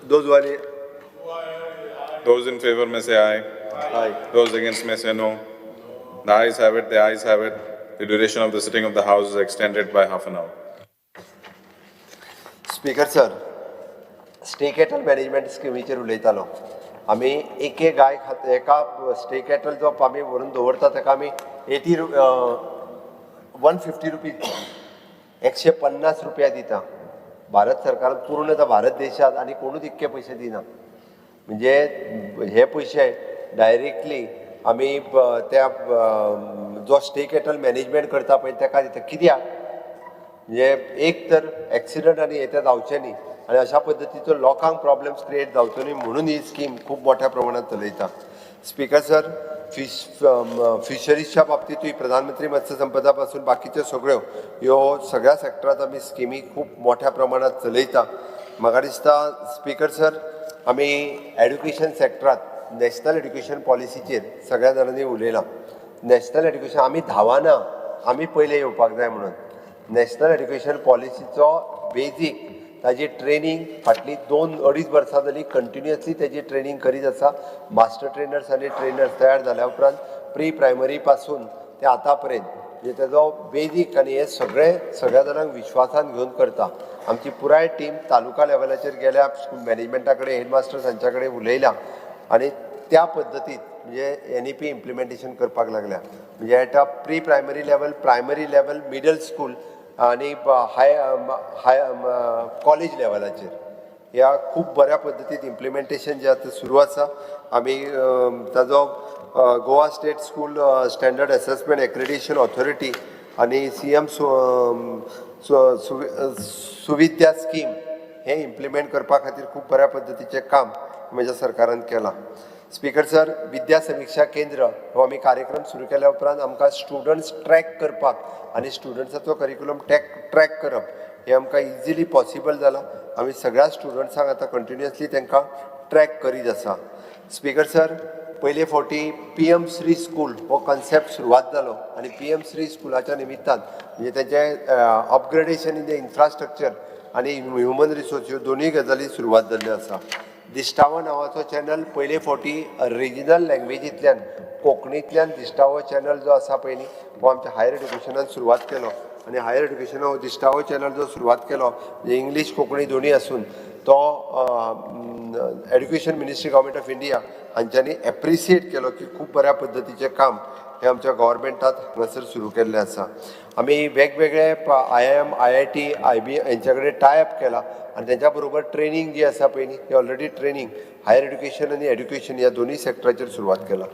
Speaker 9: Those who are
Speaker 8: Those in favor may say aye.
Speaker 9: Aye.
Speaker 8: Those against may say no. The ayes have it. The ayes have it. The duration of the sitting of the house is extended by half an hour.
Speaker 9: Speaker sir, stray cattle management स्किमीचेर उलयतालो. आमी एके गाय खात एका stay cattle जो आमी व्हरून दवरता ताका आमी 150 रुपीज 150 रुपया दिता. भारत सरकारान पूर्ण भारत देशात आनी कोणूच इतके पयशे दिना. म्हणजे हे पयशे डायरेक्टली आमी त्या जो स्टे कॅटल मॅनेजमेंट करता पळय तेका दिता. कित्याक म्हणजे एक तर एक्सिडंट आनी हे ते जावचे न्ही आनी अशा पद्दतीचो लोकांक प्रॉब्लम्स क्रिएट जावचो न्ही म्हणून ही स्कीम खूब मोठ्या प्रमाणात चलयता. स्पीकर सर, फिशरीजच्या बाबतींतूय प्रधानमंत्री मत्स्य संपदा पासून बाकीच्यो सगळ्यो ह्यो सगळ्या सेक्टरांत आमी स्किमी खूब मोठ्या प्रमाणात चलयता. म्हाका दिसता स्पीकर सर, आमी एड्युकेशन सेक्टरांत नॅशनल एड्युकेशन पॉलिसीचेर सगळ्या जाणांनी उलयलां. नॅशनल एड्युकेशन आमी धांवना, आमी पयले येवपाक जाय म्हणून नॅशनल एड्युकेशन पॉलिसीचो बेजीक ताजी ट्रेनींग फाटलीं 2-2.5 वर्सां जाली कंटिन्युअसली ताजी ट्रेनींग करीत आसा. मास्टर ट्रेनर्स आनी ट्रेनर्स तयार जाल्या उपरांत प्री प्रायमरी पासून ते आतां पर्यंत म्हणजे तेजो बेजीक आनी हे सगळें सगळ्या जाणांक विश्वासान घेवन करता. आमची पुराय टीम तालुका लेवलाचेर गेल्या, स्कूल मॅनेजमेंटा कडेन, हेडमास्टर्स हांच्या कडेन उलयल्या आनी त्या पद्दतीत म्हणजे NEP implementation करपाक लागल्या. म्हणजे at a pre primary level, primary level, middle school आनी हाय हाय कॉलेज लेवलाचेर ह्या खूब बऱ्या पद्दतीन इम्प्लिमेंटेशन जें आतां सुरू आसा. आमी ताजो Goa state school standard assessment accreditation authority आनी CM Suvidya scheme हें इम्प्लिमेंट करपा खातीर खूब बऱ्या पद्दतीचें काम म्हज्या सरकारान केलां. स्पीकर सर, विद्या समिक्षा केंद्र हो आमी कार्यक्रम सुरू केल्या उपरांत आमकां स्टुडंट्स ट्रॅक करपाक आनी स्टुडंट्साचो करिकुलम ट्रॅक करप हें आमकां इजिली पॉसिबल जालां. आमी सगळ्या स्टुडंट्सांक आतां कंटिन्युअसली तांकां ट्रॅक करीत आसा. स्पीकर सर, पयले फावटी PM Shri school हो कॉन्सेप्ट सुरवात जालो आनी PM Shri स्कुलाच्या निमित्तान म्हणजे तेजें अपग्रेडेशन इन the infrastructure आनी ह्युमन रिसोर्स ह्यो दोनूय गजाली सुरवात जाल्ल्यो आसा. दिश्टावो नांवाचो चॅनल पयले फावटी रिजनल लँग्वेजींतल्यान कोंकणींतल्यान दिश्टावो चॅनल जो आसा पळय न्ही हो आमच्या हायर एड्युकेशनान सुरवात केलो आनी हायर एड्युकेशनान हो दिश्टावो चॅनल जो सुरवात केलो म्हणजे इंग्लीश कोंकणी दोनूय आसून तो education ministry government of India हांच्यांनी एप्रिसिएट केलो की खूब बऱ्या पद्दतीचें काम हें आमच्या गव्हर्मेंटात हांगासर सुरू केल्लें आसा. आमी वेगवेगळे IIM, IIT, IB हेंच्या कडेन टाय अप केला आनी तेंच्या बरोबर ट्रेनींग जी आसा पळय न्ही ती ऑलरेडी ट्रेनींग हायर एड्युकेशन आनी एड्युकेशन ह्या दोनूय सेक्टराचेर सुरवात केला.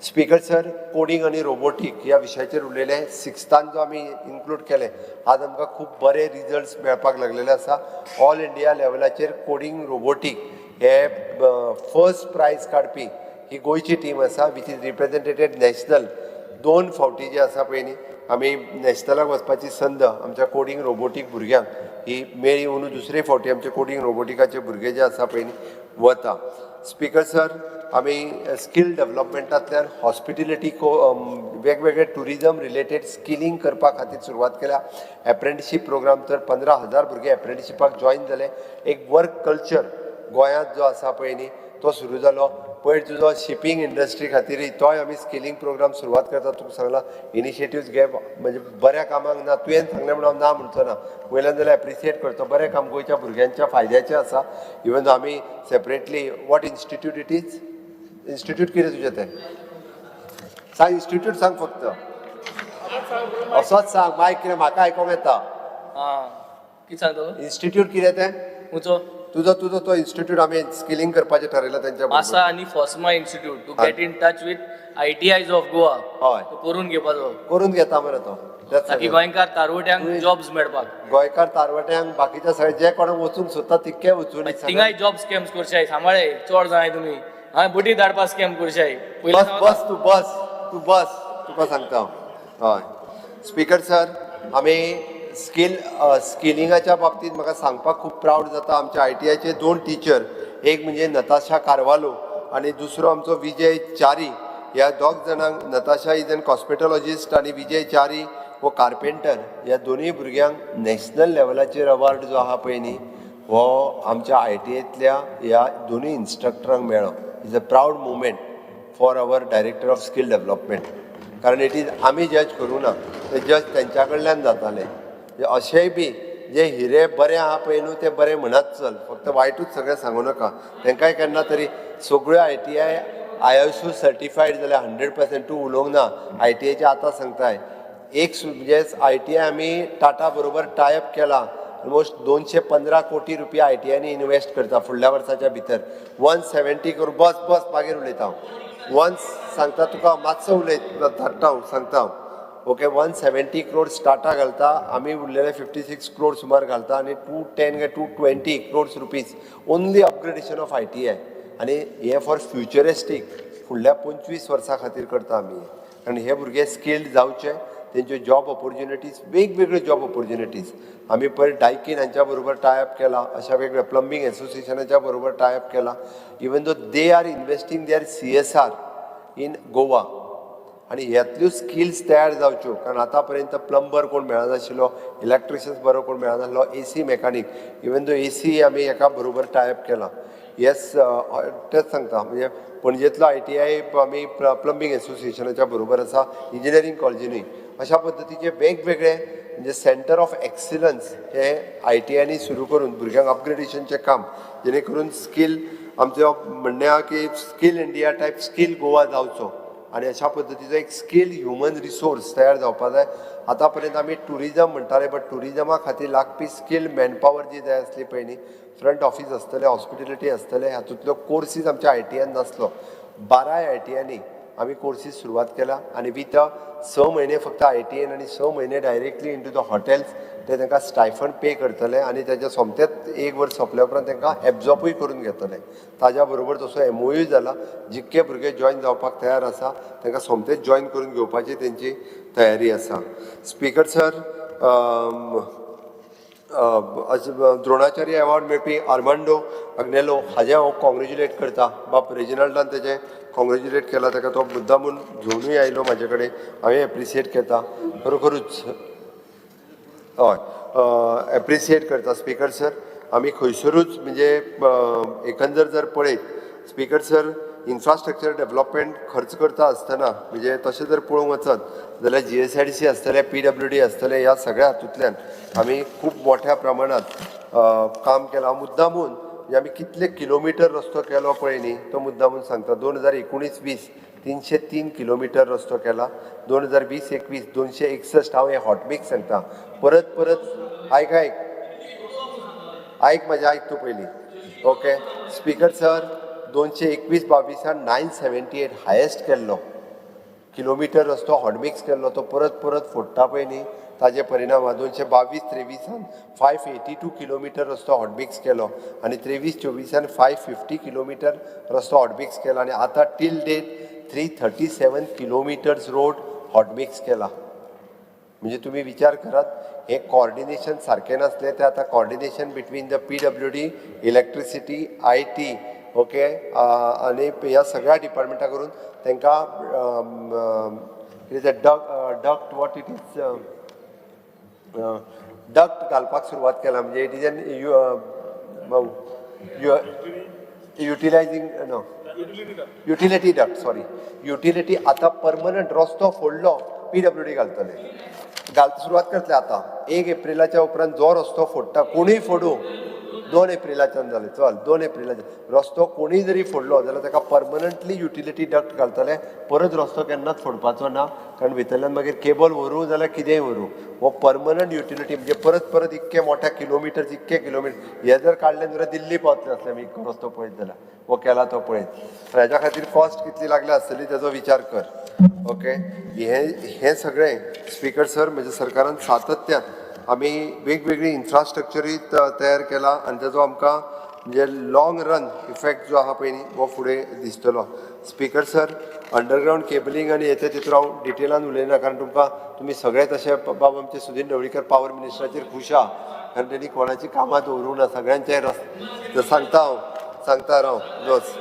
Speaker 9: स्पीकर सर, कोडींग आनी रोबोटीक ह्या विशयाचेर उलयले. सिक्स्थान जो आमी इन्क्लूड केले आज आमकां खूब बरे रिजल्ट्स मेळपाक लागलेले आसा. ऑल इंडिया लेवलाचेर कोडींग रोबोटीक हे फर्स्ट प्रायज काडपी ही गोंयची टीम आसा which is रिप्रेजेंटेटेड नॅशनल. 2 फावटी जे आसा पळय न्ही आमी नॅशनलाक वचपाची संद आमच्या कोडींग रोबोटीक भुरग्यांक ही मेळ्ळी. अंदू दुसरे फावटी आमचे कोडींग रोबोटिकाचे भुरगे जे आसा पळय न्ही वता. स्पीकर सर, आमी स्कील डेवलपमेंटांतल्यान हॉस्पिटेलिटी वेगवेगळे टुरिजम रिलेटेड स्किलिंग करपा खातीर सुरवात केल्या. एप्रेंटिशीप प्रोग्राम तर 15,000 भुरगे एप्रेंटिशिपाक जॉयन जाले. एक वर्क कल्चर गोंयांत जो आसा पळय न्ही तो सुरू जालो. पयर तुजो शिपींग इंडस्ट्री खातीर तोय आमी स्किलिंग प्रोग्राम सुरवात करता. तुका सांगलां इनिशिएटिव्स घे म्हणजे बऱ्या कामाक ना तुवें सांगलें म्हणून हांव ना म्हणचो ना, वयल्यान जाल्यार एप्रिसिएट करता. बरें काम गोंयच्या भुरग्यांच्या फायद्याचें आसा. इवन दो आमी separately what institute it is, institute कितें तुजें तें सांग, इन्स्टिट्यूट सांग फक्त, असोच सांग मायक कितें म्हाका आयकोंक येता.
Speaker 17: कितें सांगता
Speaker 9: इन्स्टिट्यूट कितें तें
Speaker 17: खंयचो
Speaker 9: तुजो तुजो तो इन्स्टिट्यूट आमी स्किलिंग करपाचें ठरयलां तेंच्या
Speaker 17: आसा आनी FOSMA institute to get in touch with ITIs of Goa.
Speaker 9: हय,
Speaker 17: करून घेवपाचो,
Speaker 9: करून घेता मरे तो,
Speaker 17: ताकी गोंयकार तारवट्यांक जॉब्स मेळपाक,
Speaker 9: गोंयकार तारवट्यांक बाकीच्या सगळे जे कोणाक वचूंक सोदता तितके वचून
Speaker 17: थिंगाय जॉब स्कॅम्स करशाय. सांबाळे चड जाणाय तुमी हांवें बोटी धाडपा स्कॅम करशाय.
Speaker 9: बस बस तूं बस, तूं बस, तुका सांगता हांव. हय स्पीकर सर, आमी स्किलिंगाच्या बाबतींत म्हाका सांगपाक खूब प्रावड जाता. आमच्या ITIचे 2 टिचर, एक म्हणजे नताशा कार्वालो आनी दुसरो आमचो विजय च्यारी. ह्या दोग जाणांक, नताशा is an cosmetologist आनी विजय च्यारी हो कार्पेंटर, ह्या दोनूय भुरग्यांक नॅशनल लेवलाचेर अवॉर्ड जो आहा पळय न्ही हो आमच्या ITIतल्या ह्या दोनूय इन्स्ट्रक्टरांक मेळ्ळो. Is a proud moment for our director of skill development. कारण it is आमी जज करूं ना, ते जज तेंच्या कडल्यान जाताले. अशेंय बी जे हिरे बरे आहा पळय न्हू ते बरे म्हणत चल, फक्त वायटूच सगळें सांगू नाका. तेंकांय केन्ना तरी सगळ्यो ITI ISO certified जाल्यार 100% तूं उलोवंक ना. ITIचे आतां सांगताय एक म्हणजे ITI आमी टाटा बरोबर टायअप केला. ऑलमोस्ट 215 कोटी रुपया ITIनी इन्वेस्ट करता फुडल्या वर्साच्या भितर. 170 करोड. बस बस मागीर उलयता हांव. वन सांगता तुका, मातसो उलयत धाडटा हांव, सांगता हांव. ओके, 170 क्रोड्स टाटा घालता, आमी उरलेले 56 क्रोड सुमार घालता आनी 210 काय 220 crores rupees only upgradation of ITI. आनी हे फॉर फ्युचरिस्टीक फुडल्या 25 वर्सां खातीर करता आमी, कारण हे भुरगे स्किल्ड जावचे, तेंच्यो जॉब ऑपॉर्च्युनिटीज, वेगवेगळ्यो जॉब ऑपॉर्च्युनिटीज. आमी पयर डायकीन हांच्या बरोबर टायअप केला, अशा वेगवेगळ्या प्लंबींग एसोसिएशनाच्या बरोबर टायअप केला. Even though they are investing their CSR in Goa. आनी ह्यातल्यो स्किल्स तयार जावच्यो, कारण आतां पर्यंत प्लंबर कोण मेळनाशिल्लो, इलेक्ट्रिशियन्स बरो कोण मेळनासलो, AC mechanic, even though AC आमी एका बरोबर टायअप केला. येस, तेच सांगता, म्हणजे पणजेंतलो ITI आमी प्लंबींग एसोसिएशनाच्या बरोबर आसा, इंजिनियरींग कॉलेजीनूय अशा पद्दतीचे वेगवेगळे म्हणजे सेंटर ऑफ एक्सिलन्स हे ITIनी सुरू करून भुरग्यांक अपग्रेडेशनचें काम, जेणे करून स्कील, आमचें म्हणणें आहा की skill India type skill Goa जावचो आनी अशा पद्दतीचो एक स्किल्ड ह्युमन रिसोर्स तयार जावपा जाय. आतां पर्यंत आमी ट्युरिजम म्हणटाले, बट ट्युरिजमा खातीर लागपी स्किल्ड मॅनपावर जी जाय आसली पळय न्ही, फ्रंट ऑफीस आसतलें, हॉस्पिटेलिटी आसतलें, हातूंतल्यो कोर्सीस आमच्या ITIन नासलो. 12 ITIनी आमी कोर्सीस सुरवात केला आनी विथ 6 म्हयने फक्त ITIन आनी 6 म्हयने directly into the hotels ते तांकां स्टायफंड पे करतले आनी ताच्या सोमतेच एक वर्स सोंपल्या उपरांत तांकां एब्जॉर्बूय करून घेतले. ताज्या बरोबर तसो MOU जाला, जितके भुरगे जॉयन जावपाक तयार आसा तांकां सोमतेच जॉयन करून घेवपाची तेंची तयारी आसा. स्पीकर सर, द्रोणाचार्य अवॉर्ड मेळपी आर्मांडो अग्नेलो हाजें हांव कॉंग्रेच्युलेट करता. बाब रेजिनाल्डान तेजें कॉंग्रेच्युलेट केला, ताका तो मुद्दामून घेवनूय आयलो म्हाजे कडेन, हांवें एप्रिसिएट करता खरोखरूच. हय, एप्रिसिएट करता स्पीकर सर. आमी खंयसरूच म्हणजे एकंदर जर पळयत स्पीकर सर, इन्फ्रास्ट्रक्चर डेवलपमेंट खर्च करता आसतना म्हणजे तशें जर पळोवंक वचत जाल्यार GSIDC आसतलें, PWD आसतलें, ह्या सगळ्या हातूंतल्यान आमी खूब मोठ्या प्रमाणांत काम केलां. मुद्दामून म्हणजे आमी कितले किलोमिटर रस्तो केलो पळय न्ही, तो मुद्दामून सांगता. 2019-20 303 किलोमिटर रस्तो केला, 2020-21 261. हांव हें हॉटमिक्स सांगता, परत परत आयक आयक आयक म्हाजें आयक तूं पयलीं. ओके स्पीकर सर, 221-22 978 हायेस्ट केल्लो किलोमिटर रस्तो हॉटमिक्स केल्लो, तो परत परत फोडटा पळय न्ही, ताजे परिणाम. 222-23 582 किलोमिटर रस्तो हॉटमिक्स केलो आनी 23-24 550 किलोमिटर रस्तो हॉटमिक्स केलो आनी आतां till date 337 kilometres road hot mix केला. म्हणजे तुमी विचार करात, हें कॉर्डिनेशन सारकें नासलें तें आतां coordination between the PWD, electricity, IT, okay, आनी ह्या सगळ्या डिपार्टमेंटा करून तांकां कितें तें duct what it is duct घालपाक सुरवात केला. म्हणजे it is an utilising no utility duct, sorry utility. आतां परमनंट रस्तो फोडलो PWD घालतले, सुरवात करतले आतां 1 एप्रिलाच्या उपरांत. जो रस्तो फोडटा कोणूय फोडूं, 2 एप्रिलाच्यान जालें, चल 2 एप्रिलाच्यान रस्तो कोणूय जरी फोडलो जाल्यार ताका परमनंटली युटिलिटी डक्ट घालतले, परत रस्तो केन्नाच फोडपाचो ना, कारण भितरल्यान मागीर केबल व्हरूं जाल्यार कितेंय व्हरूं, हो परमनंट युटिलिटी. म्हणजे परत परत इतके मोठ्या किलोमिटर इतके किलोमिटर हे जर काडले जाल्यार दिल्ली पावतले आसले आमी इतको रस्तो पळयत जाल्यार, हो केला तो पळयत. हेज्या खातीर कॉस्ट कितली लागल्या आसतली तेजो विचार कर. ओके, हें सगळें स्पीकर सर म्हणजे सरकारान सातत्यान आमी वेगवेगळी इन्फ्रास्ट्रक्चरूय तयार केला आनी तेजो आमकां म्हणजे लाँग रन इफेक्ट जो आहा पळय न्ही हो फुडें दिसतलो. स्पीकर सर, अंडरग्रावंड केबलिंग आनी हेते तितून हांव डिटेलान उलयना, कारण तुमकां तुमी सगळे तशे बाब आमचे सुदीन ढवळीकर पावर मिनिस्टराचेर खूश आहा, कारण तेणी कोणाची कामां दवरूंक ना, सगळ्यांचे रस्ते सांगता हांव, सांगता राव दोस.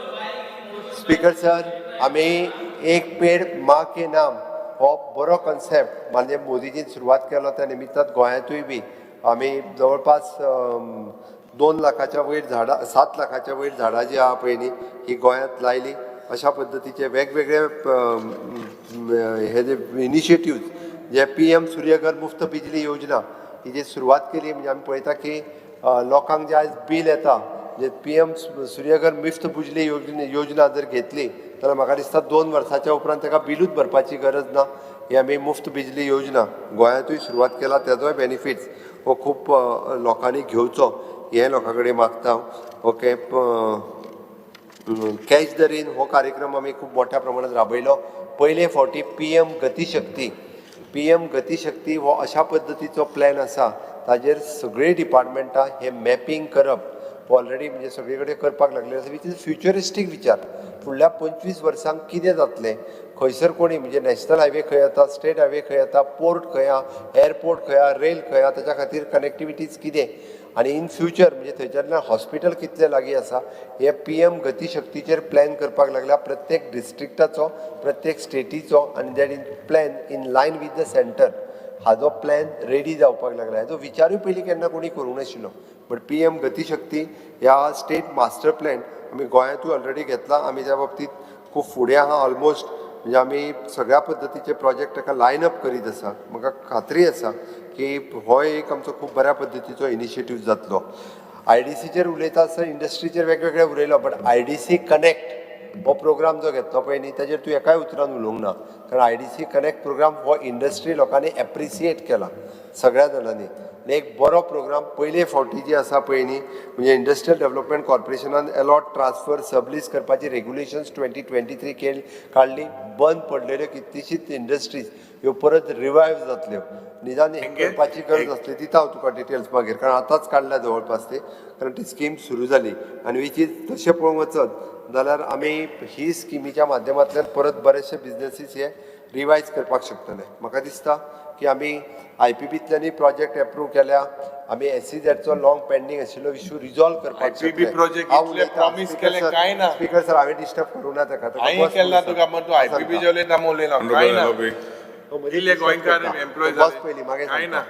Speaker 9: स्पीकर सर, आमी एक पेड माँ के नाम हो बरो कॉन्सेप्ट माननीय मोदीजीन सुरवात केलो, त्या निमित्तान गोंयांतूय बी आमी जवळपास 2 लाखाच्या वयर झाडां, 7 लाखाच्या वयर झाडां जी आहा पळय न्ही ही गोंयांत लायली. अशा पद्दतीचे वेगवेगळे हे जे इनिशिएटिव्ज, जे PM Suryaghar मुफ्त बिजली योजना ही जी सुरवात केली, म्हणजे आमी पळयता की लोकांक जे आयज बील येता, जे PM Suryaghar मुफ्त बिजली योजना जर घेतली जाल्यार म्हाका दिसता 2 वर्साच्या उपरांत ताका बिलूच भरपाची गरज ना. ही आमी मुफ्त बिजली योजना गोंयांतूय सुरवात केला, तेजोय बेनिफिट्स हो खूब लोकांनी घेवचो हें लोकां कडेन मागता. ओके, कॅच the rain हो कार्यक्रम आमी खूब मोठ्या प्रमाणात राबयलो. पयले फावटी PM Gatishakti, PM Gatishakti हो अशा पद्दतीचो प्लॅन आसा, ताजेर सगळीं डिपार्टमेंटां हें मॅपींग करप ऑलरेडी म्हणजे सगळे कडेन करपाक लागले आसा, which is futuristic विचार. फुडल्या 25 वर्सांक कितें जातलें, खंयसर कोणी म्हणजे नॅशनल हायवे खंय येता, स्टेट हायवे खंय येता, पोर्ट खंय आहा, एअरपोर्ट खंय आहा, रेल खंय आहा, ताच्या खातीर कनेक्टिविटीज कितें आनी इन फ्युचर म्हणजे थंयच्यान हॉस्पिटल कितलें लागीं आसा, हे PM गतीशक्तीचेर प्लॅन करपाक लागल्या प्रत्येक डिस्ट्रिक्टाचो, प्रत्येक स्टेटीचो, आनी that in plan in line with the centre हाजो प्लॅन रेडी जावपाक लागला. हाजो विचारूय पयलीं केन्ना कोणी करूंक नाशिल्लो, बट PM Gatishakti ह्या स्टेट मास्टर प्लॅन आमी गोंयांतूय ऑलरेडी घेतला. आमी त्या बाबतींत खूब फुडें आहा ऑलमोस्ट, म्हणजे आमी सगळ्या पद्दतीचे प्रोजेक्ट ताका लायन अप करीत आसा. म्हाका खात्री आसा की हो एक आमचो खूब बऱ्या पद्दतीचो इनिशिएटीव जातलो. IDCचेर उलयता आसतना इंडस्ट्रीचेर वेगवेगळे उलयलो, बट IDC connect हो प्रोग्राम जो घेतलो पळय न्ही, ताजेर तूं एकाय उतरान उलोवंक ना, कारण IDC connect programme हो इंडस्ट्री लोकांनी एप्रिसिएट केला सगळ्या जाणांनी. आनी एक बरो प्रोग्राम पयले फावटी जी आसा पळय न्ही, म्हणजे इंडस्ट्रियल डेव्हलपमेंट कॉर्पोरेशनान अलॉट ट्रान्सफर सबलीज करपाची रेगुलेशन्स 2023 काडली. बंद पडलेल्यो कितलीशीच इंडस्ट्रीज ह्यो परत रिवायव जातल्यो. निदान करपाची गरज आसली दिता हांव तुका डिटेल्स मागीर, कारण आतांच काडल्या जवळपास ते, कारण ती स्कीम सुरू जाली. आनी which is तशें पळोवंक वचत जाल्यार आमी ही स्किमीच्या माध्यमांतल्यान परत बरेचशे बिजनसीस हे रिवायज करपाक शकतले. म्हाका दिसता की आमी IPBंतल्यानूय प्रोजेक्ट एप्रूव केल्या, आमी SEZचो लॉंग पेंडींग आशिल्लो इशू रिजॉल्व करपाक
Speaker 7: IPB project इतले प्रॉमिस केले काय ना,
Speaker 9: स्पीकर सर हांवें डिस्टर्ब करूं ना ताका.
Speaker 7: हांवें केलें ना तुका, म्हण तूं IPB जे उलयता म्हूण उलयना काय ना, इल्ले गोंयकार एम्प्लॉय जाले काय ना.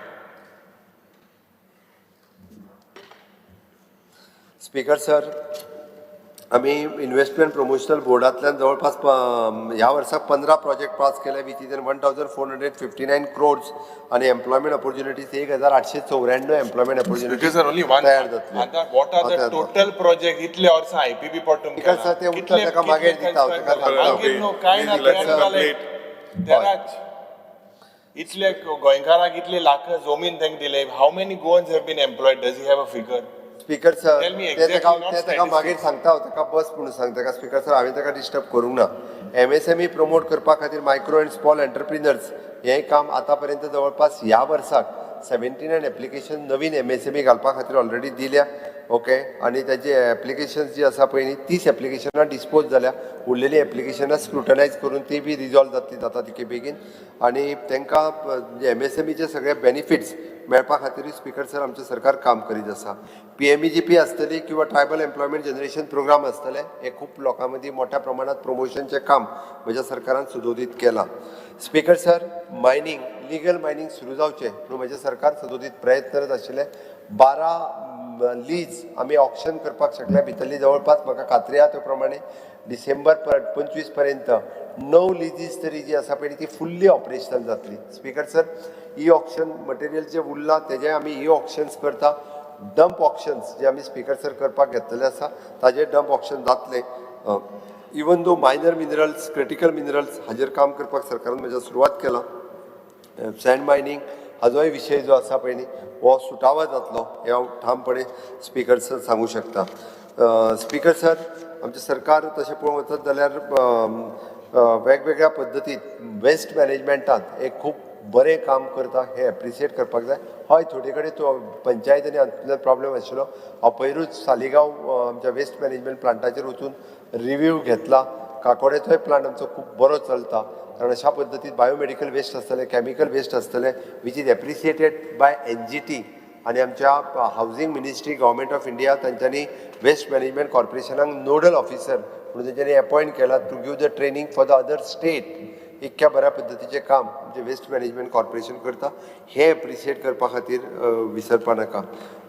Speaker 9: स्पीकर सर, आमी इन्व्हेस्टमेंट प्रमोशनल बोर्डांतल्यान जवळपास ह्या वर्साक 15 प्रोजेक्ट पास केले, which is 1459 crores आनी एम्प्लॉयमेंट ऑपॉर्च्युनिटीज 1894 एम्प्लॉयमेंट ऑपॉर्च्युनिटीज तयार जातले.
Speaker 7: What are the total project इतले वर्सां IPB पडटून
Speaker 9: स्पीकर सर ते उत्तर ताका मागीर दिता हांव, ताका
Speaker 7: सांगता. इतले गोंयकाराक इतले लाख जमीन तांकां दिले, how many Goans have been employed, does he have a figure?
Speaker 9: Speaker sir ते ताका मागीर सांगता हांव, ताका बस म्हणून सांगता ताका. स्पीकर सर हांवें ताका डिस्टर्ब करूंक ना. MSME promote करपा खातीर मायक्रो अँड स्मॉल एंटरप्रिनर्स हें काम आतां पर्यंत जवळपास ह्या वर्साक 79 एप्लिकेशन नवीन MSME घालपा खातीर ऑलरेडी दिल्या. ओके, आनी ताजी एप्लिकेशन्स जी आसा पळय न्ही, 30 एप्लिकेशनां डिस्पोज जाल्या, उरलेलीं एप्लिकेशनां स्क्रुटनायज करून ती बी रिजॉल्व जातली जाता तितके बेगीन. आनी तांकां म्हणजे MSMEचे सगळे बेनिफिट्स मेळपा खातीरूय स्पीकर सर आमचें सरकार काम करीत आसा. PMEGP आसतली किंवा ट्रायबल एम्प्लॉयमेंट जनरेशन प्रोग्राम आसतले, हे खूब लोकां मदीं मोठ्या प्रमाणात प्रमोशनचें काम म्हज्या सरकारान सदोदीत केलां. Speaker sir, mining legal mining सुरू जावचें म्हणून म्हजें सरकार सदोदीत प्रयत्न करत आशिल्लें. 12 लीज आमी ऑक्शन करपाक शकले, भितरली जवळपास म्हाका खात्री आहा त्या प्रमाणे डिसेंबर 25 पर्यंत 9 लिजीस तरी जी आसा पळय ती फुल्ली ऑपरेशनल जातली. Speaker sir, E auction material जे उरलां तेजें आमी ई ऑक्शन्स करता. डंप ऑक्शन्स जे आमी स्पीकर सर करपाक घेतलेले आसा ताजेर डंप ऑक्शन जातले. Even though minor minerals, critical minerals हाजेर काम करपाक सरकारान म्हज्या सुरवात केला. सँड मायनींग हाजोय विशय जो आसा पळय न्ही हो सुटावो जातलो हें हांव ठामपणे स्पीकर सर सांगू शकता. स्पीकर सर, आमचें सरकार तशें पळोवंक वचत जाल्यार वेगवेगळ्या पद्दतीत वेस्ट मॅनेजमेंटांत एक खूब बरें काम करता हें एप्रिसिएट करपाक जाय. हय, थोडे कडेन तो पंचायतींनी हातूंतल्यान प्रॉब्लेम आशिल्लो. हांव पयरूच सालिगांव आमच्या वेस्ट मॅनेजमेंट प्लांटाचेर वचून रिव्यू घेतला. काकोडेचोय प्लांट आमचो खूब बरो चलता, कारण अशा पद्दतीन बायोमेडिकल वेस्ट आसतलें, कॅमिकल वेस्ट आसतलें, which is appreciated by NGT आनी आमच्या housing ministry government of India तांच्यांनी वेस्ट मॅनेजमेंट कॉर्पोरेशनाक नोडल ऑफिसर म्हणून तेंच्यांनी अपॉयंट केला to give the training for the other state. इतक्या बऱ्या पद्दतीचें काम आमचें वेस्ट मॅनेजमेंट कॉर्पोरेशन करता हें एप्रिसिएट करपा खातीर विसरपा नाका.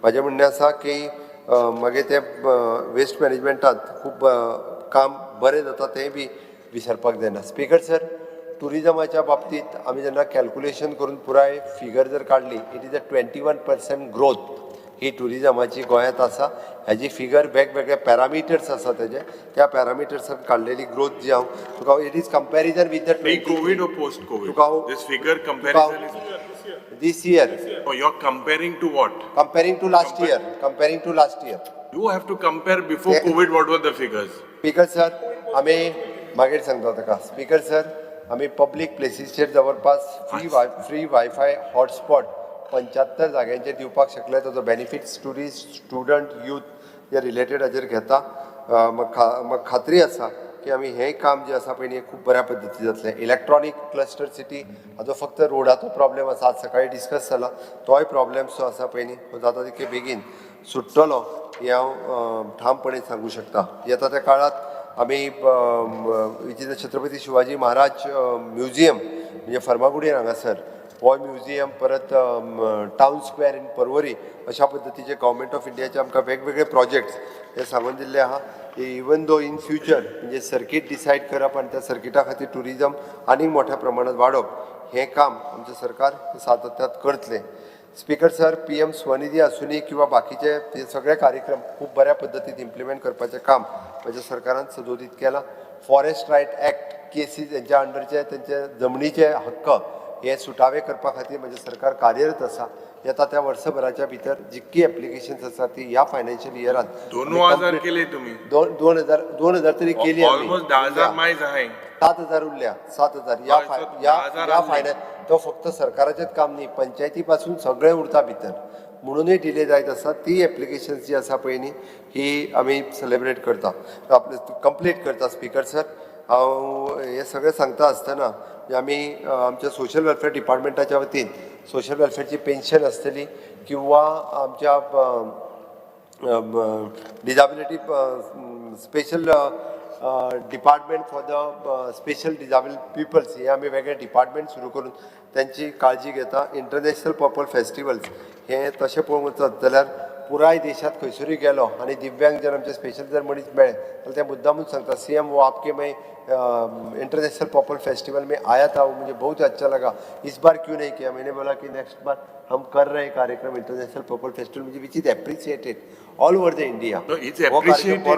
Speaker 9: म्हाजें म्हणणें आसा की मागीर तें वेस्ट मॅनेजमेंटांत खूब काम बरें जाता तें बी विसरपाक जायना. स्पीकर सर, ट्युरिजमाच्या बाबतींत आमी जेन्ना कॅल्कुलेशन करून पुराय फिगर जर काडली, it is a 21% growth ही ट्युरिजमाची गोंयांत आसा. हेजी फिगर वेगवेगळे पॅरामिटर्स आसा तेजे, त्या पॅरामिटर्सान काडलेली ग्रोथ जी हांव तुका it is comparison with the
Speaker 7: pre COVID or post COVID?
Speaker 9: तुका हांव
Speaker 7: This figure comparison is
Speaker 9: this year.
Speaker 7: Oh, you're comparing to what?
Speaker 9: Comparing to last year. Comparing to last year.
Speaker 7: You have to compare before COVID, what were the figures?
Speaker 9: Speaker sir, आमी मागीर सांगता ताका. Speaker sir, आमी public प्लेसीचेर जवळपास free wifi hotspot 75 जाग्यांचेर दिवपाक शकले. ताचो बेनिफिट्स ट्युरिस्ट, स्टुडंट, यूथ हे रिलेटेड हाजेर घेता. म्हाका खात्री आसा की आमी हें काम जें आसा पळय न्ही खूब बऱ्या पद्दतीन जातलें. इलेक्ट्रॉनीक क्लस्टर सिटी हाचो फक्त रोडाचो प्रॉब्लेम आसा, आज सकाळी डिस्कस जाला, तोय प्रॉब्लेम जो आसा पळय न्ही हो जाता तितके बेगीन सुट्टलो हें हांव ठामपणे सांगू शकता. येता त्या काळांत आमी which is Chhatrapati Shivaji Maharaj museum म्हणजे फर्मागुडयेर हांगासर हो म्युझियम, परत टावन स्क्वेअर इन परवरी, अशा पद्दतीचे गव्हर्मेंट ऑफ इंडियाचे आमकां वेगवेगळे प्रोजेक्ट्स हे सांगून दिल्ले आहा. इवन दो इन फ्युचर म्हणजे सर्कीट डिसायड करप आनी त्या सर्किटा खातीर ट्युरिजम आनीक मोठ्या प्रमाणात वाडोवप हें काम आमचें सरकार सातत्यात करतलें. स्पीकर सर, PM Svanidhi आसूनी किंवा बाकीचे हे सगळे कार्यक्रम खूब बऱ्या पद्दतीन इम्प्लिमेंट करपाचें काम म्हज्या सरकारान सदोदीत केलां. फॉरेस्ट रायट एक्ट केसीस हेंच्या अंडरचे तेंचे जमनीचे हक्क हे सुटावे करपा खातीर म्हजें सरकार कार्यरत आसा. येता त्या वर्सभराच्या भितर जितकी एप्लिकेशन्स आसा ती ह्या फायनान्शियल इयरान
Speaker 7: 2000 केले तुम्ही.
Speaker 9: 2000 तरी केली.
Speaker 7: ऑलमोस्ट 10,000 मायज आहे.
Speaker 9: 7,000 उरल्या. 7,000 ह्या फायनान्स तो फक्त सरकाराचेंच काम न्ही, पंचायती पासून सगळें उरता भितर, म्हणूनय डिले जायत आसा. ती एप्लिकेशन्स जी आसा पळय न्ही ही आमी सेलेब्रेट करता, आपले कंप्लीट करता. स्पीकर सर, हांव हें सगळें सांगता आसतना आमी आमच्या सोशल वेलफेअर डिपार्टमेंटाच्या वतीन सोशल वेलफेअरची पेन्शन आसतली किंवा आमच्या disability special department for the special disable peoples हे आमी वेगळे डिपार्टमेंट सुरू करून तेंची काळजी घेता. इंटरनॅशनल पर्पल फेस्टिवल्स हे तशें पळोवंक वचत जाल्यार पुराय देशांत खंयसरूय गेलो आनी दिव्यांग जर आमचे स्पेशल जर मनीस मेळ्ळे जाल्यार ते मुद्दामूच सांगता, सीएम वो आपके मैं इंटरनेशनल पर्पल फेस्टिवल में आया था, वो मुझे बहुत अच्छा लगा, इस बार क्यों नहीं किया? मैंने बोला कि नेक्स्ट बार हम कर रहे हैं कार्यक्रम इंटरनेशनल पर्पल फेस्टिवल, म्हणजे which is appreciated all over the India. बरो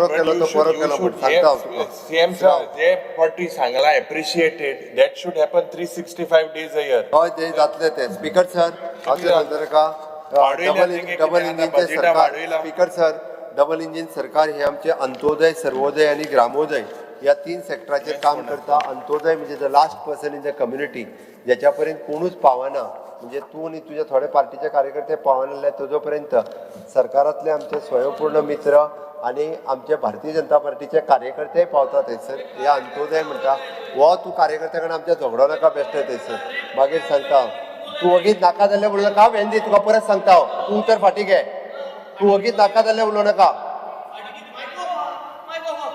Speaker 9: केलो तो बरो केलो म्हण सांगता हांव तुका.
Speaker 7: सीएम सर, जे पटी सांगला appreciated, that should happen 365 days a year.
Speaker 9: हय, ते जातले ते. स्पीकर सर, हांव सांगता ताका डबल इंजिनचे सरकार. स्पीकर सर, डबल इंजीन सरकार हे आमचे अंत्योदय, सर्वोदय आनी ग्रामोदय ह्या 3 सेक्टराचेर काम करता. अंत्योदय म्हणजे the last person in the community, ज्याच्या पर्यंत कोणूच पावना, म्हणजे तूं आनी तुज्या थोडे पार्टीचे कार्यकर्ते पावनासले ताजो पर्यंत सरकारांतले आमचे स्वयंपूर्ण मित्र आनी आमचे भारतीय जनता पार्टीचे कार्यकर्तेय पावता थंयसर. हे अंत्योदय म्हणटा हो तूं कार्यकर्त्या कडेन आमच्या झगडो नाका बेश्टे थंयसर. मागीर सांगता तूं वगीच नाका जाल्यार उलोवं नाका. वेंदी तुका परत सांगता हांव, तूं उतर फाटीं घे. तूं वगीच नाका जाल्यार उलोवं नाका.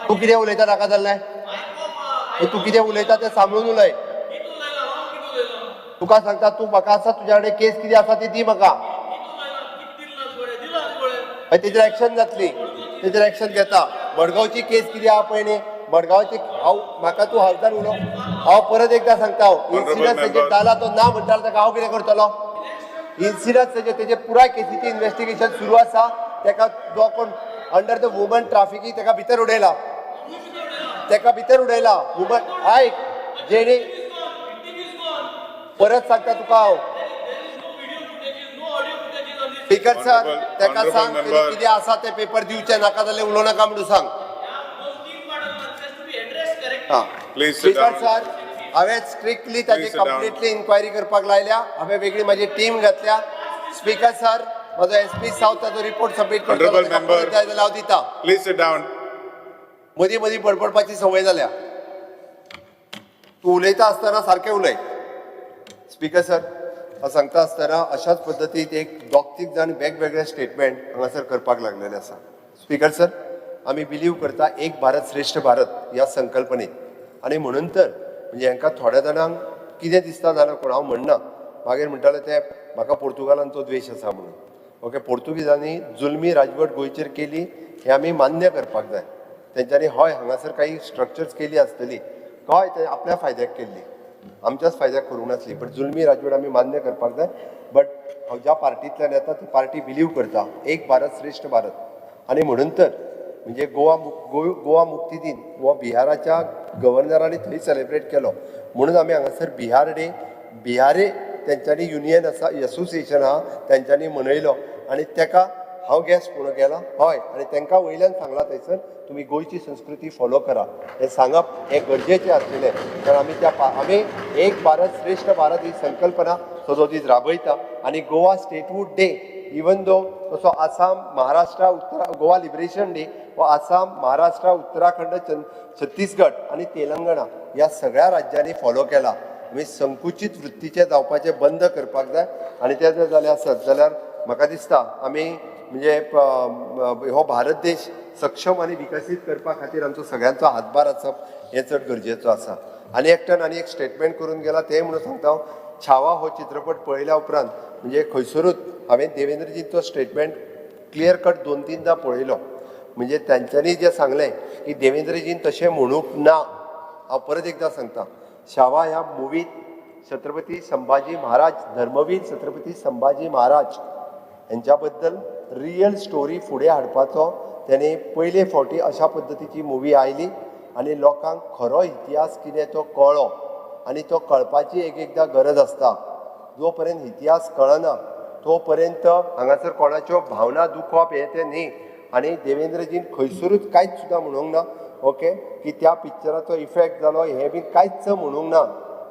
Speaker 9: तूं कितें उलयता नाका जाल्लें, तूं कितें उलयता तें सांबाळून उलय. तुका सांगता, तूं म्हाका आसा तुज्या कडेन केस कितें आसा ती दी म्हाका, तेजेर एक्शन जातली, तेजेर एक्शन घेता. मडगांवची केस कितें आहा पळय न्ही, मडगांवची हांव म्हाका तूं हावजार उलोव. हांव परत एकदां सांगता, हांव इन्सिडन्स तेजेर जाला तो ना म्हणटा ताका हांव कितें करतलो? इन्सिडन्स तेजे तेजे पुराय केसीचें इन्वेस्टिगेशन सुरू आसा. तेका जो कोण अंडर the woman trafficking तेका भितर उडयला, तेका भितर उडयला वुमन. आयक जेणे परत सांगता तुका हांव. स्पीकर सर, तेका सांग कितें आसा ते पेपर दिवचे, नाका जाल्यार उलोवं नाका म्हणून सांग. स्पीकर सर, हांवें स्ट्रिक्टली ताची कंप्लिटली इन्क्वायरी करपाक लायल्या, हांवें वेगळी म्हाजी टीम घातल्या. स्पीकर सर, म्हजो एसपी सावथ ताचो रिपोर्ट सबमीट करतलो, जाय जाल्यार हांव दिता.
Speaker 8: Please sit down.
Speaker 9: मदीं मदीं बडबडपाची संवय जाल्या. तूं उलयता आसतना सारकें उलय. स्पीकर सर, हांव सांगता आसतना अशाच पद्दतीन एक 2-3 जाण वेगवेगळे स्टेटमेंट हांगासर करपाक लागलेले आसा. स्पीकर सर, आमी बिलीव करता एक भारत श्रेष्ठ भारत ह्या संकल्पनेत, आनी म्हणून तर म्हणजे हांकां थोड्या जाणांक कितें दिसता जाणा कोण, हांव म्हणना, मागीर म्हणटाले ते म्हाका पोर्तुगालांचो द्वेश आसा म्हणून. ओके, पोर्तुगीजांनी जुलमी राजवट गोंयचेर केली हें आमी मान्य करपाक जाय. तेंच्यांनी हय हांगासर काही स्ट्रक्चर्स केली आसतली, हय ते आपल्या फायद्याक केल्ली, आमच्याच फायद्याक करूंक नासली, बट जुलमी राजवट आमी मान्य करपाक जाय. बट हांव ज्या पार्टींतल्यान येता ती पार्टी बिलीव करता एक भारत श्रेश्ठ भारत, आनी म्हणून तर म्हणजे गोवा मुक्ती दिन हो बिहाराच्या गव्हर्नरांनी थंय सेलेब्रेट केलो, म्हणून आमी हांगासर बिहार डे बिहारे तेंच्यांनी युनियन आसा एसोसिएशन आहा तेंच्यांनी मनयलो आनी तेका हांव गॅस्ट म्हणून गेला. हय, आनी तेंकां वयल्यान सांगलां थंयसर तुमी गोंयची संस्कृती फॉलो करा, हें सांगप हें गरजेचें आसलें, कारण आमी त्या आमी एक भारत श्रेश्ठ भारत ही संकल्पना सदोदीत राबयता. आनी Goa statehood day even though तसो आसाम महाराष्ट्र गोवा लिबरेशन डे हो आसाम महाराष्ट्र उत्तराखंड छत्तीसगड आनी तेलंगणा ह्या सगळ्या राज्यांनी फॉलो केला. आमी संकुचीत वृत्तीचें जावपाचें बंद करपाक जाय आनी तें जर जालें आसत जाल्यार म्हाका दिसता आमी म्हणजे हो भारत देश सक्षम आनी विकसीत करपा खातीर आमचो सगळ्यांचो हातभार आसप हें चड गरजेचो आसा. आनी एकट्यान आनी एक स्टेटमेंट करून गेला तें म्हणून सांगता हांव, छावा हो चित्रपट पळयल्या उपरांत म्हणजे खंयसरूच हांवें देवेंद्रजींचो स्टेटमेंट क्लियर कट 2-3दा पळयलो, म्हणजे तांच्यांनी जें सांगलें की देवेंद्रजीन तशें म्हणूंक ना. हांव परत एकदां सांगता, छावा ह्या मुवीत छत्रपती संभाजी महाराज, धर्मवीर छत्रपती संभाजी महाराज हेंच्या बद्दल रियल स्टोरी फुडें हाडपाचो तेणे पयले फावटी अशा पद्दतीची मुवी आयली आनी लोकांक खरो इतिहास कितें तो कळ्ळो आनी तो कळपाची एक एकदां गरज आसता. जो पर्यंत इतिहास कळना तो पर्यंत हांगासर कोणाच्यो भावना दुखोवप हें तें न्ही. आनी देवेंद्रजीन खंयसरूच कांयच सुद्दां म्हणूंक ना ओके की त्या पिक्चराचो इफेक्ट जालो हें बी कांयच म्हणूंक ना,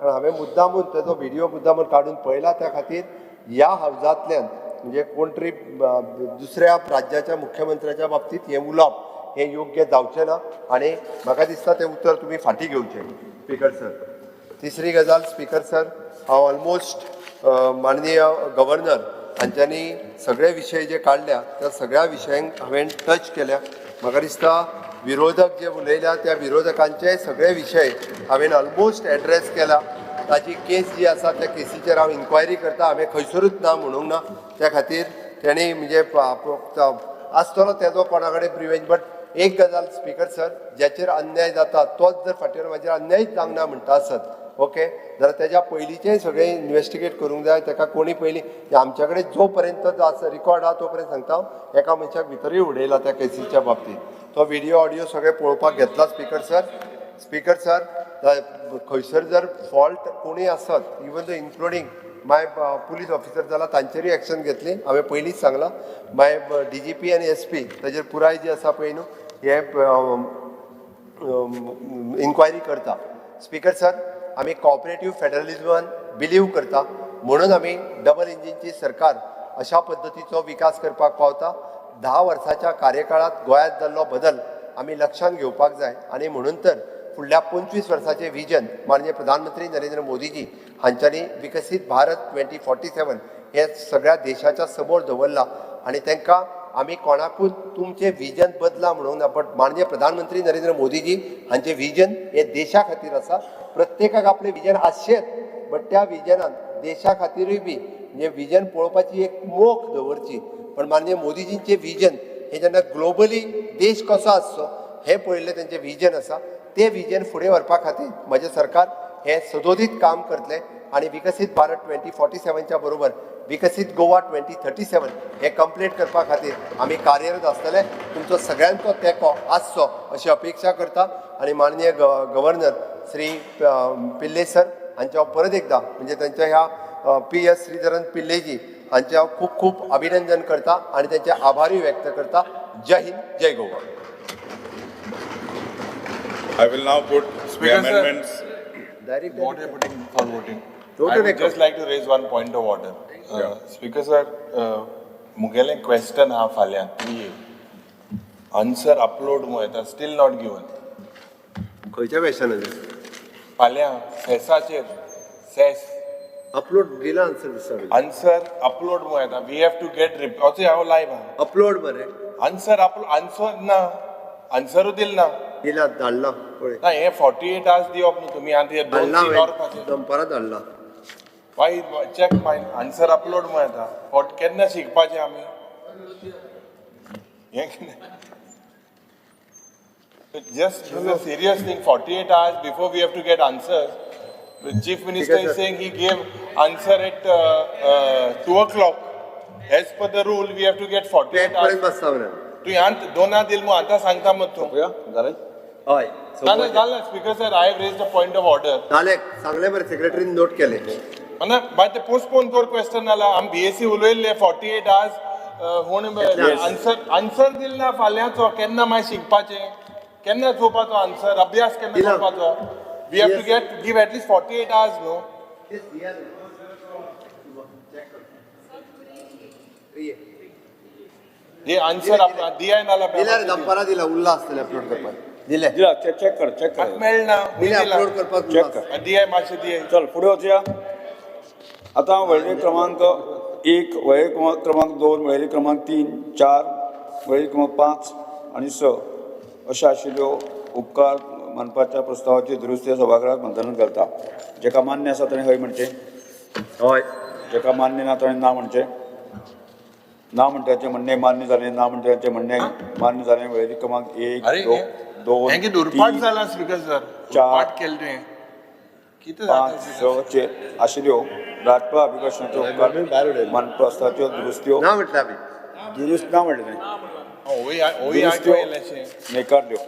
Speaker 9: कारण हांवें मुद्दामून तेजो व्हिडियो मुद्दामून काडून पळयला. त्या खातीर ह्या हावजांतल्यान म्हणजे कोण तरी दुसऱ्या राज्याच्या मुख्यमंत्र्याच्या बाबतींत हें उलोवप हें योग्य जावचें ना आनी म्हाका दिसता तें उतर तुमी फाटीं घेवचें स्पीकर सर. तिसरी गजाल स्पीकर सर, हांव ऑलमोस्ट माननीय गव्हर्नर हांच्यांनी सगळे विशय जे काडल्या त्या सगळ्या विशयांक हांवें टच केल्या. म्हाका दिसता विरोधक जे उलयल्या त्या विरोधकांचे सगळे विशय हांवें ऑलमोस्ट एड्रेस केला. ताजी केस जी आसा त्या केसीचेर हांव इन्क्वायरी करता, हांवें खंयसरूच ना म्हणूंक ना. त्या खातीर तेणी म्हणजे आसतलो तेजो कोणा कडेन प्रिवेंज, बट एक गजाल स्पीकर सर, ज्याचेर अन्याय जाता तोच जर फाटीर म्हाजेर अन्यायच जावंक ना म्हणटा आसत ओके जाल्यार तेज्या पयलींचें सगळें इन्वेस्टिगेट करूंक जाय. तेका कोणी पयलीं आमच्या कडेन जो पर्यंत जो आसा रिकॉर्ड आहा तो पर्यंत सांगता हांव, एका मनशाक भितरूय उडयला त्या केसीच्या बाबतींत. तो व्हिडियो ऑडियो सगळें पळोवपाक घेतला स्पीकर सर. स्पीकर सर, खंयसर जर फॉल्ट कोणूय आसत even though including my police officer जाल्यार तांचेरूय एक्शन घेतली. हांवें पयलींच सांगलां माय डी जी पी आनी एस पी ताजेर पुराय जी आसा पळय न्हू हें इन्क्वायरी करता. स्पीकर सर, आमी कॉपरेटीव फेडरलिजमान बिलीव करता, म्हणून आमी डबल इंजिनची सरकार अशा पद्दतीचो विकास करपाक पावता. 10 वर्साच्या कार्यकाळांत गोंयांत जाल्लो बदल आमी लक्षांत घेवपाक जाय आनी म्हणून तर फुडल्या 25 वर्साचें विजन माननीय प्रधानमंत्री नरेंद्र मोदीजी हांच्यांनी विकसीत भारत 2047 हें सगळ्या देशाच्या समोर दवरलां आनी तांकां आमी कोणाकूच तुमचें विजन बदला म्हणूंक ना, बट माननीय प्रधानमंत्री नरेंद्र मोदीजी हांचें विजन हें देशा खातीर आसा. प्रत्येकाक आपलें विजन आसचेंच, बट त्या विजनान देशा खातीरूय बी म्हणजे विजन पळोवपाची एक मोख दवरची. पण माननीय मोदीजींचें विजन हें जेन्ना ग्लोबली देश कसो आसचो हें पळयल्लें तेंचें विजन आसा, तें विजन फुडें व्हरपा खातीर म्हजें सरकार हें सदोदीत काम करतलें आनी विकसीत भारत 2047च्या बरोबर विकसीत गोवा 2037 हें कंप्लीट करपा खातीर आमी कार्यरत आसतले. तुमचो सगळ्यांचो तेंको आसचो अशी अपेक्षा करता आनी माननीय गव्हर्नर श्री पिल्ले सर हांचे हांव परत एकदां म्हणजे तांच्या ह्या पी एस श्रीधरन पिल्लेजी हांचे हांव खूब खूब अभिनंदन करता आनी तांचे आभारूय व्यक्त करता. जय हिंद, जय Goa.
Speaker 8: I will now put the amendments.
Speaker 7: What are you putting for voting? I would just like to raise one point of order. Speaker sir, मुगेलें question हा फाल्यां 3 आन्सर अपलोड मु येता, स्टील not given.
Speaker 9: खंयच्या क्वेश्चनाचेर?
Speaker 7: फाल्यां सेसाचेर, सेस
Speaker 9: अपलोड दिला answer दिसता.
Speaker 7: Answer upload मु येता, we have to get report. हांव लायव आहा.
Speaker 9: अपलोड मरे
Speaker 7: आन्सर अपलोड, आन्सर ना, आन्सरूय दिल ना.
Speaker 9: दिला, धाडला पळय.
Speaker 7: ना, हे 48 आवर्स दिवप न्हू तुमी आतां 2-3 वरां
Speaker 9: दनपारां धाडला.
Speaker 7: Why check my answer upload म्हूण येता. केन्ना शिकपाचें आमी हें कितें? Just this is a serious thing. 48 hours before we have to get answers. Chief Minister is saying he gave answer at 2 o'clock. As per the rule, we have to get 48 hours. तूं आंत दोना दिल मु आतां सांगता मग तूं.
Speaker 9: हय.
Speaker 7: जालें जालें Speaker sir, I have raised a point of order.
Speaker 9: जालें, सांगलें मरे सेक्रेटरीन नोट केलें.
Speaker 7: ना मागीर ते पोस्टपोन कर क्वेश्चन जाला. आमी बीएसी उलयल्ले 48 hours हूण आन्सर आन्सर दिल ना फाल्यांचो. केन्ना मागीर शिकपाचें, केन्ना चोवपाचो आन्सर, अभ्यास केन्ना करपाचो? We have to get give at least 48 hours न्हू. हे आन्सर दिया नाला
Speaker 9: दिला रे, दनपारां दिला, उरला आसतलें अपलोड करपाक. दिले
Speaker 4: दिला, चेक कर, चेक कर.
Speaker 7: मेळना
Speaker 9: दिले अपलोड करपाक.
Speaker 4: चेक कर.
Speaker 7: दिया मातशें दिया.
Speaker 4: चल फुडें वचया. आतां वळेरी क्रमांक 1, वळेरी क्रमांक 2, वळेरी क्रमांक 3, 4, वळेरी क्रमांक 5 आनी 6 अश्यो आशिल्ल्यो उपकार मानपाच्या प्रस्तावाची दुरुस्ती सभाघरात मंथनात घालता. जेका मान्य आसा ताणें हय म्हणचें,
Speaker 9: हय.
Speaker 4: जेका मान्य ना ताणें ना म्हणचें. ना म्हणटाचें म्हणणें मान्य जालें. ना म्हणटाचें म्हणणें मान्य जालें. वळेरी क्रमांक 1, 2,
Speaker 7: 2, उरपाट
Speaker 4: 3,
Speaker 7: जाला स्पीकर सर.
Speaker 4: 4,
Speaker 7: केलें तुवें.
Speaker 4: 5, 6 चेर आशिल्ल्यो राज्यपाल अभिभाशणाच्यो उपकार मान प्रस्तावाच्यो दुरुस्त्यो
Speaker 9: ना म्हटलें आमी.
Speaker 4: दुरुस्त ना म्हणलें, दुरुस्त्यो न्हयकारल्यो.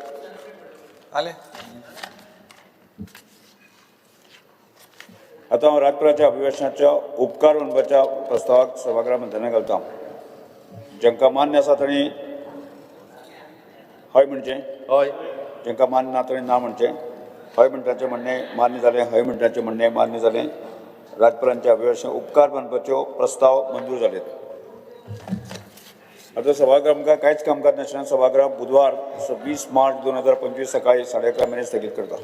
Speaker 4: आतां हांव राज्यपालाच्या अभिभाशणाच्या उपकार मानपाच्या प्रस्तावाक सभाघरा मंथना घालता. जांकां मान्य आसा तांणी हय म्हणचें,
Speaker 9: हय.
Speaker 4: जांकां मान्य ना तांणी ना म्हणचें. हय म्हणटाचें म्हणणें मान्य जालें. हय म्हणटाचें म्हणणें मान्य जालें. राज्यपालांच्या अभिभाशण उपकार मानपाच्यो प्रस्ताव मंजूर जाले. आतां सभागृह कांयच कामकाज नाशिल्ल्यान सभागृह बुधवार 26 मार्च 2025 सकाळी 11:30 मेरेन स्थगीत करता.